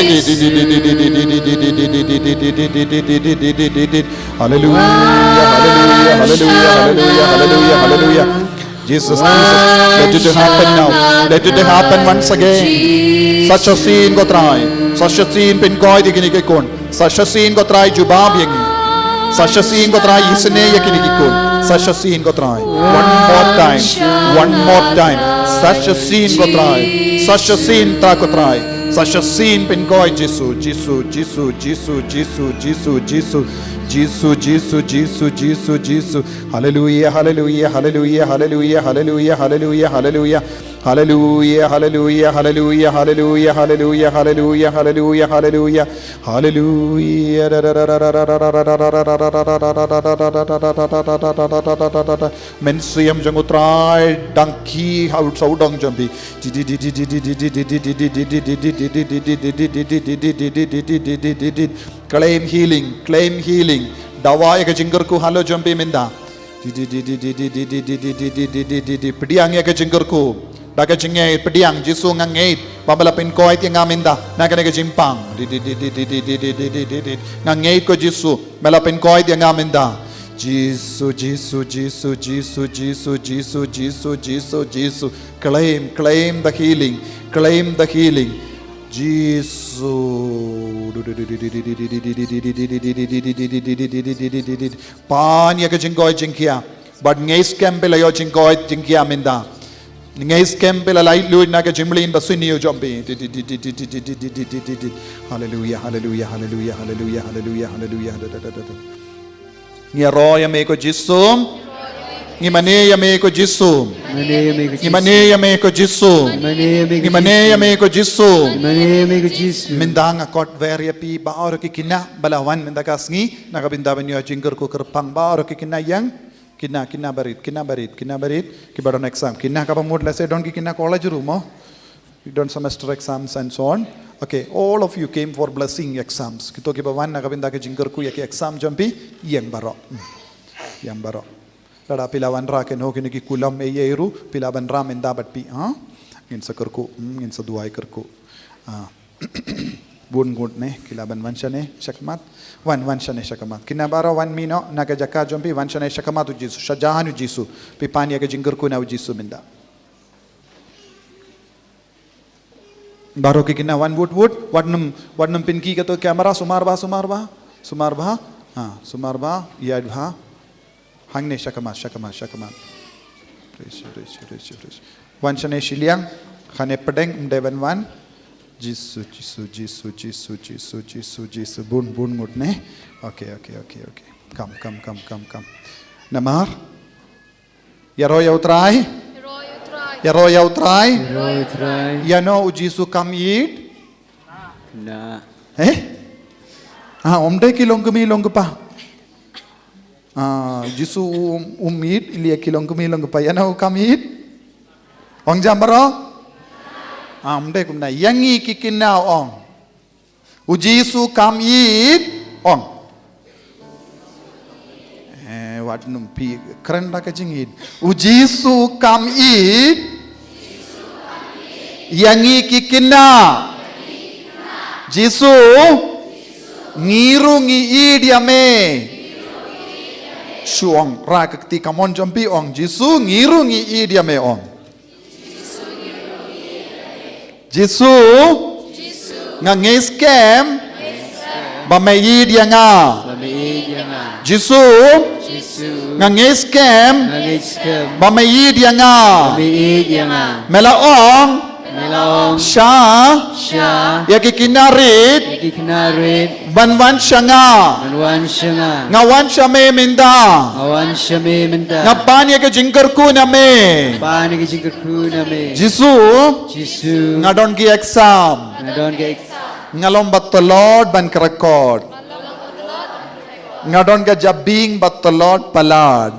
Haleluya, haleluya, haleluya, haleluya, haleluya, haleluya, haleluya. Jesus, Jesus, let it happen now. Let it happen once again. Sa shisien ko Trai. Sa shisien pynkoit ïa kine ki khun. Sa shisien ko Trai jubab ïa ngi. Sa shisien ko Trai isynei ïa kine ki khun. Sa shisien ko Trai. One more time. One more time. Sa shisien ko Trai. Sa shisien ta ko Trai. Sa shisien pynkoit Jisu, Jisu, Jisu, Jisu, Jisu, Jisu, Jisu. Jisu, Jisu, Jisu, Jisu, Jisu. Haleluya, haleluya, haleluya, haleluya, haleluya, haleluya, haleluya. Haleluya, haleluya, haleluya, haleluya, haleluya, haleluya, haleluya, haleluya. Haleluya. Mynsiem jong u Trai dang khie ha u sawdong jong phi. Claim healing, claim healing. Dawa ïa ka jingkyrkhu halor jong phi mynta. Pdiang ïa ka jingkyrkhu. Da ka jingngeit pdiang, Jisu nga ngeit ba me la pynkoit ïa nga mynta na kane ka jingpang. Nga ngeit ko Jisu, me la pynkoit ïa nga mynta. Jisu, Jisu, Jisu, Jisu, Jisu, Jisu, Jisu, Jisu, Jisu. Claim, claim the healing, claim the healing. Jisu. Pan ïa ka jingkoit jingkhiah. Bad ngi skhem phi la ïoh jingkoit jingkhiah mynta. Ngi skhem phi la lait lut na ka jingmlien ba sniew jong phi. Haleluya, haleluya, haleluya, haleluya, haleluya, haleluya, haleluya. Ngi ïaroh ïa me ko Jisu. Ngi mane ïa me ko Jisu. Ngi mane ïa me ko Jisu. Ngi mane ïa me ko Jisu. Mynta nga khot wer ïa phi baroh ki khynnah ba la wan mynta ka sngi na ka bynta ban ïoh jingkyrkhu kyrpang, baroh ki khynnah ïeng. Khynnah, khynnah barit, khynnah barit, khynnah barit kiba don exam. Khynnah kaba mut lehse don ki khynnah college ruh mo. Don semester exams and so on. Okay, all of you came for blessing exams. Kito kiba wan na ka bynta ka jingkyrkhu ïa ki exam jong phi, ïeng baroh. Hmm. Ïeng baroh. Lada phi la wanrah kine kine ki kulam ei ei ruh, phi lah ban rah mynta bad phi, ha? Ngin sa kyrkhu, hmm, ngin sa duwai kyrkhu. Ah. Bun ngut ne ki lah ban wan shane sha khmat. Wan, wan shane sha khmat. Kine baroh wan mih noh na ka jaka jong phi, wan shane sha khmat u Jisu, shajan u Jisu. Phi pan ïa ka jingkyrkhu na u Jisu mynta. Baroh ki khynnah wan wut wut, wat nym, wat nym pynki kato ka kamera, sumar bha, sumar bha, sumar bha, ha, sumar bha, ïaid bha. Hangne sha khmat, sha khmat, sha khmat. Wan shane shiliang, khane pdeng ym dei ban wan. Jisu, Jisu, Jisu, Jisu, Jisu, Jisu, Jisu, bun, bun ngut ne. Okay, okay, okay, okay. Kam, kam, kam, kam, kam. Namar. Ïaroh ïa u Trai. Ïaroh ïa u Trai. Ïaroh ïa u Trai. Ïa no u Jisu kam ïeit? Nah. Eh? Ah, ym dei ki long kmie long kpa. Ah, Jisu um, um ïeit ïa ki long kmie long kpa, ïa no u kam ïeit? Ong jam baroh? Ah, ym dei kumne, ïa ngi ki khynnah ong. U Jisu kam ïeit ong. Eh, wat nym phi kren da ka jingïeit. U Jisu kam ïeit ïa ngi ki khynnah. Jisu, ngi ruh ngi ïeit ïa me. Shu ong, rah ka kti kamon jong phi ong, Jisu, ngi ruh ngi ïeit ïa me ong. Jisu, nga ngeit skhem ba me ïeit ïa nga. Jisu, nga ngeit skhem ba me ïeit ïa nga. Me la ong, sha ïa ki khynnah rit ban wan sha nga. Nga wan sha me mynta. Nga pan ïa ka jingkyrkhu na me. Jisu, nga don ki exam. Nga long ba tlot ban kyrkhu. Nga don ka jabieng ba tlot palat.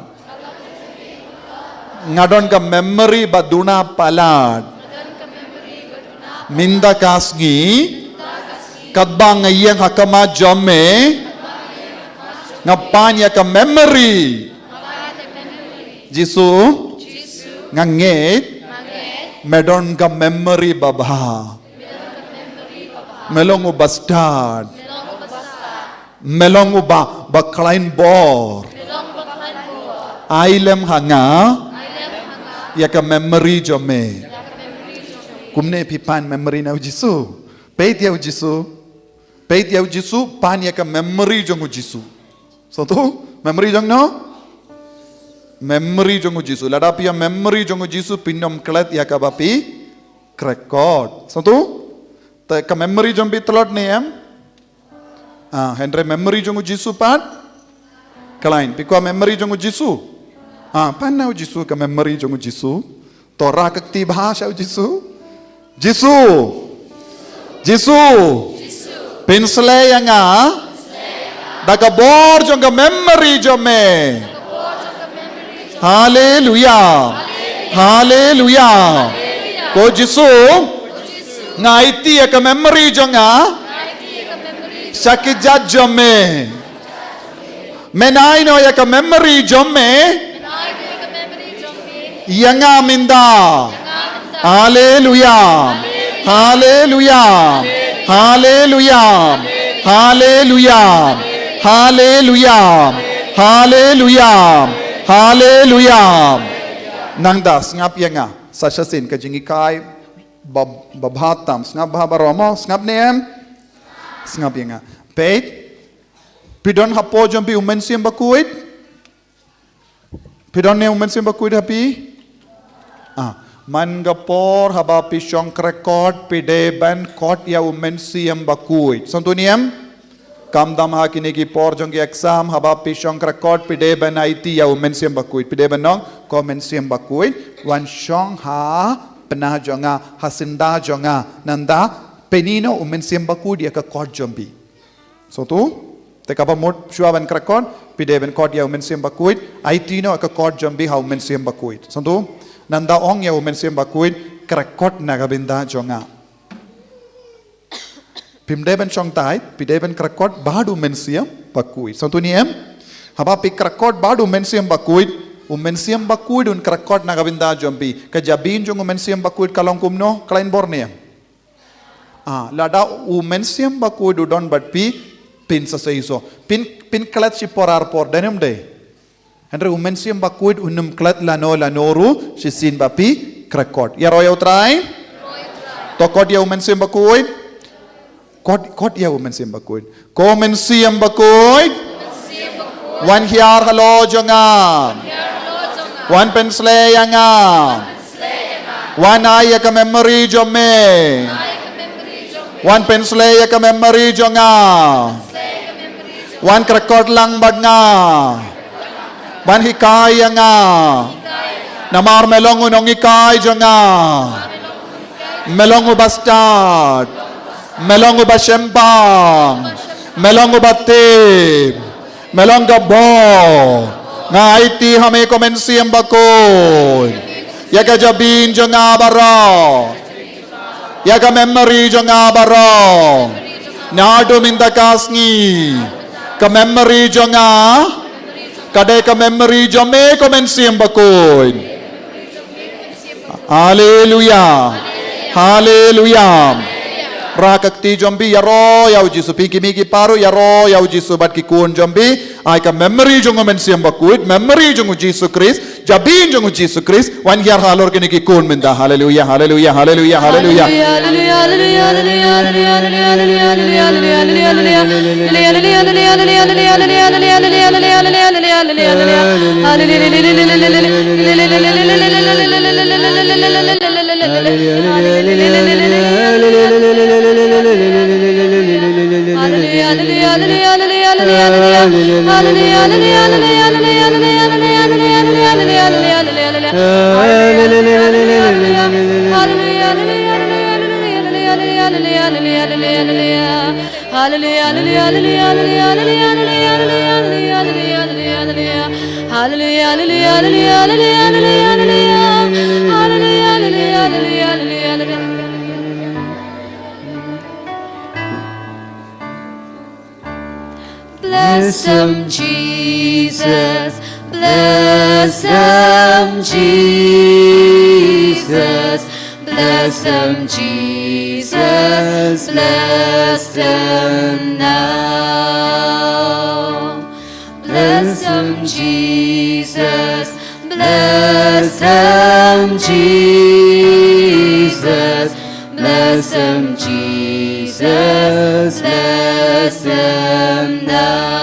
Nga don ka memory ba duna palat. Mynta ka sngi, katba nga ïeng ha khmat jong me, nga pan ïa ka memory. Jisu, nga ngeit, me don ka memory babha. Me long u bastad. Me long uba, ba khlaiñ bor. Ai lem ha nga ïa ka memory jong me. Kumne phi pan memory na u Jisu. Peit ïa u Jisu. Peit ïa u Jisu, pan ïa ka memory jong u Jisu. Sngewthuh? Memory jong no? Memory jong u Jisu. Lada phi ïa memory jong u Jisu, phin ym klet ïa kaba phi krekot. Sngewthuh? Te ka memory jong phi tlot ne em? Ah, hynrei memory jong u Jisu pat khlaiñ. Phi kwah memory jong u Jisu? Ah, pan na u Jisu ka memory jong u Jisu. To rah ka kti bha sha u Jisu. Jisu. Jisu. Pynsleh ïa nga da ka bor jong ka memory jong me. Haleluya. Haleluya. Ko Jisu, nga aiti ïa ka memory jong nga sha ki jait jong me. Men ai noh ïa ka memory jong me ïa nga mynta. Haleluya. Haleluya. Haleluya. Haleluya. Haleluya. Haleluya. Nangta sngap ïa nga. Sa shisien ka jinghikai ba, babha tam. Sngap bha baroh mo, sngap ne em? Sngap ïa nga. Peit. Phi don hapoh jong phi u Mynsiem Bakhuid? Phi don ne u Mynsiem Bakhuid ha phi? Ah, man ka por haba phi shong krekot phi dei ban khot ïa u Mynsiem Bakhuid. Sngewthuh ne em? Khamtam ha kine ki por jong ki exam haba phi shong krekot phi dei ban aiti ïa u Mynsiem Bakhuid. Phi dei ban ong, ko Mynsiem Bakhuid, wan shong ha pneh jong nga, ha syndah jong nga, nangta pyni noh u Mynsiem Bakhuid ïa ka kot jong phi. Sngewthuh? Te kaba mut shuwa ban krekot, phi dei ban khot ïa u Mynsiem Bakhuid, aiti noh ka kot jong phi ha u Mynsiem Bakhuid. Sngewthuh? Nangta ong ïa u Mynsiem Bakhuid, krekot na ka bynta jong nga. Phim dei ban shong tight, phi dei ban krekot bad u Mynsiem Bakhuid. Sngewthuh ne em? Haba phi krekot bad u Mynsiem Bakhuid, u Mynsiem Bakhuid un krekot na ka bynta jong phi. Ka jabieng jong u Mynsiem Bakhuid ka long kumno, khlaiñ bor ne em? Ah, lada u Mynsiem Bakhuid u don bad phi, phin sa seisoh. Phin, phin klet shipor arpor, dei ne ym dei? Hynrei u Mynsiem Bakhuid un ym klet lano lano ruh, shisien ba phi krekot. Ïaroh ïa u Trai. To khot ïa u Mynsiem Bakhuid. Khot, khot ïa u Mynsiem Bakhuid. Ko Mynsiem Bakhuid. Wan hiar halor jong nga. Wan pynsleh ïa nga. Wan ai ïa ka memory jong me. Wan pynsleh ïa ka memory jong nga. Wan krekot lang bad nga. Wan hikai ïa nga. Namar me long u nonghikai jong nga. Me long uba stad. Me long uba shemphang. Me long uba tip. Me long ka bor. Nga aiti ha me ko Mynsiem Bakhuid. Ïa ka jabieng jong nga baroh. Ïa ka memory jong nga baroh. Naduh mynta ka sngi. Ka memory jong nga. Ka dei ka memory jong me ko Mynsiem Bakhuid. Haleluya. Haleluya. Rah ka kti jong phi, ïaroh ïa u Jisu, phi ki mei ki pa ruh, ïaroh ïa u Jisu bad ki khun jong phi. Ai ka memory jong u Mynsiem Bakhuid, memory jong u Jisu Khrist, jabieng jong u Jisu Khrist, wan hiar halor kine ki khun mynta. Haleluya, haleluya, haleluya, haleluya. Bless them, Jesus. Bless them, Jesus. Bless them, Jesus. Bless them now. Bless them, Jesus. Bless them, Jesus. Bless them, Jesus. Bless them now.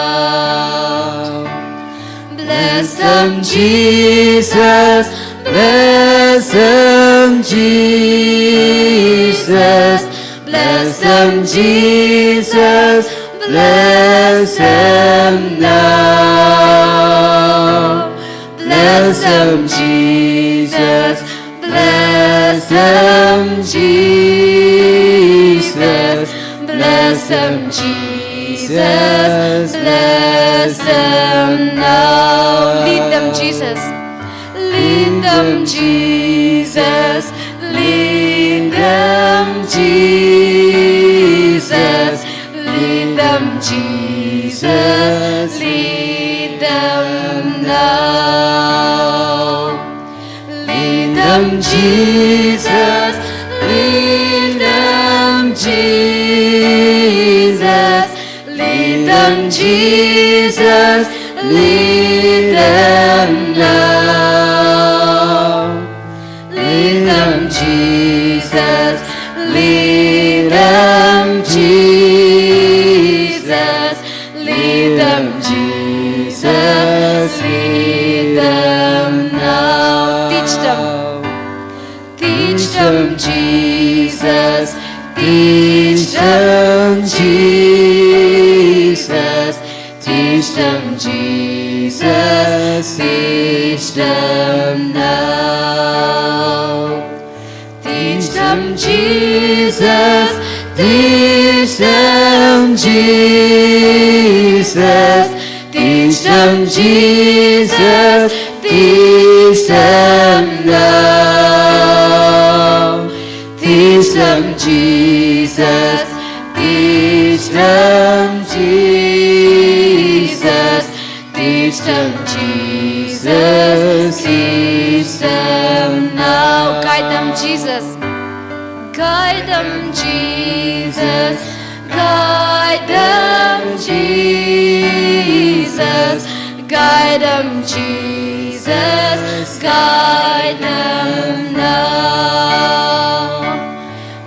Bless them, Jesus. Bless them, Jesus. Bless them, Jesus. Bless them now. Bless them, Jesus. Bless them, Jesus. Bless them, Jesus. Bless them now. Lead them, Jesus. Lead them, Jesus. Lead them, Jesus. Lead them, Jesus. Lead them now. Lead them, Jesus. Lead them, Jesus. Lead them, Jesus. Lead them now. Lead them, Jesus. Lead them, Jesus. Lead them, Jesus. Lead them now. Teach them. Teach them, Jesus. Teach them, Jesus. Teach them, Jesus. Teach them now. Teach them, Jesus. Teach them, Jesus. Teach them, Jesus. Teach them now. Teach them, Jesus. Teach them, Jesus. Teach them, Jesus. Teach them now. Guide them, Jesus. Guide them, Jesus. Guide them, Jesus. Guide them, Jesus. Guide them now.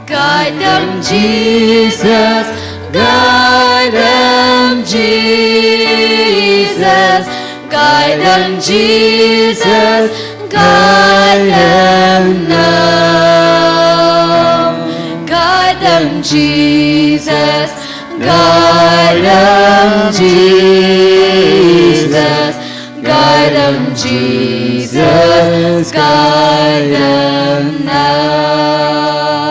Guide them, Jesus. Guide them, Jesus. Guide them, Jesus. Guide them now. Guide them, Jesus. Guide them, Jesus. Guide them, Jesus. Guide them now.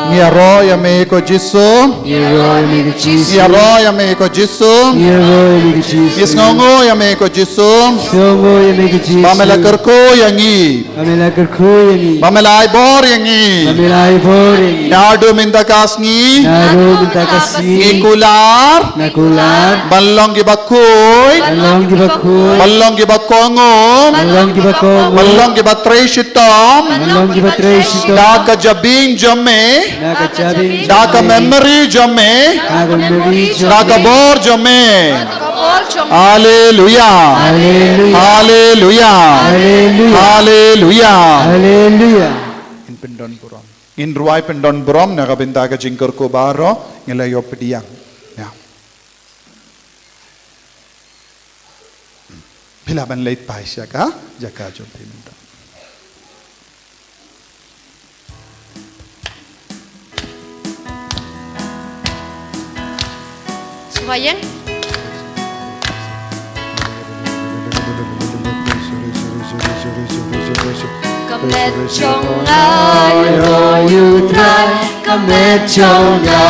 Ngi ïaroh ïa me ko Jisu. Ngi ïaroh ïa me ko Jisu. Ngi ïaroh ïa me ko Jisu. Ngi ïaroh ïa me ko Jisu. Ngi sngewnguh ïa me ko Jisu. Sngewnguh ïa me ko Jisu. Ba me la kyrkhu ïa ngi. Ba me la kyrkhu ïa ngi. Ba me la ai bor ïa ngi. Ba me la ai bor ïa ngi. Naduh mynta ka sngi. Naduh mynta ka sngi. Ngi kular. Nga kular. Ban long kiba khuid. Ban long kiba khuid. Ban long kiba kohnguh. Ban long kiba kohnguh. Ban long kiba trei shitom. Ban long kiba trei shitom. Da ka jabieng jong me. Da ka jabieng jong me. Da ka memory jong me. Da ka memory jong me. Da ka bor jong me. Da ka bor jong me. Haleluya. Haleluya. Haleluya. Haleluya. Haleluya. Haleluya. Ngin pyndon burom. Ngin rwai pyndon burom na ka bynta ka jingkyrkhu baroh, ngi la ïoh pdiang. Ïa. Phi lah ban leit phai sha ka jaka jong phi mynta. Sngewbha ïeng. Ka met jong nga ïaroh ïa u Trai, ka met jong nga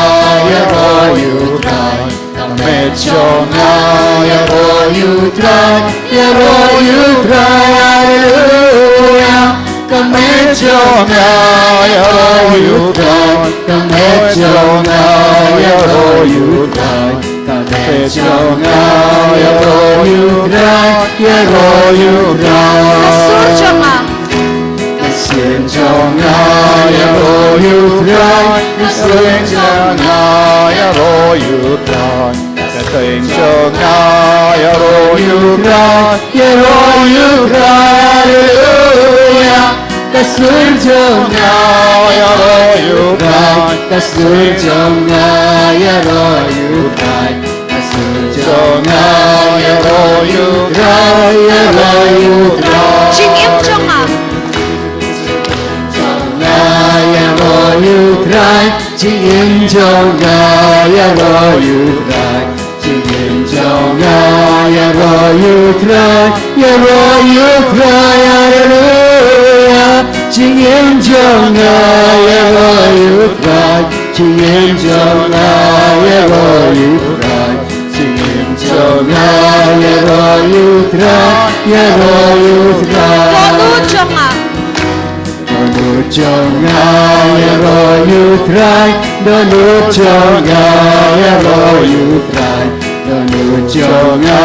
ïaroh ïa u Trai, ka met jong nga ïaroh ïa u Trai, ïaroh ïa u Trai, haleluya. Ka met jong nga ïaroh ïa u Trai, ka met jong nga ïaroh ïa u Trai, ka met jong nga ïaroh Ka sur jong nga. Ka sur jong nga ïaroh ïa u Trai. Ka sur jong nga ïaroh ïa u Trai. Ka sur jong nga ïaroh ïa u Trai. Ïaroh ïa u Trai. Haleluya. Ka sur jong nga ïaroh ïa u Trai. Ka sur jong nga ïaroh ïa u Trai. Ka sur jong nga ïaroh ïa u Trai, ïaroh ïa u Trai. Jingim jong nga. Nga ïaroh ïa u Trai, jingim jong nga ïaroh ïa u Trai. Jingim jong nga ïaroh ïa u Trai, ïaroh ïa u Trai, haleluya. Jingim jong nga ïaroh ïa u Trai, jingim jong nga ïaroh ïa u Trai. Jingim jong nga ïaroh ïa u Trai, ïaroh ïa u Trai. Dohnud jong nga. Dohnud jong nga ïaroh ïa u Trai, dohnud jong nga ïaroh ïa u Trai. Dohnud jong nga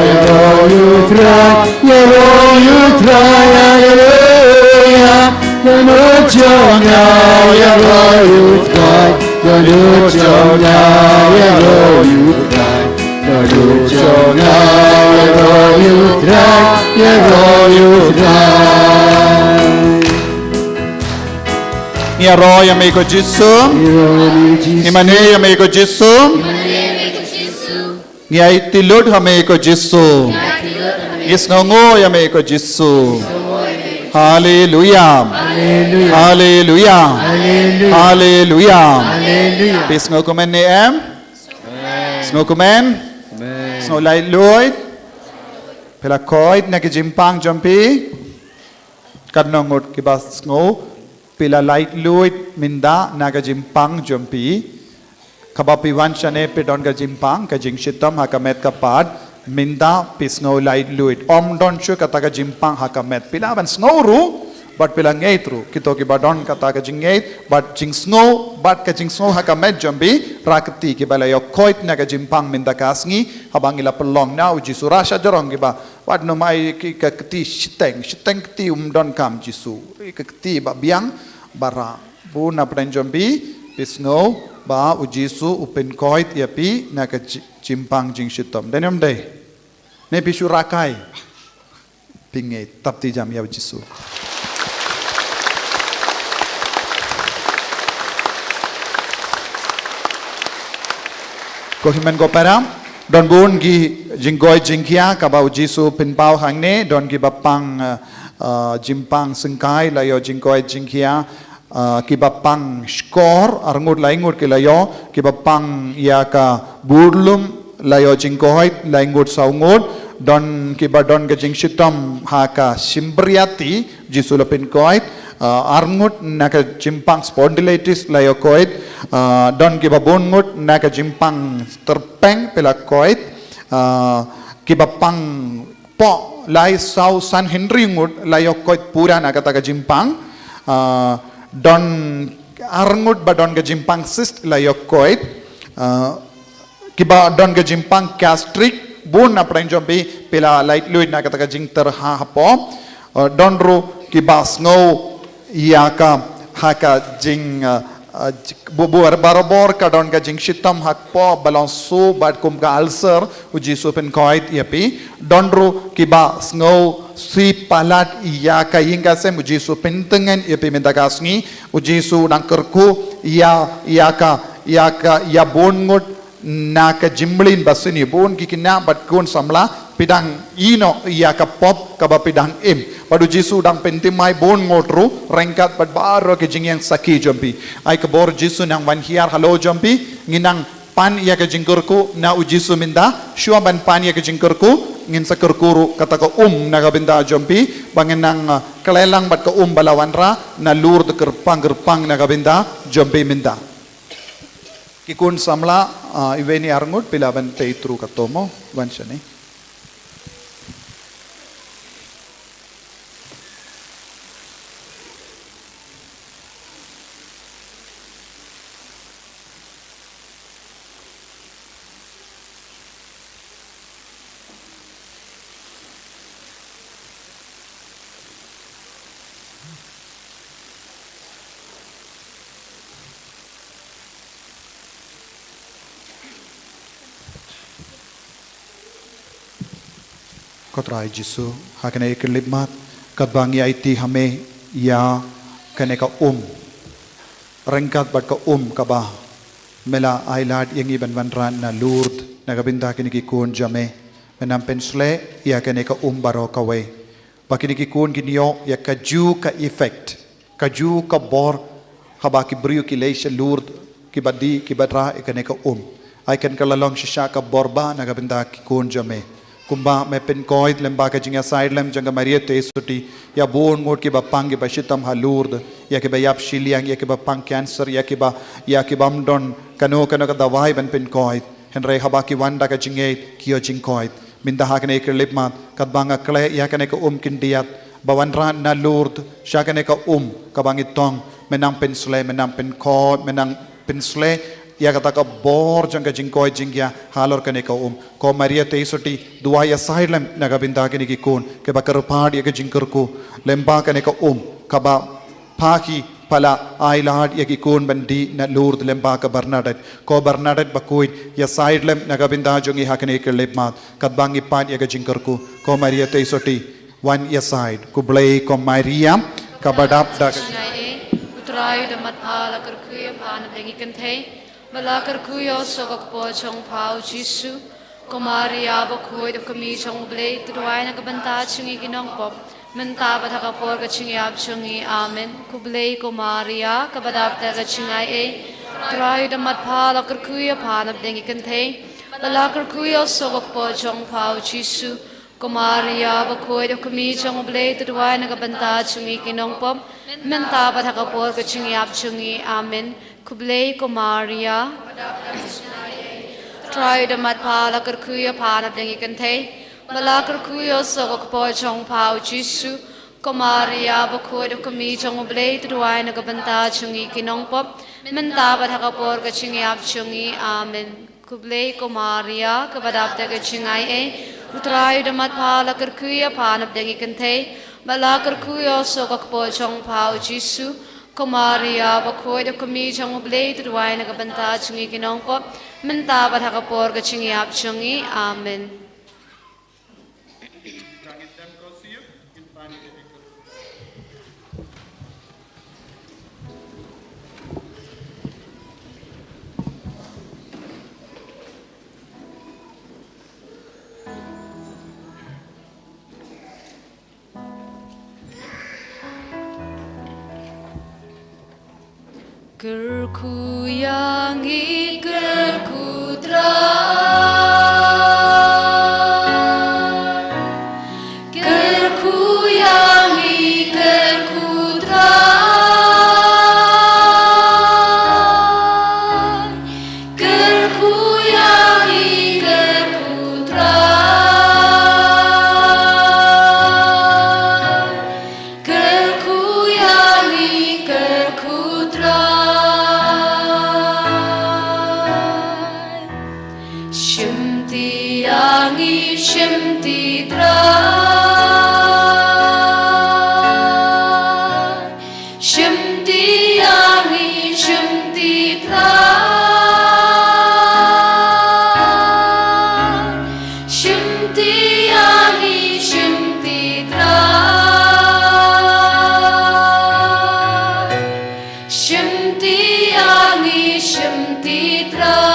ïaroh ïa u Trai, ïaroh ïa u Trai, haleluya. Dohnud jong nga ïaroh ïa u Trai, dohnud jong nga ïaroh ïa u Trai. Dohnud jong nga ïaroh ïa u Trai, ïaroh ïa u Trai. Ngi ïaroh ïa me ko Jisu. Ngi ïaroh ïa me ko Jisu. Ngi mane ïa me ko Jisu. Ngi aiti lut ha me ko Jisu. Ngi sngewnguh ïa me ko Jisu. Haleluya. Haleluya. Haleluya. Haleluya. Haleluya. Phi sngewkmen ne em? Sngewkmen? Amen. Sngew laitluid? Phi la koit na ka jingpang jong phi? Katno ngut kiba sngew phi la laitluid mynta na ka jingpang jong phi? Kaba phi wan shane phi don ka jingpang, ka jingshitom ha ka met ka phad, mynta phi sngew laitluid. Ym don shuh kata ka jingpang ha ka met. Phi lah ban sngew ruh, bad phi la ngeit ruh. Kito kiba don kata ka jingngeit, bad jingsngew, bad ka jingsngew ha ka met jong phi, ra kti kiba la ïoh koit na ka jingpang mynta ka sngi, haba ngi la pynlong na u Jisu, ra sha jrong kiba wat nym ai ki, ka kti shiteng, shiteng kti um donkam Jisu. Ka kti ba biang, ba rah. Bun na pdeng jong phi, phi sngew, ba u Jisu u pynkoit ïa phi, na ka ji-, jingpang jingshitom. Dei ne ym dei? Ne phi shu rakai. Phi ngeit, tap ti jam ïa u Jisu. Ko hynmen ko para, don bun ki jingkoit jingkhia kaba u Jisu pynpaw hangne, don kiba pang, eh, eh, jingpang syngkai la ïoh jingkoit jingkhia, ah, kiba pang shkor, arngut laingut ki la ïoh, kiba pang ïa ka burlum la ïoh jingkoit, laingut sawngut, don kiba don ka jingshitom ha ka shympriahti, Jisu la pynkoit, ah, arngut na ka jingpang spondylitis la ïoh koit, ah, don kiba bun ngut na ka jingpang tyrpeng phi la koit, ah, kiba pang poh lai saw san hynriew ngut la ïoh koit pura na kata ka jingpang. Ah, don arngut ba don ka jingpang cyst la ïoh koit. Ah, kiba don ka jingpang gastric, bun na pdeng jong phi phi la laitluid na kata ka jingtyrha hapoh. Ah, don ruh kiba sngew ïa ka, ha ka jing, eh, eh, ji-, bu-, bu-, barabor ka don ka jingshitom hapoh ba long suk bad kum ka ulcer, u Jisu pynkoit ïa phi. Don ruh kiba sngew sih palat ïa ka ïing ka sem, u Jisu pyntngen ïa phi mynta ka sngi, u Jisu u dang kyrkhu ïa, ïa ka, ïa ka, ïa bun ngut na ka jingmlien ba sniew, bun ki khynnah bad khun samla, phi dang ïehnoh ïa ka pop kaba phi dang im. Bad u Jisu dang pynthymmai bun ngut ruh, ryngkat bad baroh ki jingïeng sakhi jong phi. Ai ka bor Jisu nang wan hiar halor jong phi, ngin nang pan ïa ka jingkyrkhu na u Jisu mynta, shuwa ban pan ïa ka jingkyrkhu, ngin sa kyrkhu ruh kata ka um na ka bynta jong phi, ba ngin nang, ah, khleh lang bad ka um ba la wanrah, na lur da kyrpang kyrpang na ka bynta jong phi mynta. Ki khun samla, ah, iwei ne arngut, phi lah ban peit ruh kato mo, wan shane. Ko Trai Jisu, ha kane ka khyllipmat, katba ngi aiti ha me ïa kane ka um ryngkat bad ka um kaba me la ai lad ïa ngi ban wanrah na Lourdes na ka bynta kine ki khun jong me, men nang pynshlei ïa kane ka um baroh kawei, ba kine ki khun kin ïoh ïa kajuh ka effect, kajuh ka bor, haba ki briew ki leit sha Lourdes, kiba dih kiba rah ïa kane ka um. Ai kan ka la long shisha ka bor bah na ka bynta ki khun jong me. Kumba me pynkoit lyngba ka jingïasaid lem jong ka Maria Theisotti ïa bun ngut kiba pang, kiba shitom ha Lourdes, ïa kiba ïap shiliang, ïa kiba pang cancer, ïa kiba, ïa kibym don kano kano ka dawai ban pynkoit. Hynrei haba ki wan da ka jingngeit, ki ïoh jingkoit. Mynta ha kane ka khyllipmat, katba nga khleh ïa kane ka um khyndiat ba wanrah na Lourdes, sha kane ka um kaba ngi tong, men nang pynshlei, men nang pynkoit, men nang pynshlei ïa kata ka bor jong ka jingkoit jingkhiah halor kane ka um. Ko Maria Theisotti, duwai ïasaid lem na ka bynta kine ki khun kiba kyrpad ïa ka jingkyrkhu lyngba kane ka um kaba pha ki pha la ai lad ïa ki khun ban dih na Lourdes lyngba ka Bernadette. Ko Bernadette bakhuid, ïasaid lem na ka bynta jong ngi ha kane ka khyllipmat, katba ngi pait ïa ka jingkyrkhu. Ko Maria Theisotti, wan ïasaid. Khublei ko Maria kaba dap da ka jingaiei. U Trai u da mat pha, la kyrkhu ïa pha na pdeng ki kynthei, bad la kyrkhu ïa u soh ka kpoh jong pha u Jisu. Ko Maria bakhuid, u kmie jong U Blei, to duwai na ka bynta jong ngi ki nongpop, mynta bad ha ka por ka jingïap jong ngi. Amen. Khublei ko Maria kaba dap da ka jingaiei. U Trai u da mat pha, la kyrkhu ïa pha na pdeng ki kynthei, bad la kyrkhu ïa u soh ka kpoh jong pha u Jisu. Ko Maria bakhuid, u kmie jong U Blei, to duwai na ka bynta jong ngi ki nongpop, mynta bad ha ka por ka jingïap jong ngi. Amen. Khublei ko Maria. U Trai u da mat pha, la kyrkhu ïa pha na pdeng ki kynthei, bad la kyrkhu ïa u soh ka kpoh jong pha u Jisu. Ko Maria bakhuid, u kmie jong U Blei, to duwai na ka bynta jong ngi ki nongpop, mynta bad ha ka por ka jingïap jong ngi. Amen. Khublei ko Maria kaba dap da ka jingaiei. U Trai u da mat pha, la kyrkhu ïa pha na pdeng ki kynthei, bad la kyrkhu ïa u soh ka kpoh jong pha u Jisu. Ko Maria bakhuid, u kmie jong U Blei, to duwai na ka bynta jong ngi ki nongpop, mynta bad ha ka por ka jingïap jong ngi. Amen. Kyrkhu ïa ngi, kyrkhu Trai. Kyrkhu ïa ngi, kyrkhu Trai. Kyrkhu ïa ngi, kyrkhu Trai. Kyrkhu ïa ngi, kyrkhu Trai. Shimti ïa ngi, shimti Trai. Shimti ïa ngi, shimti Trai. Shimti ïa ngi, shimti Trai. Shimti ïa ngi, shimti Trai.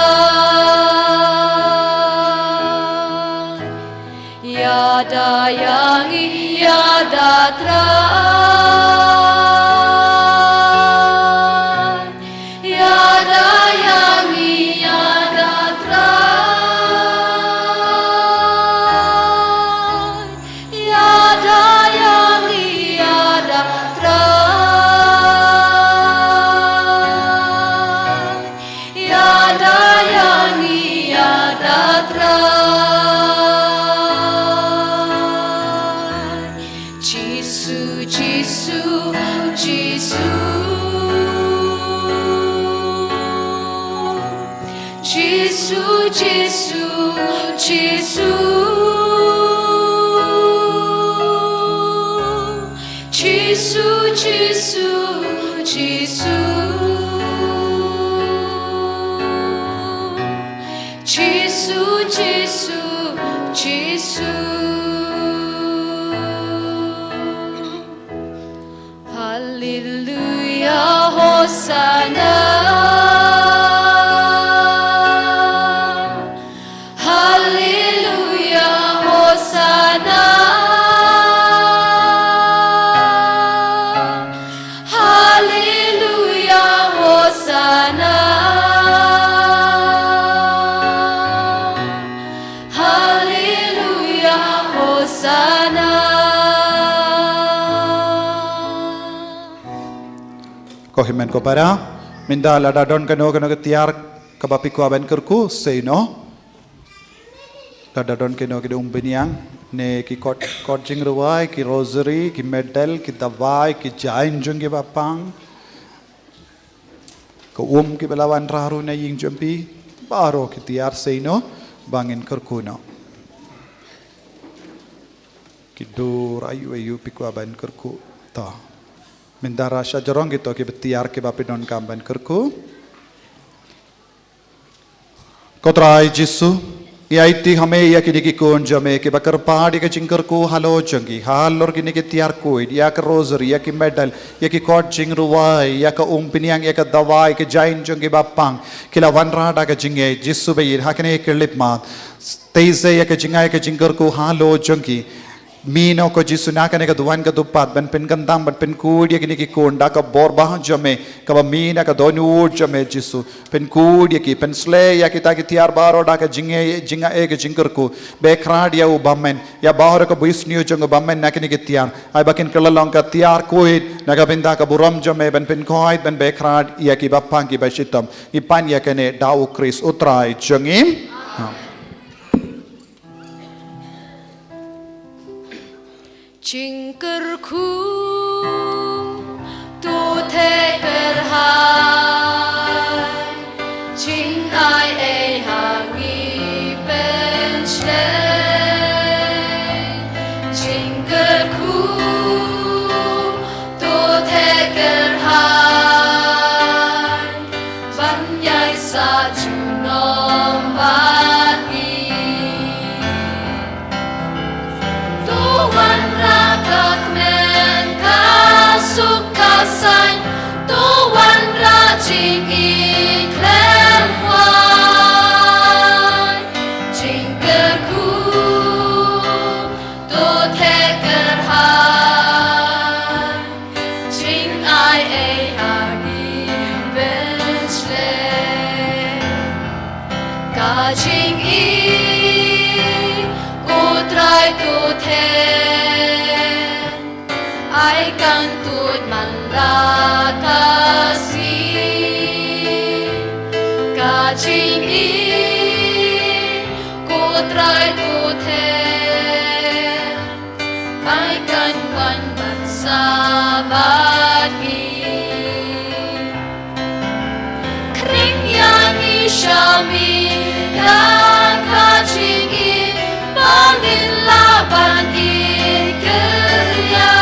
Ïada ïa ngi, ïada Trai. Ïada ïa ngi, ïada Trai. Ïada ïa ngi, ïada Trai. Ïada ïa ngi, ïada Trai. Jisu, Jisu, Jisu. Jisu, Jisu, Jisu. Jisu, Jisu, Jisu. Jisu, Jisu, Jisu. Para, mynta lada don kano kano ka tiar kaba phi kwah ban kyrkhu, say no. Lada don kano kano umphniang, ne ki kot, kot jingrwai, ki rosary, ki medal, ki dawai, ki jaiñ jong ki bapang, ka um kiba la wanrah ruh na ïing jong phi, baroh ki tiar, say no, ba ngin kyrkhu noh. Ki dur aïu aïu phi kwah ban kyrkhu. To. Mynta ruh sha jrong kito kiba tiar kiba phi donkam ban kyrkhu. Ko Trai Jisu, ïa iti ha me ïa kine ki khun jong me kiba kyrpad ïa ka jingkyrkhu halor jong ki, halor kine ki tiar khuid, ïa ka rosary, ïa ki medal, ïa ki kot jingrwai, ïa ka umphniang, ïa ka dawai, ïa ka jaiñ jong ki bapang, ki la wanrah da ka jingngeit. Jisu ba ïeit, ha kane ka khyllipmat, tei sa ïa ka jingai ka jingkyrkhu halor jong ki. Mih noh ko Jisu na kane ka duwan ka dupat ban pynkhamtam ban pynkhuid ïa kine ki khun da ka bor ba jong me, kaba mih na ka dohnud jong me Jisu. Pynkhuid ïa ki, pynshlei ïa kita ki tiar baroh da ka jingai, jingai ka jingkyrkhu. Beh khrat ïa u bymman, ïa baroh ka bunsniew jong u bymman na kine ki tiar. Ai ba kin kylla long ka tiar khuid na ka bynta ka burom jong me ban pynkhuid ban beh khrat ïa ki bapang kiba shitom. Ngi pan ïa kane da u Khrist u Trai jong ngi. Amen. Jingkyrkhu, to theh kyrhai, jingai ei ha ngi pynshlei. Jingkyrkhu, to theh kyrhai, ban ïai sah junom bad ngi. To wanrah ka kmen ka suk ka saiñ, to wanrah jingïeit khlem wai. Jingkyrkhu, to theh kyrhai, jingai ei ha ngi pynshlei. Ka jingïeit, ko Trai to theh, ai kan tuid man la ka sngi. Ka jingïeit, ko Trai to theh, ai kan wan ban sah bad ngi. Khring ïa ngi sha miet da ka jingïeit ba ngin lah ban ïeit kyrïa.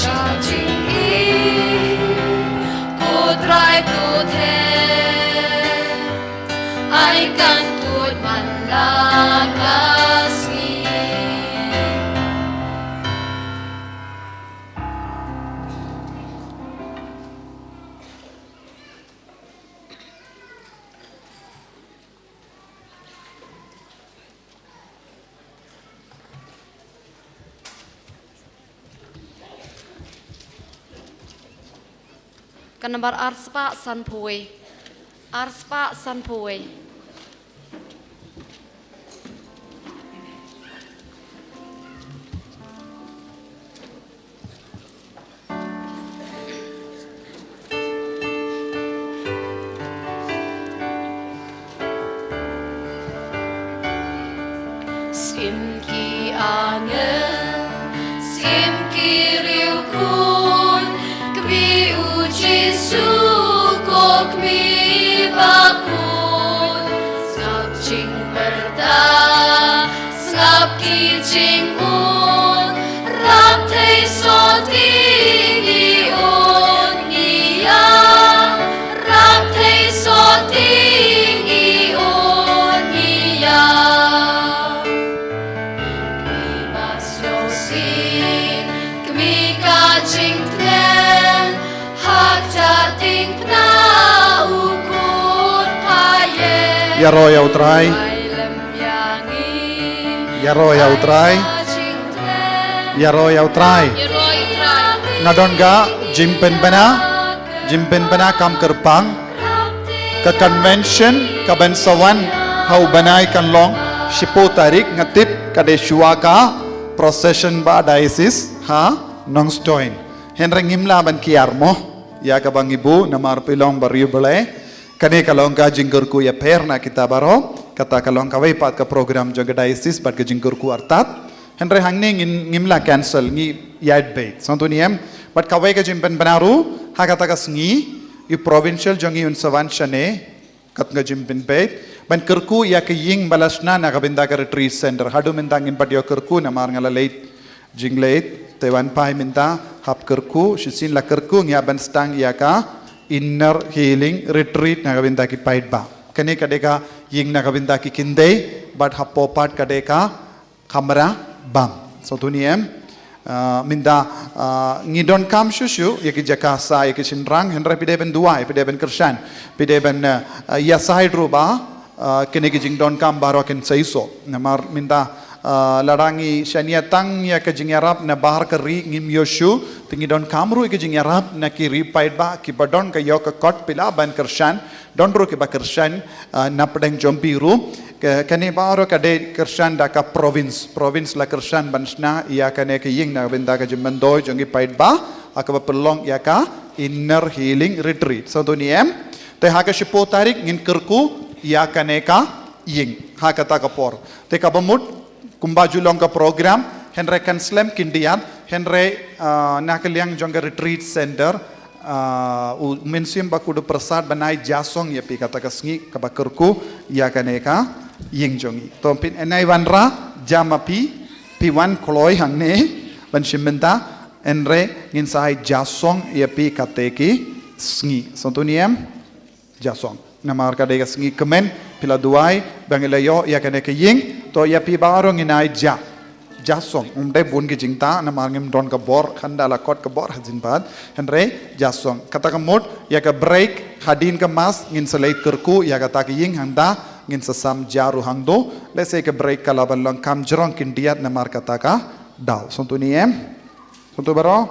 Ka jingïeit, ko Trai to theh, ai kan tuid man la ka sngi. Ka nambar arspah sanphew wei. Arspah sanphew wei. Syiem ki angel, syiem ki riewkhuid, kmie u Jisu ko kmie bakhuid. Sngap jingpyrta, sngap ki jingud, rap thei sotti ngi ud ngi ïa, rap thei sotti ngi ud ngi ïa. Kmie ba sngewsih, kmie ka jingtngen, ha kata diengphna u khun phaïen. Ïaroh ïa u Trai. Ïaroh ïa u Trai. Ïaroh ïa u Trai. Nga don ka jingpynbna, jingpynbna kam kyrpang. Ka convention kaban sa wan ha u bnai kan long shiphew tarik, nga tip ka dei shuwa ka procession ba diocese ha Nongstoiñ. Hynrei ngim lah ban kiar mo ïa kaba ngi buh namar phi long ba riewblei. Kane ka long ka jingkyrkhu ïapher na kita baroh. Kata ka long kawei pat ka program jong ka diocese bad ka jingkyrkhu artat. Hynrei hangne ngin, ngim lah cancel, ngi ïaid beit. Sngewthuh ne em? Bad kawei ka jingpynbna ruh, ha kata ka sngi, u provincial jong ngi un sa wan shane, kat nga jingpynbeit ban kyrkhu ïa ka ïing ba la shna na ka bynta ka retreat center. Haduh mynta ngim pat ïoh kyrkhu namar nga la leit jingleit. Te wan phai mynta hap kyrkhu, shisien la kyrkhu ngi hap ban sdang ïa ka inner healing retreat na ka bynta ki paidbah. Kane ka dei ka ïing na ka bynta ki kynthei bad hapoh pat ka dei ka kamra bam. Sngewthuh ne em? Ah, mynta, ah, ngi donkam shuh shuh ïa ki jaka sah, ïa ki shynrang, hynrei phi dei ban duwai, phi dei ban kyrshan, phi dei ban, ah, ah, ïasaid ruh ba, ah, kine ki jingdonkam baroh kin seisoh. Namar mynta, ah, lada ngi shaniah tang ïa ka jingïarap na bar ka ri ngim ïoh shuh, te ngi donkam ruh ïa ka jingïarap na ki ri paidbah kiba don ka ïoh ka kot, phi lah ban kyrshan, don ruh kiba kyrshan, ah, na pdeng jong phi ruh. Ka, kane baroh ka dei kyrshan da ka province. Province la kyrshan ban shna ïa kane ka ïing na bynta ka jingmyntoi jong ki paidbah, ha kaba pynlong ïa ka inner healing retreat. Sngewthuh ne em? Te ha ka shiphew tarik ngin kyrkhu ïa kane ka ïing ha kata ka por. Te kaba mut kumba ju long ka program, hynrei kan slem khyndiat, hynrei, ah, na ka liang jong ka retreat center, ah, u mynsiem ba kut u pyrsad ban ai ja song ïa phi kata ka sngi kaba kyrkhu ïa kane ka ïing jong ngi. To phin, eh, nai wanrah ja ma phi, phi wan kloi hangne ban shim bynta, hynrei ngin sa ai ja song ïa phi kata ka sngi. Sngewthuh ne em? Ja song. Namar ka dei ka sngi kmen, phi la duwai ba ngi la ïoh ïa kane ka ïing, to ïa phi baroh ngin ai ja. Ja song, ym dei bun ki jingtah, namar ngim don ka bor, khnang da la kot ka bor ha jingbat, hynrei ja song. Kata ka mut, ïa ka break, hadien ka mass, ngin sa leit kyrkhu ïa kata ka ïing hangta, ngin sa sam ja ruh hangto, lehse ka break ka lah ban long kham jrong khyndiat namar kata ka daw. Sngewthuh ne em? Sngewthuh baroh?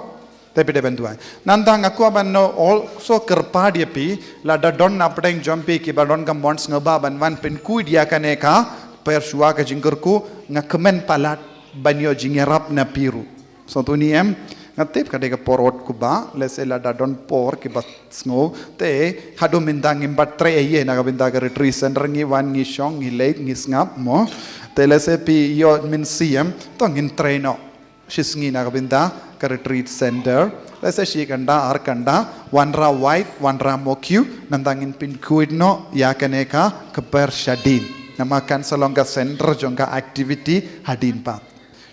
Te phi dei ban duwai. Nangta nga kwah ban ong also kyrpad ïa phi, lada don na pdeng jong phi kiba don ka mon sngewbha ban wan pynkhuid ïa kane ka, pyrshah ka jingkyrkhu, nga kmen palat ban ïoh jingïarap na phi ruh. Sngewthuh ne em? Nga tip ka dei ka por wat kaba, lehse lada don por kiba sngew, te haduh mynta ngim pat trei ei ei na ka bynta ka retreat center, ngi wan ngi shong ngi leit ngi sngap mo. Te lehse phi ïoh mynsiem, to ngin trei noh. Shi sngi na ka bynta ka retreat center. Lehse shi kynta ar kynta, wanrah wait, wanrah mokiew, nangta ngin pynkhuid noh ïa kane ka kper shadien. Namar kan sa long ka center jong ka activity hadien pat.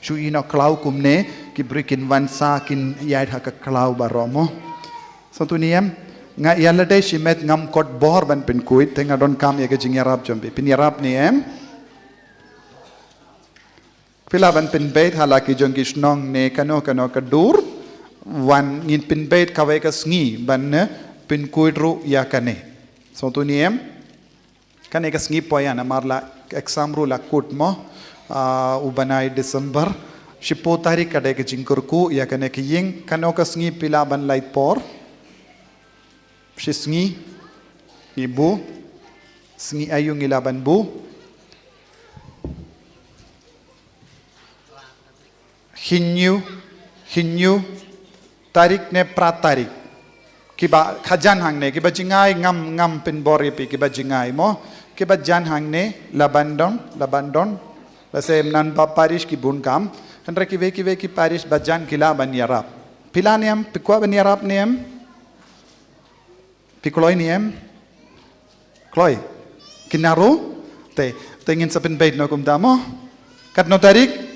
Shu ïehnoh khlaw kumne, ki briew kin wan sah kin ïaid ha ka khlaw baroh mo. Sngewthuh ne em? Nga ïa lade shimet ngam kot bor ban pynkhuid, te nga donkam ïa ka jingïarap jong phi. Phin ïarap ne em? Phi lah ban pynbeit ha la ki jong ki shnong ne kano kano ka dur, wan ngin pynbeit kawei ka sngi ban, eh, pynkhuid ruh ïa kane. Sngewthuh ne em? Kane ka sngi poi ïa namar la exam ruh la kut mo, ah, u bnai December. Shiphew tarik ka dei ka jingkyrkhu ïa kane ka ïing, kano ka sngi phi lah ban lait por? Shi sngi ngi buh, sngi aïu ngi lah ban buh? Hynñiew, hynñiew tarik ne phra tarik. Kiba khajan hangne, kiba jngai ngam, ngam pynbor ïa phi, kiba jngai mo, kiba jan hangne, lah ban don, lah ban don. Lehse mynta ba parish ki bun kam, hynrei kiwei kiwei ki parish ba jan ki lah ban ïarap. Phi lah ne em, phi kwah ban ïarap ne em? Phi kloi ne em? Kloi. Kine ruh? Te, te ngin sa pynbeit noh kumta mo. Katno tarik?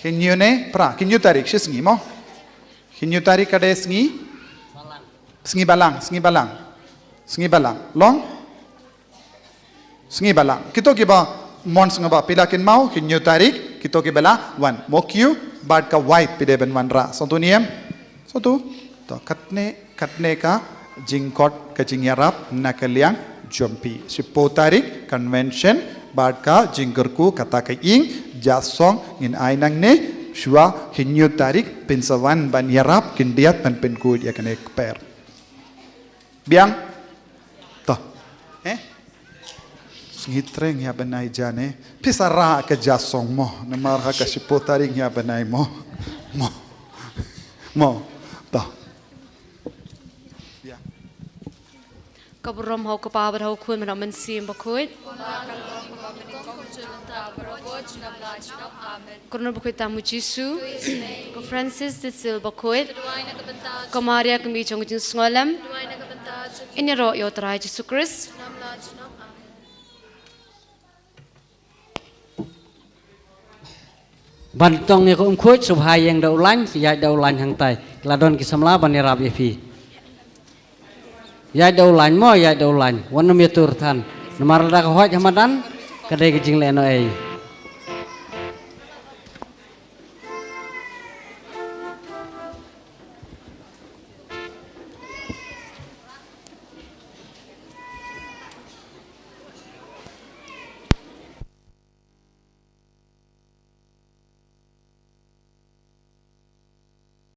Hynñiew ne phra, hynñiew tarik, shi sngi mo. Hynñiew tarik ka dei sngi? Sngi Balang, sngi Balang. Sngi Balang. Long? Sngi Balang. Kito kiba mon sngewbha phi lah kynmaw, hynñiew tarik, kito kiba lah wan. Mokiew bad ka wait phi dei ban wanrah. Sngewthuh ne em? Sngewthuh? To katne, katne ka jingkot ka jingïarap na ka liang jong phi. Shiphew tarik convention bad ka jingkyrkhu kata ka ïing, ja song ngin ai nangne, shuwa hynñiew tarik phin sa wan ban ïarap khyndiat ban pynkhuid ïa kane ka kper. Biang? To. Eh? Sngi treng ïa bnai jan eh. Phi sa rah ka ja song mo. Namar ha ka shiphew tarik ïa bnai mo. Mo. Mo. To. Ya. Ka burom ha u Kpa bad ha u Khun bad ha u Mynsiem Bakhuid. Ka Nongpynim Bakhuid Tam U Jisu. Ko Francis Tesil Bakhuid. Ko Maria Kmie jong ka Jingsngewlem. Ngin ïaroh ïa U Trai Jisu Khrist. Ban tong ïa ka umkhuid, sngewbha ïeng da u lain, ïaid da u lain hangtai. La don ki samla ban ïarap ïa phi. Ïaid da u lain mo, ïaid da u lain. Wat nym ïatur than. Namar lada ka hoid ha madan, ka dei ka jingleh noh ei.